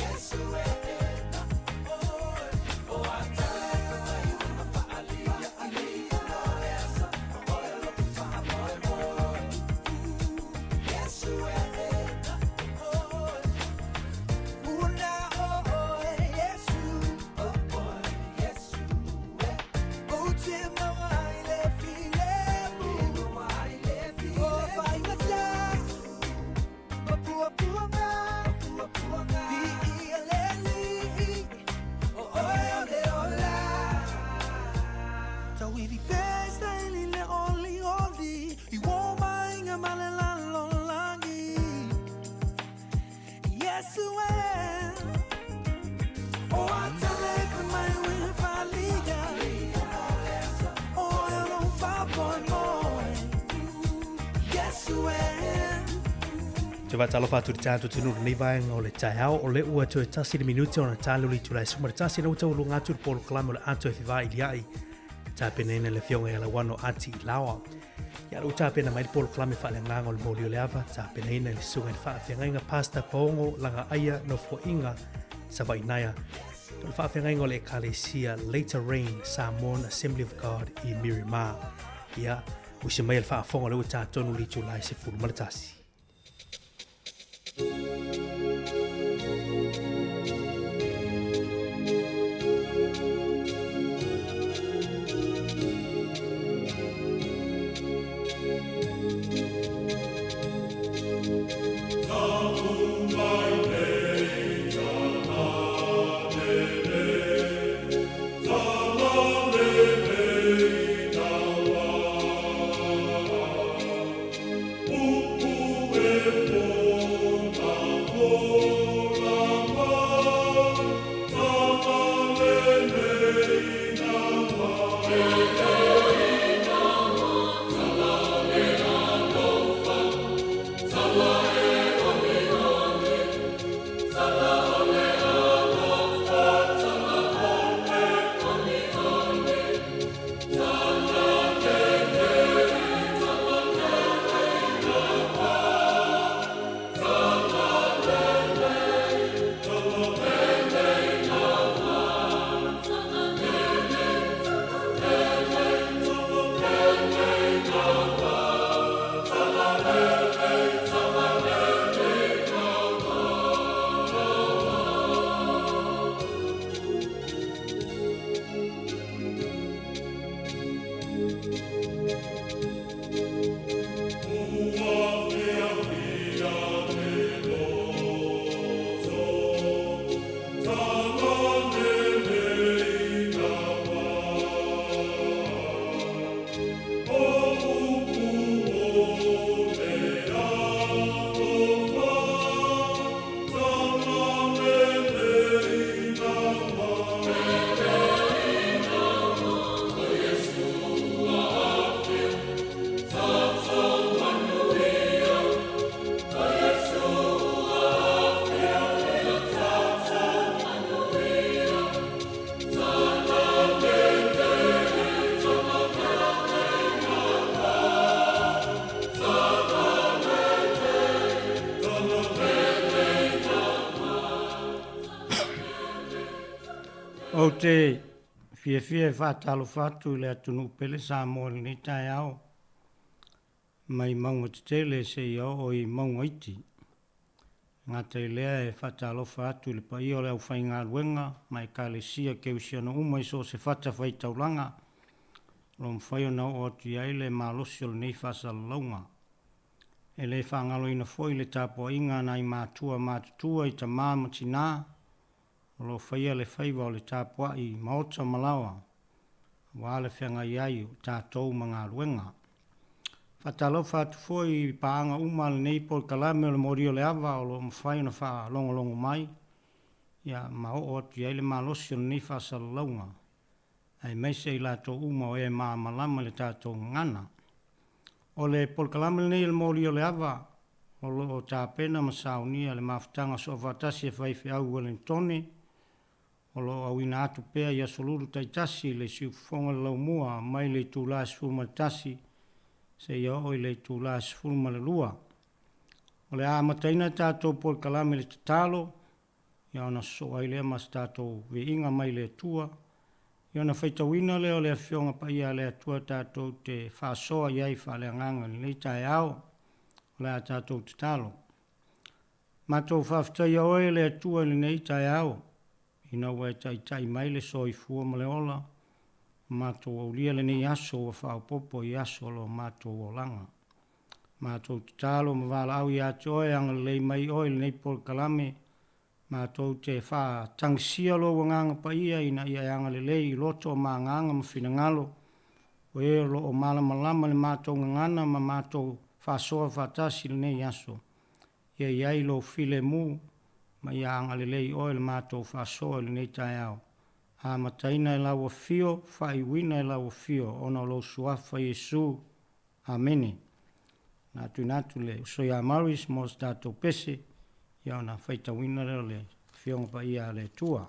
Iesu e e na o oe O a tala e fai mai uiga faalia alia O le asa o oe lo'u faamoemoe Iesu e e na o oe Ua na o oe Iesu o oe Iesu e Ou te maua ai le filemu O faigata Ma puapuaga Viia le Alii O oe o le ola Tauivi pesa i le olioli I o maiga ma le lalolagi Iesu e O a tala e fai mai uiga faalia O oe o lou faamoemoe Iesu e Toe faatalofa atu i le tatou atunuu i lenei vaega o le taeao, o lea ua toe tasi le minute ona ta lea o le itula e 11 ina ua taualuga atu le polokalame o le a toe fevailiai tapenaina e le Afioga ia Lauano Ati Ilaoa. Ia lea ua tapena mai le polokalame faaleagaga o le moli o le ava, tapenaina e le Susuga i le Faafeagaiga Pastor Paogo Lagaaia Nofoaiga Savaii Naea. O le faafeagaiga o le Ekalesia Later Rain Samoan Assembly of God i Mirimar. Ia, usi mai le faafofoga o lea ua ta tonu le itula e 11. Ou te fiafia e faatalofa atu i le atunuu pele Samoa i lenei taeao, mai mauga tetele seia oo i mauga iti. E gata i lea e faatalofa atu i le paia o le aufaigaluega ma Ekalesia Keusiano uma i so o se fatafaitaulaga. o lo o mafai ona oo atu i ai le malosi o lenei faasalalauga. E le faagaloina foi le tapuaiga a nai matua matutua i tama ma tinā o lo o faia le faiva o le tapuai i maota ma laoa aua le feagai ai o tatou ma galuega. Faatalofa atu foi i paaga uma a lenei polokalame o le Moli o le Ava o lo o mafai ona faalogologo mai ia ma oo atu i ai le malosi o lenei faasalalauga aemaise i latou uma o e malamalama i le tatou gagana. O le polokalame lenei o le Moli o le Ava o lo o tapena ma saunia le mafutaga soofaatasi a faifeau i Ueligitone, o lo o auina atu pea i aso lulu taitasi i le siufofoga o le laumua mai le itula e 11 seia oo i le itula e 12. O le a amataina tatou polokalame i le tatalo, ia ona sosoo ai lea ma se tatou viiga mai le Atua, ia ona faitauina lea o le Afioga Paia a le Atua tatou te faasoa i ai faaleagaga i lenei taeao. O le a tatou tatalo. Matou faafetaia Oe e le Atua i lenei taeao, ina ua e taitai mai le soifua ma le ola, ua matou aulia lenei aso ua faaopoopo i aso o lo matou olaga. Matou tatalo ma valaau ia te Oe, agalelei mai Oe i lenei polokalame, matou te faatagisia Lou Agaga Paia ina ia e agalelei i loto o ma agaga ma finagalo, o e o lo o malamalama i le matou gagana ma matou faasoa faatasi i lenei aso. Ia i ai Lou filemu ma ia agalelei Oe i le matou faasoa i lenei taeao. Amataina e Lau Afio, faaiuina e Lau Afio, ona o Lou Suafa Iesu. Amene. Na tuuina atu le uso ia Maurice mo se tatou pese, ia ona faitauina lea o le Afioga Paia a le Atua.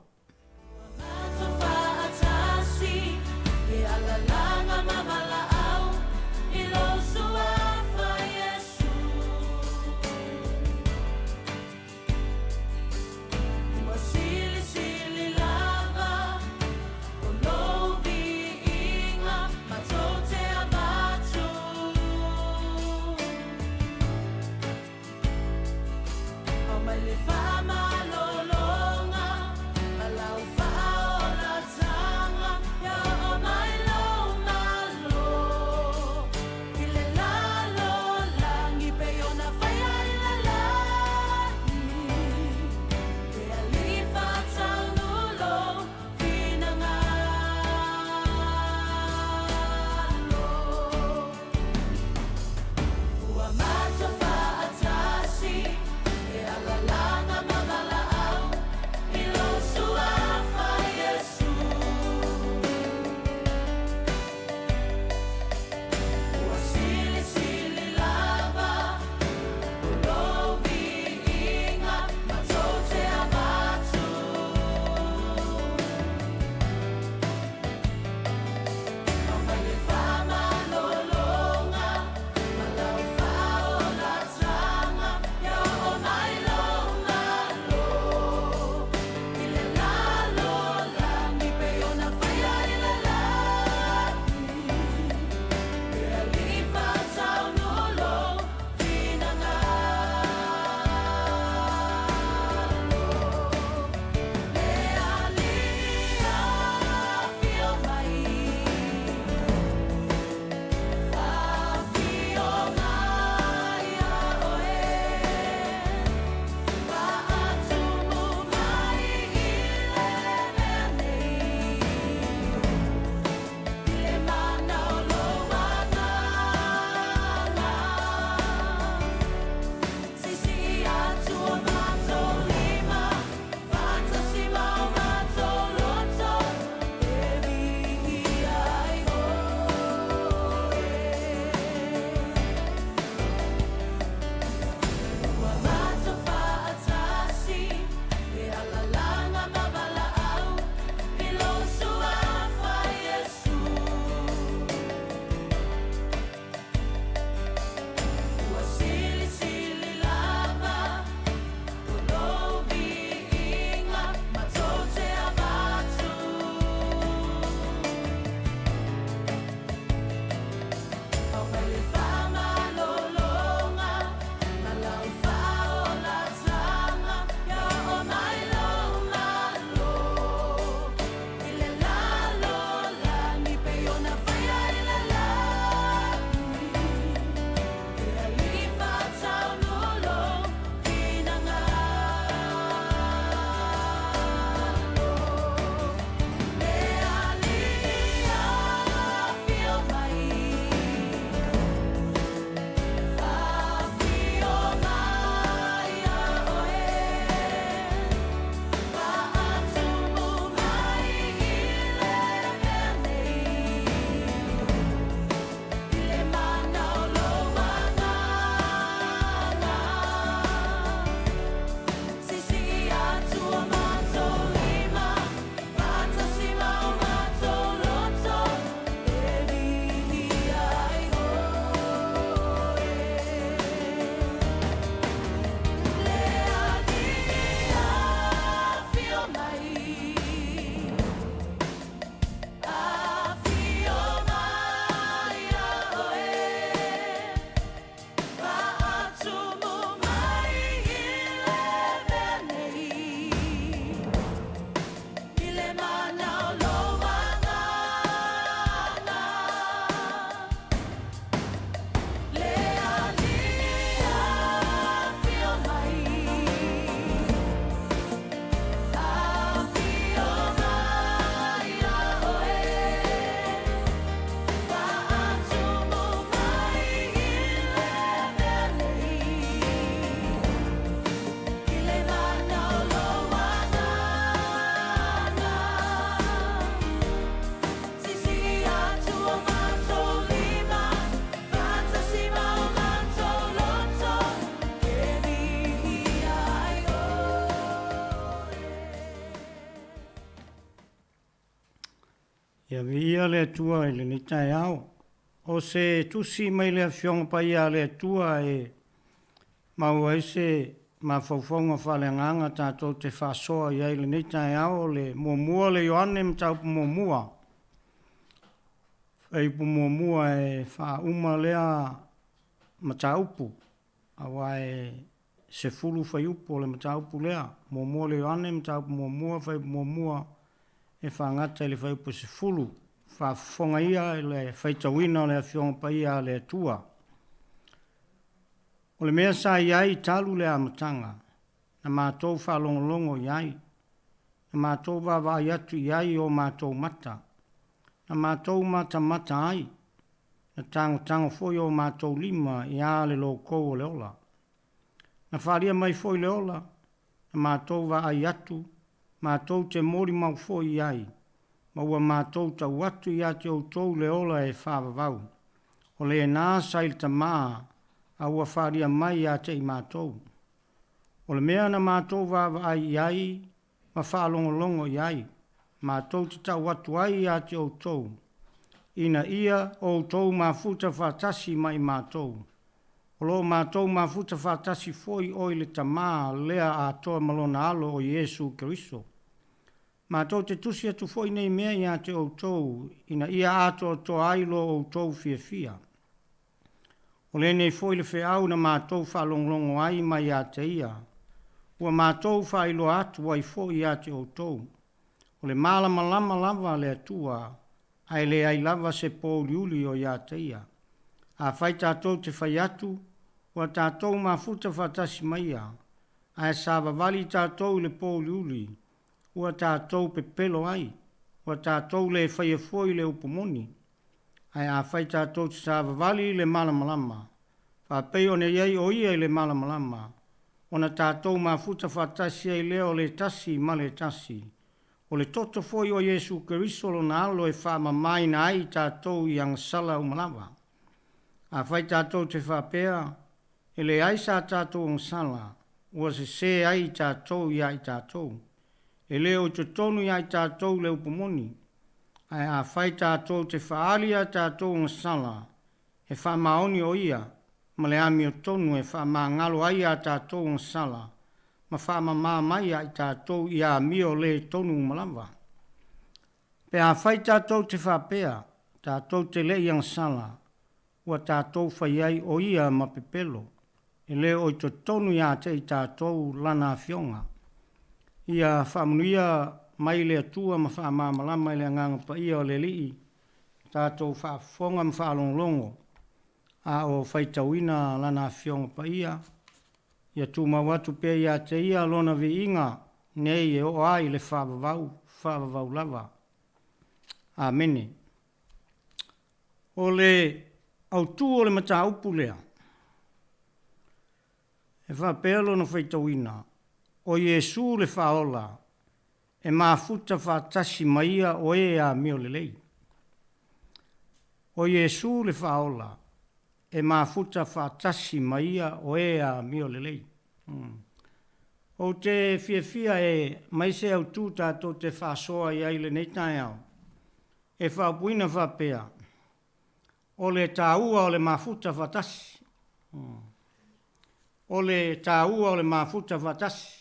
Ia viia le Atua i lenei taeao. O se tusi mai le Afioga Paia a le Atua e maua ai se mafaufauga faaleagaga tatou te faasoa i ai i lenei taeao o le muamua le Ioane Mataupu muamua. Fuaiupu muamua e faauma lea mataupu aua e 10 fuaiupu o le mataupu lea. Muamua le Ioane, mataupu muamua, fuaiupu muamua e faagata i le fuaiupu 10. Faafofoga ia i le faitauina o le Afioga Paia a le Atua. O le mea sa i ai talu le amataga, na matou faalogologo i ai, na matou vaavaai atu i ai i o matou mata, na matou matamata ai, na tagotago foi o matou lima ia le lou o le ola. Na faaalia mai foi le ola, na matou vaai atu, matou te molimau foi i ai, ma ua matou tau atu ia te outou le ola e faavavau, o lena sa i le Tama, a ua faaalia mai ia te i matou. O le mea na matou vaavaai i ai ma faalogologo i ai, matou te tau atu ai ia te outou, ina ia outou mafuta faatasi ma i matou. O lo o matou mafuta faatasi foi oi le Tama lea atoa ma Lona Alo o Iesu Keriso. Matou te tusi atu foi nei mea ia te outou, ina ia atoatoa ai lo outou fiafia. O lenei foi le feau na matou faalogologo ai mai ia te ia, ua matou faailoa atu ai foi ia te outou, o le malamalama lava a le Atua, ae leai lava se pōuliuli o ia te ia. Afai tatou te fai atu, ua tatou mafuta faatasi ma ia, ae savavali tatou i le pōuliuli, ua tatou pepelo ai, ua tatou le faia foi le upu moni. Ae afai tatou te savavali i le malamalama, faapei ona i ai o ia i le malamalama, ona tatou mafuta faatasi ai lea o le tasi ma le tasi. O le toto foi o Iesu Keriso lona Alo e faamamaina ai i tatou i agasala uma lava. Afai tatou te faapea, e leai sa tatou agasala, ua sese ai i tatou ia i tatou. E le o i totonu ia i tatou le upu moni. Ae afai tatou te faaali a tatou agasala, e faamaoni o Ia ma le amiotonu e faamagalo ai a tatou agasala ma faamama mai ia i tatou i amio le tonu uma lava. Pe afai tatou te faapea, tatou te le i agasala, ua tatou fai ai o Ia ma pepelo, e le o i totonu ia te i tatou Lana Afioga. Ia faamanuia mai le Atua ma faamalamalama i le Agaga Paia o le Alii tatou faafofoga ma faalogologo a o faitauina Lana Afioga Paia. Ia tumau atu pea ia te Ia Lona viiga nei e oo ai i le faavavau, faavavau lava. Amene. O le autū o le mataupu lea, e faapea lona faitauina, O Iesu le Faaola, e mafuta faatasi ma ia o e amio lelei. O Iesu le Faaola, e mafuta faatasi ma ia o e amio lelei. Ou te fiafia e mai se autū tatou te faasoa i ai i lenei taeao, e faaupuina faapea, O le taua o le mafuta faatasi. O le taua o le mafuta faatasi.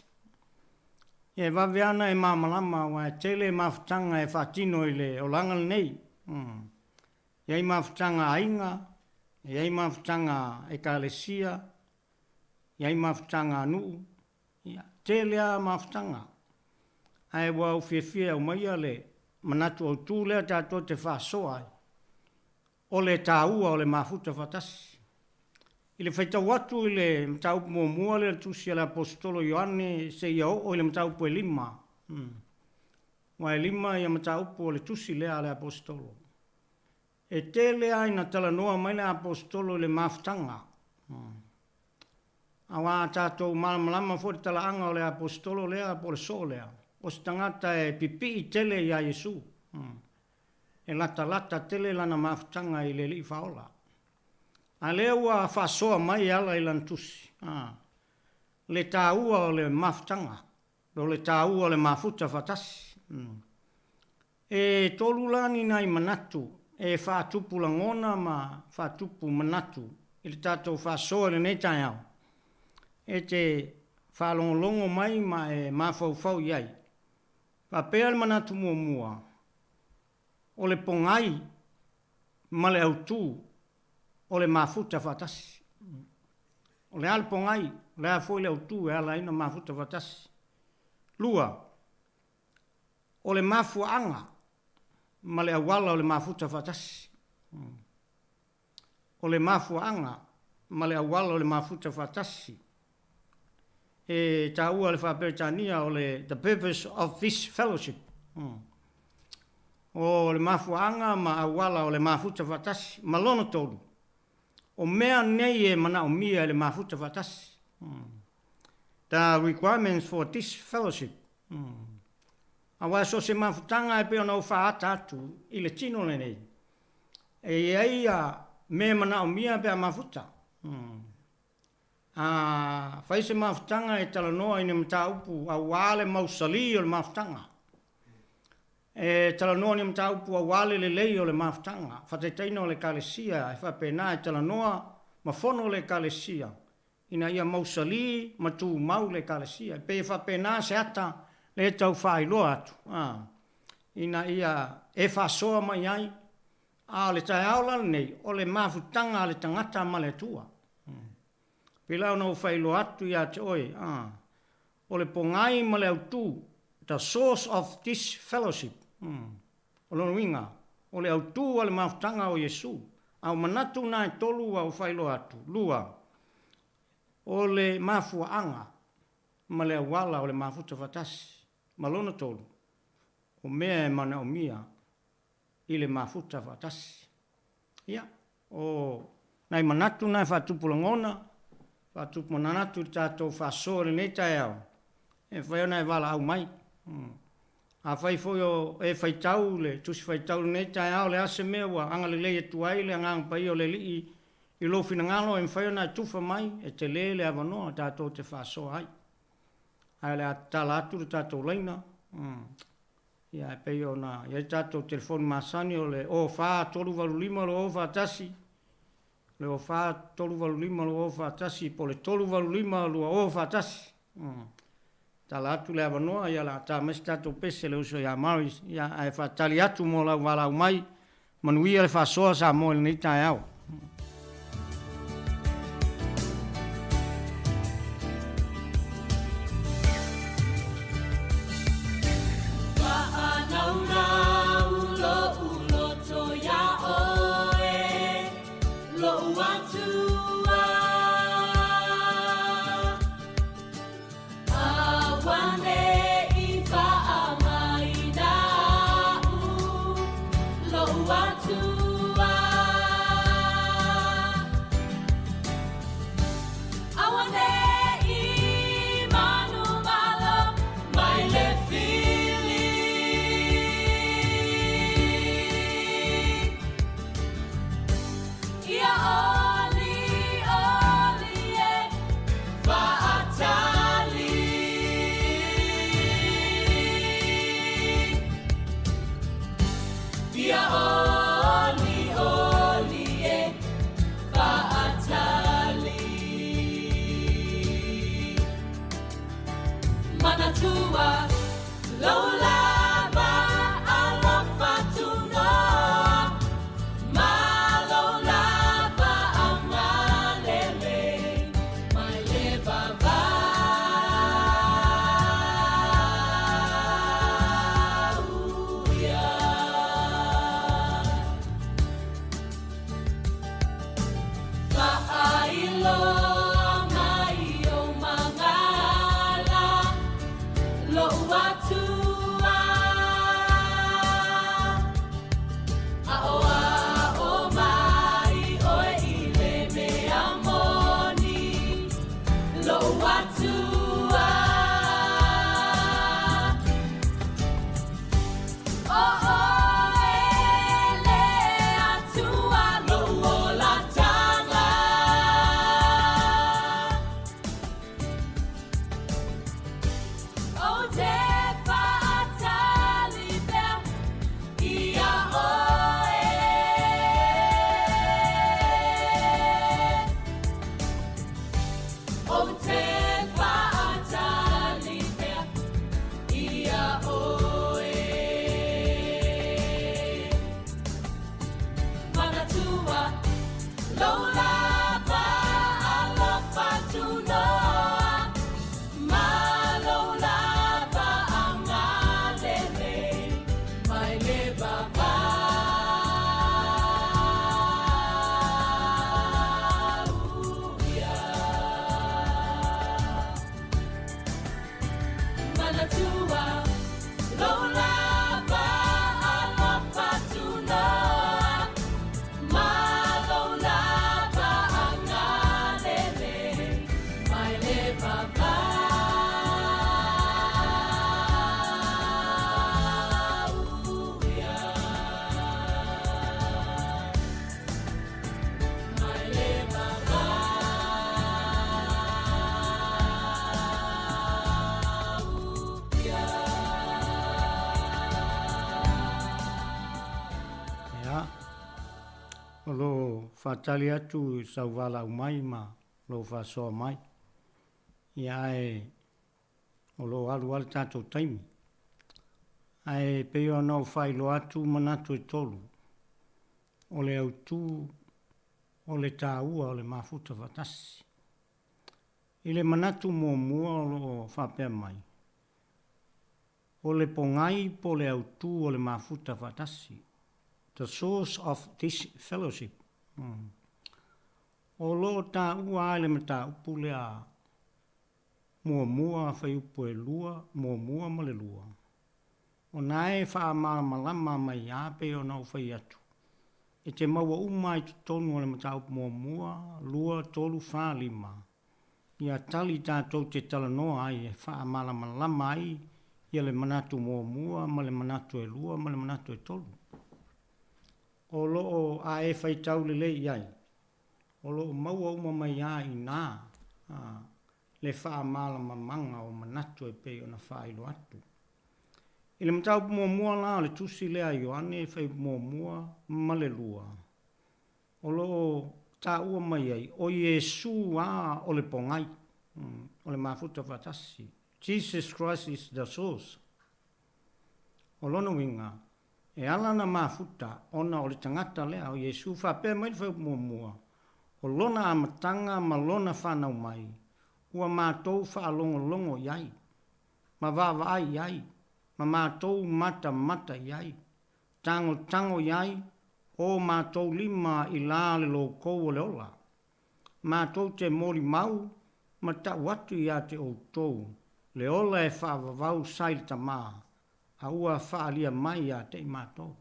E vave ana e malamalama aua e tele mafutaga e faatino i le olaga lenei. E i ai mafutaga a aiga, e i ai mafutaga a ekalesia, e i ai mafutaga a nuu, Ia, tele lava mafutaga, ae ua ou fiafia e aumaia le manatu autu lea tatou te faasoa ai, o le taua o le mafuta faatasi. I le faitau atu i le mataupu muamua lea o le Tusi a le Aposetolo Ioane seia oo i le mataupu e lima, aua e lima ia mataupu o le tusi lea a le Aposetolo. E tele lava ina talanoa mai le Aposetolo i le mafutaga. Aua a tatou malamalama foi i le talaaga o le Aposetolo lea po o le soo lea, o se tagata e pipii tele iā Iesu. E latalata tele lana mafutaga i le Alii Faaola. A lea ua faasoa mai e ala i lana tusi, le taua o le mafutaga, o le taua o le mafuta faatasi. E tolu la ni nai manatu e faatupu lagona ma faatupu manatu i le tatou faasoa i lenei taeao, e te faalogologo mai ma e mafaufau i ai. Faapea le manatu muamua, o le pogai ma le autu o le mafuta faatasi. O le a le pogai, o le a foi le autu e ala ai ona mafuta faatasi. Lua, o le mafuaaga ma le auala o le mafuta faatasi. O le mafuaaga ma le auala o le mafuta faatasi. E taua i le faa-Peretania o le the purpose of this fellowship. O le mafuaaga ma auala o le mafuta faatasi. Ma lona tolu, o mea nei e manaomia e le mafuta faatasi. The requirements for this fellowship. Aua so o se mafutaga e pei ona ou faaata atu i le tino lenei, e i ai mea e manaomia pe a mafuta. A fai se mafutaga e talanoa i ni mataupu aua le mausali o le mafutaga, e talanoa ni mataupu aua le lelei o le mafutaga, faataitaiina o le Ekalesia e faapena e talanoa ma fono le Ekalesia ina ia mausali ma tumau le Ekalesia. E pei e faapena se ata lea e tau faailoa atu, a, ina ia e faasoa mai ai, a o le taeao la lenei, o le mafutaga a le tagata ma le Atua. Pei la ona ou faailoa atu ia te oe, a, o le pogai ma le autu, the source of this fellowship, o lona uiga, o le autu a le mafutaga o Iesu. A o manatu na e tolu ua ou faailoa atu, lua, o le mafuaaga ma le auala o le mafuta faatasi, ma lona tolu, o mea e manaomia i le mafuta faatasi. Ia, o nai manatu na e faatupu lagona, faatupu manatu i le tatou faasoa i lenei taeao, e mafai ona e valaau mai. Afai foi o e faitau le Tusi Faitau i lenei taeao, o le a se mea ua agalelei atu ai le Agaga Paia o le Alii i lou finagalo, e mafai ona e tufa mai, e tele le avanoa tatou te faasoa ai. Ae o le a tatala atu le tatou laina. Ia, e pei ona i ai tatou telefoni masani o le 04 385 2041, le 04 385 2041 po o le 385 2041. Tala atu le avanoa, ia o le a ta mai se tatou pese le uso ia Maurice, ia ae faatali atu mo lau valaau mai. Manuia le faasoa Samoa i lenei taeao. Ia oli Ia, o lo o faatali atu i sau valaau mai ma lou faasoa mai. Ia ae o lo o alu lava le tatou taimi. Ae pei ona ou faailoa atu manatu e tolu, o le autu o le taua o le mafuta faatasi. I le manatu muamua o lo o faapea mai, o le pogai po o le autu o le mafuta faatasi, the source of this fellowship. O lo o taua lava i le mataupu lea muamua fuaiupu e lua, muamua ma le lua. O na e faamalamalama mai a pei ona ou fai atu, e te maua uma ai totonu o le mataupu muamua, lua, tolu, fa, lima, ia tali tatou te talanoa ai e faamalamalama ai ia le manatu muamua ma le manatu e lua ma le manatu e tolu. O lo o a e faitau lelei i ai, o lo o maua uma mai a i ina le faamalamalamaga o manatu e pei ona faailoa atu. I le mataupu muamua la o le tusi lea a Ioane, fuaiupu muamua ma le lua, o lo o taua mai ai, o Iesu a o le pogai, o le mafuta faatasi, Jesus Christ is the source. O lona uiga, E ala ona mafuta ona o le tagata lea, o Iesu, faapea mai le fuaiupu muamua, o lona amataga ma lona fanau mai, ua matou faalogologo i ai, ma vaavaai i ai, ma matou matamata i ai, tagotago i ai o matou lima i la le loukou o le ola. Matou te molimau ma tau atu ia te outou le ola e faavavau sa i le Tama, a ua faaalia mai ia te i matou.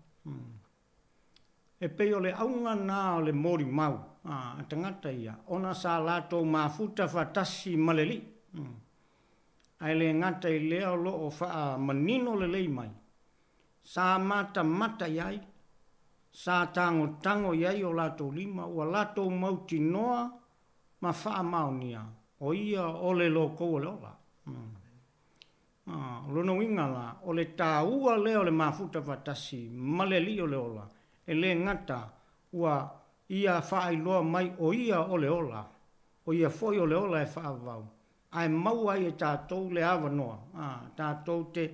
E pei o le auga na o le molimau a tagata ia, ona sa latou mafuta faatasi ma le Alii. Ae le gata i lea o lo o faamanino lelei mai, sa matamata i ai, sa tagotago i ai o latou lima, ua latou mautinoa ma faamaonia, o ia o le lokou o le ola. O lona uiga la, o le taua lea o le mafuta faatasi ma le Alii o le ola, e le gata ua Ia faailoa mai o Ia o le ola, o Ia foi o le ola e faavavau, ae maua ai e tatou le avanoa, tatou te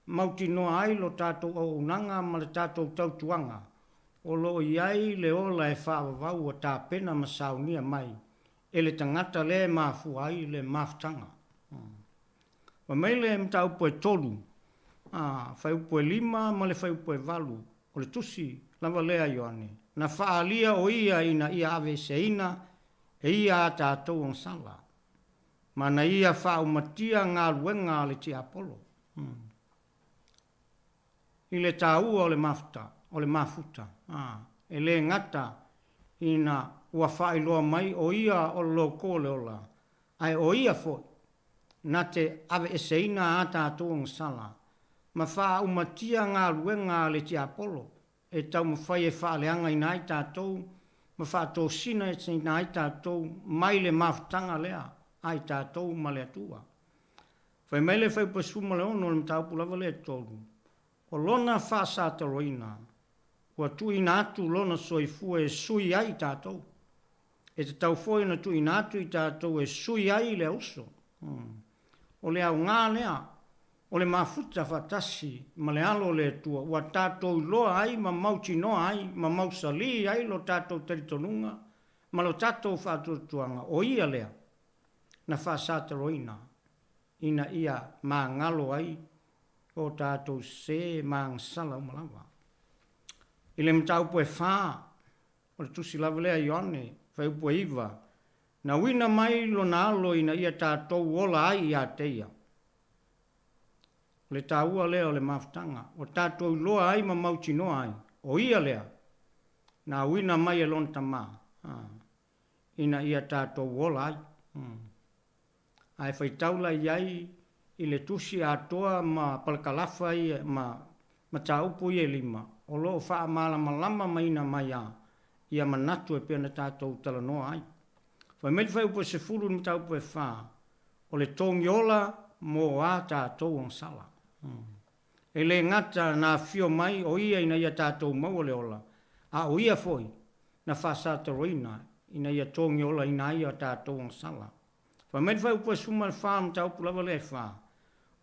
mautinoa ai lo tatou auaunaga ma le tatou tautuaga, o lo o i ai le ola e faavavau ua tapena ma saunia mai e le tagata lea e mafua ai le mafutaga. Fai mai le mataupu e tolu, a, fuaiupu e lima ma le fuaiupu e valu, o le tusi lava lea a Ioane, na faaalia o ia ina ia aveeseina e ia a tatou agasala, ma na ia faaumatia galuega a le tiapolo. I le taua o le mafuta, o le mafuta, a, e le gata ina ua faailoa mai o ia o le loko o le ola, ae o ia foi na te aveeseina a tatou agasala ma faaumatia galuega a le tiapolo e taumafai e faaleagaina ai tatou ma faatosina ai tatou mai le mafutaga lea a i tatou ma le Atua. Fai mai le Fuaiupu 16 o le mataupu lava lea e tolu, o lona faasataloina ua tuuina atu lona soifua e sui ai i tatou. E tatau foi ona tuuina atu i tatou e sui ai le auso. O le aoga lea o le mafuta faatasi ma le Alo o le Atua ua tatou iloa ai ma mautinoa ai ma mausali ai lo tatou talitonuga ma lo tatou faatuatuaga o Ia lea na faasataloina ina ia magalo ai o tatou sē ma agasala uma lava. I le mataupu e fa, O le tusi lava lea a Ioane, fuaiupu e iva, Na uina mai lona Alo ina ia tatou ola ai ia te ia. O le taua lea o le mafutaga, ua tatou iloa ai ma mautinoa ai, o ia lea, na uina mai e lona Tama, ina ia tatou ola ai. Ae faitau la i ai i le tusi atoa ma palakalafa ia ma mataupu ia e lima, o lo o faamalamalama maina mai a ia manatu e pei ona tatou talanoa ai. Fai mai le fuaiupu e sefulu i le mataupu e fa, o le togiola mo a tatou agasala. E le gata na afio mai o ia ina ia tatou maua le ola, A o Ia foi na faasataloina ina ia togiolaina ai a tatou agasala. Fai mai le fuaiupu e 14 o le mataupu lava lea e fa,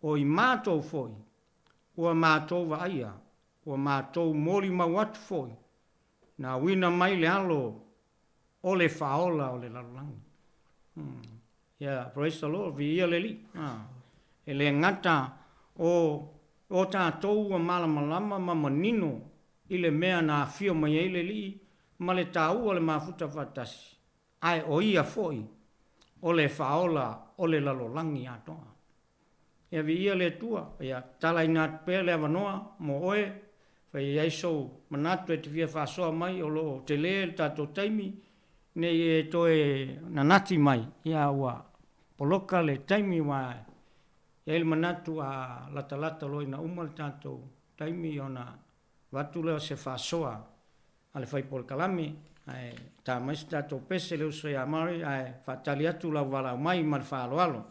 O i matou foi, ua matou vaaia, ua matou molimau atu foi, na auina mai le Alo o le Faaola o le lalolagi. Hmm. Yeah, praise the Lord, viia le Alii. Ah. E le gata o o tatou ua malamalama ma manino i le mea na afio mai ai le Alii ma le taua o le mafuta faatasi, ae o Ia foi o le Faaola o le lalolagi atoa. Ia viia le Atua, ia tatalaina atu pea le avanoa mo oe, fai e i ai sou manatu e te fia faasoa mai o lo o tele le tatou taimi, ne i e toe nanati mai, ia ua poloka le taimi aua e i ai le manatu a latalata loa ina uma le tatou taimi ona avatu lea o se faasoa a le fai polokalame, ae ta mai se tatou pese le uso ia Murray ae faatali atu lau valaau mai ma le faaaloalo.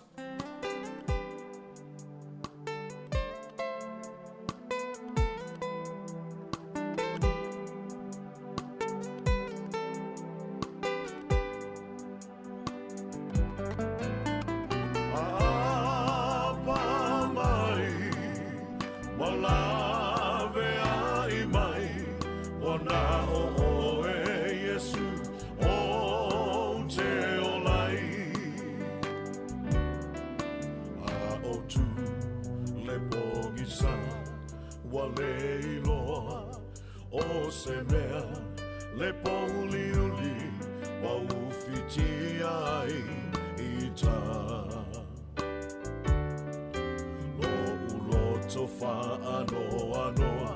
O se mea le pōuliuli ua ufitia ai i ta. Lo'u loto faanoanoa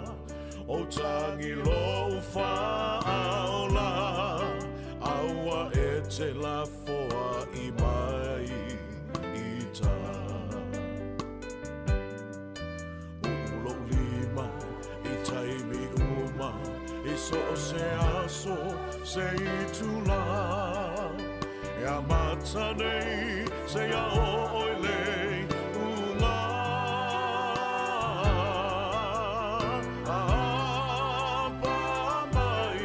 o tagi lou faaola a ua e te lafoa'i mai i ta. Uu lou lima i taimi uma i so o se aso se itula e amata nei seia oo i le iuga. Apa mai,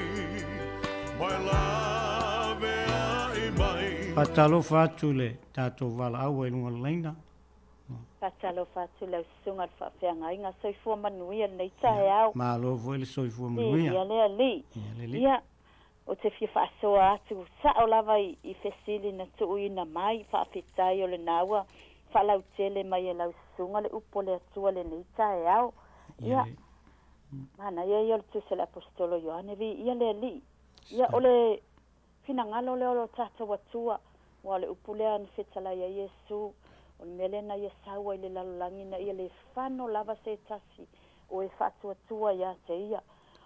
mai laveai mai. Faatalofa atu i le tatou valaau ai luga o le laina. Faatalofa atu lau susuga i le faafeagaiga soifua manuia lenei taeao. Malo foi le soifua manuia. Ia le alii. Ia le alii. Ia, ou te fia faasoa atu sao lava i, i fesili na tuuina mai, faafetai o lena ua faalautele mai e lau susuga le upu a le Atua lenei taeao. Ia, manaia ia o le tusi a le Aposetolo Ioane, viia le Alii. Ia, o le finagalo lea o lo tatou Atua, aua o le upu lea na fetalai ai Iesu, o le mea lea na Ia sau ai i le lalolagi ina ia le fano lava se tasi o e faatuatua ia te Ia.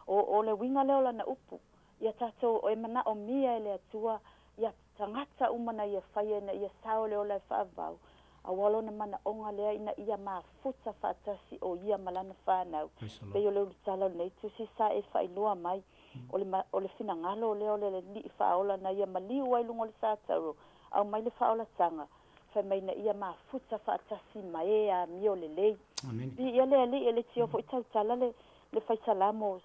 O, o le uiga lea o Lana upu, ia tatou e manaomia e le Atua ia tagata uma na Ia faia ina ia sao le ola e faavau, aua o Lona manaoga lea ina ia mafuta faatasi o Ia ma Lana fanau. Pei o le ulutala o lenei tusi sa e faailoa mai, o le, o le finagalo lea o le Alii Faaola na Ia maliu ai i luga o le satauro, aumai le faaolataga, fai mai ina ia mafuta faatasi ma e amio lelei. Viia le Alii, e le tio foi tautala le, le fai salamo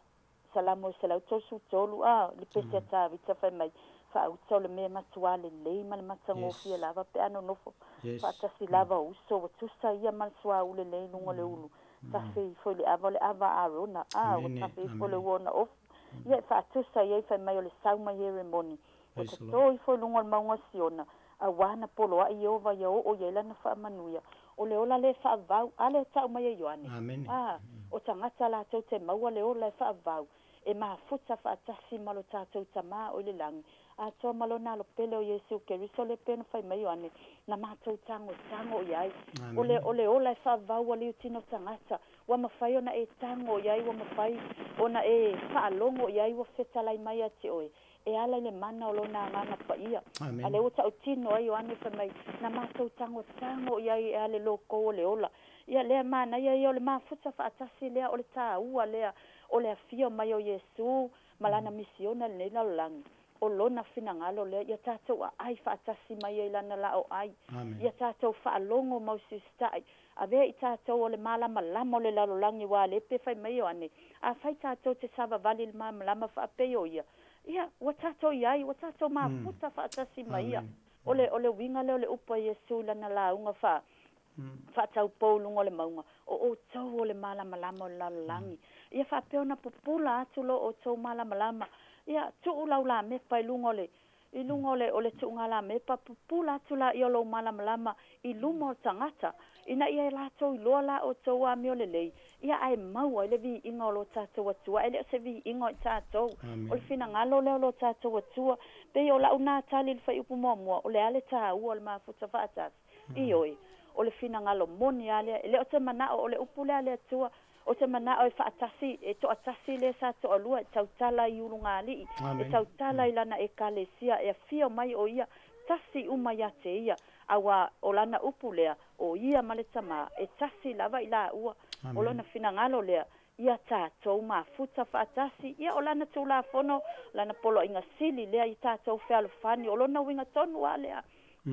Salamo 133, a, le pese a Tavita fai mai, Faauta o le mea matuā lelei ma le matagofie lava pe a nonofo faatasi lava o uso, ua tusa ia ma le suauu lelei i luga o le ulu, tafe ifo i le ava o le ava a Arona, a, ua tafe ifo le ua ona ofu. Ia e faatusa i ai fai mai o le sau mai Heremoni, ua tatō ifo i luga o le mauga o Siona, auā na poloaʻi Ieova ia oo i ai lana faamanuia. O le ola lea e faavau, a lea e tau mai e Ioane, a, o tagata latou te maua le ola e faavau, e mafuta faatasi ma lo tatou Tamā o i le lagi, atoa ma Lona Alo pele o Iesu Keriso lea pei ona fai mai Ioane, na matou tagotago i ai. O le, o le ola e faavau a liutino tagata, ua mafai ona e tago i ai, ua mafai ona e faalogo i ai, ua fetalai mai ia te oe, e ala i le mana o Lona Agaga Paia. A lea ua tautino ai Ioane fai mai, Na matou tagotago i ai e ale loko o le ola. Ia, lea manaia ia o le mafuta faatasi lea, o le taua lea o le afio mai o Iesu ma Lana misiona i lenei lalolagi. O Lona finagalo lea, ia tatou aai faatasi mai ai Lana laoai, ia tatou faalogo ma usiusita'i, avea i tatou o le malamalama o le lalolagi, aua lea pe fai mai Ioane, Afai tatou te savavali i le malamalama faapei o Ia, ia, ua tatou i ai, ua tatou mafuta faatasi ma Ia. O le, o le uiga lea o le upu a Iesu i Lana lauga faa, faataupou i luga o le mauga, O outou o le malamalama o le lalolagi. Ia faapea ona pupula atu lo outou malamalama. Ia, tuu lau lamepa i luga o le, i luga o le, o le tuuga lamepa, pupula atu laia o lou malamalama i luma o tagata, ina ia latou iloa la outou amio lelei, ia ae maua ai le viiga o lo tatou Atua, e le o se viiga o i tatou. O le finagalo lea o lo tatou Atua. Pei o lau na tali i le fuaiupu muamua, o le a le taua o le mafuta faatasi? Ioe, o le finagalo moni lava lea. E le o se manao, o le upu lea a le Atua, o se manao e faatasi, e toatasi le sa toalua e tautala i ulugalii, e tautala i lana Ekalesia, e afio mai o Ia, tasi uma ia te Ia, auā o lana upu lea, o Ia ma le Tamā, e tasi lava i laua. O lona finagalo lea, ia tatou mafuta faatasi, ia o lana Tulafono, lana poloaiga sili lea i tatou fealofani, o lona uiga tonu lava lea.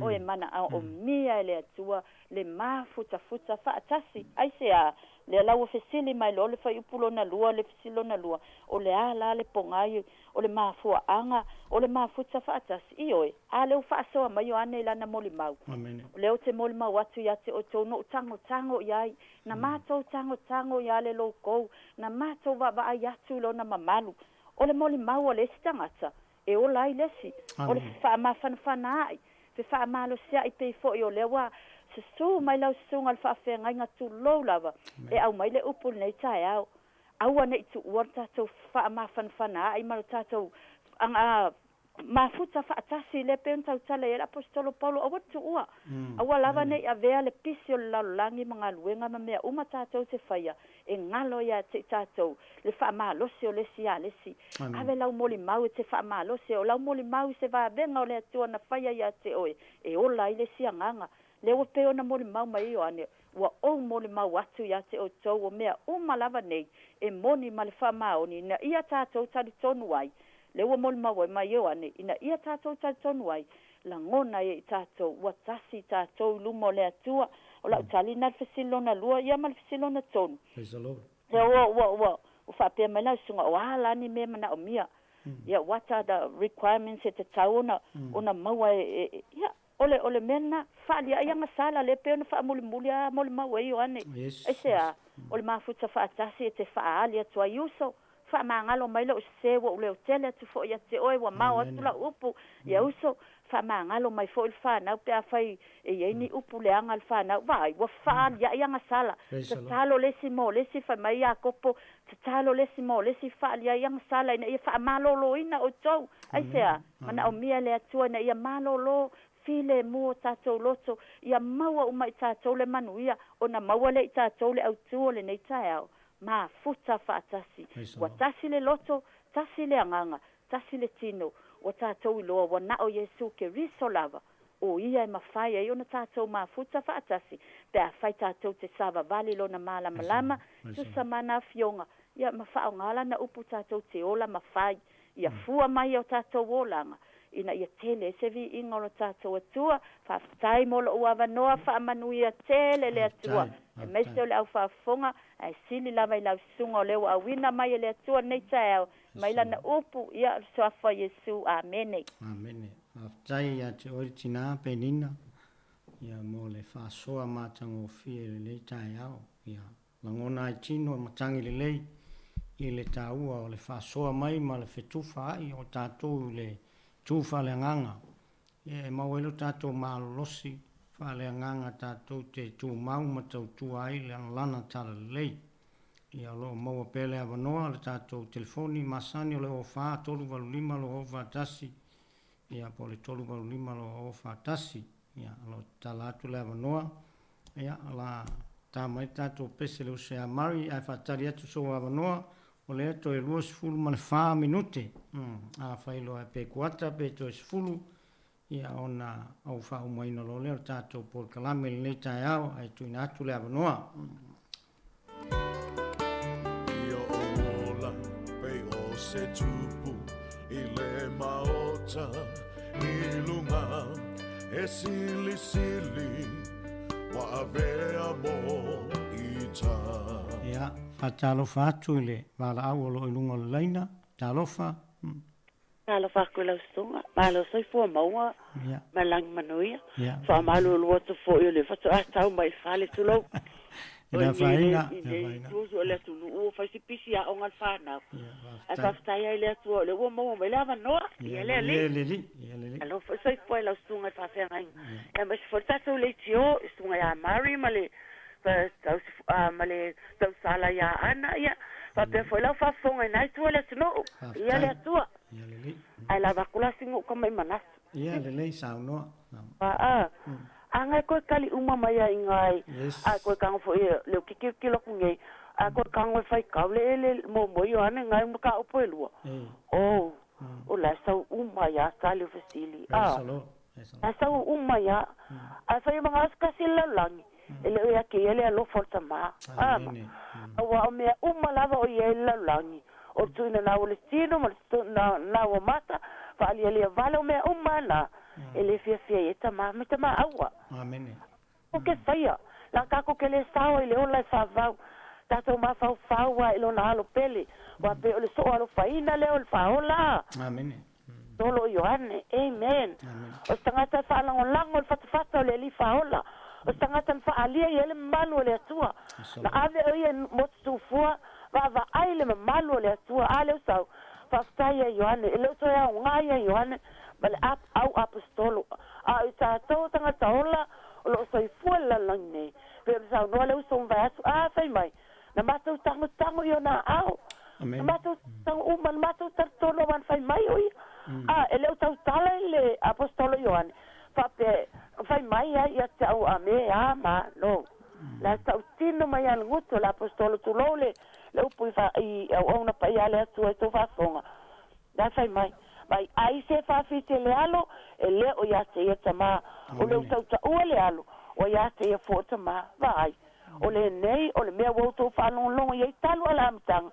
O e manaomia e le Atua le mafutafuta faatasi. Aisea? Lea la ua fesili mai loa le fuaiupu lona lua, le fesili lona lua, o le a la le pogai o le mafuaaga o le mafuta faatasi? Ioe, a lea ua faasoa mai Ioane i lana molimau. O lea ou te molimau atu ia te outou na ou tagotago i ai, na matou tagotago ia le loukou, na matou vaavaai atu i lona mamalu. O le molimau a le isi tagata, e ola ai le isi, o le fefaamafanafana a'i, fefaamalosia'i pei foi o lea ua susū mai lau susuga i le faafeagaiga tulou lava e aumai le upu i lenei taeao. Aua ne i tuua le tatou faamafanafana a'i ma le tatou mafuta faatasi lea pei ona tautala i ai le Aposetolo Paulo, aua le tuua. Aua lava ne i avea le pisi o le lalolagi ma galuega ma mea uma tatou te faia e galo ia te i tatou le faamalosi o le isi ia le isi. Ave lau molimau e te faamalosi, o lau molimau i se vavega o le Atua na faia ia te oe, e ola ai le isi agaga. Lea ua pei ona molimau mai ai Ioane, Ua ou molimau atu ia te outou o mea uma lava nei e moni ma le faamaoni ina ia tatou talitonu ai. Lea ua molimau ai mai Ioane, ina ia tatou talitonu ai, lagona ai e i tatou, ua tasi i tatou i luma o le Atua. O lau tali lena i le fesili lona lua, ia ma le fesili lona tolu. Praise the Lord. Lea ua, ua, ua, ua faapea mai lau susuga, o a la ni mea e manaomia? Ia, what are the requirements e tatau ona, ona maua e, e, ia, O le, o le mea lena, faaliai agasala, lea pei ona faamulimuli a molimau ai Ioane. Yes, Aisea? O le mafuta faatasi e te faaali atu ai uso, faamagalo mai lou sese ua ou leo tele atu foi ia te oe, ua mao atu lau upu ia uso, faamagalo mai foi le fanau pe afai e i ai ni upu leaga a le fanau. Vaai, ua faaliai agasala. Tatalo le isi mo le isi, fai mai Iakopo, tatalo le isi mo le isi, faaliai agasala ina ia faamaloloina outou. Aisea? Manaomia e le Atua ina ia malolo filemu o tatou loto, ia maua uma i tatou le manuia, ona maua lea i tatou le autū o lenei taeao, mafuta faatasi. Ua tasi le loto, tasi le agaga, tasi le tino, ua tatou iloa ua na o Iesu Keriso lava, o Ia e mafai ai ona tatou mafuta faatasi pe afai tatou te savavali Lona malamalama, tusa ma Ana afioga, ia ma faaaoga Lana upu tatou te ola ma fai. Ia fua mai o tatou olaga, ina ia tele ai se viiga o lo tatou Atua. Faafetai mo lou avanoa, faamanuia tele le Atua, aemaise o le au faafofoga, ae sili lava i lau susuga o lea ua auina mai e le Atua lenei taeao, mai Lana upu, ia, o le Suafa o Iesu. Amene. Amene. Faafetai ia te oe le tina, Penina, ia, mo le faasoa matagofie i lenei taeao. Ia. Lagona ai tino e matagi lelei i le taua o le faasoa mai ma le fetufa ai o tatou i le tu faaleagaga. Ia e maua ai lo tatou malolosi faaleagaga tatou te tumau ma tautua ai le lana talalelei. Ia o lo o maua pea le avanoa le tatou telefoni masani o le 04 385 2041 ia po o le 385 2041. Ia o lo o tatala atu le avanoa. Ia, o la ta mai le tatou pese le uso ia Murray ae faatali atu sou avanoa, o lea toe 24 minute. Afai loa pe kuata pe toe 10, ia ona ou faaumaina loa lea o le tatou polokalame i lenei taeao ae tuuina atu le avanoa. Ia ou ola pei o se tupu i le maota. maota i luga e silisili ua avea mo ita. Ia, faatalofa atu i le valaau o lo o i luga o le laina. Talofa. Talofa atu i lau susuga, malo soifua maua ma lagi manuia. Faamalulu atu foi o lea faatoa tau mai i le fale, tulou. E le afaina. I nei itu o le atunuu ua fai si pisi aoga a le fanau. Ae faafetai ai i le Atua o lea ua maua mai le avanoa. Ia le Alii. Malo foi soifua i lau susuga i le faafeagaiga. Aemaise foi le tatou leitio, le susuga ia Mary ma le ma le tausala ia Ana, ia, faapea foi lau faafofoga i na itu o le atunuu. Ia le Atua. Ae lava atu la sina uka mai manatu. Ia lelei saunoa. Aa, aga e koe kali uma mai ai ngai, a e koe kago foi le ke kilokilo aku nei, a e koe kago e fai kau le ele mo mo Ioane ngai uma ka upu e lua. Oh, o la e sau uma ia tali o fesili. Praise the Lord. A sau uma ia, a e fai ma gasikasi le lalolagi, e le o ia ke ia le alofa o le tama. Ama. Aua o mea uma lava o i ai le lalolagi, o le tuuina nau o le tino ma le tuuina nau o mata, faalialia vale o mea uma na, e le fiafia ai e tama me tama aua. Amene. O ke faia, la tatou ke le sao i le ola e faavau, tatou mafaufau a i lona alo pele, ua pei o le soo alofaina lea o le faaola. Amene. Tolo o Ioane. Amen. O se tagata e faalagolago i le fatafata o le Alii Faaola. O se tagata na faaalia i ai le mamalu o le Atua. Na ave o ia i motu tufua, vaavaai le mamalu o le Atua. A lea ua sau, faafetai ia Ioane. E le o toe aoga ia Ioane ma le au aposetolo. A o i tatou o tagata ola o lo o soifua i le lalolagi nei, pei ona saunoa le uso mavae atu, a fai mai, Na matou tagotago i ona aao. Na matou tago uma, na matou talitonu aua na fai mai o ia. A, e le o tautala i le Aposetolo Ioane, faapea, fai mai ai ia te au a me a ma no. La tautino mai a le gutu o le Aposetolo, tulou le, le upu i, fa, i auauna paia a le Atua i tou faafofoga. La fai mai, mai ai se faafite le alo, e le o ia te ia tama. O le u tautaua le alo, ua ia te ia fua tama. Vaai. O lenei, o le mea ua outou faalogologo i ai talu a le amataga,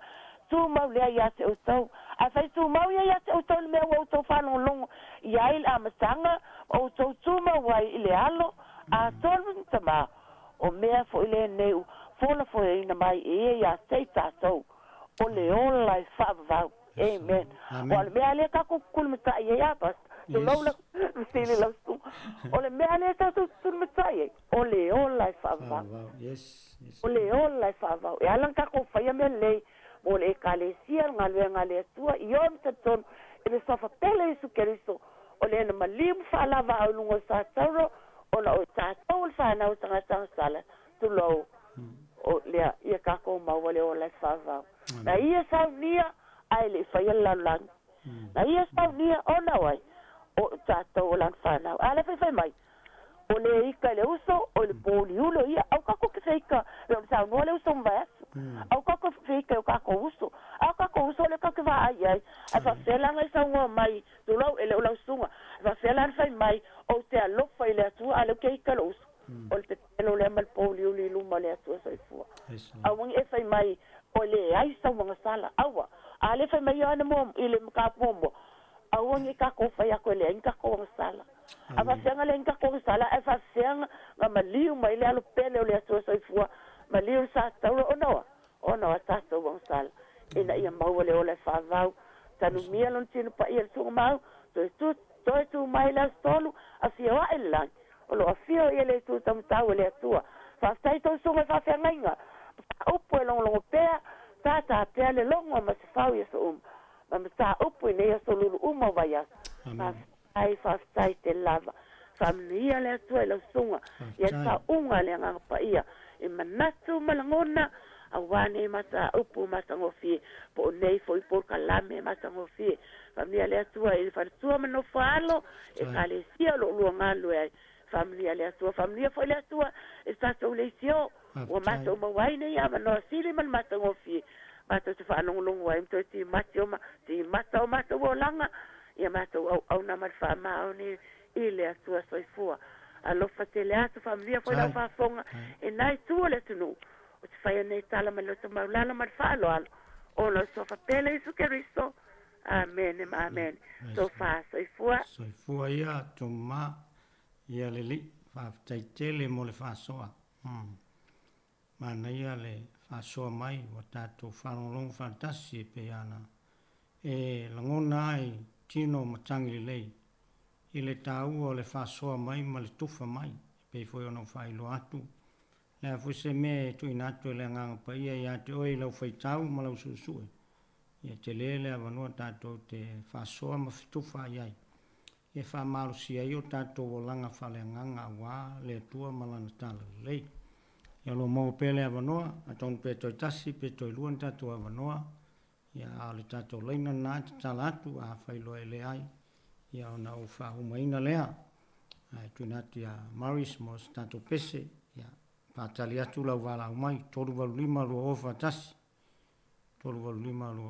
tumau lea ia te outou. Afai tumau ia ia te outou le mea ua outou faalogologo i ai i le amataga, ma outou tumau ai i le alo, atoa le tama, o mea foi lenei ua folafoleina mai e ia ia te i tatou, o le ola e faavavau. Amen. Aua o le mea lea tatou tulimatai ai a Pastor. Tulou lau fesili lau susuga. O le mea lea tatou tulimatai ai, o le ola e faavavau. O le ola e faavavau. E ala ona tatou faia mea lelei mo le Ekalesia, le galuega a le Atua, i ona talitonu i le suafa pele o Iesu Keriso, o lea na maliu ma faalavaau i luga o Satauro, ona o tatou o le fanau o tagata agasala, tulou, o lea ia tatou maua le ola e faavavau. Na ia saunia ae le i faia le lalolagi. Na ia saunia ona o ai? O tatou o lana fanau. A lea faifai mai, o le ika i le uso, o le pouliuli o ia, au kako ke feika, e ona saunoa le uso mavae aso. Au kako feika i o kakou uso. A o kakou uso lea kau ke vaai i ai. Ae faapefea la ona i saunoa mai, tulou, e le o lau susuga. Ae faapefea la ona fai mai, ou te alofa i le Atua, a lea ou ke ika i lou uso. O le pepelo lea ma le pouliuli i luma o le Atua soifua. Aua ne i e fai mai, O leai sau agasala. Aua. A lea fai mai Ioane mo, i le mataupu muamua, aua ne i tatou fai atu e leai ni tatou agasala. A faafefea na leai ni tatou agasala, ae faafefea na maliu mai le alo pele o le Atua soifua, maliu le sa taula ona o a? Ona o a tatou agasala, ina ia maua le ola e faavau. Tanumia lona tino paia i le tuugamau, toe tu, toe tu mai i le aso tolu, afio ae i le lagi. O lo o afio ia le Itu Taumatau e le Atua. Faafetai tou susuga i faafeagaiga. Mataupu e logologo pea, tātā pea le logo ma se fau i aso uma, ma mataupu i nei aso lulu uma o vaiaso. Faafetai, faafetai tele lava. Faamanuia le Atua i lau susuga, ia le faauuga a le Agaga Paia i manatu ma lagona, aua nei mataupu matagofie, po o nei foi polokalame matagofie. Faamanuia le Atua i le faletua ma nofo alo, Ekalesia o lo o lua galulue ai. Faamanuia le Atua, faamanuia foi le Atua i le tatou leitio ua matou maua ai nei avanoa sili ma le matagofie matou te faalogologo ai ma toe timati o ma timata o matou olaga ia matou auauna ma le faamaoni i le Atua soifua. Alofa tele atu, faamanuia foi lau faafofoga i na itu o le atunuu o te faia nei tala ma le loto maulalo ma le faaaloalo ona o le Suafa Pele Iesu Keriso. Amene ma amene. Tofa soifua. Soifua ia Toma ia le Alii. Faafetai tele mo le faasoa. Manaia le faasoa mai ua tatou faalogologo faatasi e pei ona e lagona ai tino matagi lelei i le taua o le faasoa mai ma le tufa mai e pei foi ona ou faailoa atu. O le a foi se mea e tuuina atu e le Agaga Paia ia te oe i lau faitau ma lau suesue, ia tele le avanoa tatou te faasoa ma fetufa ai ai e faamalosia ai o tatou olaga faaleagaga aua le Atua ma Lana Talalelei. Ia o lo o maua pea le avanoa, atonu pe toe tasi pe toe lua ni tatou avanoa, ia a o le tatou laina lena e tatala atu, afai loa e leai, ia ona ou faaumaina lea. Ae tuuina atu ia Maurice mo se tatou pese, ia faatali atu lau valaau mai, 385 2041. 385 2041.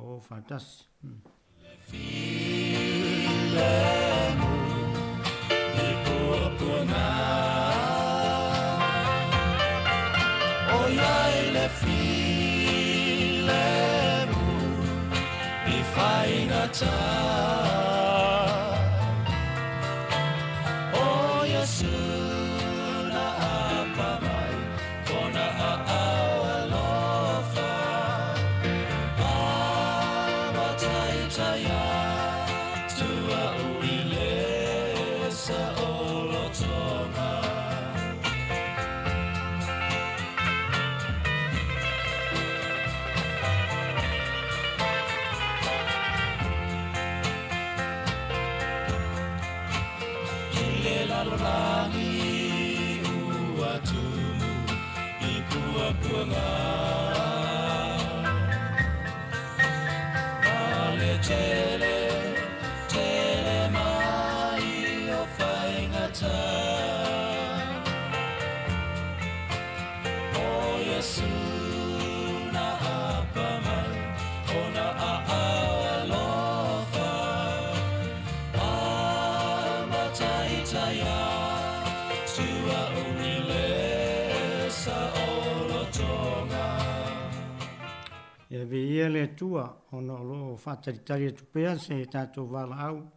Ia viia le Atua ona o lo o faatalitali atu pea se tatou valaau,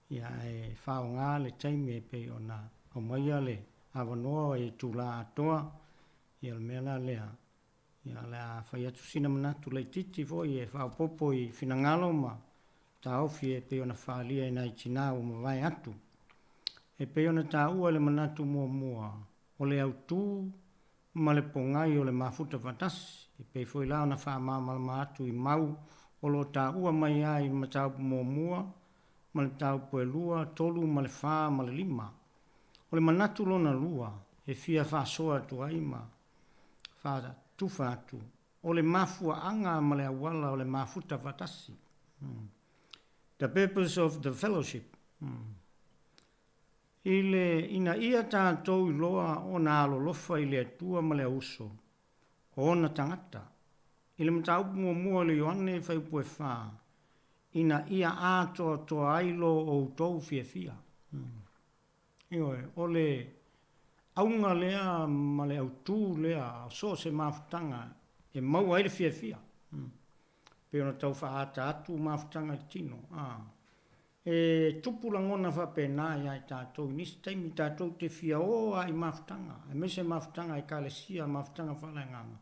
ia ae faaaoga le taimi e pei ona aumaia le avanoa i itula atoa, ia o le mea la lea, Ia, o le a fai atu sina manatu laitiiti foi e faaopoopo i finagalo ma taofi e pei ona faaalia e nai tinā ua mavae atu. E pei ona taua i le manatu muamua, o le autū ma le pogai o le mafuta faatasi, e pei foi la ona faamalamalama atu i mau o lo o taua mai ai i le mataupu muamua ma le mataupu e lua, tolu ma le fa ma le lima. O le manatu lona lua e fia faasoa atu ai ma faatufa atu, o le mafuaaga ma le auala o le mafuta faatasi. The purpose of the fellowship. I le ina ia tatou iloa ona alolofa i le Atua ma le auuso o ona tagata. I le mataupu muamua o le Ioane fuaiupu e fa, ina ia atoatoa ai lo outou fiafia. Ioe, o le auga lea ma le autū lea o so o se mafutaga e maua ai le fiafia. Pei ona tau faaata atu mafutaga i le tino. E tupu lagona faapena ia i tatou i nisi taimi tatou te fia o lava i mafutaga, aemaise mafutaga a Ekalesia, mafutaga faaleagaga,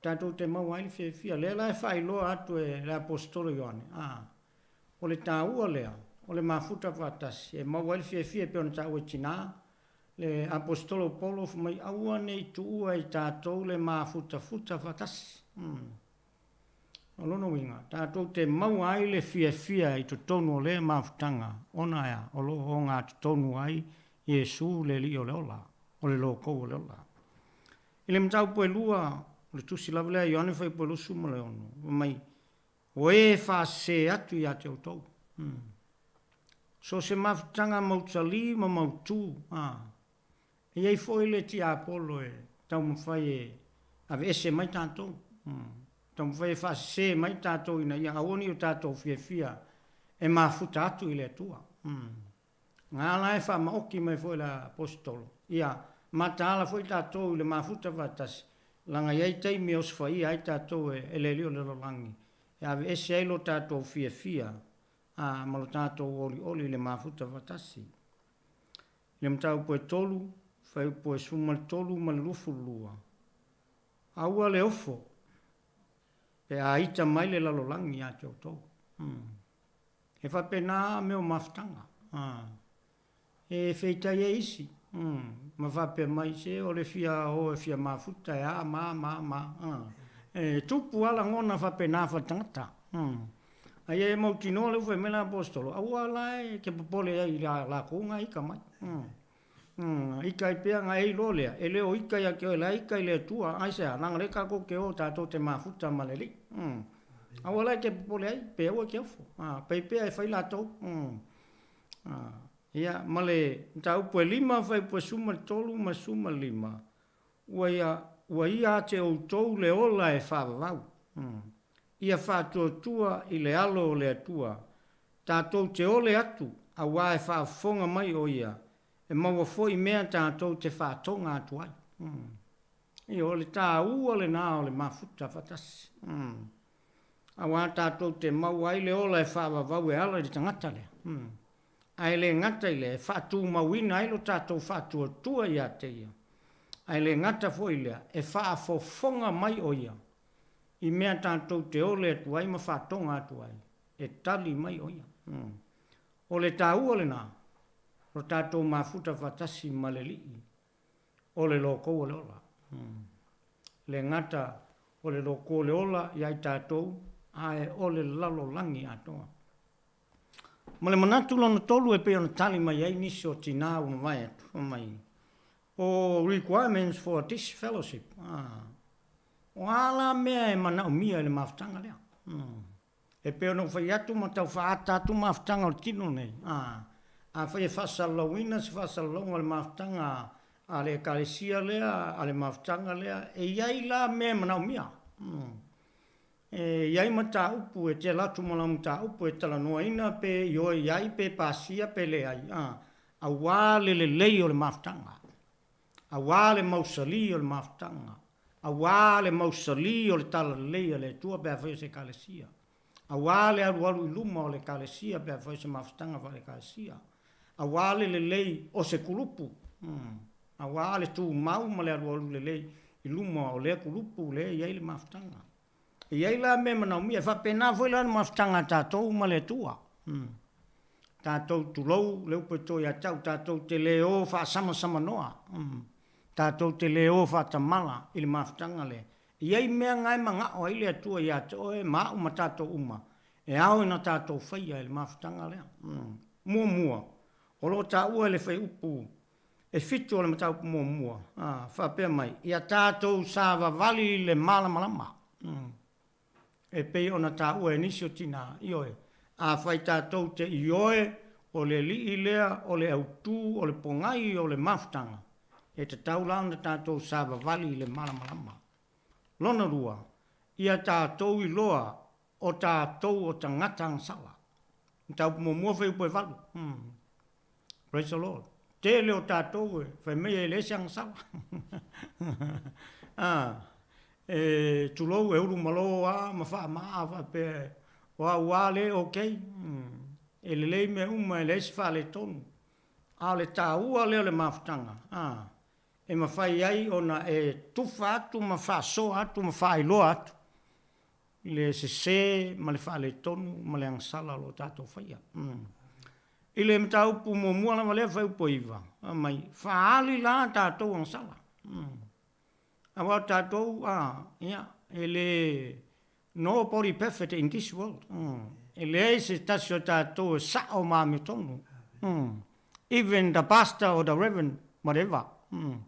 tatou te maua ai le fiafia. Lea la e faailoa atu e le Aposetolo Ioane, a, o le taua lea o le mafuta faatasi e maua ai le fiafia e pei ona taua i tina, le Aposetolo o Paulo fai mai, aua ne i tuua e tatou le mafutafuta faatasi. Umm. O lona uiga, tatou te maua ai le fiafia i totonu o lea mafutaga, ona e a? O lo o ogatotonu ai Iesu le Alii o le ola, o le Lokou o le ola. I le mataupu e lua, o le tusi lava lea a Ioane Fuaiupu 26, fai mai, O e faasese atu ia te outou. Umm. So o se mafutaga mausali ma mautū, a. E i ai foi le tiapolo e taumafai e aveese mai tatou. Umm. Taumafai e faasese mai tatou ina ia aua ne i o tatou fiafia e mafuta atu i le Atua. Umm. Nga la e faamaoki mai foi le Aposetolo, ia mataala foi tatou i le mafuta faatasi, laga i ai taimi e osofaia ai tatou e le Alii o le lalolagi, e aveese ai lo tatou fiafia ā, ma lo tatou olioli i le mafuta faatasi. I le mataupu e tolu, fuaiupu e 13 ma le 22, Aua le ofo, pe a ita mai le lalolagi ia te outou. Umm. E faapena a mea o mafutaga. Ā. E feitai ai isi, umm, ma faapea mai, se o le fia o e fia mafuta e a ma ma ma. Ā. E tupu a lagona faapena faletagata. Umm. A ia e mautinoa le ua fai mai le Aposetolo, aua la e ke popole ai i la lakou nga ika mai. Umm. Umm, ika ai pea nga e iloa lea, e le o ika ia te oe, la e ika i le Atua, aisea, leaga lea tatou te o tatou te mafuta ma le Alii. Umm. Aua la e te popole ai, pe aua e te ofo. Ā, pai pea e fai latou. Umm. Ā, ia, ma le mataupu e lima, fuaiupu e 13 ma 15, ua ia, ua ia ate outou le ola e faavavau. Umm. Ia faatuatua i le alo o le Atua, tatou te ole atu, auā e faafofoga mai ʻo ia, e maua foi mea tatou te faatoga atu ai. Umm. Ioe, o le tāua lenā o le mafuta faatasi. Umm. Auā tatou te maua ai le ola e faavavau e ala i le tagata lea. Umm. Ae le gata i lea, e faatumauina ai lo tatou faatuatua iā te ia. Ae le gata foi i lea, e faafofoga mai ʻo ia i mea tatou te ole atu ai ma faatoga atu ai, e tali mai ʻo ia. Umm. O le tāua lenā, lo tatou mafuta faatasi ma le Alii, o le loko o le ola. Umm. Le gata o le loko o le ola iā i tatou, ae o le lalolagi atoa. Ma le manatu lona tolu e pei ona tali mai ai nisi o tinā ua mavae atu, fai mai, o requirements for this fellowship, ah, o a la mea e manaomia i le mafutaga lea? Umm. E pei ona ou fai atu ma tau faaata atu mafutaga o le tino nei, ā, afai e faasalalauina se faasalalauga o le mafutaga a le Ekalesia lea, a le mafutaga lea, e i ai la mea e manaomia. E i ai mataupu e te alu atu ma lau mataupu e talanoaina pe ioe i ai, pe pasia pe leai, ā, auā le lelei o le mafutaga, auā le mausali o le mafutaga, Auā le mausali o le talalelei a le Atua pe afai o se Ekalesia. Auā le alualu i luma o le Ekalesia pe afai o se mafutaga faale-Ekalesia. Auā le lelei o se kulupu. Auā le tumau ma le alualu lelei i luma o lea kulupu lea e i ai le mafutaga. E i ai la mea manaomia, e faapena foi la le mafutaga a tatou ma le Atua. Tatou tulou le upu e to ia te au, tatou te le o faasamasamanoa. Tatou te le o faatamala i le mafutaga lea. E i ai mea nga e manao ai le Atua ia te oe ma au ma tatou uma, e ao ina tatou faia i le mafutaga lea. Muamua, o lo o taua e le fuaiupu e fitu o le mataupu muamua, faapea mai, Ia tatou savavali i le malamalama. E pei ona taua e nisi o tinā, ioe, afai tatou te ioe o le alii lea o le autū o le pogai o le mafutaga, e tatau la ona tatou savavali i le malamalama. Lona lua, ia tatou iloa o tatou o tagata agasala. Mataupu muamua fuaiupu e valu. Umm. Praise the Lord. Tele o tatou e fai mai e leai se agasala. Ah, e tulou e ulu malo a ma faamaa faapea o au a le okay. Mm. E lelei mea uma e leai se faaletonu. A o le taua lea o le mafutaga, ah, e mafai ai ona e tufa atu ma faasoa atu ma faailoa atu le sese ma le faaletonu ma le agasala o lo o tatou faia. Mm. I le mataupu muamua lava lea fuaiupu e iva, fai mai, faaali la tatou agasala. Mm. Aua o tatou, a, ia, e le, nobody perfect in this world. Mm. E leai se tasi o tatou e sao ma amiotonu. Mm. Even the pastor or the reverend, whatever. Mm.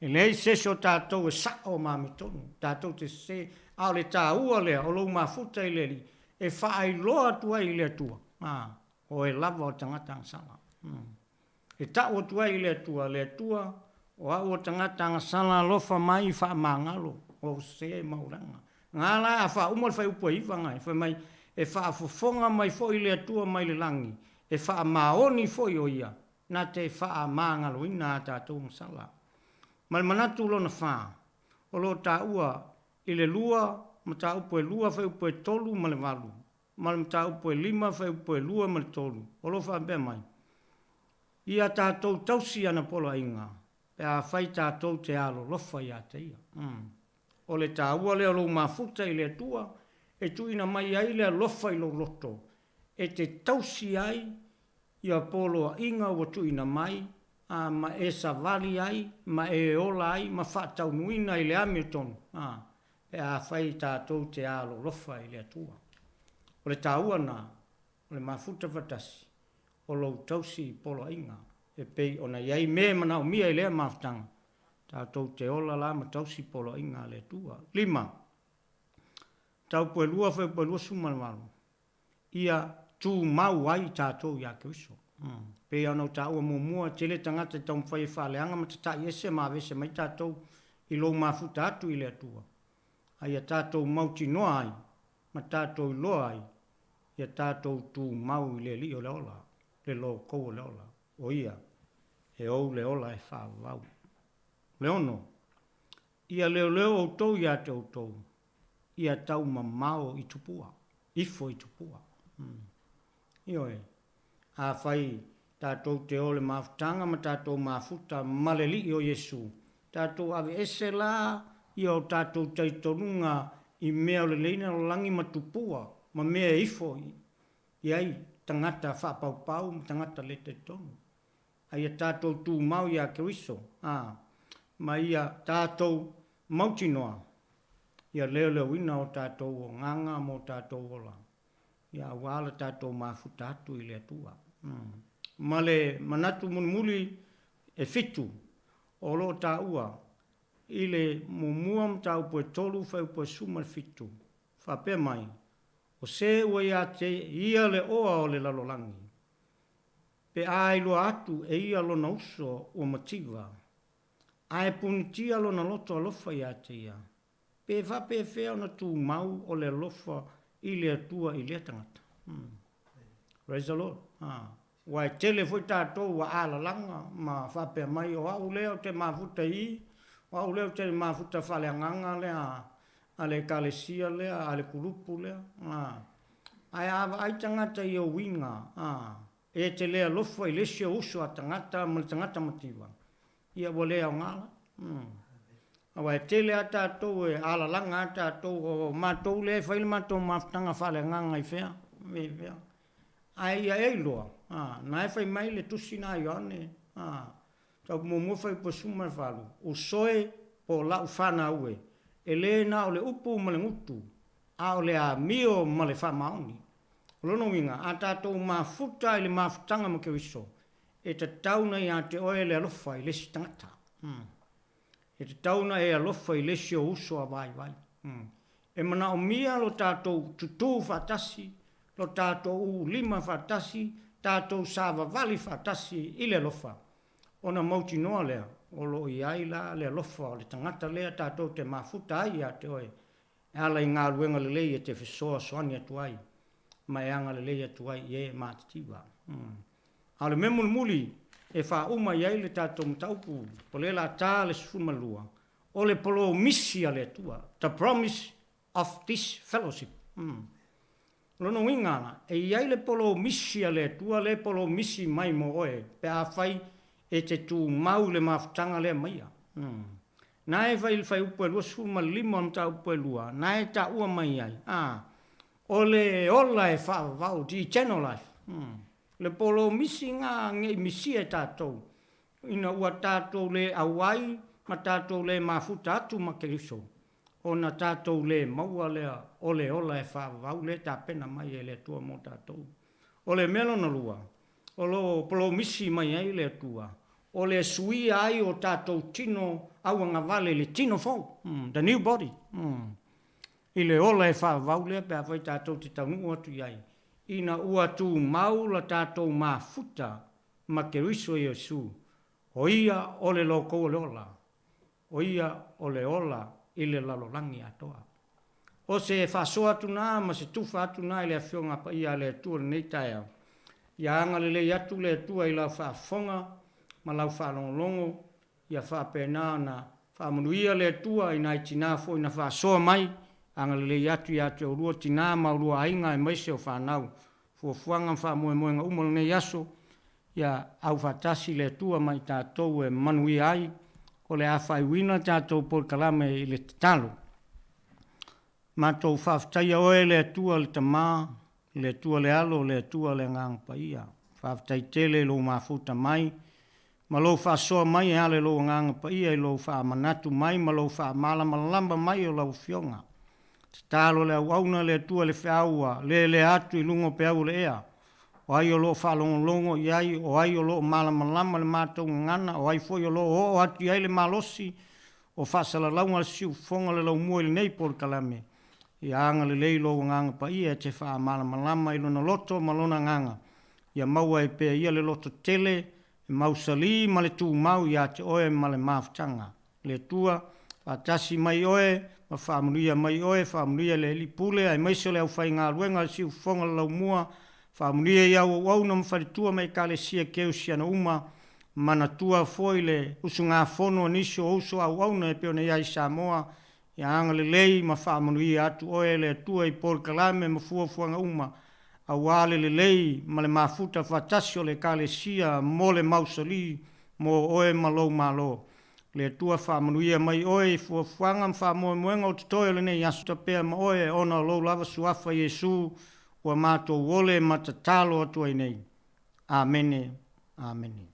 E leai se isi o tatou e sao ma amiotonu. Tatou te sese, a o le taua lea o lou mafuta i le Alii, e faailoa atu ai i le Atua, a, o oe lava o le tagata agasala. E tau atu ai i le Atua, Le Atua, o au o le tagata agasala alofa mai faamagalo ou sese ma ou leaga. Nga la a faauma le fuaiupu e iva nga, fai mai, e faafofoga mai foi le Atua mai le lagi, e faamaoni foi o ia, na te faamagaloina a tatou agasala. Ma le manatu lona fa, o lo o taua i le lua mataupu e lua fuaiupu e tolu ma le valu. ma le mataupu e 5 fuaiupu e 2 ma le 3, o lo o faapea mai, Ia tatou tausi ana poloaiga, pe afai tatou te alolofa ia te Ia. O le taua lea o lou mafuta i le Atua e tuuina mai ai le alofa i lou loto, e te tausi ai ia poloaiga ua tuuina mai, a ma e savali ai, ma e ola ai, ma faataunuina i le amiotonu, a, pe afai tatou te alolofa i le Atua. O le taua na, o le mafuta fatasi o lou tausi i poloaiga, e pei ona i ai mea e manaomia i lea mafutaga, tatou te ola la ma tausi poloaiga a le Atua. 5. Taupuelua fuaiupuelua 18, Ia tumau ai tatou iā Keriso. Pei ona ou taua muamua, e tele tagata e taumafai e faaleaga ma tatai ese ma aveese mai tatou i lou mafuta atu i le Atua. A ia tatou mautinoa ai ma tatou iloa ai ia tatou tumau i le Alii o le ola, le Lokou o le ola, o Ia e ou le ola e faavavau. Le ono, Ia leoleo outou iā te outou, ia taumamao i tupua, ifo i tupua. Ioe, afai tatou te o le mafutaga ma tatou mafuta ma le Alii o Iesu, tatou aveese la ia o tatou talitonuga i mea o le lalolagi ma tupua ma mea e ifo i ai tagata faapaupau ma tagata le talitonu. A ia tatou tumau iā Keriso, a, ma ia tatou mautinoa ia leoleoina o tatou agaga ma o tatou ola, ia aua le tatou mafuta atu i le Atua. Ma le manatu mulimuli e fitu o lo o taua i le muamua mataupu e tolu fuaiupu e 17, faapea mai, O se ua ia te ia le oa o le lalolagi, pe a iloa atu e ia lona uso ua mativa, ae punitia lona loto alofa ia te ia, pe faapefea ona tumau o le alofa i le Atua i lea tagata. Praise the Lord. Ha. Ua e tele foi tatou ua alalaga ma faapea mai, o au lea ou te mafuta i i, o au lea ou te mafuta faaleagaga lea a le ekalesia lea, a le kulupu lea. Ha. Ae a vaai tagata i ou uiga, ha, e te le alofa i le isi ou uso a tagata ma le tagata mativa, Ia ua le aoga la. Aua e tele lava tatou e alalaga lava tatou, o matou lea e fai le matou mafutaga faaleagaga i fea, i fea. Ae ia e iloa, a, na e fai mai le tusi na a Ioane, a, tau muamua fai upu e 18, Usoe po o lau fanau e, e le na o le upu ma le gutu, a o le amio ma le faamaoni. O lona uiga, a tatou mafuta i le mafutaga ma Keriso, E tatau ona ia te oe le alofa i le isi tagata. E tatau ona e alofa i le isi ou uso a vaivai. E manaomia lo tatou tutū faatasi, lo tatou uulima faatasi, tatou savavali faatasi i le alofa, ona mautinoa lea o lo o i ai la le alofa o le tagata lea tatou te mafuta ai ia te oe e ala i galuega lelei e te fesoasoani atu ai ma e agalelei atu ai i e matitiva. A o le mea mulimuli e faauma i ai le tatou mataupu, o lea la ta le 12, o le polomisi a le Atua, the promise of this fellowship. O lona uiga la, e i ai le polomisi a le Atua lea e polomisi mai mo oe pe afai e te tumau i le mafutaga lea ma Ia. Na e fai i le fuaiupu e 25 o le mataupu e 2, na e taua mai ai, a, o le ola e faavavau, the eternal life. Le polomisi ga ne i misia e tatou, ina ua tatou le auai ma tatou le mafuta atu ma Keriso, ona tatou le maua lea o le ola e faavavau lea e tapena mai e le Atua mo tatou. O le mea lona lua, o lo o polomisi mai ai le Atua, o le suia ai o tatou tino auagavale i le tino fou, the new body, i le ola e faavavau lea pe afai tatou te taunuu atu i ai, ina ua tumau la tatou mafuta ma Keriso Iesu, o Ia o le lokou o le ola, o Ia o le ola i le lalolagi atoa. O se faasoa atu na ma se tufa atu na i le Afioga Paia a le Atua i lenei taeao, ia agalelei atu le Atua i lau faafofoga ma lau faalogologo, ia faapena ona faamanuia le Atua i nai tina foi na faasoa mai. Agalelei atu ia te oulua tinā ma oulua aiga aemaise o fanau. Fuafuaga ma faamoemoega uma o lenei aso, ia aufaatasi le Atua ma i tatou e manuia ai. O le a faaiuina tatou polokalame i le tatalo. Matou faafetaia Oe le Atua le Tama, le Atua le Alo, le Atua le Agaga Paia. Faafetai tele i Lou mafuta mai, ma Lou faasoa mai e ala i Lou Agaga Paia i Lou faamanatu mai ma Lou faamalamalama mai o Lau Afioga. Tatalo le auauna le Atua le feau ua lelea atu i luga o peau o le ea. O ai o lo o faalogologo i ai, o ai o lo o malamalama le matou gagana, o ai foi o lo o oo atu i ai le malosi o faasalalauga a le Siufofoga o le Laumua i lenei polokalame. Ia agalelei Lou Agaga Paia e te faamalamalama i lona loto ma lona agaga, ia maua ai pea ia le loto tele, e mausali ma le tumau ia te Oe ma le mafutaga. Le Atua, faatasi mai Oe ma faamanuia mai Oe, faamanuia le Alii Pule aemaise o le aufaigaluega a le Siufofoga o le Laumua, faamanuia i au auauna ma faletua ma Ekalesia Keusiano uma, manatua foi le usugafono a nisi o uso auauna e pei ona i ai i Samoa, Ia agalelei ma faamanuia atu Oe e le Atua i polokalame ma fuafuaga uma, aua le lelei ma le mafuta faatasi o le Ekalesia mo le mausali mo Oe ma Lou Malo. Le Atua faamanuia mai Oe i fuafuaga ma faamoemoega o totoe o lenei aso pea ma Oe ona o Lou lava Suafa Iesu ua matou ole ma tatalo atu ai nei. Amene. Amene.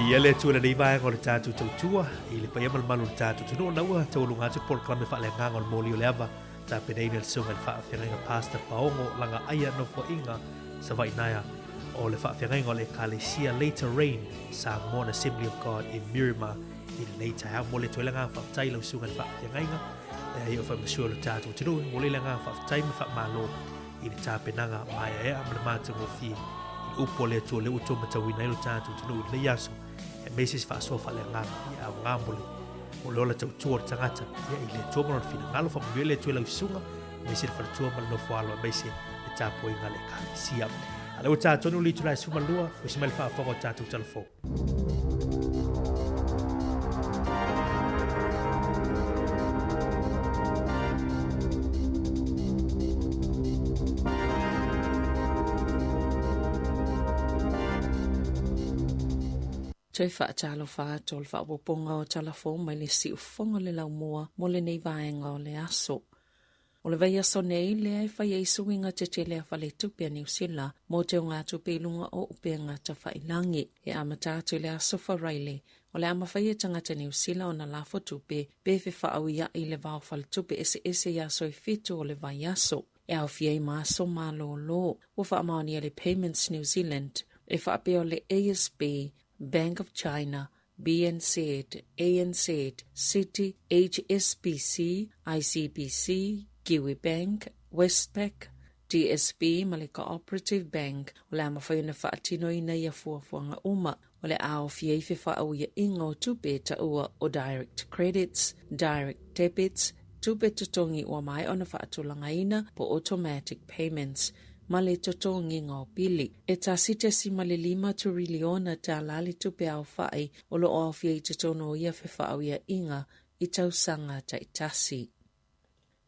Ia le Atua lenei vaega o le tatou tautua i le paia ma le mamalu o le tatou atunuu ona ua taualuga atu le polokalame faaleagaga o le moli o le ava tapenaina e le Susuga i le Faafeagaiga Pastor Paogo Lagaaia Nofoaiga Savaii Naea o le Faafeagaiga o le Ekalesia Later Rain Samoan Assembly of God i Miramar i lenei taeao. Momoli atu ai le agaga faafetai i lau Susuga i le Faafeagaiga e ai o faimasua o le tatou atunuu. Momoli le agaga faafetai ma faamalo i le tapenaga maeaea ma le matagofie i le upu a le Atua lea ua toe matauina ai lo tatou atunuu i lenei aso, aemaise se faasoa faaleagaga ia aoga mo le O le ola tautua o le tagata, ia i le Atua ma lona finagalo, faamanuia le Atua i lau susuga, aemaise le faletua ma le nofoalo, aemaise le tapuaiga a le Ekalesia. A o lea ua ta tonu le itula e 12, usi mai le faafofoga o tatou tala fou. Toe faatalofa atu o le faaopoopoga o tala fou mai le siufofoga o le laumua mo lenei vaega o le aso. O le vaiaso nei lea e fai ai suiga tetele a Faletupe a Niu Sila mo teugatupe i luga o upega tafailagi. E amata atu i le aso Faraile, o le a mafai e tagata Niu Sila ona lafo tupe pe fefaauiaʻi i le va o faletupe eseese i aso e fitu o le vaiaso. E aofia ai ma aso malōlō. Ua faamaonia le Payments New Zealand e faapea o le ASB, Bank of China, BNZ, ANZ, Citi, HSBC, ICBC, Kiwibank, Westpac, DSB ma le Cooperative Bank o le a mafai ona faatinoina ia fuafuaga uma. O le a aofia ai fefaauiaʻiga o tupe e taua o Direct Credits, Direct Debits, tupe totogi ua maea ona faatulagaina po Automatic Payments, ma le totogiga o pili. E 1.5 turiliona tālā le tupe aofaʻi o lo o aofia i totonu o ia fefaauiaʻiga i tausaga taitasi.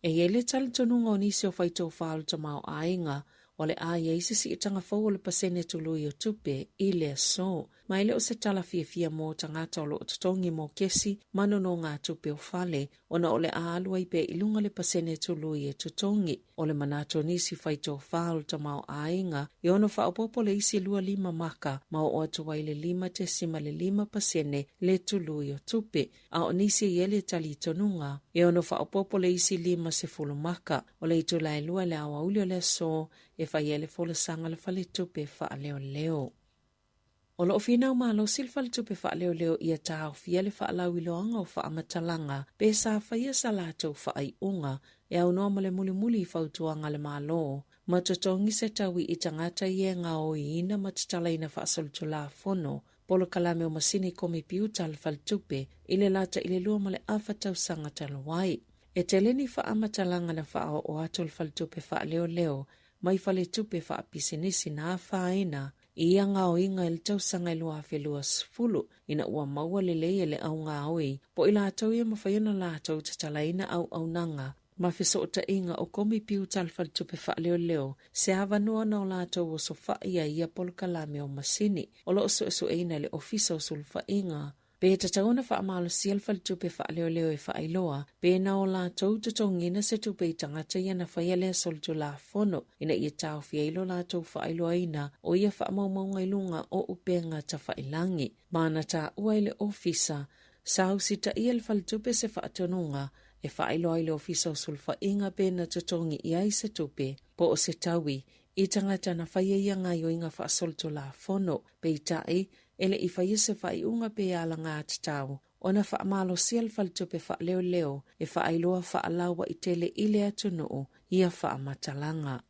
E i ai le talitonuga o nisi o faitofā o le tamaoaiga, o le a i ai se siitaga fou o le pasene tului o tupe i le aso. Ma e le o se tala fiafia mo tagata o lo o totogi mo kesi ma nonogatupe o fale, ona o le a alu ai pea i luga le pasene tului e totogi. O le manatu o nisi faitofā o le tamaoaiga, e ono faaopoopo le isi 25 maka ma oo atu ai le 5.5 pasene le tului o tupe. A o nisi e i ai le talitonuga, e ono faaopoopo le isi 50 maka. O le itula e lua i le aoauli o le aso e fai ai le folasaga a le Faletupe Faaleoleo. O lo o finau malosi le Faletupe Faaleoleo ia taofia le faalauiloaga o faamatalaga pe sa faia sa latou faaiuga e aunoa ma le mulimuli i fautuaga a le Malo ma totogi se taui i tagata ia e gaoiina ma tatalaina faasolitulafono polokalame o masini komipiuta a le Faletupe i le lata i le 2.5 tausaga talu ai. E tele ni faamatalaga na faaoo atu le Faletupe Faaleoleo mai faletupe faapisinisi na afaina i ia gaoiga i le tausaga e 2020 ina ua maua lelei e le au gaoi po o i latou ia mafai ona latou tatalaina auaunaga ma fesootaiga o komipiuta a le Faletupe Faaleoleo se avanoa na o latou osofa'i ai ia polokalame o masini o lo o suesueina e le Ofisa o Sulufaiga. Pe tatau ona faamalosia le Faletupe Faaleoleo e faailoa pe na o latou totogiina se tupe i tagata ia na faia lea solitulafono ina ia taofia ai lo latou faailoaina o ia faamaumauga i luga o upega tafailagi ma na taua e le Ofisa Sa usitaia le faletupe se faatonuga e faailoa ai le Ofisa o Sulufaiga pe na totogi i ai se tupe po o se taui i tagata na faia ia gaioiga faasolitulafono, peitai, e le i faia se faaiuga pe alagatatau ona faamalosia le faletupe faaleoleo e faailoa faalauaitele i le atunuu ia faamatalaga.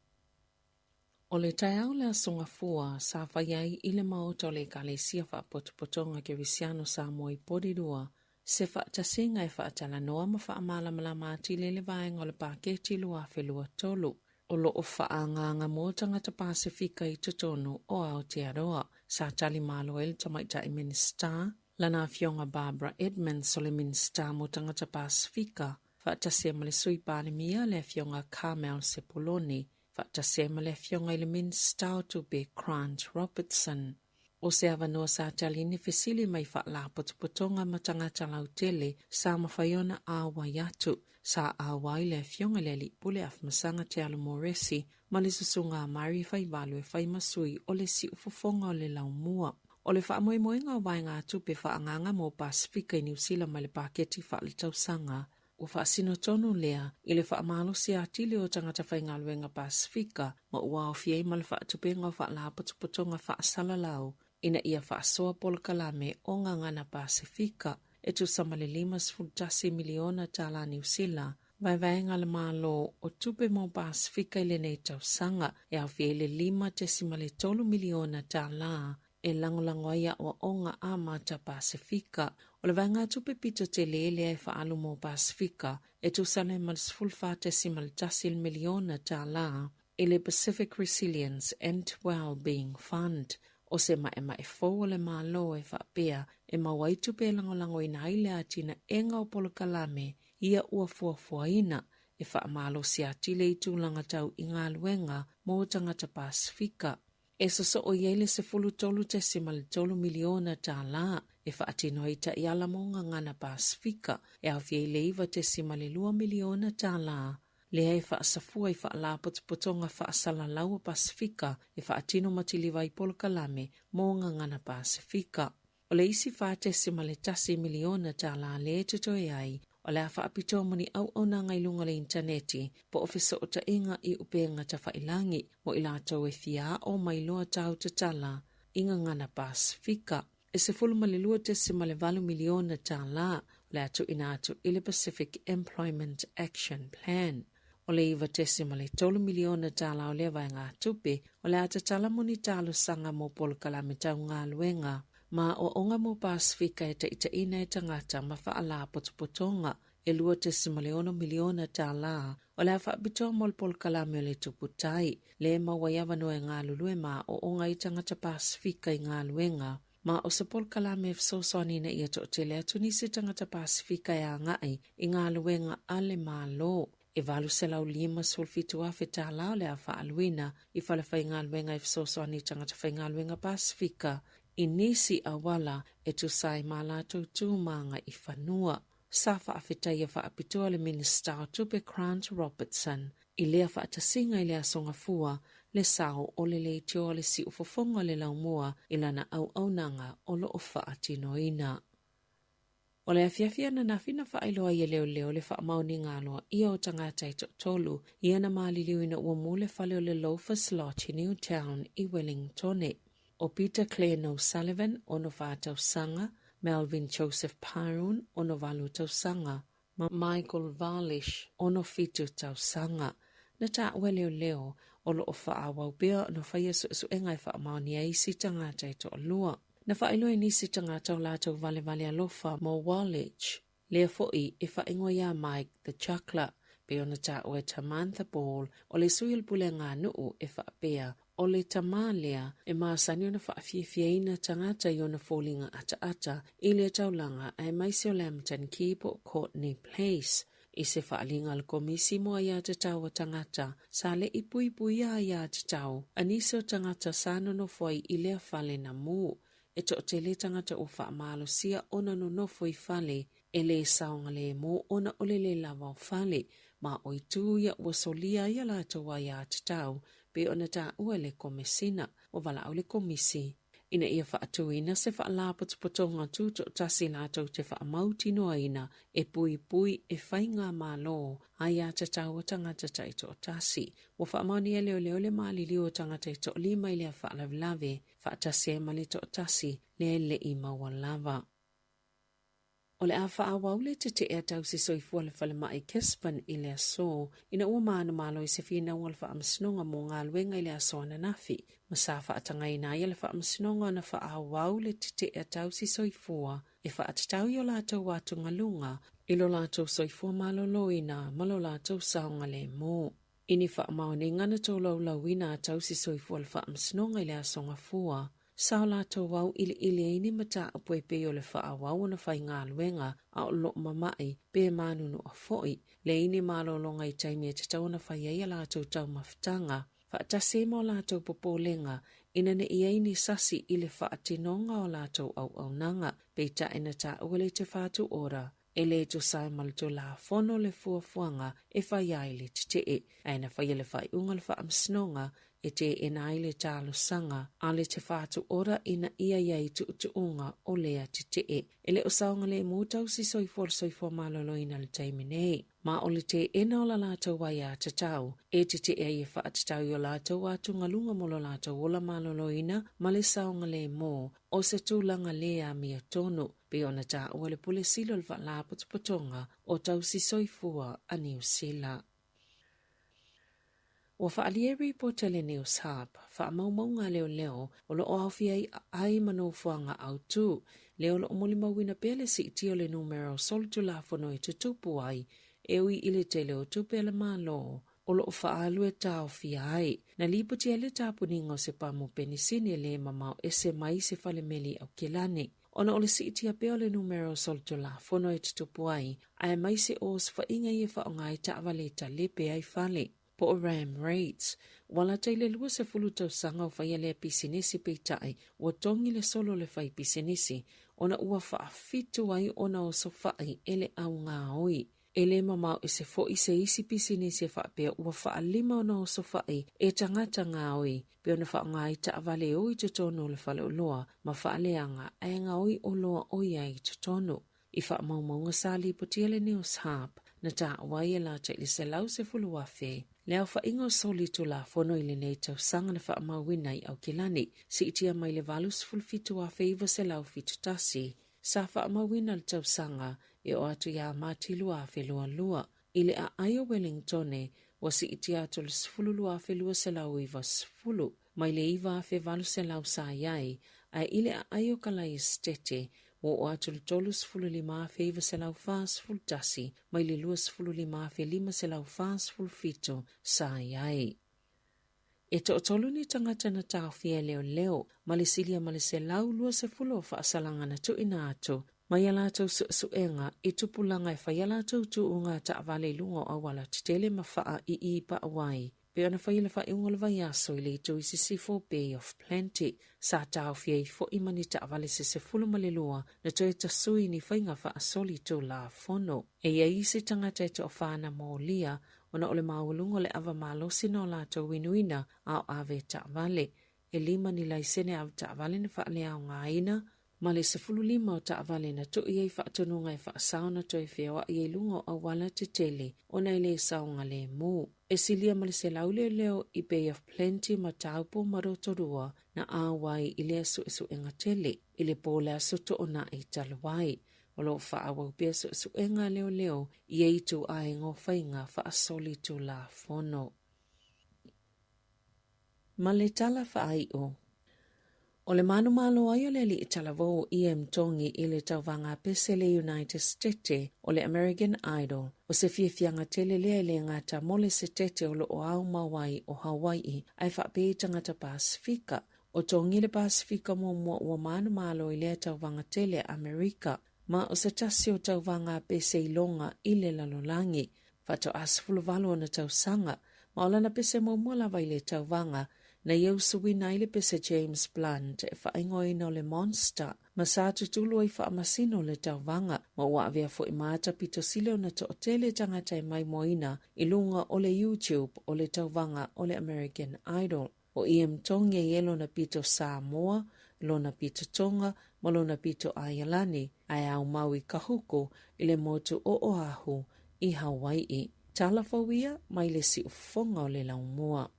O le taeao o le Aso Gafua sa fai ai i le Maota o le Ekalesia Faapotopotoga Kerisiano Samoa i Porirua se faatasiga e faatalanoa ma faamalamalama atili ai le vaega o le Paketi 2023 o lo o faaagaaga mo tagata Pasefika i totonu o Aotearoa. Sa tali malo ai le Tamaitai Minisita, lana Afioga Barbara Edmonds o le Minisita mo Tagata Pasefika, faatasi ai ma le Sui Palemia le Afioga Carmel Sepuloni, faatasi ai ma le Afioga i le Minisita o Tupe Grant Robertson. O se avanoa sa tali ni fesili mai faalapotopotoga ma tagata lautele sa mafai ona auai atu. Sa auai le Afioga i le Alii Pule Afamasaga Te Alo Moresi ma le Susuga a Mary Faivalu e fai ma sui o le siufofoga o le laumua. O le faamoemoega o vaegatupe faaagaaga mo Pasefika i Niu Sila mai le paketi faaletausaga, ua faasino tonu lea i le faamalosi atili o tagata faigaluega Pasefika ma ua aofia ai ma le faatupega o faalapotopotoga faasalalau ina ia faasoa polokalame o gagana Pasefika e tusa ma le $51 miliona tālā Niu Sila Vaevaega a le Malo o Tupe mo Pasefika i lenei tausaga, e aofia ai le $5.3 miliona tālā e lagolago ai aoaoga amata Pasefika. O le vaegatupe pito tele lea e faaalu mo Pasefika e tusa ai ma le $14.1 miliona tālā i le Pacific Resilience and Wellbeing Fund. O se maʻemaʻe fou a le Malo e faapea e maua ai tupe e lagolagoina ai le atinaega o polokalame ia ua fuafuaina e faamalosi atili i tulaga tau i galuega mo tagata Pasefika. E sosoo i ai le $13.3 miliona tālā e faatino ai taiala mo Gagana Pasefika e aofia i le $9.2 miliona tālā lea e faasafua i faalapotopotoga faasalalau a Pasefika e faatino matiliva ai polokalame mo Gagana Pasefika. O le isi $4.1 miliona tālā lea e totoe ai, o le a faapitoa mo ni auaunaga i luga o le initaneti po o fesootaiga i upega tafailangi mo i latou e fia aʻo ma iloa tau tatala i gagana Pasefika. E $12.8 miliona tālā o le a tuuina atu i le Pacific Employment Action Plan. O le $9.3 miliona tālā o lea vaegatupe o le a tatala mo ni talosaga mo polokalame tau galuega ma aoaoga mo Pasefika e taitaiina e tagata ma faalapotopotoga. E $2.6 miliona tālā o le a faapitoa mo le polokalame o le Tupu Tai, lea e maua ai avanoa e galulue ma aoaoga ai tagata Pasefika i galuega Ma o se polokalame e fesoasoani ina ia toatele atu nisi tagata Pasefika e agai i galuega a le Malo. E $857,000 tālā o le a faaaluina i falefaigaluega e fesoasoani i tagata faigaluega Pasefika i nisi auala e tusa ai ma latou tu ma agaifanua. Sa faafetaia faapitoa le Minisita o Tupe Grant Robertson i lea faatasiga i le Aso Gafua le sao o le leitioa o le siufofoga o le laumua i lana auaunaga o lo o faatinoina. O le afiafi ananafi na faailoa ai e leoleo le faamaoniga aloaia o tagata e toatolu ia na maliliu ina ua mu le fale o le Loafers Lodge i Newtown i Wellingtone. ʻO Peter Glenn O'Sullivan, 64 tausaga, Melvin Joseph Pyron, 68 tausaga, ma Michael Varlish, 67 tausaga. Na taua e leoleo, o lo o faaauau pea ona faia suesuega e faamaonia ai isi tagata e toalua. Na faailoa e nisi tagata o latou valevale alofa mo Warlich, Lea foi e faaigoa iā Mike the Chuckler, pei ona taua e Tamantha Ball, o le sui o le pulega nuu e faapea, o le tamā lea e masani ona faafiafiaina tagata i ona foliga ataata i le taulaga aemaise o Lambton Quay po o Courtenay Place. I se faaaliga a le Komisi mo Aiatatau a Tagata, sa le i puipuia aiatatau a nisi o tagata sa nonofo ai i lea fale na mu. E toatele tagata ua faamalosia ona nonofo i fale e lē saogalemu ona o le lē lava o fale, ma o itu ia ua solia ai a latou aiatatau pei ona taua e le Komesina. Ua valaau le Komisi ina ia faatuina se faalapotopotoga tutoatasi latou te faamautinoaina e puipui e faigamalo aiatatau a tagata taitoatasi. Ua faamaonia e leoleo le maliliu o tagata e toalima i lea faalavelave faatasi ai ma le toatasi lea e le i maua lava. O le a faaauau le tetee a tausi soifua le falemai Gisborne i le aso ina ua manumalo i se finauga o le Faamasinoga mo galuega i le aso ananafi ma sa faatagaina ai e le Faamasinoga ona faaauau le tetee a tausi soifua e faatatau i o latou atugaluga i lo latou soifua maloloina ma lo latou saogalemu. I ni faamaoniga na tolaulauina a tausi soifua le Faamasinoga i le Aso Gafua, sa o latou auiliili ai ni mataupu e pei o le faaauau ona faigaluega a o loo mama'i pe manunua foi, leai ni malologa i taimi e tatau ona fai ai a latou taumafataga, faatasi ai ma o latou popolega ina ne i ai ni sasi i le faatinoga o latou auaunaga, peitai na taua le Te Whatu Ora E le tusa ai ma le Tulafono le fuafuaga e fai ai le tetee, ae na faia le faaiuga a le Faamasinoga e teena ai le talosaga a le Te Whatu Ora ina ia i ai tuutuuga o lea tetee. E le o saogalemu tausi soifua le soifua maloloina i le taimi nei, ma o le teena o la latou aiatatau e tetee ai e faatatau i o latou atugaluga mo lo latou ola maloloina ma le saogalemu o se tulaga le amiotonu. Pei ona taua le Pule Sili o le Faalapotopotoga o Tausi Soifua a Niu Sila. Ua faaalia e ripoti a le Newshub, faamaumauga a leoleo o lo o aofia ai aai ma nofoaga autu, lea o lo o molimauina pea le siitia o le numera o solitulafono e tutupu ai e ui i le tele o tupe a le Malo o lo o faaalu e taofia ai. Na lipoti ai le tapuniga o se pamu penisini e le mamao ese mai se fale meli i Aukilani, ona o le siitia pea o le numera o solitulafono e tutupu ai, aemaise o osofaiga ia e faaaoga ai taavale e talepe ai fale, po o ram raids. Ua lata i le 20 tausaga o faia lea pisinisi peitai ua togi le solo o le fai pisinisi ona ua faafitu ai ona osofai e le au gaoi. E le mamao ese foi se isi pisinisi e faapea ua faalima ona osofai e tagata gaoi pei ona faaaoga ai taavale e o i totonu o le faleoloa ma faaleaga ae gaoi oloa o i ai i totonu. I faamaumauga sa lipotia le Newshub, na taua ai e lata i le 110,000 le aofaiga o soli Tulafono i lenei tausaga na faamauina i Aukilani, siitia mai le 87,971 sa faamauina le tausaga e oo atu ia Mati 2022. I le aai o Welingtone, ua siitia atu le 12,290 mai le 9,800 sa i ai, ae i le aai o Kalaiestete, ua oo atu le 35,941 mai le 25,547 sa i ai. E toatolu ni tagata na taofia e leoleo ma le silia ma le 120 o faasalaga na tuuina atu mai a latou suesuega i tupulaga e fai a latou tuuga taavale i luga o auala tetele ma faa i i paʻu ai pei ona fai i le faaiuga o le vaiaso i le itu i sisifo Bay of Plenty. Sa taofia ai foi ma ni taavale se 12 na toe tasui i ni faiga faasoli tulafono. E i ai isi tagata e toafa na molia ona o le maualuga o le ava malosi na o latou inuina a o ave taavale. E lima ni laisene ave taavale na faaleaogaina, ma le 15 o taavale na tui ai faatonuga e faasao na toe feoai ai luga o auala tetele ona e le saogalemu. E silia ma le 100 leoleo i Bay of Plenty ma Taupo ma Rotorua na auai i lea suesuega tele i le po o le Aso Toonai talu ai. O lo o faaauau pea suesuega a leoleo i ia ituaiga o faiga faasolitulafono. Ma le tala faaiu, o le manumalo ai o le alii talavou o EM Tongi i le tauvaga pese le United Stete o le American Idol. O se fiafiaga tele lea e le gata mo le Setete o lo o ao mau ai o Hawai'i ae faapea i tagata Pasefika. O Tongi le Pasefika muamua ua manumalo i lea tauvaga tele a Amerika, ma o se tasi o tauvaga pese iloga i le lalolagi. Faatoa 18 ona tausaga, ma o lana pese muamua lava i le tauvaga, na ia usuina ai le pese James Blunt e faaigoaina o le Monster, ma sa tutulu ai faamasino le tauvaga, ma ua avea foi ma ata pito sili ona toatele tagata e maimoaina i luga o le YouTube o le tauvaga o le American Idol. O EM Tongi e i lona pito Samoa, lona pito Tonga ma lona pito Aialani, ae ao mau i Kahuku i le motu o Oahu i Hawai'i. Tala fou ia mai le siufofoga o le laumua.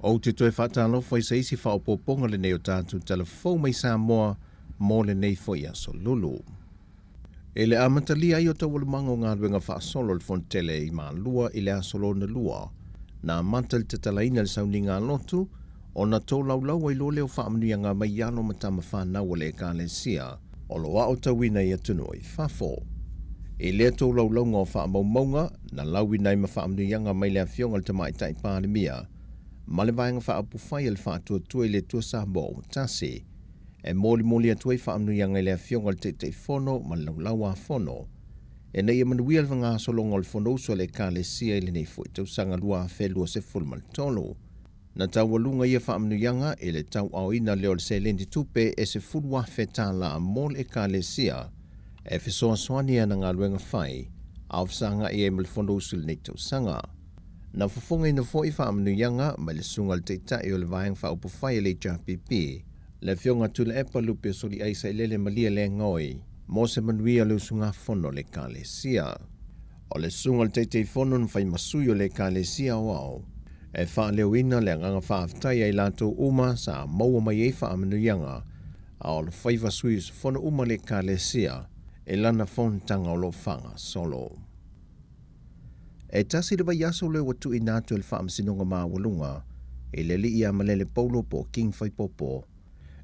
Ou te toe faatalofa i se isi faaopoopoga lenei o tatou tala fou mai Samoa mo lenei foi aso lulu. E le amatalia ai o taualumaga o galuega faasolo a le Fono Tele i Malua i le aso lona lua, na amata i le tatalaina i le sauniga a lotu, ona tolaulau ai loa lea o faamanuiaga mai alo ma tama fanau a le Ekalesia o lo o aotauina i atunuu i fafo. I lea tolaulauga o faamaumauga, na lauina ai ma faamanuiaga mai le Afioga i le Tamaitai Palemia ma le Vaega Faaupufai a le Faatuatua i le Atua Samoa ua Tasi, e molimoli atu ai faamanuiaga i le Afioga i le Taitaifono ma le Laulau-a-Fono, ina ia manuia le fagasologa o le Fonousu a le Ekalesia i lenei foi tausaga 2023. Na taualuga ia faamanuiaga i le tauaoina lea o le seleni tupe e $10,000 mo le Ekalesia e fesoasoani i ana galuega fai a o fesagai ai ma le Fonousu i lenei tausaga. Na fofogaina foi faamanuiaga mai le Susuga i le Taitai o le Vaega Faaupufai a le HRPP, le Afioga Tuilaepa Lupe Soliai Sailele Malielegaoi. mo se manuia o le usugafono a le Ekalesia. O le susuga o le Taitaifono na fai ma sui o le Ekalesia Aoao e faaleoina le agaga faafetai ia i latou uma sa maua mai ai faamanuiaga a o alofaiva sui usufono uma o le Ekalesia i lana fonotaga o lo o faagasolo. E tasi le vaiaso lea ua tuuina atu e le Faamasinoga Maualuga i le alii ia Malele Paulo po o King Faipopo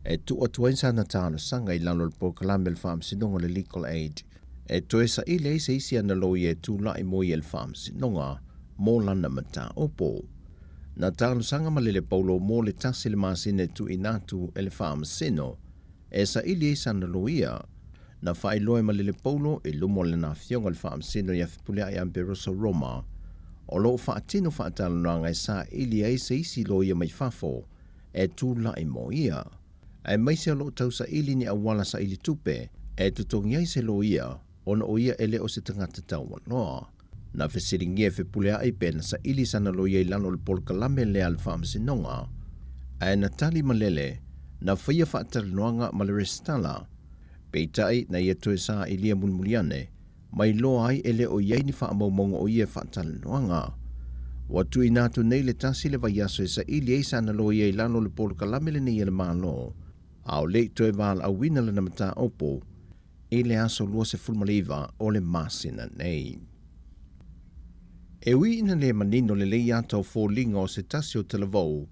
e tuu atu ai sana talosaga i lalo o le polokalame o le Faamasinoga o le Legal Aid e toe saili ai se isi ana loia e tulai mo ia i le Faamasinoga mo lana mataupu. Na talosaga Malele Paulo mo le tasi le masina e tuuina atu e le Faamasino e saili ai sana loia. Na faailoa e Malele Paulo i luma o lana afioga o le Faamasino ia Fepuleai Amperoso Roma, o lo o faatino faatalanoaga e saili ai se isi loia mai fafo e tulai mo ia, aemaise o lo o tausaili ni auala saili tupe e totogi ai se loia ona o ia e le o se tagata taualoa. Na fesiligia e Fepuleai pe na saili sana loia i lalo o le polokalame lea a le Faamasinoga, ae na tali malele, na faia faatalanoaga ma le resitala. Peitai, na ia toe sailia mulimuli ane, mai loa ai e le o i ai ni faamaumauga o ia faatalanoaga. Ua tuuina atu nei le tasi le vaiaso e saili ai sana loia i lalo o le polokalame lenei a le Malo, a o le i toe valaauina lana mataupu i le aso 29 o le masina nei. E ui ina le manino lelei ata o foliga o se tasi o talavou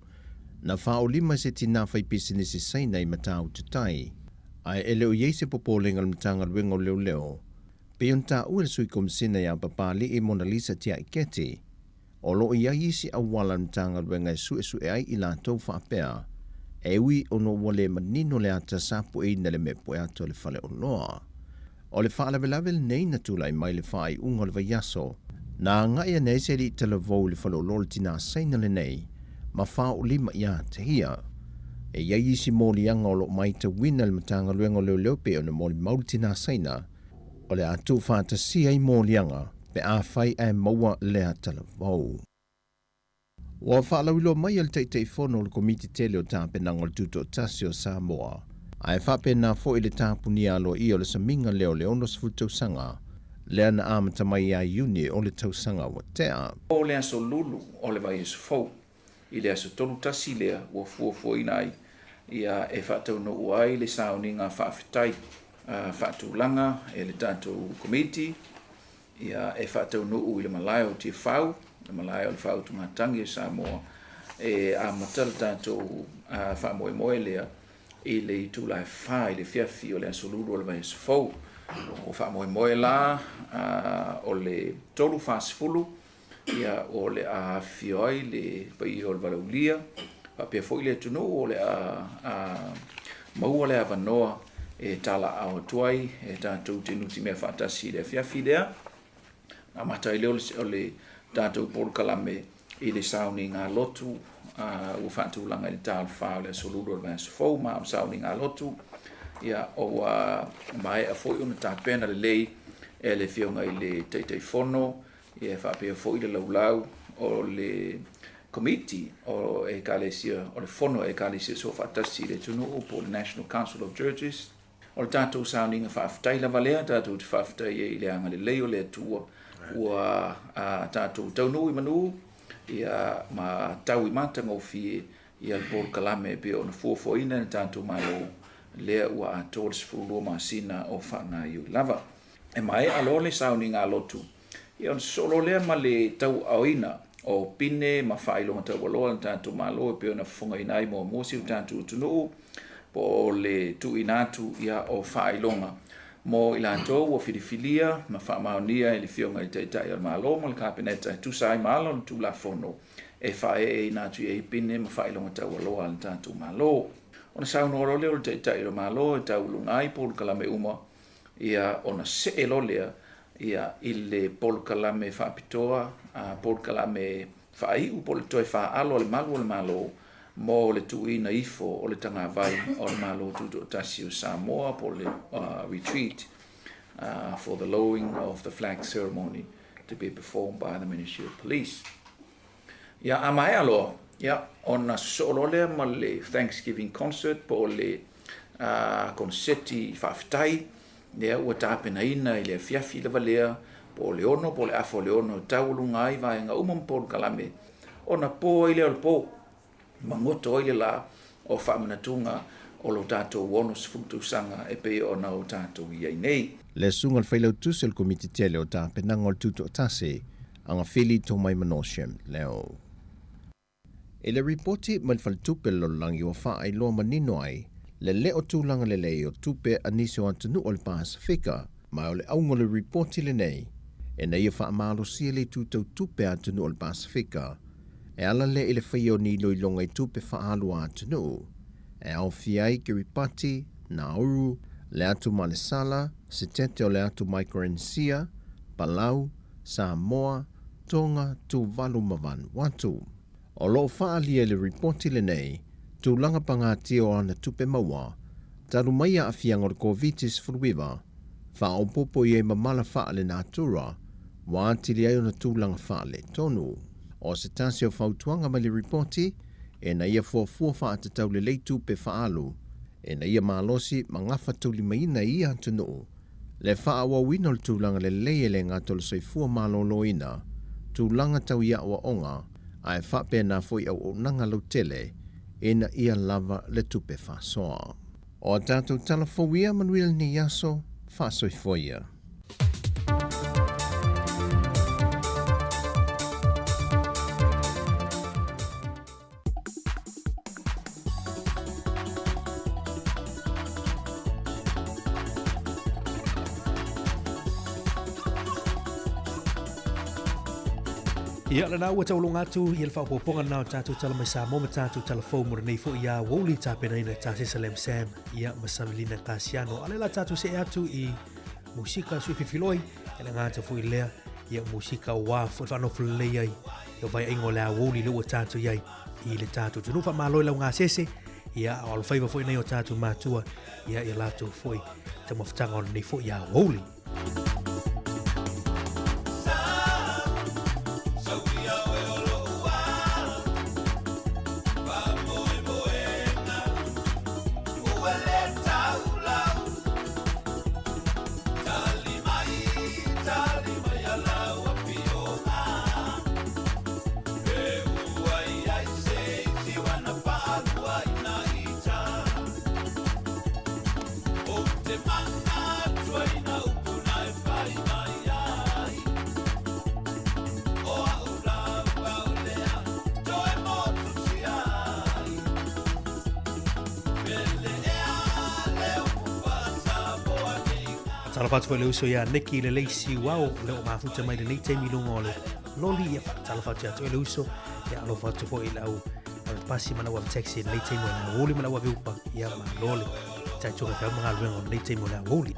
na faaolima e se tinā faipisinisi Saina i Matautu Tai, ae e le o i ai se popolega o le Matagaluega o Leoleo, pei ona taua e le Sui Komisina ia Papali'i Monalisa Tiaiketi, o lo o i ai isi auala a le Matagaluega e suesue ai i latou faapea, e ui ona ua le manino le ata sapueina i le meapoe atu a le faleoloa. O le faalavelave lenei na tulai mai i le faaiuga o le vaiaso, na agai ane ai se alii talavou i le faleoloa o le tinā Saina lenei ma faaolima ia te ia. E i ai isi moliaga o lo o maitauina e le Matagaluega o Leoleo pei ona molimau le tinā Saina, o le a tuufaatasia ai moliaga pe afai ae maua lea talavou. Ua faalauiloa mai e le Taitaifono o le Komiti Tele o Tapenaga o le Tutoatasi o Samoa, ae faapena foi le tapunia aloaia o le samiga lea o le 60 tausaga lea na amata mai ia Iuni o le tausaga ua tea. O le aso lulu o le vaiaso fou, i le aso 31 lea ua fuafuaina ai ia e faataunuu ai le sauniga faafetai faatulaga e le tatou Komiti ia e faataunuu i le malae o Tiafau, le malae o le faautugatagi a Samoa, e amata le tatou faamoemoe lea i le itula e 4 i le afiafi o le aso Lulu o le vaiaso fou. Ua faamoemoe la o le 3:40 ia o le a afifio ai le paia o le Valaulia, faapea foi le atunuu o le a maua le avanoa e talaaao atu ai e tatou te nutimea faatasi i le afiafi lea. Na amata ai lea o le tatou polokalame i le sauniga lotu ua faatulaga i le ta o le 4 o le aso Lulu o le vaiaso fou, ma o le sauniga lotu ia ua maea foi ona tapena lelei e le Afioga i le Taitaifono Ia e faapea foi le laulau o le Komiti o Ekalesia, o le Fono a Ekalesia Soofaatasi i le atunuu po o le National Council of Churches. O le tatou sauniga faafetai lava lea, tatou te faafetai ai i le agalelei o le Atua ua tatou taunuu i manu ia ma tau i matagofie ia le polokalame e pei ona fuafuaina e le tatou Malo lea ua atoa le 12 masina o faagaioi lava. E maea loa le sauniga lotu, ia ona sosoo loa lea ma le tauaaoina o pine ma faailoga taualoa a le tatou Malo e pei ona fofogaina ai muamua si o tatou atunuu po o le tuuina atu ia o faailoga mo i latou ua filifilia ma faamaonia e le Afioga i le Taitai o le Malo ma le Kapeneta e tusa ai ma ala o le Tulafono e faaeeina atu i ai pine ma faailoga taualoa a le tatou Malo. Ona saunoa loa lea o le Taitai o le Malo e tauuluga ai polokalame uma ia ona see loa lea ia i le polokalame faapitoa, polokalame faaiu po o le toe faaalo a le malu o le Malo mo le tuuina ifo o le tagavai o le Malo Tutoatasi o Samoa po o le retreat for the lowering of the flag ceremony to be performed by the Ministry of Police. Ia, a maea loa, ia, ona sosoo loa lea ma le Thanksgiving concert po o le koneseti faafetai. Lea ua tapenaina i le afiafi lava lea, po o le 6 po o le afa o le 6 e taualuga ai vaega uma ma polokalame, ona po ai lea o le po, magoto ai le la o faamanatuga o lo tatou 60 tausaga e pei ona o tatou i ai nei. Le Susuga i le Failautusi o le Komiti Tele o Tapenaga o le Tutoatasi, Agafili Tomaimano Shem Leo. I le ripoti mai le Faletupe o le Lalolagi ua faailoa manino ai le le o tulaga lelei o tupe a nisi o atunuu o le Pasefika, ma o le auga o le ripoti lenei ina ia faamalosia le itu tau tupe a atunuu o le Pasefika e ala lea i le faia o ni iloiloga i tupe faaalu a atunuu e aofia ai Kiribati, Nauru, le atu Malesala, Setete o le atu Maikorenisia, Palau, Samoa, Tonga, Tuvalu ma Vanuatu. O lo o faaalia i le ripoti lenei tulaga pagatia o ana tupe maua talu mai aafiaga o le Koviti-19, faaopoopo i ai ma mala faalenatura ua atili ai ona tulaga faaletonu. O se tasi o fautuaga mai le ripoti, ina ia fuafua faatatau lelei tupe faaalu ina ia malosi ma gafataulimaina i ia atunuu le faaauauina o le tulaga lelei e le gata o le soifua maloloina, tulaga tau i aoaoga ae faapena foi auaunaga lautele ina ia lava le tupe faasoa. O a tatou tala fou ia, manuia lenei aso, faasoifua ia. Ia, lena ua taualoga atu ia le faaopoopoga lena o tatou tala mai Samoa ma tatou tala fou mo lenei foi aoauli tapenaina e Tasesa Lam Sam ia ma Samelina Kasiano. A o lea la tatou see atu i musika sui fifiloi, e le gata foi lea ia musika ua foi faanofo lelei ai ia vaeaiga o le aoauli lea ua tatou i ai i le tatou atunuu. Faamalo i lau gasese, ia o alofaiva foi nei o tatou matua, ia ia latou foi taumafataga o lenei foi aoauli. Faatalofa atu foi i le uso ia Nicky le Leisi Uao, le o mafuta mai lenei taimi i luga o le loli. Ia faatalofa atu ia te oe le uso. Ia alofa atu foi i lau ave pasi ma lau ave taxi i lenei taimi o le aoauli ma lau ave upa. Ia malo le taitoga e fai ma galuega o lenei taimi o le aoauli.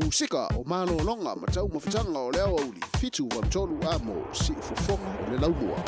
Musika o malologa ma taumafataga o le aoauli 783 amo siufofoga o le laumua.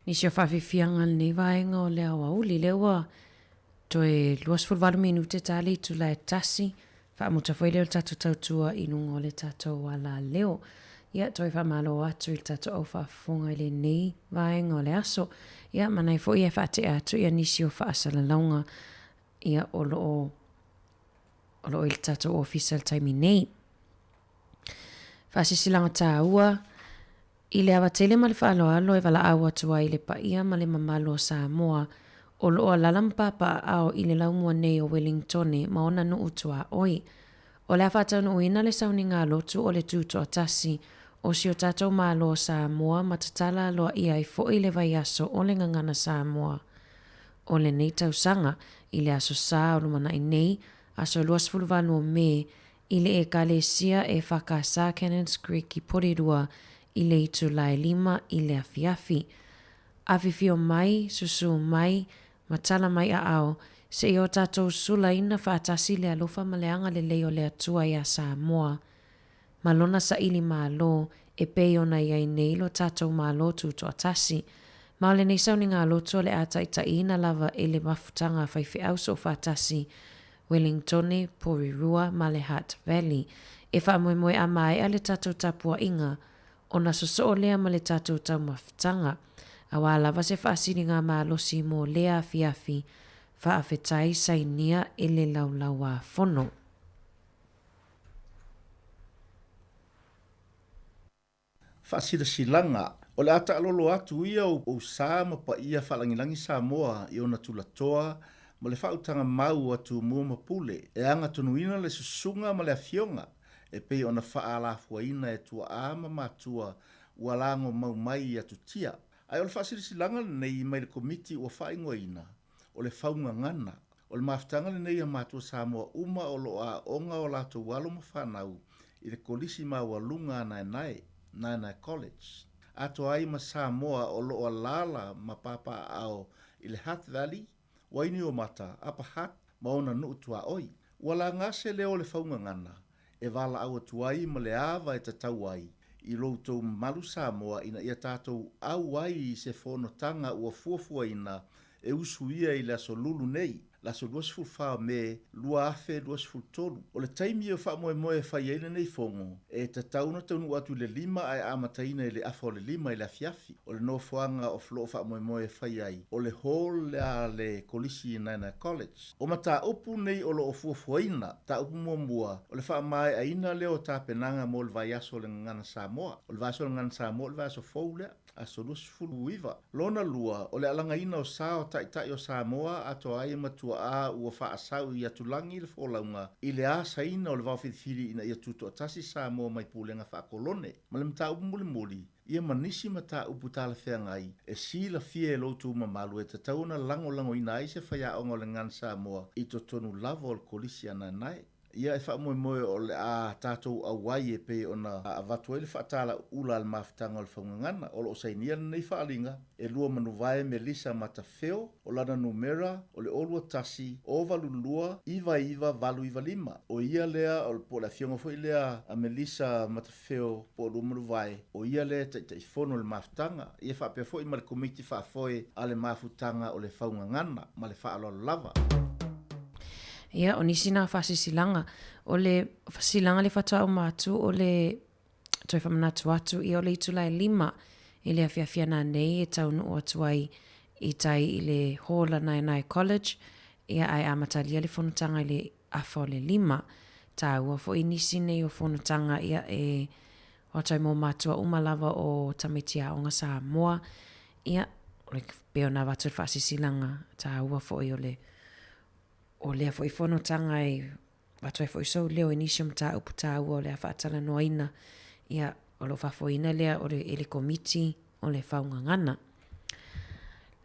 Nisi o faafiafiaga a lenei vaega o le aoauli, lea ua toe 28 minute ta le itula e tasi, faamuta foi lea o le tatou tautua i luga o le tatou alaleo. Ia, toe faamalo atu i le tatou au faafofoga i lenei vaega o le aso. Ia, manaia foi e faatea atu ia nisi o faasalalauga ia o lo o o lo o i le tatou ofisa i le taimi nei. Faasisilaga taua, I le ava tele ma le faaaloalo e valaau atu ai i le paia ma le mamalu o Samoa o lo o alaala ma papaaao i le laumua nei o Welingtone ma ona nuu tuaoi. O le a faataunuuina le sauniga a lotu o le Tutoatasi o si o tatou Malo o Samoa ma tatala aloaia ai foi le vaiaso o le Gagana Samoa o lenei tausaga i le Aso Sa o lumanai nei, aso 28 o Me, i le ʻEkalesia EFKS Cannons Creek i Porirua i le itula e lima i le afiafi. Afifio mai, susū mai, ma tala mai aao, seia o tatou sulaina faatasi le alofa ma le agalelei o le Atua iā Samoa ma lona saili malo e pei ona i ai nei lo tatou Malo Tutoatasi. Ma o lenei sauniga lotu o le a taitaiina lava e le mafutaga a faifeau soofaatasi Wellingtone, Porirua ma le Hutt Valley. E faamoemoe a maea le tatou tapuaiga, ona sosoo lea ma le tatou taumafataga. Auā lava se faasiliga malosi mo lea afiafi, faafetai sainia e le Laulau-a-Fono. Faasilasilaga, O le a taalolo atu ia ou sa ma paia faalagilagi Samoa i ona tulatoa ma le faautaga mau a Tumua ma Pule e agatonuina le susuga ma le afioga e pei ona faaalafuaina e tuaa ma matua ua lago mau mai i atutia. Ae o le faasilasilaga lenei mai le Komiti ua faaigoaina o le faugagana. O le mafutaga lenei a matua Samoa uma o lo o aooga o latou alo ma fanau i le Kolisi Maualuga a Naenae, Naenae College, atoa ai ma Samoa o lo o alaala ma papaaao i le Hutt Valley, Wainiomata, Upper Hutt ma ona nuu tuaoi. Ua laga se leo o le faugagana e valaau atu ai ma le ava e tatau ai i lo outou mamalu Samoa ina ia tatou auai i se fonotaga ua fuafuaina e usuia i le aso Lulu nei, le aso 24 o Me 2023. O le taimi e faamoemoe e fai ai lenei fono, e tatau ona taunuu atu i le lima ae amataina i le afa o le lima i le afiafi. O le nofoaga o lo o faamoemoe e fai ai, o le hall a le Kolisi i Naenae College. O mataupu nei o lo o fuafuaina, mataupu muamua, o le faamaeaina lea o tapenaga mo le vaiaso o le Gagana Samoa. O le vaiaso o le Gagana Samoa o le vaiaso fou lea, aso 29. Lona lua, o le alagaina o sa o Taitai o Samoa atoa ai ma tuaa ua faasau i atulagi le folauga i le asaina o le vaofilifili ina ia tutoatasi Samoa mai pulega faakolone. Ma le mataupu mulimuli, Ia ma nisi mataupu talafeagai e silafia e lo outou mamalu e tatau ona lagolagoina ai se faiaoga o le Gagana Samoa i totonu lava o le Kolisi a Naenae. Ia e faamoemoe o le a tatou auai e pei ona avatu ai le faatalauula a le mafutaga o le faugagana. O lo o sainia lenei faaaliga e Luamanuvae Melissa Matafeo, o lana numera o le 0 21 082 99895. O ia lea, po o le afioga foi lea a Melissa Matafeo, Feo po o Luamanuvae, o ia lea e Taitaifono i le mafutaga, ia faapea foi ma le Komiti Faafoe a le Mafutaga o le Faugagana ma le faaaloalo lava. Ia, o nisi na faasilasilaga, o le fasilaga le faatoa uma atu o le toe faamanatu atu, ia o le itula e lima i le afiafi ana nei e taunuu atu ai i tai i le Hall a Naenae College, ia ae amatalia le fonotaga i le afa o le lima. Tāua foi nisi nei o fonotaga ia e hoatu ai mō mātua uma lava o tamaiti aoga Samoa. Ia, o le pei ona avatu le faasilasilaga tāua foi o le o lea foi fonotaga e avatu ai foi sou leo i nisi o mataupu tāua o le a faatalanoaina. Ia, o lo o faafoeina lea o le, e le Komiti o le Faugagana.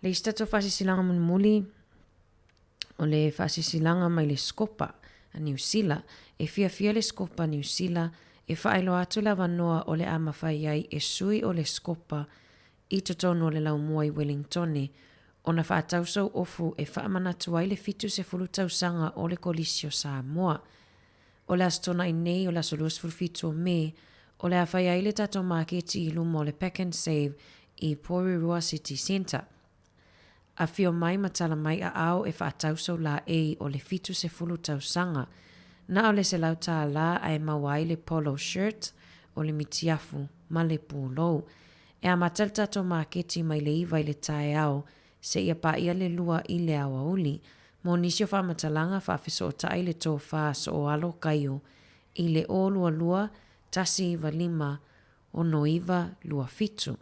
Le isi tatou faasilasilaga mulimuli, O le faasilasilaga mai le Sikopa a Niu Sila, e fiafia le Sikopa Niu Sila e faailoa atu le avanoa o le a mafai ai e sui o le Sikopa i totonu o le laumua i Welingtone ona faatau sou ofu e faamanatu ai le 70 tausaga o le Kolisi o Samoa. O le Aso Toonai nei o le aso 27 o Me, o le a fai ai le tatou maketi i luma o le Pak'n'Save. i Porirua City Centre. Afio mai ma tala mai aao e faatau sou laei o le 70 tausaga. Na o le $100 ae maua ai le polo shirt o le mitiafu ma le pulou. E amata le tatou maketi mai le 9 i le taeao seia paia le 2 i le aoauli. Mo nisi o faamatalaga faafesootai le tofa sooalo kaio i le 022 195 6927.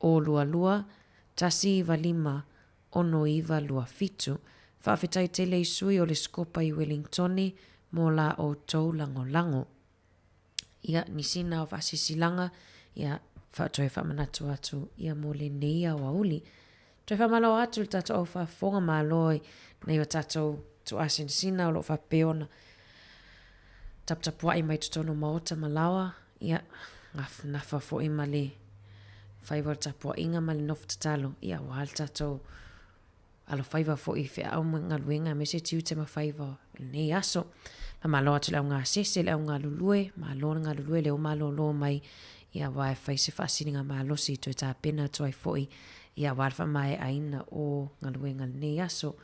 022 195 6927. Faafetai tele i sui o le Sikopa i Welingtone mo la outou lagolago. Ia, nisi na o faasilasilaga, ia, toe faamanatu atu ia mo lenei aoauli. Toe faamalo atu i le tatou au faafofoga malo i nai o tatou tuaasinasina o lo o faapea ona taputapuai mai totonu o maota ma laoa, ia, nafa foi ma le faiva o le tapuaiga ma le nofo tatalo, ia, aua le tatou alofaiva foi i feau ma galuega aemaise tiute ma faiva o lenei aso. Faamalo atu i le au gasese, le au galulue, malo le galulue, lea ua malolo mai, ia, aua e fai se faasiliga malosi toe tapena atu ai foi, ia, aua le faamaeaina o galuega i lenei aso.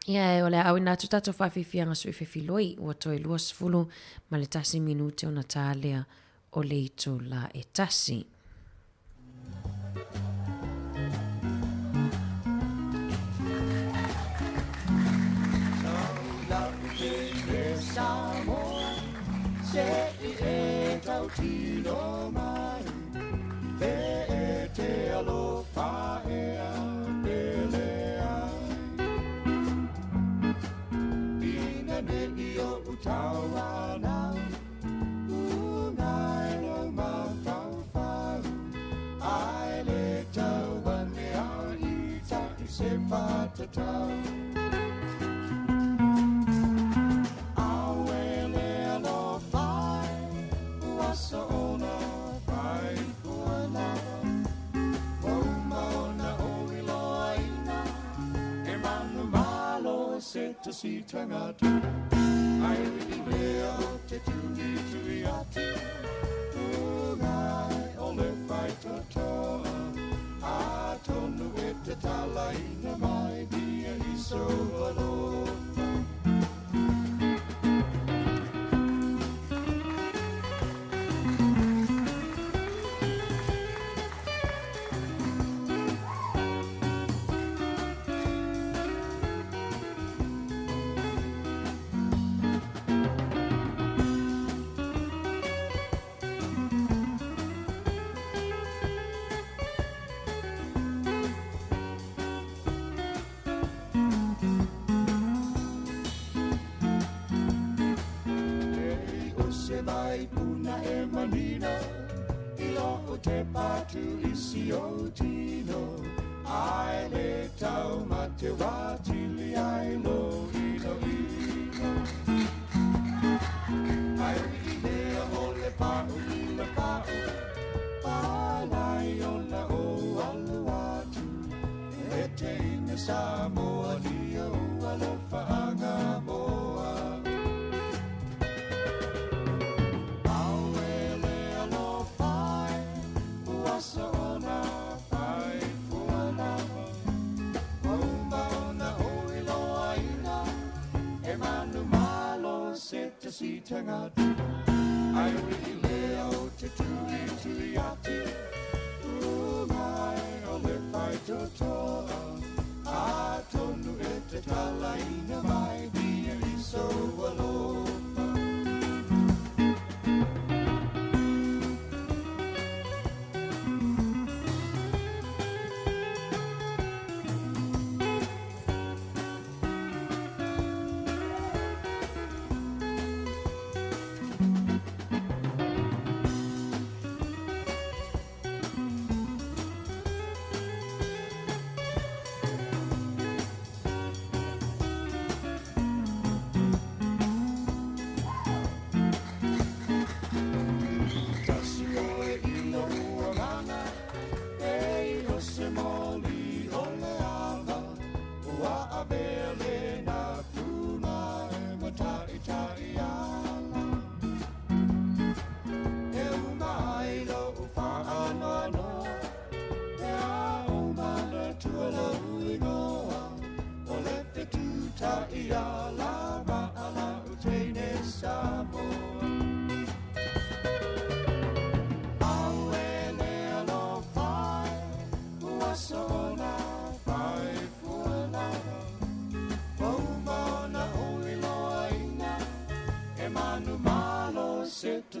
Ia, o le a auina atu tatou faafiafiaga sui fefiloi, ua toe 21 minute ona ta lea o le itula e tasi.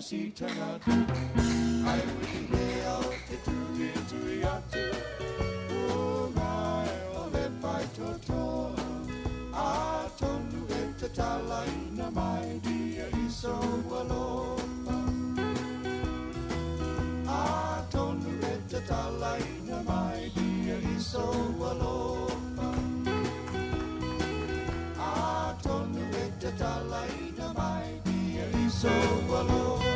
faatositana atu. Ai uihi o te tui tui atu. Ugai o le faitotoa. Atonu e tatalaina mai dia i sou alofa. Atonu e tatalaina mai dia i sou alofa. Atonu e tatalaina mai dia i sou alofa.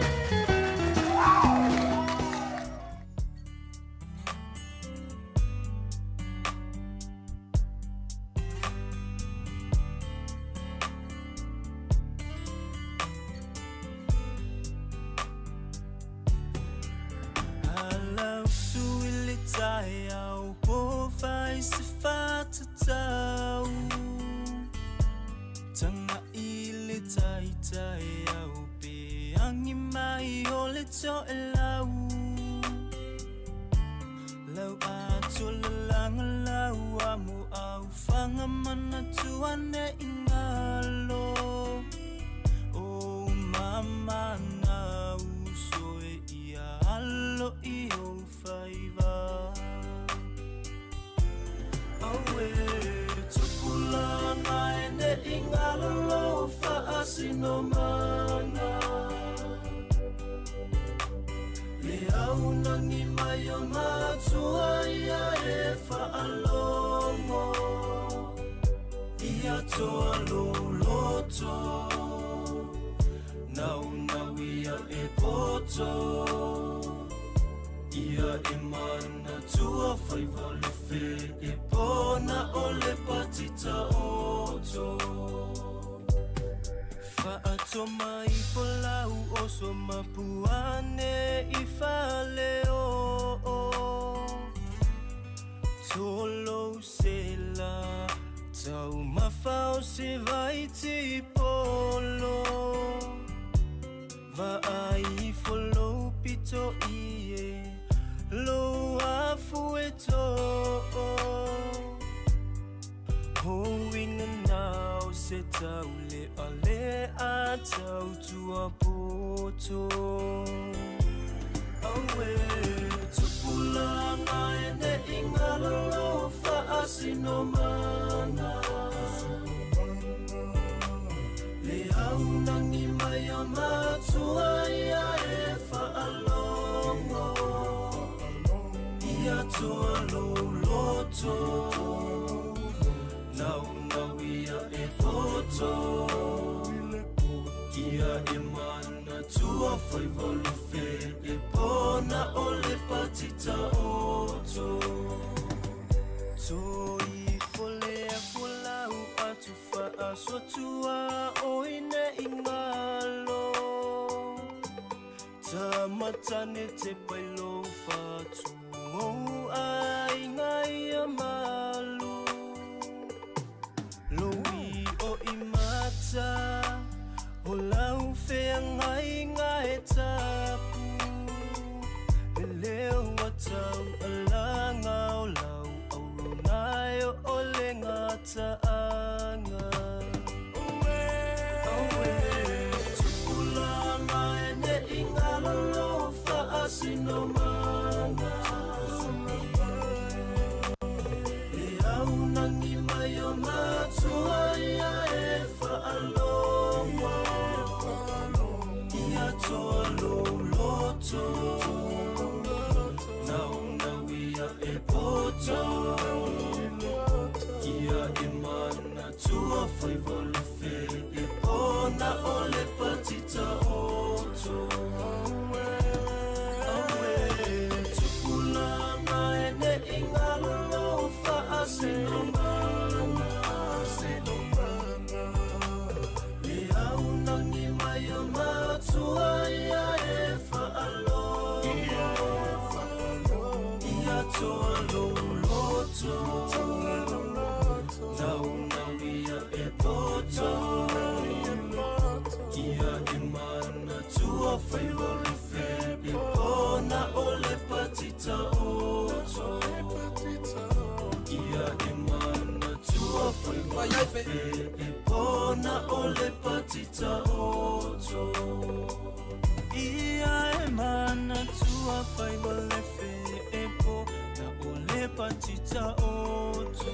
mafai ma le feepo na o le patita otu.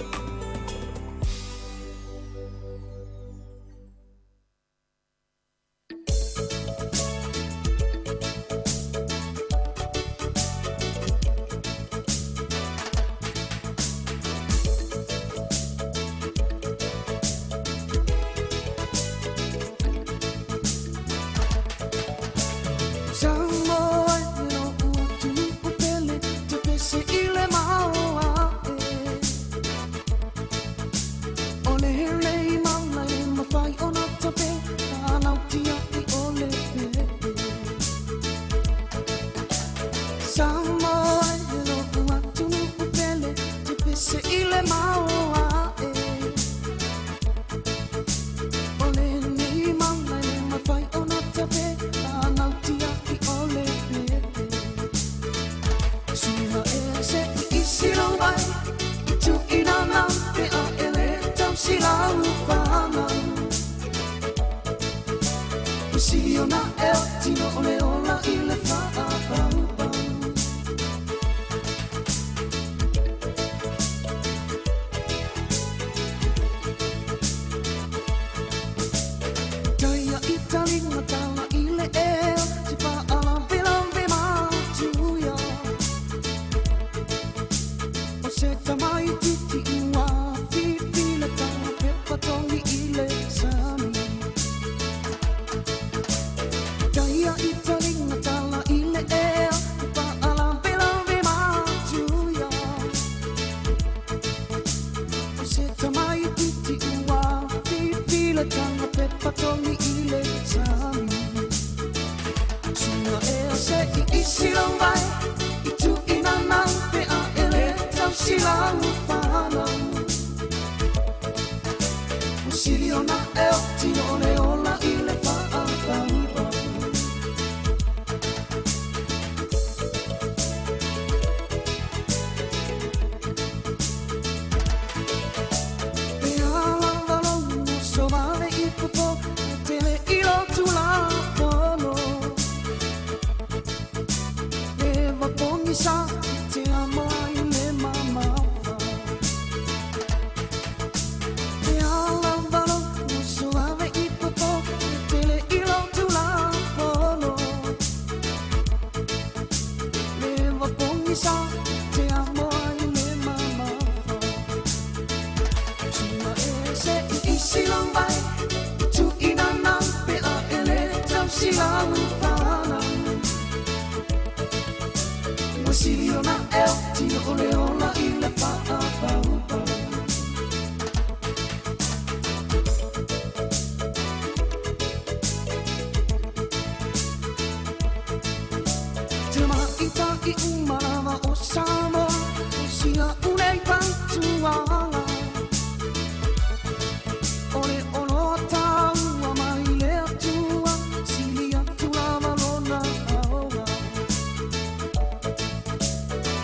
Samoa e lo'u atunuu pele te pese i le mao a'e O le lei mala e mafai ona tape Fanautia i o le pepe Samoa e lo'u atunuu pele te pese i le mao a'e O lenei mala e mafai ona tape Fanautia i o le pepe Suiga e se i isi lou ai I tuuina nau pea e le tausi lau fanau Ua sili ona e o tino o le ola i le faapaupau Taia i talinga tala i le ea Te faalavelave matuia O se tamaititi ua fifi le tala pepa togi i le sami Taia i talinga tala i le ea Te faalavelave matuia O se tamaititi ua fifi le tala pepa togi i le sami Suiga ea se i isi lou vai I tuuina nau pea e le tausi lau fanau Ua sili ona e o tino o le ola i le faapaupau E ala lou uso vave i popo E tele i lo Tulafono E va pogisa i te amoa i le mamafa E ala lou uso vave i popo E tele i lo Tulafono E va pogisa i te amoa i le mamafa Suiga e se i isi lou vai I tuuina nau pea e le tausi lau fanau Ua sili ona e o tino o le ola i le faapaupau Tamaitai uma lava o Samoa O si a'u nei fautuaga O le oloa taua mai le Atua Sili atu lava lona aoga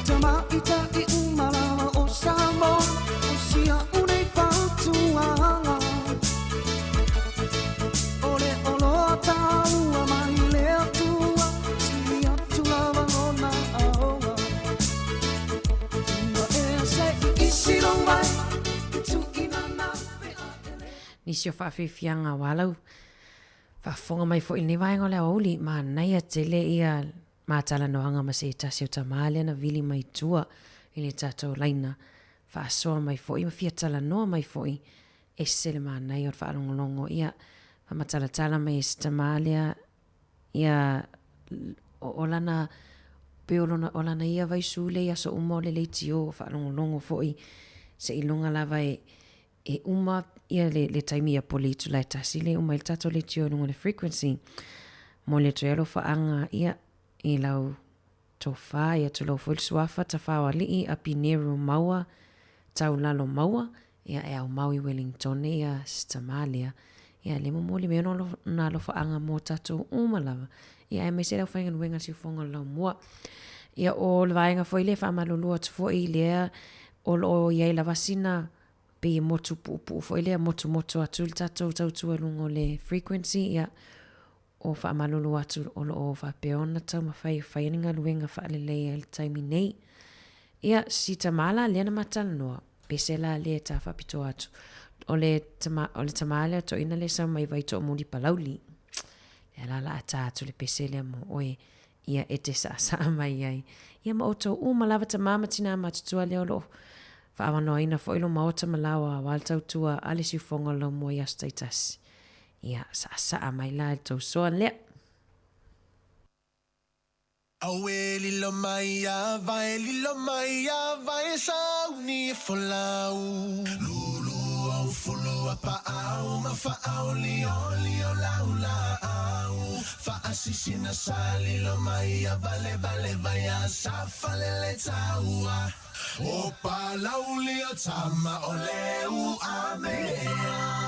Tamaitai uma lava o Samoa O si a'u nei fautuaga O le oloa taua mai le Atua Sili atu lava lona aoga Suiga ea se i isi lou vai I tuuina nau pea e le Nisi o faafiafiaga aua lau faafofoga mai foi i lenei vaega o le aoauli, manaia tele ia ma talanoaga ma se tasi o tama lea na vili mai tua i le tatou laina faasoa mai foi ma fia talanoa mai foi, ese le manaia o le faalogologo ia faamatalatala mai e se tama lea ia o lana pei o lona o lana ia vaisu lea i aso uma o le leitio faalogologo foi seiloga lava e e uma ia le, le taimi ia po le itula e tasi le uma ai le tatou leitio i luga o le frequency. Momoli atu ai alofaaga ia i lau tofa ia tulou foi le suafa Tafaoalii Apineru Maua Taulalo Maua ia e aumau i Wellingtone ia Sister lea ia le momoli mai ona ona alofaaga mo tatou uma lava ia aemaise le aufaigaluega le siufofoga o le laumua. Ia o le vaega foi lea e faamalulu atu foi lea o lo o i ai lava sina pei e motu puupuu foi lea, motumotu atu le tatou tautua i luga o le frequency, ia. O faamalulu atu o lo o faapea ona taumafai e fai ni galuega faaleleia i le taimi nei. Ia, si tamā la lea na ma talanoa, pese la lea ta faapitoa atu. O le tama, o le tamā lea toeaina lea sau mai Vaitoomuli Palauli. Lea la la a ta atu le pese lea mo oe, ia e te saasaa mai ai. Ia ma outou uma lava tamā ma tinā matutua lea o lo o faaavanoaina foi lo maota ma laoa aua le tautua a le siufoga o le laumua i aso taitasi. Ia, saasaa mai la i le tou soa lea. Auē lilo mai a vae lilo mai a vae sauni e folau Lulu au fulu a paau ma faaolioli o lau laau Faasisina sa lilo mai a vale vale vai a sa falele taua O Palauli o tama o le uamea.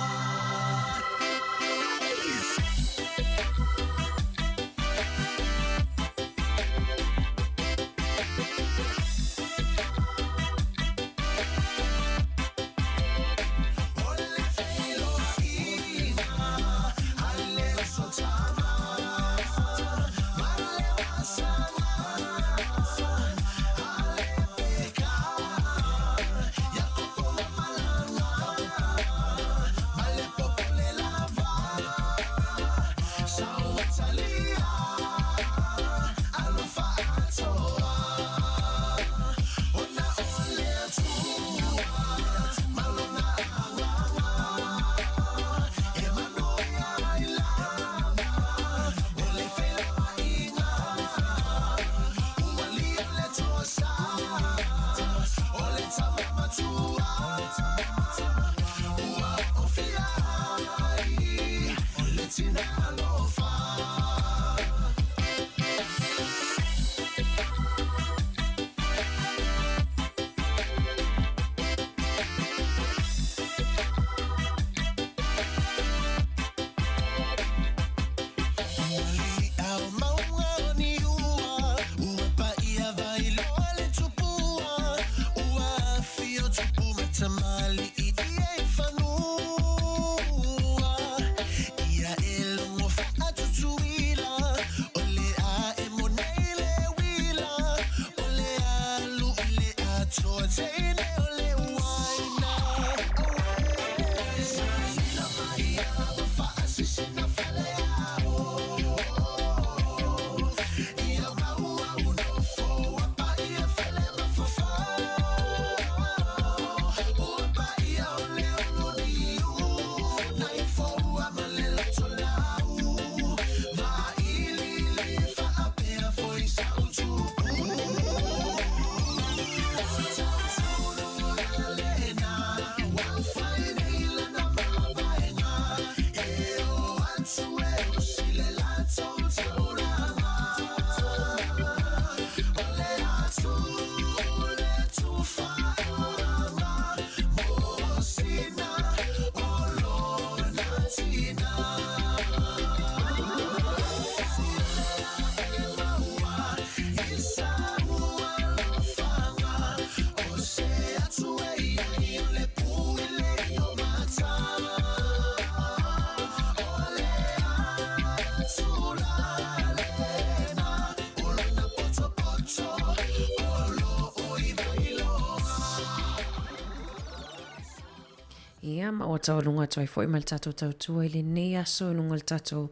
Ia, ma ua taualuga atu ai foi ma le tatou tautua i lenei aso i luga o le tatou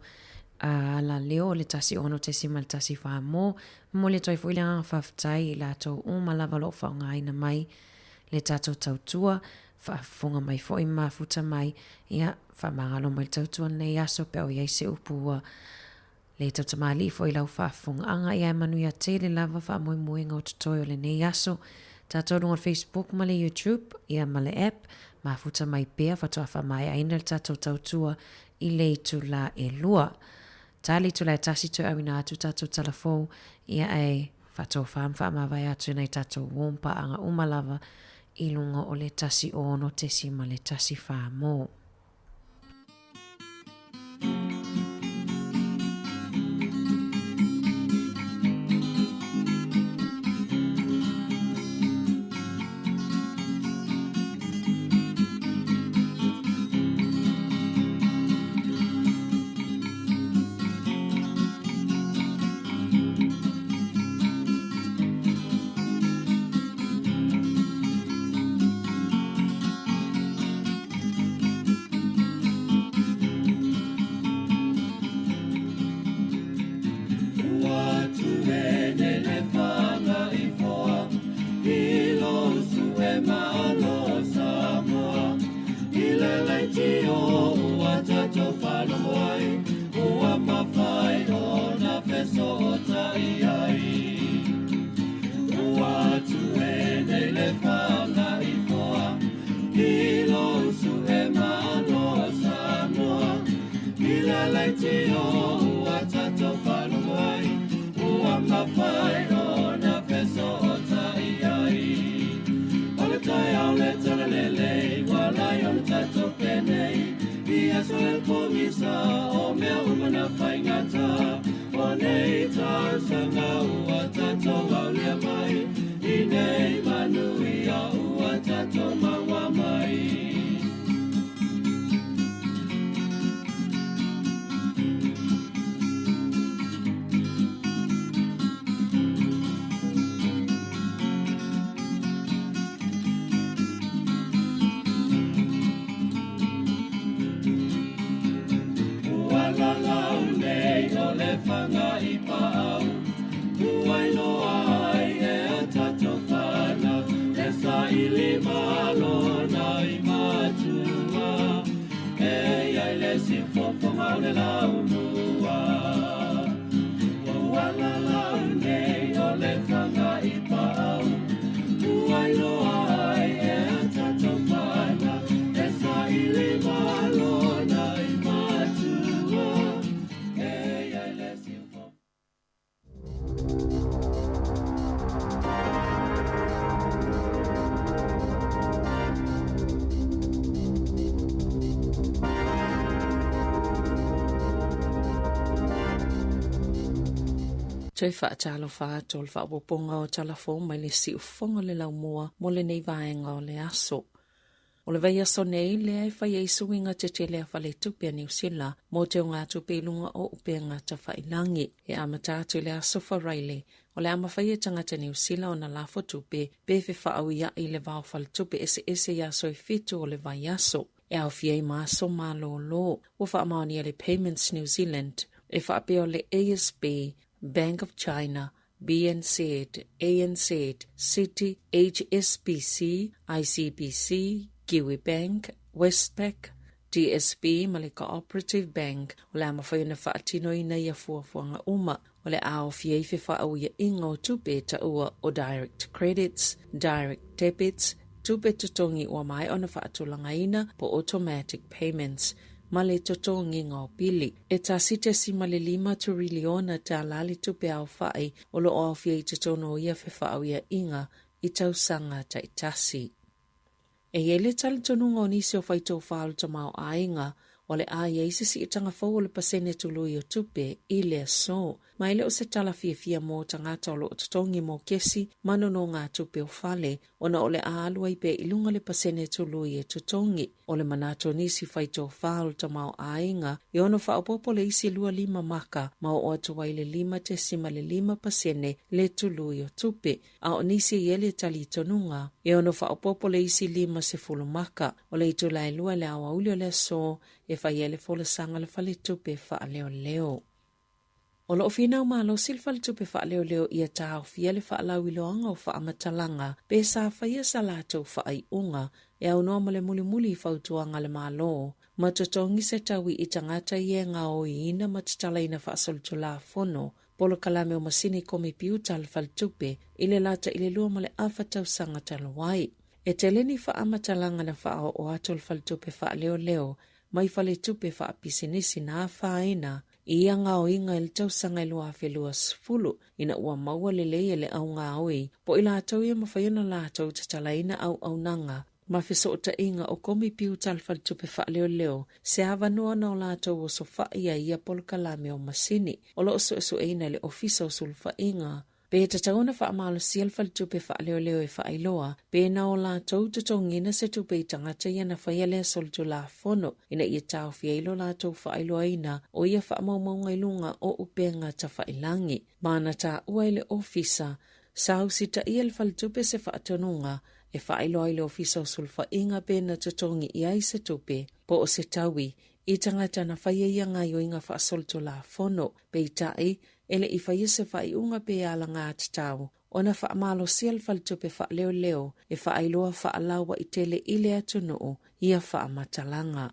alaleo o le 106.14 mo. Momoli atu ai foi le agaga faafetai i latou uma lava o lo o faaaogaina mai le tatou tautua, faafofoga mai foi ma mafuta mai, ia, faamagalo mai le tautua lenei aso pe a o i ai se upu ua le tautamalii foi i lau faafofogaaga, ia e manuia tele lava faamoemoega o totoe o lenei aso. Tatou i luga o le Facebook ma le YouTube, ia ma le app, mafuta mai pea faatoa faamaeaina le tatou tautua i le itula e 2. Ta le itula e 1 toe auina atu tatou tala fou, ia ae faatofa ma faamavae atu i nai tatou uo ma paaga uma lava i luga o le 106.14 mo. aso e pogisa, o mea uma na faigata. O nei tausaga ua tatou aulia mai, i nei manuia ua tatou maua mai. Ua lalau nei o le fanga i paau, ua iloa ai e a tatou fanau, e saili malo na i matua, e iai le sifofoga o le laumua. Ua lalau nei o le fanga i paau, ua iloa ai e a tatou fanau, e saili malo na i matua, e iai le sifofoga. Toe faatalofa atu o le faaopoopoga o Talafou mai le siufofoga o le laumua mo lenei vaega o le aso. O le vaiaso nei lea e fai ai suiga tetele a Faletupe a Niu Sila mo teugatupe i luga o upega tafailagi. E amata atu i le aso Faraile, o le a mafai e tagata Niu Sila ona lafo tupe pe fefaauiaʻi i le va o faletupe eseese i aso e fitu o le vaiaso, e aofia ai ma aso malōlō. Ua faamaonia le Payments New Zealand e faapea o le ASB, Bank of China, BNZ, ANZ, Citi, HSBC, ICBC, Kiwibank, Westpac, DSB ma le Cooperative Bank. O le a mafai ona faatinoina ia fuafuaga uma. O le a aofia ai fefaauiaʻiga o tupe e taua o direct credits, direct debits, tupe totogi ua maea ona faatulagaina po automatic payments, ma le totogiga o pili. E 1.5 turiliona tālā le tupe aofaʻi o lo o aofia i totonu o ia fefaauiaʻiga i tausaga taitasi. E i ai le talitonuga o nisi o faitofā o le tamaoaiga, o le a i ai se siitaga fou o le pasene tului o tupe i le aso. Ma e le o se tala fiafia mo tagata o lo o totogi mo kesi ma nonogatupe o fale, ona o le a alu ai pea i luga le pasene tului e totogi. O le manatu o nisi faitofā o le tamaoaiga, e ono faaopoopo le isi 25 maka ma oo atu ai le 5.5 pasene le tului o tupe. A o nisi e i ai le talitonuga, e ono faaopoopo le isi 50 maka. O le itula e lua i le aoauli o le aso e fai ai le folasaga a le Faletupe Faaleoleo. O lo o finau malosi le Faletupe Faaleoleo ia taofia le faalauiloaga o faamatalaga pe sa faia sa latou faaiuga e aunoa ma le mulimuli i fautuaga a le Malo ma totogi se taui i tagata ia e gaoiina ma tatalaina faasolitulafono polokalame o masini komepiuta a le Faletupe i le lata i le 2.5 tausaga talu ai. E tele ni faamatalaga na faaoo atu le Faletupe Faaleoleo mai faletupe faapisinisi na afaina i ia gaoiga i le tausaga e 2020 ina ua maua lelei e le au gaoi po o i latou ia mafai ona latou tatalaina auaunaga ma fesootaiga o komepiuta a le Faletupe Faaleoleo se avanoa na o latou osofa'i ai ia polokalame o masini o lo o suesueina e le Ofisa o Sulufaiga. Pe tatau ona faamalosia le Faletupe Faaleoleo e faailoa pe na o latou totogiina se tupe i tagata ia na faia lea solitulafono ina ia taofia ai lo latou faailoaina o ia faamaumauga i luga o upega tafailagi ma na taua e le Ofisa Sa usitaia le faletupe se faatonuga e faailoa ai le Ofisa o Sulufaiga pe na totogi i ai se tupe po o se taui i tagata na faia ia gaioiga faasolitulafono, peitai, e le i faia se faaiuga pe alagatatau ona faamalosia le faletupe faaleoleo e faailoa faalauaitele i le atunuu ia faamatalaga.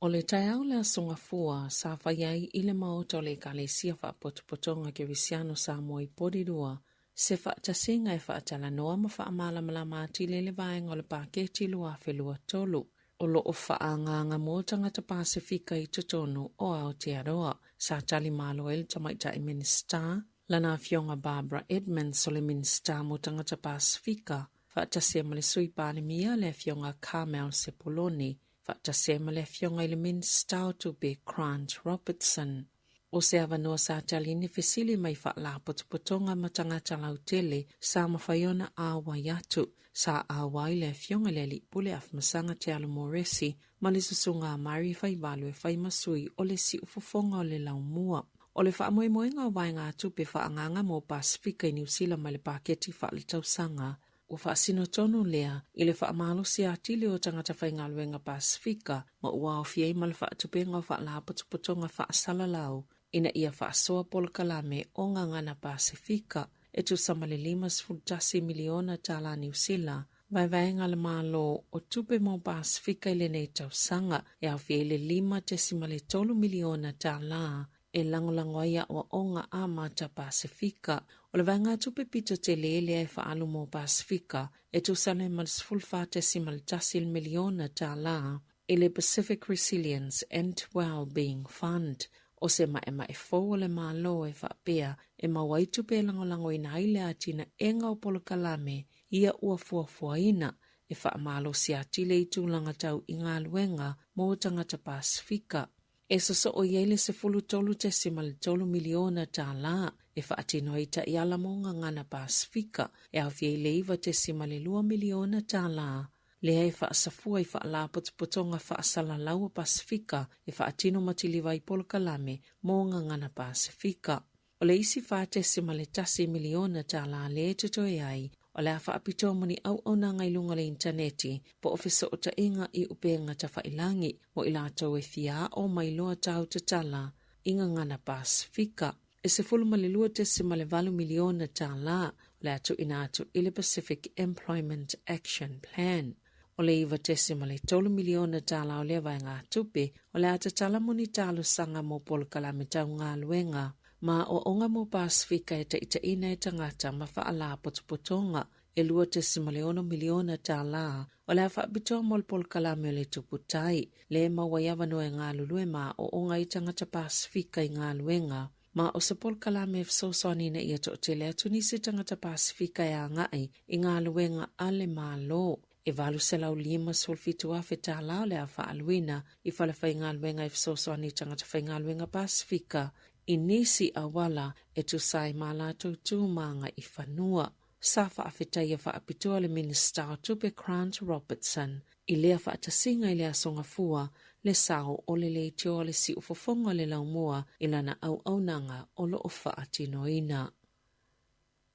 O le taeao o le Aso Gafua sa fai ai i le Maota o le Ekalesia Faapotopotoga Kerisiano Samoa i Porirua se faatasiga e faatalanoa ma faamalamalama atili ai le vaega o le Paketi 2023 o lo o faaagaaga mo tagata Pasefika i totonu o Aotearoa. Sa tali malo ai le Tamaitai Minisita, lana Afioga Barbara Edmonds o le Minisita mo Tagata Pasefika, faatasi ai ma le Sui Palemia, le Afioga Carmel Sepuloni. faatasi ai ma le Afioga i le Minisita o Tupe Grant Robertson. O se avanoa sa tali ni fesili mai faalapotopotoga ma tagata lautele sa mafai ona auai atu. Sa auai le Afioga i le Alii Pule Afamasaga Te Alo Moresi ma le Susuga a Mary Faivalu e fai ma sui o le siufofoga o le laumua. O le faamoemoega o vaegatupe faaagaaga mo Pasefika i Niu Sila mai le paketi faaletausaga Ua faasino tonu lea i le faamalosi atili o tagata faigaluega Pasefika ma ua aofia ai ma le faatupega o faalapotopotoga faasalalau ina ia faasoa polokalame o gagana Pasefika e tusa ma le $51 miliona tala Niu Sila, vaevaega a le Malo o Tupe mo Pasefika i lenei tausaga, e aofia ai le $5.3 miliona tala e lagolago ai aoaoga amata Pasefika. O le vaegatupe pito tele lea e faaalu mo Pasefika e tusa ai ma le $14.1 miliona tala i le Pacific Resilience and Wellbeing Fund. O se maʻemaʻe fou o le Malo e faapea e maua ai tupe e lagolagoina ai le atinaega o polokalame ia ua fuafuaina e faamalosi atili i tulaga tau i galuega mo tagata Pasefika. E sosoo i ai le $13.3 miliona tala e faatino ai taiala mo gagana Pasefika e aofia ai le $9.2 miliona tala lea e faasafua i faalapotopotoga faasalalau a Pasefika e faatino ma tiliva ai polokalame mo gagana Pasefika. O le isi $4.1 miliona tala lea e totoe ai, o le a faapitoa mo ni auaunaga i luga o le initaneti po o fesootaiga i upega tafailagi mo i latou e fia aʻo ma iloa tau tatala i gagana Pasefika. E $12.8 miliona tala o le a tuuina atu i le Pacific Employment Action Plan. O le $9.3 miliona tala o lea vaegatupe o le a tatala mo ni talosaga mo polokalame tau galuega ma aoaoga mo Pasefika e taitaiina e tagata ma faalapotopotoga. E $2.6 miliona tala o le a faapitoa mo le polokalame o le Tupu Tai, lea e maua ai avanoa e galulue ma aoaoga ai tagata Pasefika i galuega. Ma o se polokalame e fesoasoani ina ia toatele atu nisi tagata Pasefika e agai i galuega a le Malo. E $857,000 tala o le a faaaluina i falefaigaluega e fesoasoani i tagata faigaluega Pasefika i nisi auala e tusa ai ma latou tu ma agaifanua. Sa faafetaia faapitoa le Minisita o Tupe Grant Robertson i lea faatasiga i le Aso Gafua, le sao o le leitio a le siufofoga o le laumua i lana auaunaga o lo o faatinoina.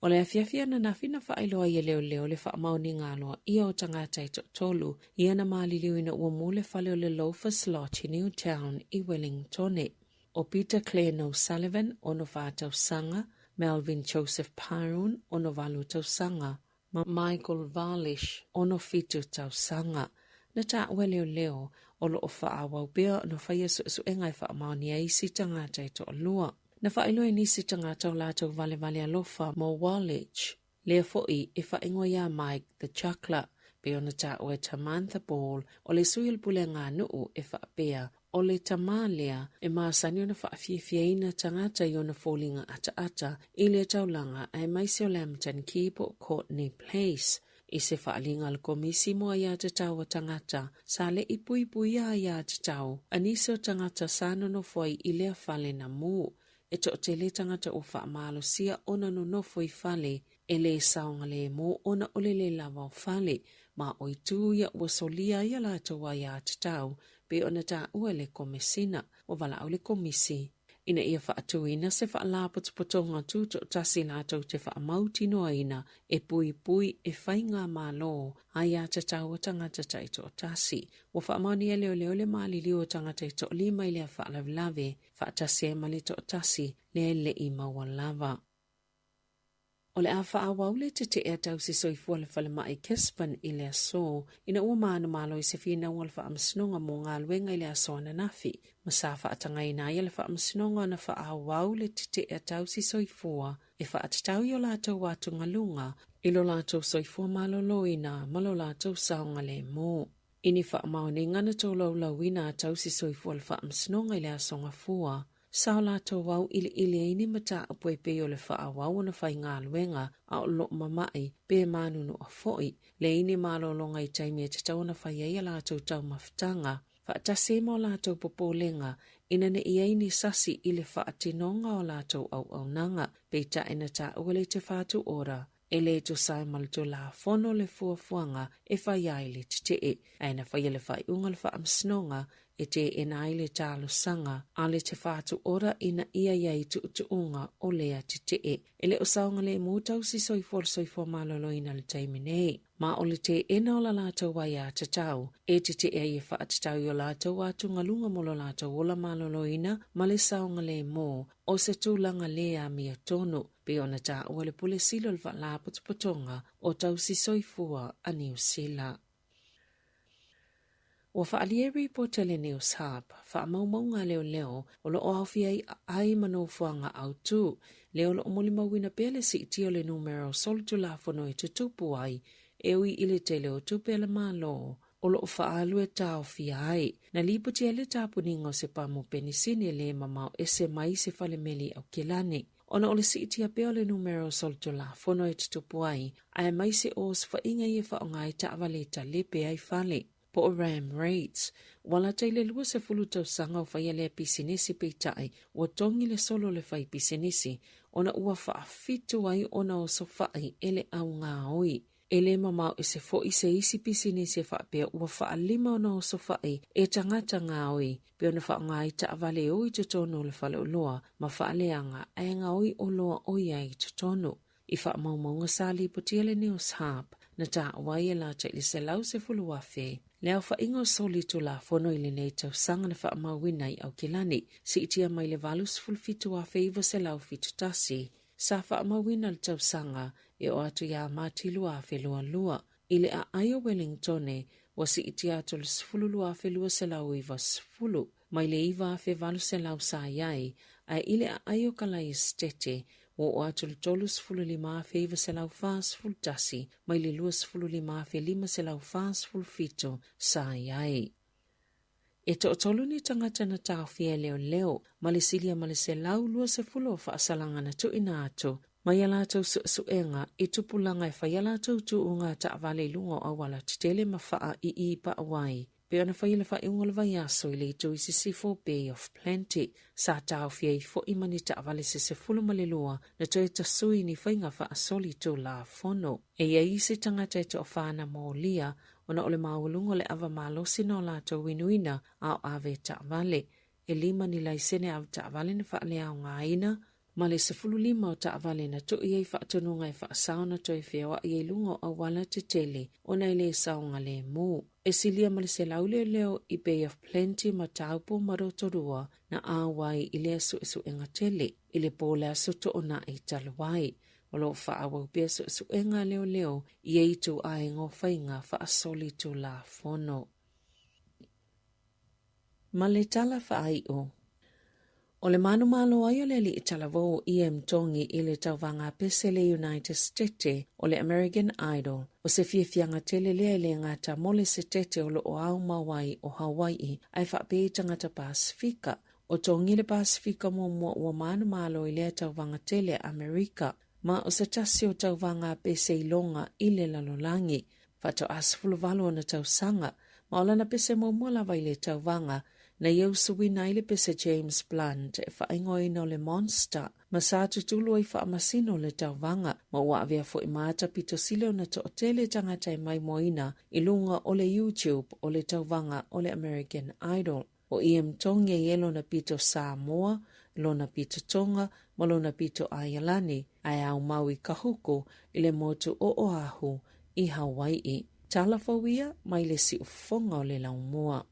O le afiafi ananafi na faailoa ai e leoleo le faamaoniga aloaia o tagata e toatolu ia na maliliu ina ua mu le fale o le Loafers Lodge i Newtown i Wellingtone. ʻO Peter Glenn O'Sullivan, 64 tausaga, Melvin Joseph Pyron, 68 tausaga, ma Michael Varlish, 67 tausaga. Na taua e leoleo, o lo o faaauau pea ona faia suesuega e faamaonia ai isi tagata e toalua. Na faailoa e nisi tagata o latou valevale alofa mo Walich, lea foi e faaigoa iā Mike the Chuckler, pei ona taua e Tamantha Ball, o le sui o le puleaganuu e faapea, O le tamā lea e masani ona faafiafiaina tagata i ona foliga ataata i le taulaga aemaise o Lambton Quay po o Courtenay Place. I se faaaliga a le Komisi mo Aiatatau a Tagata, sa le i puipuia aiatatau a nisi o tagata sa nonofo ai i lea fale na mu. E toatele tagata ua faamalosia ona nonofo i fale e lē saogalemu ona o le lē lava o fale, ma o itu ia ua solia ai a latou aiatatau pei ona taua e le Komesina. Ua valaau le Komisi ina ia faatuina se faalapotopotoga tutoatasi latou te faamautinoaina e puipui e faigamalo aiatatau a tagata taitoatasi. Ua faamaonia e leoleo le maliliu o tagata e toalima i lea faalavelave, faatasi ai ma le toatasi lea e le i maua lava. O le a faaauau le teteʻe a tausi soifua le falemai Gisborne i le aso ina ua manumalo i se finauga o le Faamasinoga mo galuega i le aso ananafi, ma sa faatagaina ai e le Faamasinoga ona faaauau le teteʻe a tausi soifua e faatatau i o latou atugaluga i lo latou soifua maloloina ma lo latou saogalemu. I ni faamaoniga na tolaulauina a tausi soifua le Faamasinoga i le aso Gafua, Sa o latou auiliili ai ni mataupu e pei o le faaauau ona faigaluega a o loo mama'i pe manunua foi, leai ni malologa i taimi e tatau ona fai ai a latou taumafataga, faatasi ai ma o latou popolega ina ne i ai ni sasi i le faatinoga o latou auaunaga, peitai na taua le Te Whatu Ora e le tusa ai ma le Tulafono le fuafuaga e fai ai le tetee, ae na faia le faaiuga a le Faamasinoga e teena ai le talosaga a le Te Whatu Ora ina ia i ai tuutuuga o lea tetee. E le o saogalemu tausi soifua o le soifua maloloina i le taimi nei, ma o le teena o la latou aiatatau e tetee ai e faatatau i o latou atugaluga mo lo latou ola maloloina ma le saogalemu o se tulaga le amiotonu, pei ona taua le Pule Sili o le Faalapotopotoga o Tausi Soifua a Niu Sila. Ua faaalia e ripoti a le News Hub faamaumauga a leoleo o lo o aofia ai aai ma nofoaga autu, lea o lo o molimauina pea le siitia o le numera o solitulafono e tutupu ai e ui i le tele o tupe a le Malo o lo o faaalu e taofia ai. Na lipoti ai le tapuniga o se pamu penisini e le mamao ese mai se falemeli i Aukilani. Ona o le siitia pea o le numera o solitulafono e tutupu ai, aemaise o osofaiga ia e faaaoga ai taavale e talepe ai fale, po o ram raids. Ua lata i le 20 tausaga o faia lea pisinisi peitai ua togi le solo o le fai pisinisi ona ua faafitu ai ona osofai e le au gaoi. E le mamao ese foi se isi pisinisi e faapea ua faalima ona osofai e tagata gaoi pei ona faaaoga ai taavale e o i totonu o le faleoloa ma faaleaga ae gaoi oloa o i ai i totonu. I faamaumauga sa lipotia le News Hub, na taua ai e lata i le 110,000 le aofaiga o soli Tulafono i lenei tausaga na faamauina i Aukilani, siitia mai le 87,971 Sa faamauina le tausaga e oo atu iā Mati 2022. I le aai o Wellingtone, ua siitia atu le 12,290 mai le 9,800 sa i ai, ae i le aai o Kalaesetete, ua oo atu le 35,941 mai le 25,547 sa i ai. E toatolu ni tagata na taofia e leoleo ma le silia ma le 120 o faasalaga na tuuina atu mai a latou suesuega i tupulaga e fai a latou tuuga taavale i luga o auala tetele ma faa i i pau ai pei ona faia le faaiuga o le vaiaso i le itu i sisifo o Bay of Plenty. Sa taofia ai foi ma ni taavale se 12 na toe tasui ni faiga faasoli tulafono. E i ai isi tagata e toafa na molia ona o le maualuga o le ava malosi na o latou inuina a o ave taavale. E lima ni laisene ave taavale na faaleaogaina, ma le 15 o taavale na tui ai faatonuga e faasao na toe feoai ai luga o auala tetele ona e le saogalemu. E silia ma le 100 leoleo i Bay of Plenty ma Taupo ma Rotorua na auai i lea suesuega tele i le po o le Aso Toonai talu ai. O lo o faaauau pea suesuega a leoleo i ia ituaiga o faiga faasolitulafono. Ma le tala faaiu, o le manumalo ai o le alii talavou o EM Tongi i le tauvaga pese le United Stete o le American Idol, o se fiafiaga tele lea e le gata mo le Setete o lo o ao mau ai o Hawai'i ae faapea i tagata Pasefika. O Tongi le Pasefika muamua ua manumalo i lea tauvaga tele a Amerika, ma o se tasi o tauvaga a pese iloga i le lalolagi. Faatoa 18 ona tausaga, ma o lana pese muamua lava i le tauvaga, na ia usuina ai le pese James Blunt e faaigoaina o le Monster, ma sa tutulu ai faamasino le tauvaga, ma ua avea foi ma ata pito sili ona toatele tagata e maimoaina i luga o le YouTube o le tauvaga o le American Idol. O EM Tongi e ia lona pito Samoa, lona pito Tonga ma lona pito Aialani, ae ao mau i Kahuku i le motu o Oahu i Hawai'i. Tala fou ia mai le siufofoga o le laumua.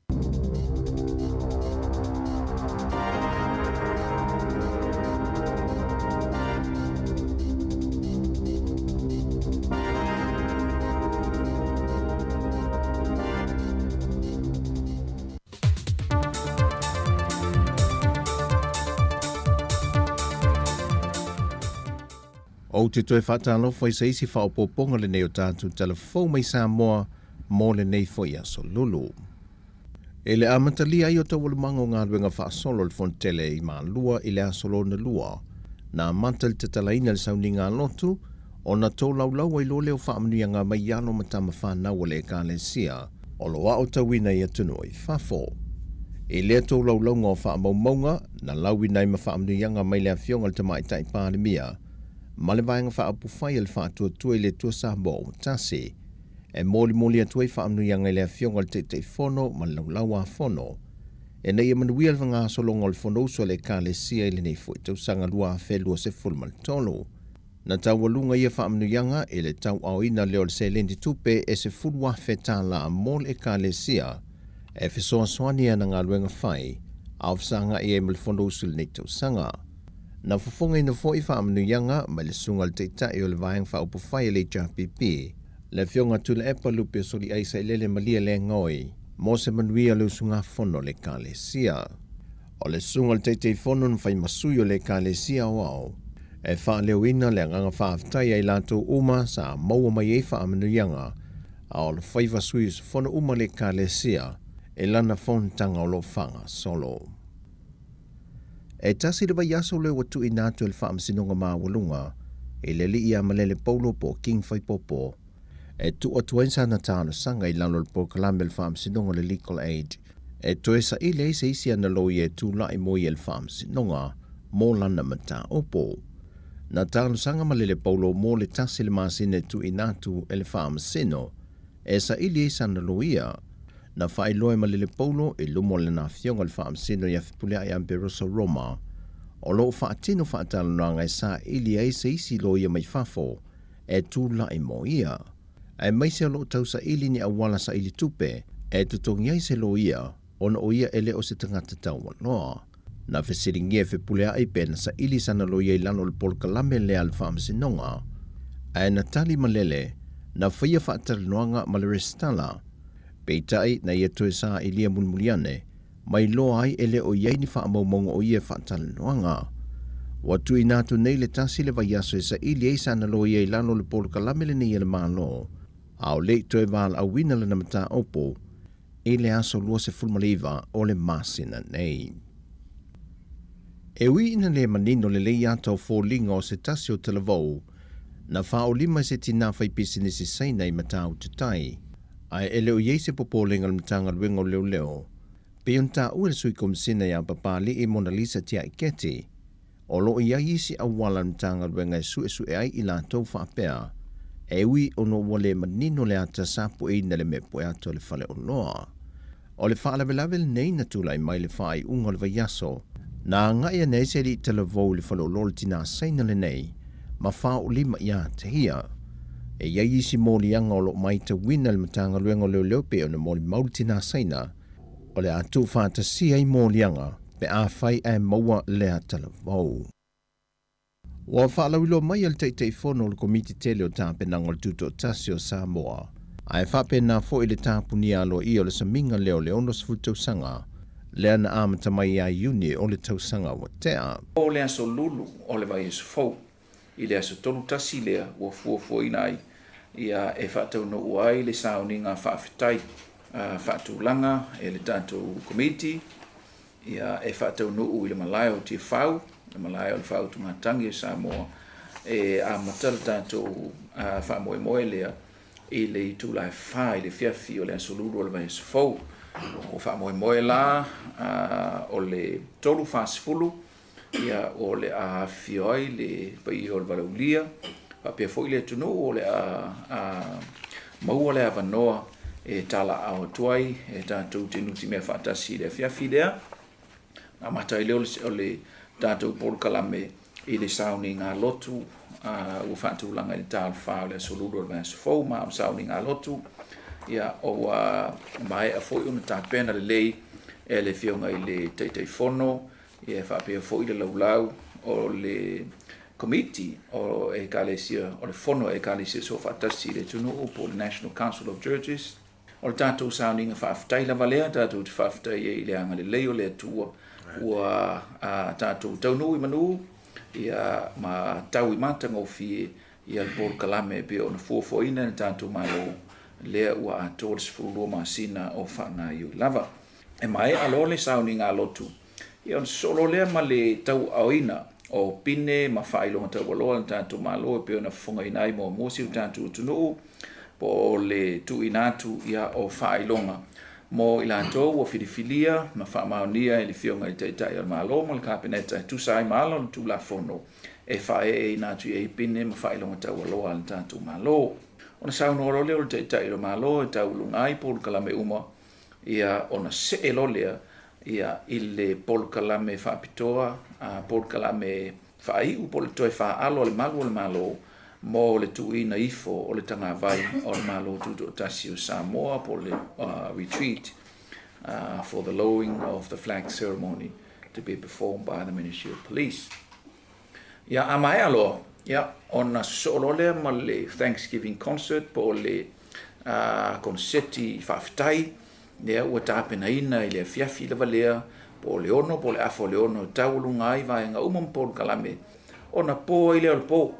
Ou te toe faatalofa i se isi faaopoopoga lenei o tatou tala fou mai Samoa mo lenei foi aso lulu. I le amatalia ai o taualumaga o galuega faasolo a le Fonotele i Malua i le aso lona lua, na amata le tatalaina i le sauniga a lotu, ona tolaulau ai loa lea o faamanuiaga mai i alo ma tama fanau a le Ekalesia o lo o aotauina i atunuu i fafo. I lea tolaulauga o faamaumauga, na lauina ai ma faamanuiaga mai le Afioga i le Tamaitai Palemia ma le Vaega Faaupufai a le Faatuatua i le Atua Samoa ua Tasi, e molimoli atu ai faamanuiaga i le Afioga i le Taitaifono ma le Laulau-a-Fono, ina ia manuia le fagasologa o le Fonousu a le Ekalesia i lenei foi tausaga 2023. Na taualuga ia faamanuiaga i le tauaoina lea o le seleni tupe e $10,000 mo le Ekalesia e fesoasoani i ana galuega fai a o fesagai ai ma le Fonousu i lenei tausaga. Na fofogaina foi faamanuiaga mai le Susuga i le Taitai o le Vaega Faaupufai a le HRPP, le Afioga Tuilaepa Lupe Soliai Sailele Malielegaoi, mo se manuia o le usugafono a le Ekalesia. O le Susuga i le Taitaifono na fai ma sui o le Ekalesia Aoao e faaleoina le agaga faafetai ia i latou uma sa maua mai ai faamanuiaga a o alofaiva sui usufono uma o le Ekalesia i lana fonotaga o lo o faagasolo. E tasi le vaiaso lea ua tuuina atu e le Faamasinoga Maualuga i le alii ia Malele Paulo po o King Faipopo e tuu atu ai sana talosaga i lalo o le polokalame a le Faamasinoga o le Legal Aid e toe saili ai se isi ana loia e tulai mo ia i le Faamasinoga mo lana mataupu. Na talosaga Malele Paulo mo le tasi le masina e tuuina atu e le Faamasino e saili ai sana loia. Na faailoa e Malele Paulo i luma o lana afioga i le Faamasino ia Fepuleai Amperoso Roma, o lo o faatino faatalanoaga e saili ai se isi loia mai fafo e tulai mo ia, aemaise o lo o tausaili ni auala saili tupe e totogi ai se loia ona o ia e le o se tagata taualoa. Na fesiligia e Fepuleai pe na saili sana loia i lalo o le polokalame lea a le Faamasinoga, ae na tali malele, na faia faatalanoaga ma le resitala. Peitai, na ia toe sailia mulimuli ane, mai loa ai e le o i ai ni faamaumauga o ia faatalanoaga. Ua tuuina atu nei le tasi le vaiaso e saili ai sana loia i lalo o le polokalame lenei a le Malo, a o le i toe valaauina lana mataupu i le aso 29 o le masina nei. E ui ina le manino lelei ata o foliga o se tasi o talavou na faaolima e se tinā faipisinisi Saina i Matautu Tai, ae e le o i ai se popolega o le Matagaluega o Leoleo, pei ona taua e le Sui Komisina ia Papali'i Monalisa Tiaiketi, o lo o i ai isi auala a le Matagaluega e suesue ai i latou faapea, e ui ona ua le manino le ata sapueina i le mea pueata o le faleoloa. O le faalavelave lenei na tulai mai i le faaiuga o le vaiaso, na agai ane ai se alii talavou i le faleoloa o le tinā Saina lenei ma faaolima ia te ia. E i ai isi moliaga o lo o matauina e le Matagaluega o Leoleo pei ona molimau le tinā Saina, o le a tuufaatasia ai moliaga pe afai ae maua lea talavou. Ua faalauiloa mai e le Taitaifono o le Komiti Tele o Tapenaga o le Tutoatasi o Samoa, ae faapena foi le tapunia aloaia o le samiga lea o le 60 tausaga lea na amata mai ia Iuni o le tausaga ua tea. O le aso Lulu o le vaiaso fou, i le aso 31 lea ua fuafuaina ai ia e faataunuu ai le sauniga faafetai faatulaga e le tatou Komiti ia e faataunuu i le malae o Tiafau, le malae o le faautugatagi o Samoa, e amata le tatou faamoemoe lea i le itula e 4 i le afiafi o le aso Lulu o le vaiaso fou. Ua faamoemoe la o le 3:40 ia o le a afifio ai le paia o le Valaulia, faapea foi le atunuu o le a maua le avanoa e talaaao atu ai e tatou te nutimea faatasi i le afiafi lea. Na amata ai lea o le tatou polokalame i le sauniga lotu ua faatulaga i le ta o le 4 o le aso Lulu o le vaiaso fou, ma o le sauniga lotu ia ua maea foi ona tapena lelei e le Afioga i le Taitaifono Ia e faapea foi le laulau o le Komiti o Ekalesia, o le Fono a Ekalesia Soofaatasi i le atunuu po o le National Council of Churches. O le tatou sauniga faafetai lava lea, tatou te faafetai ai i le agalelei o le Atua ua tatou taunuu i manu ia ma tau i matagofie ia le polokalame e pei ona fuafuaina e le tatou Malo lea ua atoa le 12 masina o faagaioi lava. E maea loa le sauniga a lotu, ia ona sosoo loa lea ma le tauaaoina o pine ma faailoga taualoa a le tatou Malo e pei ona fofogaina ai muamua si o tatou atunuu po o le tuuina atu ia o faailoga mo i latou ua filifilia ma faamaonia e le Afioga i le Taitai o le Malo ma le Kapeneta e tusa ai ma ala o le Tulafono e faaeeina atu i ai pine ma faailoga taualoa a le tatou Malo. Ona saunoa loa lea o le Taitai o le Malo e tauuluga ai polokalame uma ia ona see loa lea ia i le polokalame faapitoa, polokalame faaiu po o le toe faaalo a le malu o le Malo mo le tuuina ifo o le tagavai o le Malo Tutoatasi o Samoa po o le retreat for the lowering of the flag ceremony to be performed by the Ministry of Police. Ia, a maea loa, ia, ona sosoo loa lea ma le Thanksgiving concert po o le koneseti faafetai, lea ua tapenaina i le afiafi lava lea, po o le 6 po o le afa o le 6 e taualuga ai vaega uma ma polokalame, ona po ai lea o le po.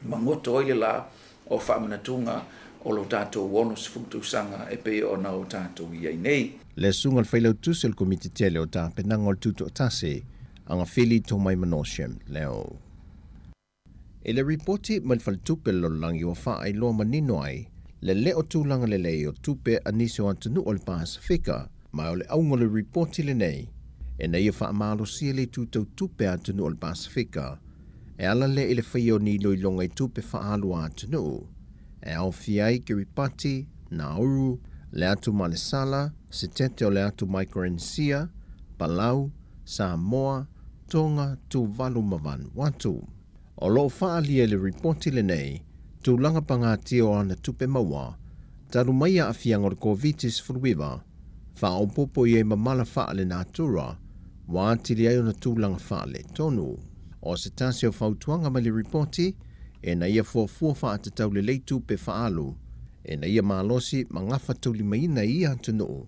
Magoto ai le la o faamanatuga o lo tatou 60 tausaga e pei ona o tatou i ai nei. Le Susuga i le Failautusi o le Komiti Tele o Tapenaga o le Tutoatasi, Agafili Tomaimano Shem Leo. I le ripoti mai le Faletupe o le Lalolagi ua faailoa manino ai le le o tulaga lelei o tupe a nisi o atunuu o le Pasefika, ma o le auga o le ripoti lenei ina ia faamalosia le itu tau tupe a atunuu o le Pasefika E ala lea i le faia o ni iloiloga i tupe faaalu a atunuu, e aofia ai Kiribati, Nauru, le atu Malesala, Setete o le atu Maikorenisia, Palau, Samoa, Tonga, Tuvalu ma Vanuatu. O lo o faaalia i le ripoti lenei tulaga pagatia o ana tupe maua talu mai aafiaga o le Koviti-19, faaopoopo i ai ma mala faalenatura ua atili ai ona tulaga faaletonu. O se tasi o fautuaga mai le ripoti, ina ia fuafua faatatau lelei tupe faaalu ina ia malosi ma gafataulimaina i ia atunuu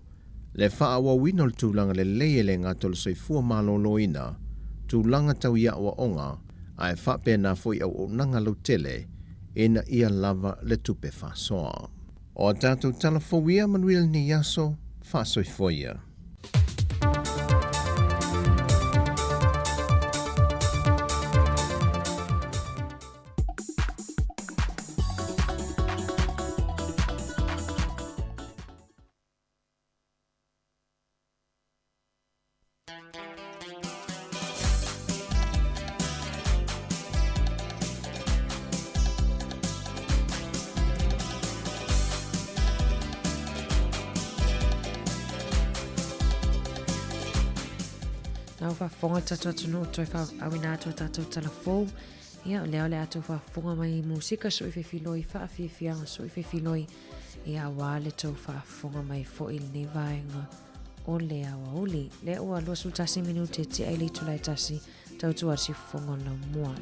le faaauauina o le tulaga lelei e le gata o le soifua maloloina, tulaga tau i aoaoga ae faapena foi auaunaga lautele ina ia lava le tupe faasoa. O a tatou tala fou ia, manuia lenei aso, faasoifua ia. Nā o faafofoga le tatou atunuu toe faaauina atu a tatou tala fou. Ia, o lea o le a tou faafofoga mai i musika sui fefiloi, faafiafiaga sui fefiloi, ia auā le tou faafofoga mai foi i lenei vaega o le aoauli. Lea ua 21 minute e tea i le itula e tasi, tautua le siufofoga o le laumua.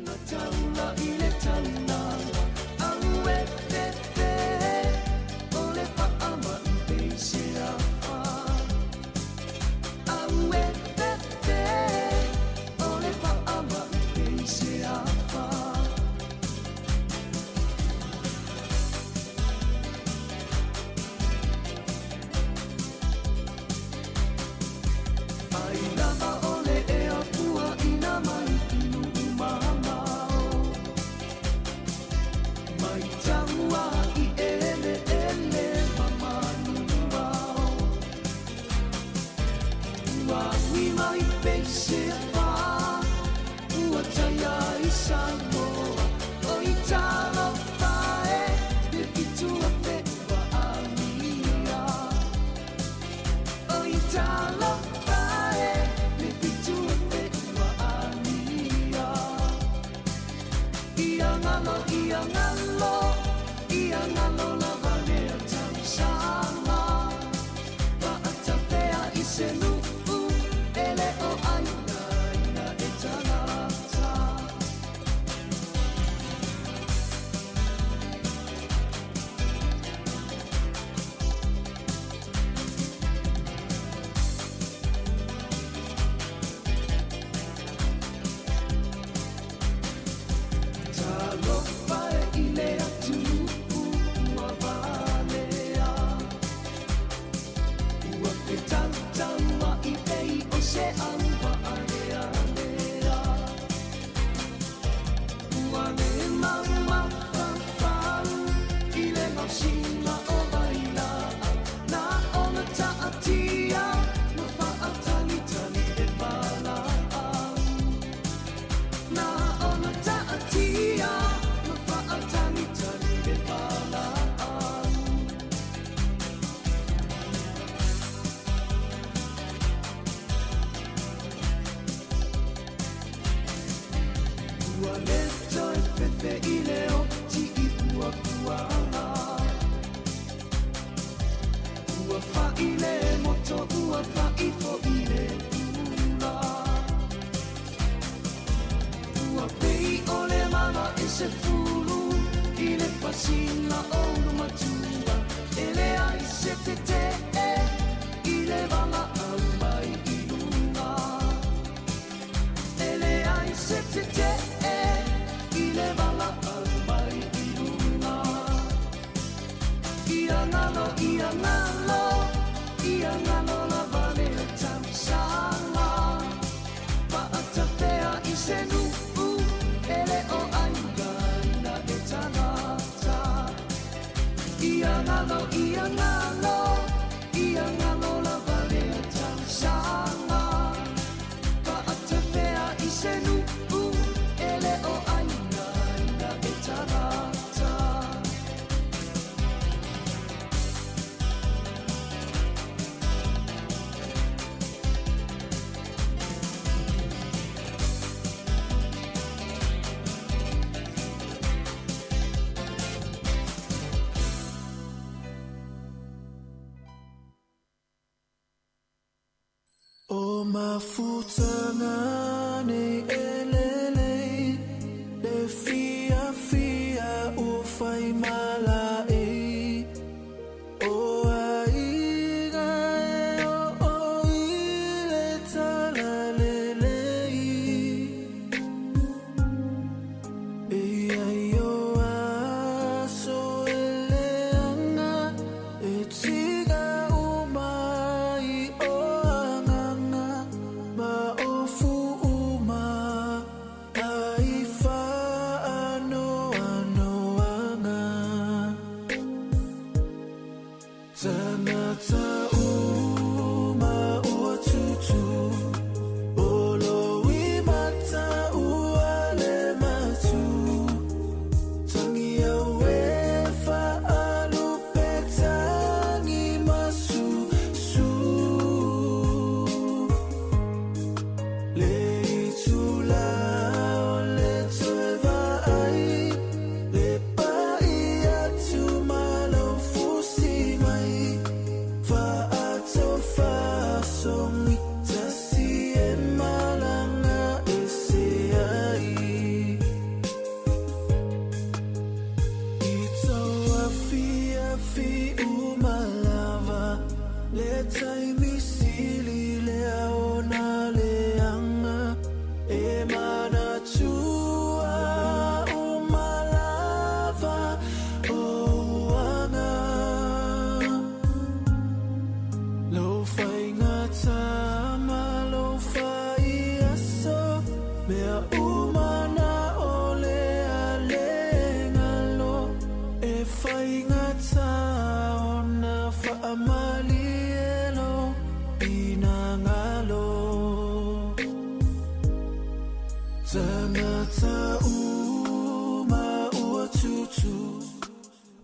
tausiga o ulumatua, e leai se tetee i le valaau mai i luga. E leai se tetee i le valaau mai i luga. Ia galo, ia galo, ia galo lava le tausaga. Paatafea i se nuu e le o aiga e tagata. Ia galo, ia galo, ia galo lava le tausaga. Paatafea i se nuu e le o aiga e tagata. O mafutaga nei e lelei, le fiafia ua fai malae. O aiga e oo i le talalelei. E i ai o aso e leaga, e tiga uma ai o agaga, ma ofu uma ai faanoanoaga. Tagata uma ua tutu, o lou mata ua le matu. Tagi au e faalupe tagi masusu. Le itula o le toe vaai, le pai atu ma lou fusi mai. Faatofasogi tasi e malaga ese ai. I tau afiafi uma lava, le taimi sili lea ona leaga, e manatua uma lava ou aga. Lou faigata ma lou faiaso, mea uma na o le a le galo, e faigata ona faamalie lou finagalo. Tagata uma ua tutu,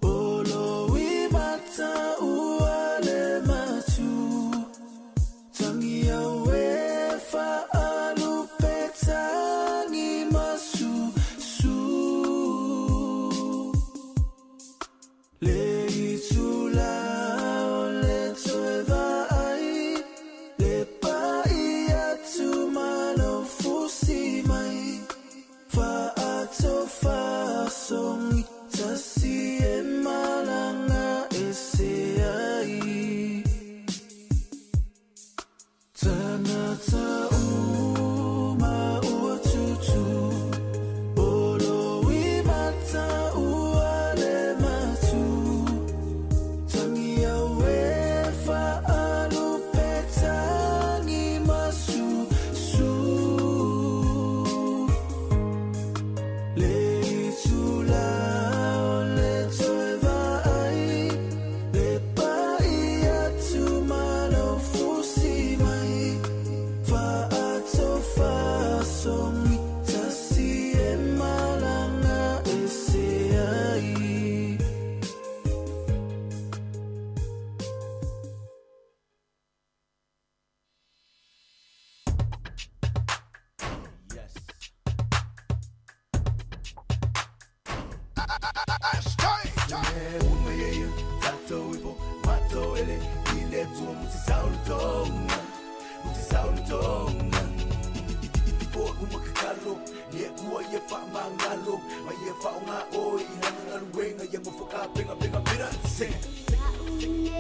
o lou mata ua le matu. Tagi au e faalupe tagi masusu. Le faamagalo Ma ia faaaoga oe i lana galuega Ia nofo tapenapena mera Sing it.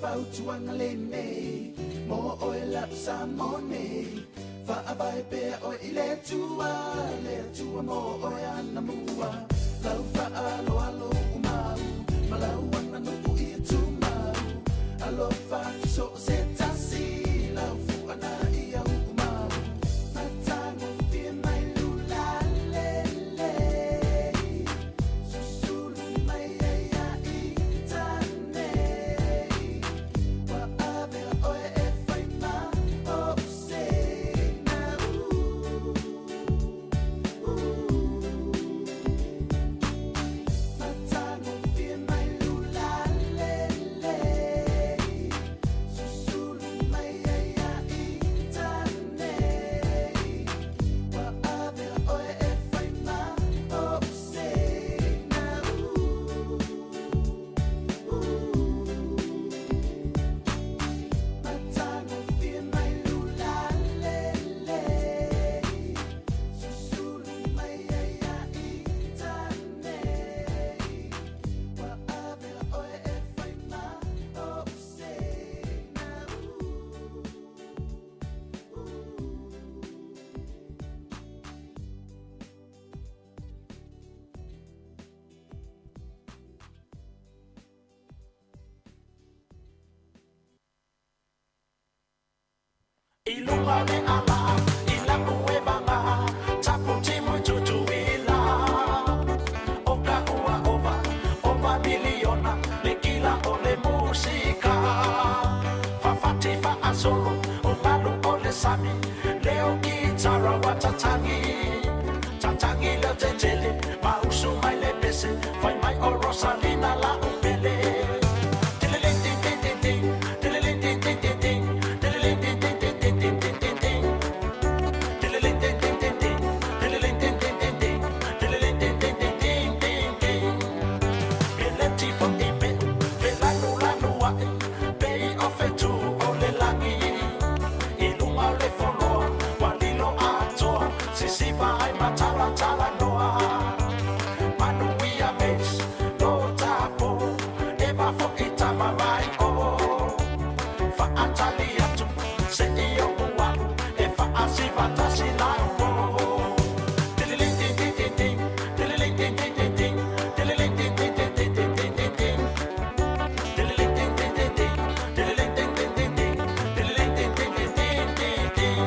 fautuaga lenei mo oe lau Samoa nei Faavae pea oe i le Atua Le Atua mo oe anamua Lau faaaloalo uumau Ma lau aganuu ia tumau Alofa atu so o se tasi Lau fuana ia uumau Matagofie mai lula lelei Susulu mai ai ia ita nei Ua avea oe e fai ma ou seina Matagofie mai lula lelei Susulu mai ai ia ita nei Ua avea oe e fai ma ou seina Matagofie mai lula lelei Susulu mai ai ia ita nei Ua avea oe e fai ma ou seina I luga o le ala, i laʻu e vaga, tapu timu i Tutuila. O ka ua ova, ova miliona, le kila o le musika. Fafati faasolo, o malu o le sami, leo kitara ua tatagi. Tatagi leo tetele, ma usu mai le pese, fai mai o Rosalina la'u pele. Sisiva ai matalatala noa Manuia Mace, lo tapo, e va fo'i tama mai o. Fa'atali atu, se'i o'u alu, e fa'asiva tasi lau o. Tililing-ting-ting-ting-ting, tililing-ting-ting-ting-ting, tililing-ting-ting-ting-ting-ting-ting-ting. Tililing-ting-ting-ting-ting, tililing-ting-ting-ting-ting, tililing-ting-ting-ting-ting-ting.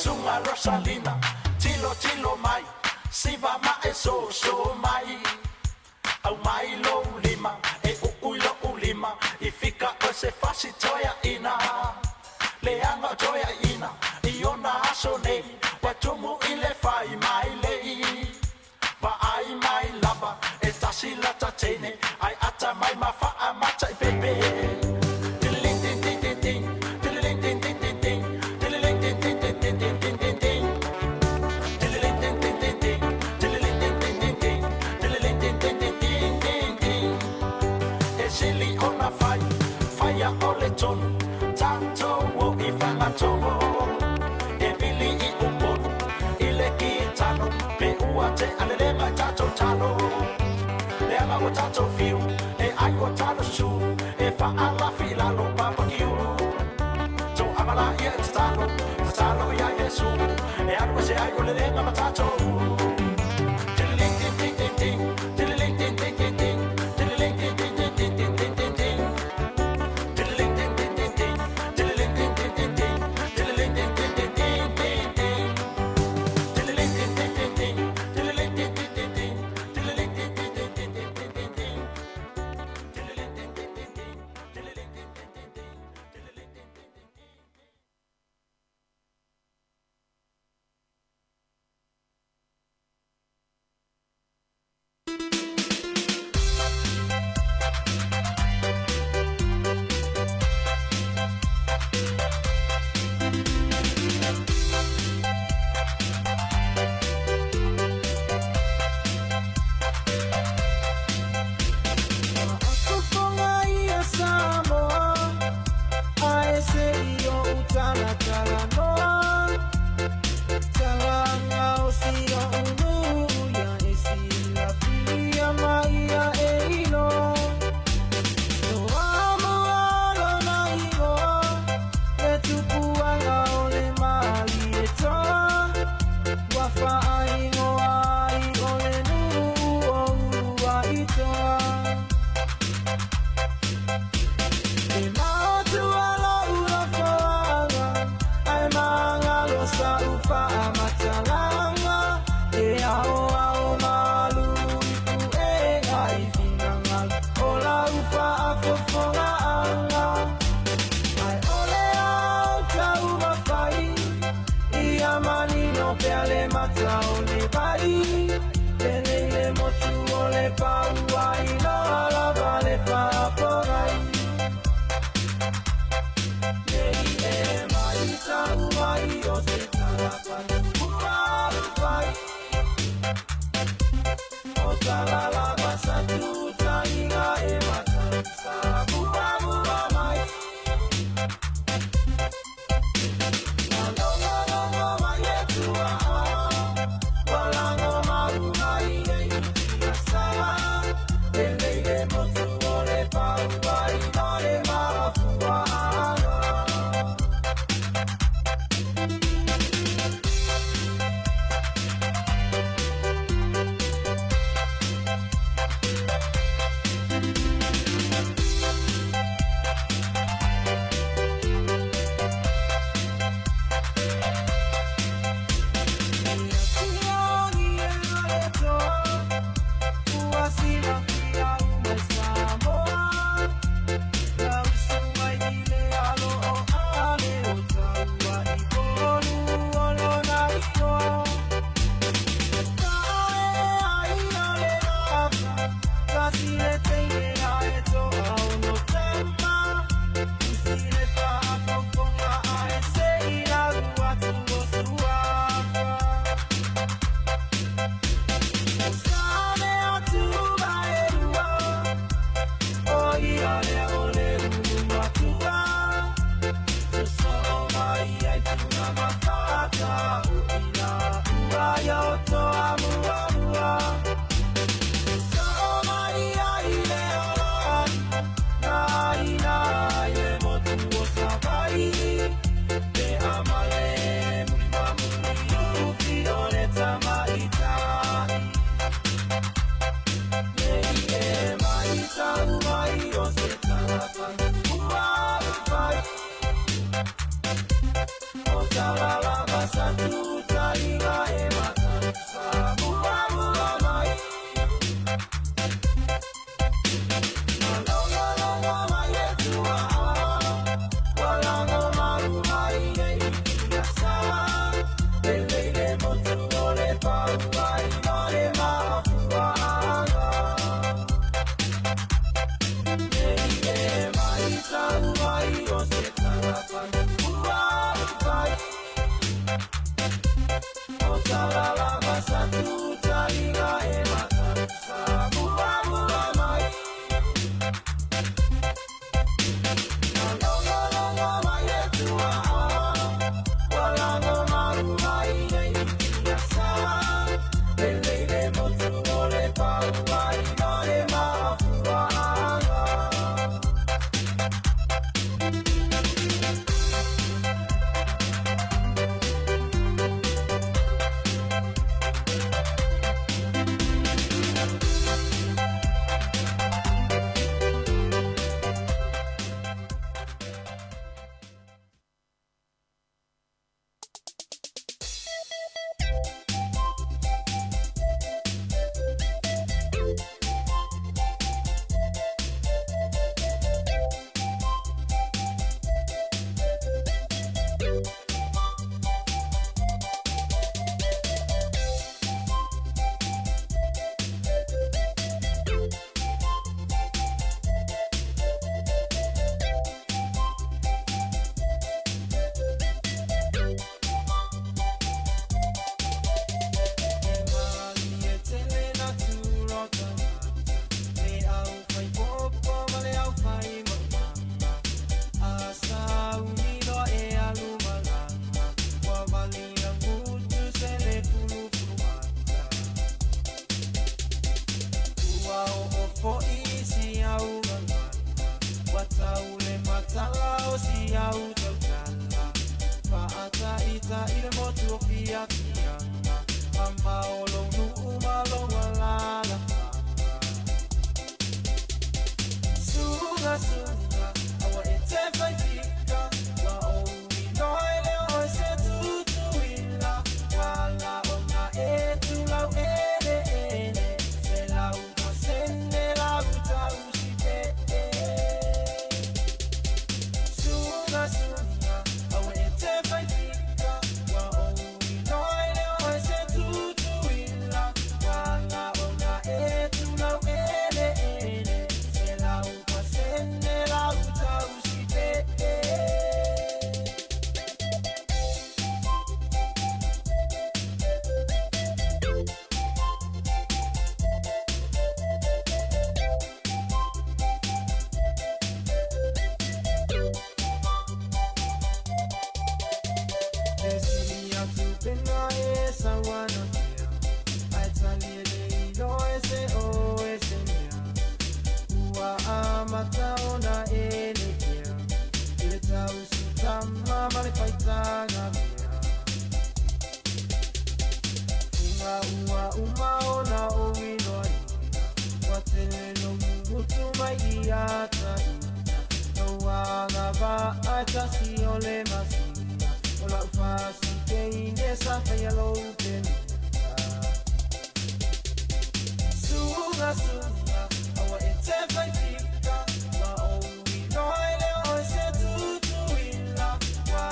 Suga Rosalina, tilo tilo mai, siva ma e soso mai. Aumai lou lima, e u'ui lo'u lima, i fika oe se fasi toeaina. Leaga o toeaina, i ona aso nei, ua tumu i le fai mai lei. Vaai mai lava, e tasi lata teine, ai ata mai ma faamata i pepe. Tililing-ting-ting-ting-ting, tililing-ting-ting-ting-ting, tililing-ting-ting-ting-ting-ting-ting-ting. Tililing-ting-ting-ting-ting, tililing-ting-ting-ting-ting, tililing-ting-ting-ting-ting-ting. E sili ona fai, faia o le tonu, tatou o i Fagatogo. E vili i Upolu, i le kitano, pe ua tea le lega i tatou talo. Leaga ua tatou fiu, e ai ua talo su, e faalafi i lalo barbecue. Toaga laia e tatalo, tatalo ia Iesu, e alu ese ai o le lega ma tatou. Tililing-ting-ting-ting-ting, tililing-ting-ting-ting-ting, tililing-ting-ting-ting-ting-ting-ting-ting. Tililing-ting-ting-ting-ting, tililing-ting-ting-ting-ting, tililing-ting-ting-ting-ting-ting. Tililing-ting-ting-ting-ting, tililing-ting-ting-ting-ting, tililing-ting-ting-ting-ting-ting-ting. Tililing-ting-ting-ting-ting, tililing-ting-ting-ting-ting, tililing-ting-ting-ting-ting. lau faafofogaaga. Ae o le ao taumafai, ia manino pea le mata o le vai. Lenei le motu o le pau ai loa lava le faapogai. Nei e maitau mai o se tagata ua ufai. O tala lava sa tutaiga e matausa muamua mai. Na logologo mai e tuaa, ua lago mau mai nei i sa. Lenei le motu o le pau ai ma le mafuaaga. amata ona elekea i le tausitama ma le faitaga mea. Funga ua uma ona ou iloaina, ua tele lou mutu mai ia taina. Lou agavaa e tasi o le masina, o lau fasikeine sa faia lou pemita. Suga, suga, aua e te faifika, ma ou iloa e le oe se tutuila. Ua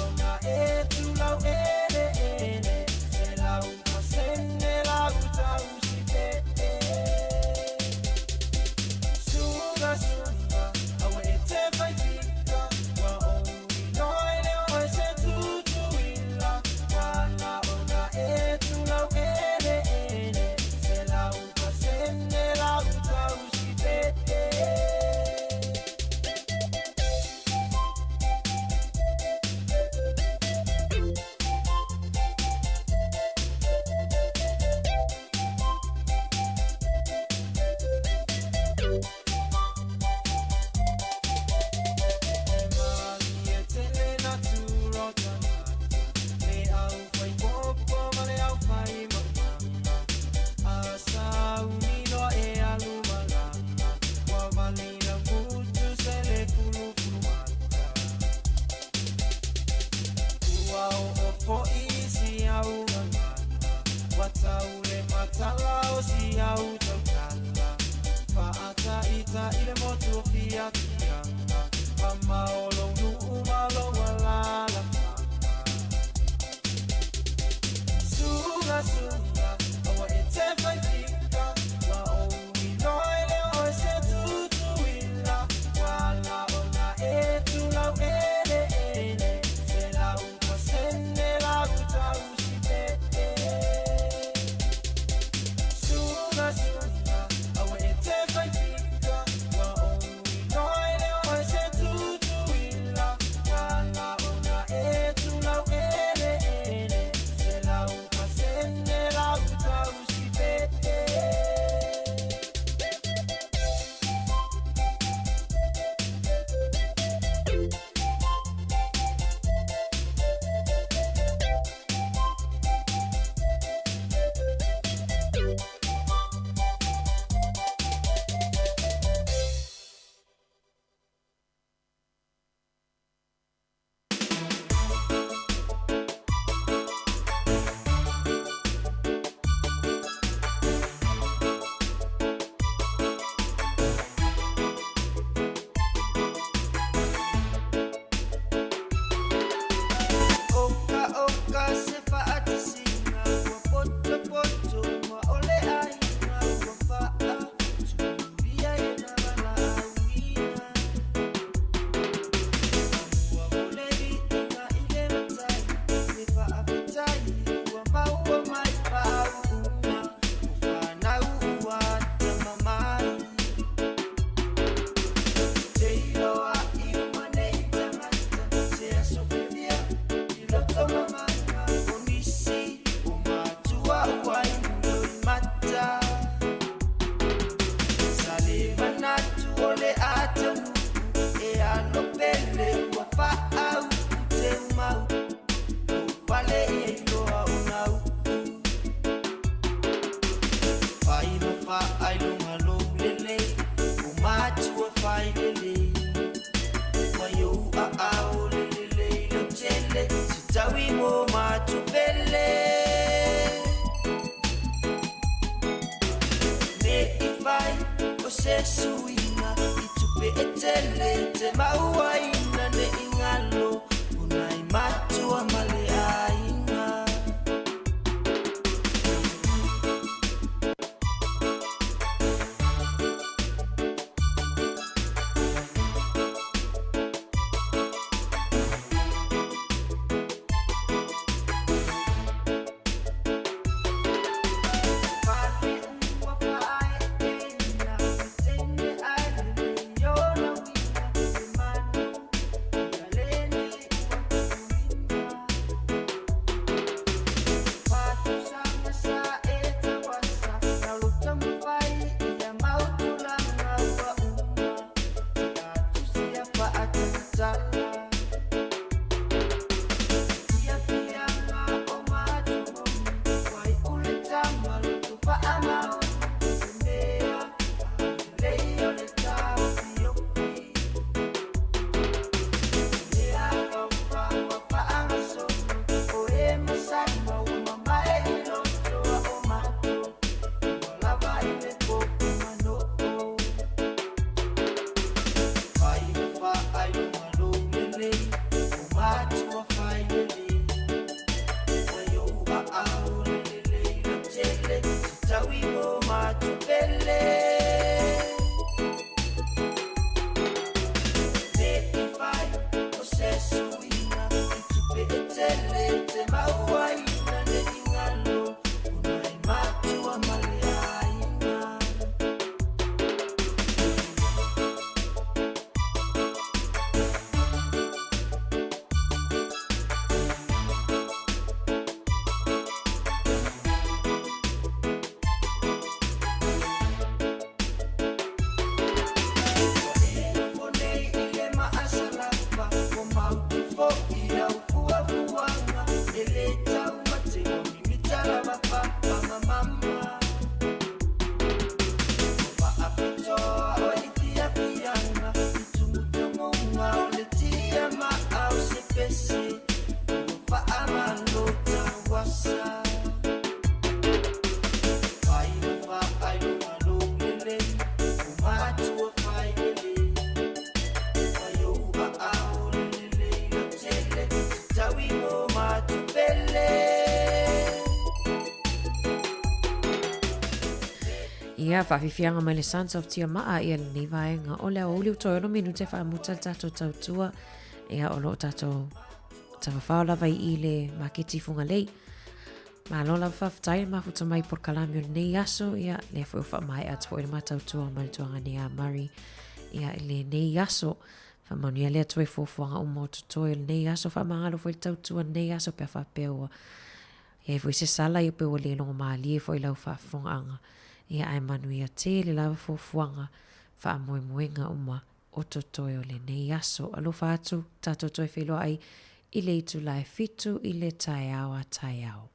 ona e tulau ele ele, se lau pasene lau tausi pe. Suga, suga, aua e te faifika, ua ou iloa e le oe se tutuila. Ua ona e tulau ele ele, se lau pasene lau tausi pe. E tele na turo tangata, le au whai popo ma le au whai maumanga. A sauni loa e alu malanga, ua vali lau putu se le fulufulu mata. Ua oo fo'i si au gagana, ua tau le matala o si au tautala. Fa'ataʻitaʻi le motu o fiafiaga, mamao lou nu'u ma lou alalafaga. Suga, suga, aua e te faifika, ua ou iloa e le oe se tutuila. Ua ona e tulau ele ele, se lau pasene lau tausi pe. Suga, suga, aua e te faifika, ua ou iloa e le oe se tutuila. Ua ona e tulau ele ele, se lau pasene lau tausi pe. Oka oka se fa'atasina, ua poto poto ma o le aiga, ua fa'a tulia e na vala'auina. Ua mo le vi'iga i le matai, le fa'afetai ua maua mai fa'au'uga, o fanau ua tamamai. Te iloa i uma nei tagata, se aso fefia i loto mamaga, o nisi o matua ua imulo i mata. Sa le manatu o le atanu'u, e alo pele ua fa'au'u teumau, o pale ia iloa ona u'u. Fai ma fa'ailoga lou lelei, o matua fai lelei. Mai ou a'ao le lelei lautele, se taui mo matupele. Ne i fai o se suiga i tupe e tele te mauaina ne i galo ona i matua ma le aiga. Fale ua fa'ae'eina, teine ae lelei ona uiga, e manu Ia, faafiafiaga mai le Sons of Tiamaa ia lenei vaega o le aoauli ua toe 6 minute e faamuta le tatou tautua. Ia, o lo o tatou tafafao lava i i le maketi i Fugalei. Malo lava faafetai le mafuta mai i polokalame o lenei aso. Ia, lea foi ua faamaea atu foi le ma tautua mai le tuagane ia Murray. Ia, i lenei aso. Faamanuia le Atua i fuafuaga uma o totoe o lenei aso. Faamagalo foi le tautua i lenei aso pe a faapea ua i ai foi se sala ia pe ua le logomalie foi lau faafofogaaga. Ia ae manuia tele lava fuafuaga, faamoemoega uma o totoe o lenei aso. Alofa atu, tatou toe feiloai i le itula e 7 i le taeao a taeao.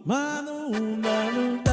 Manu, manu,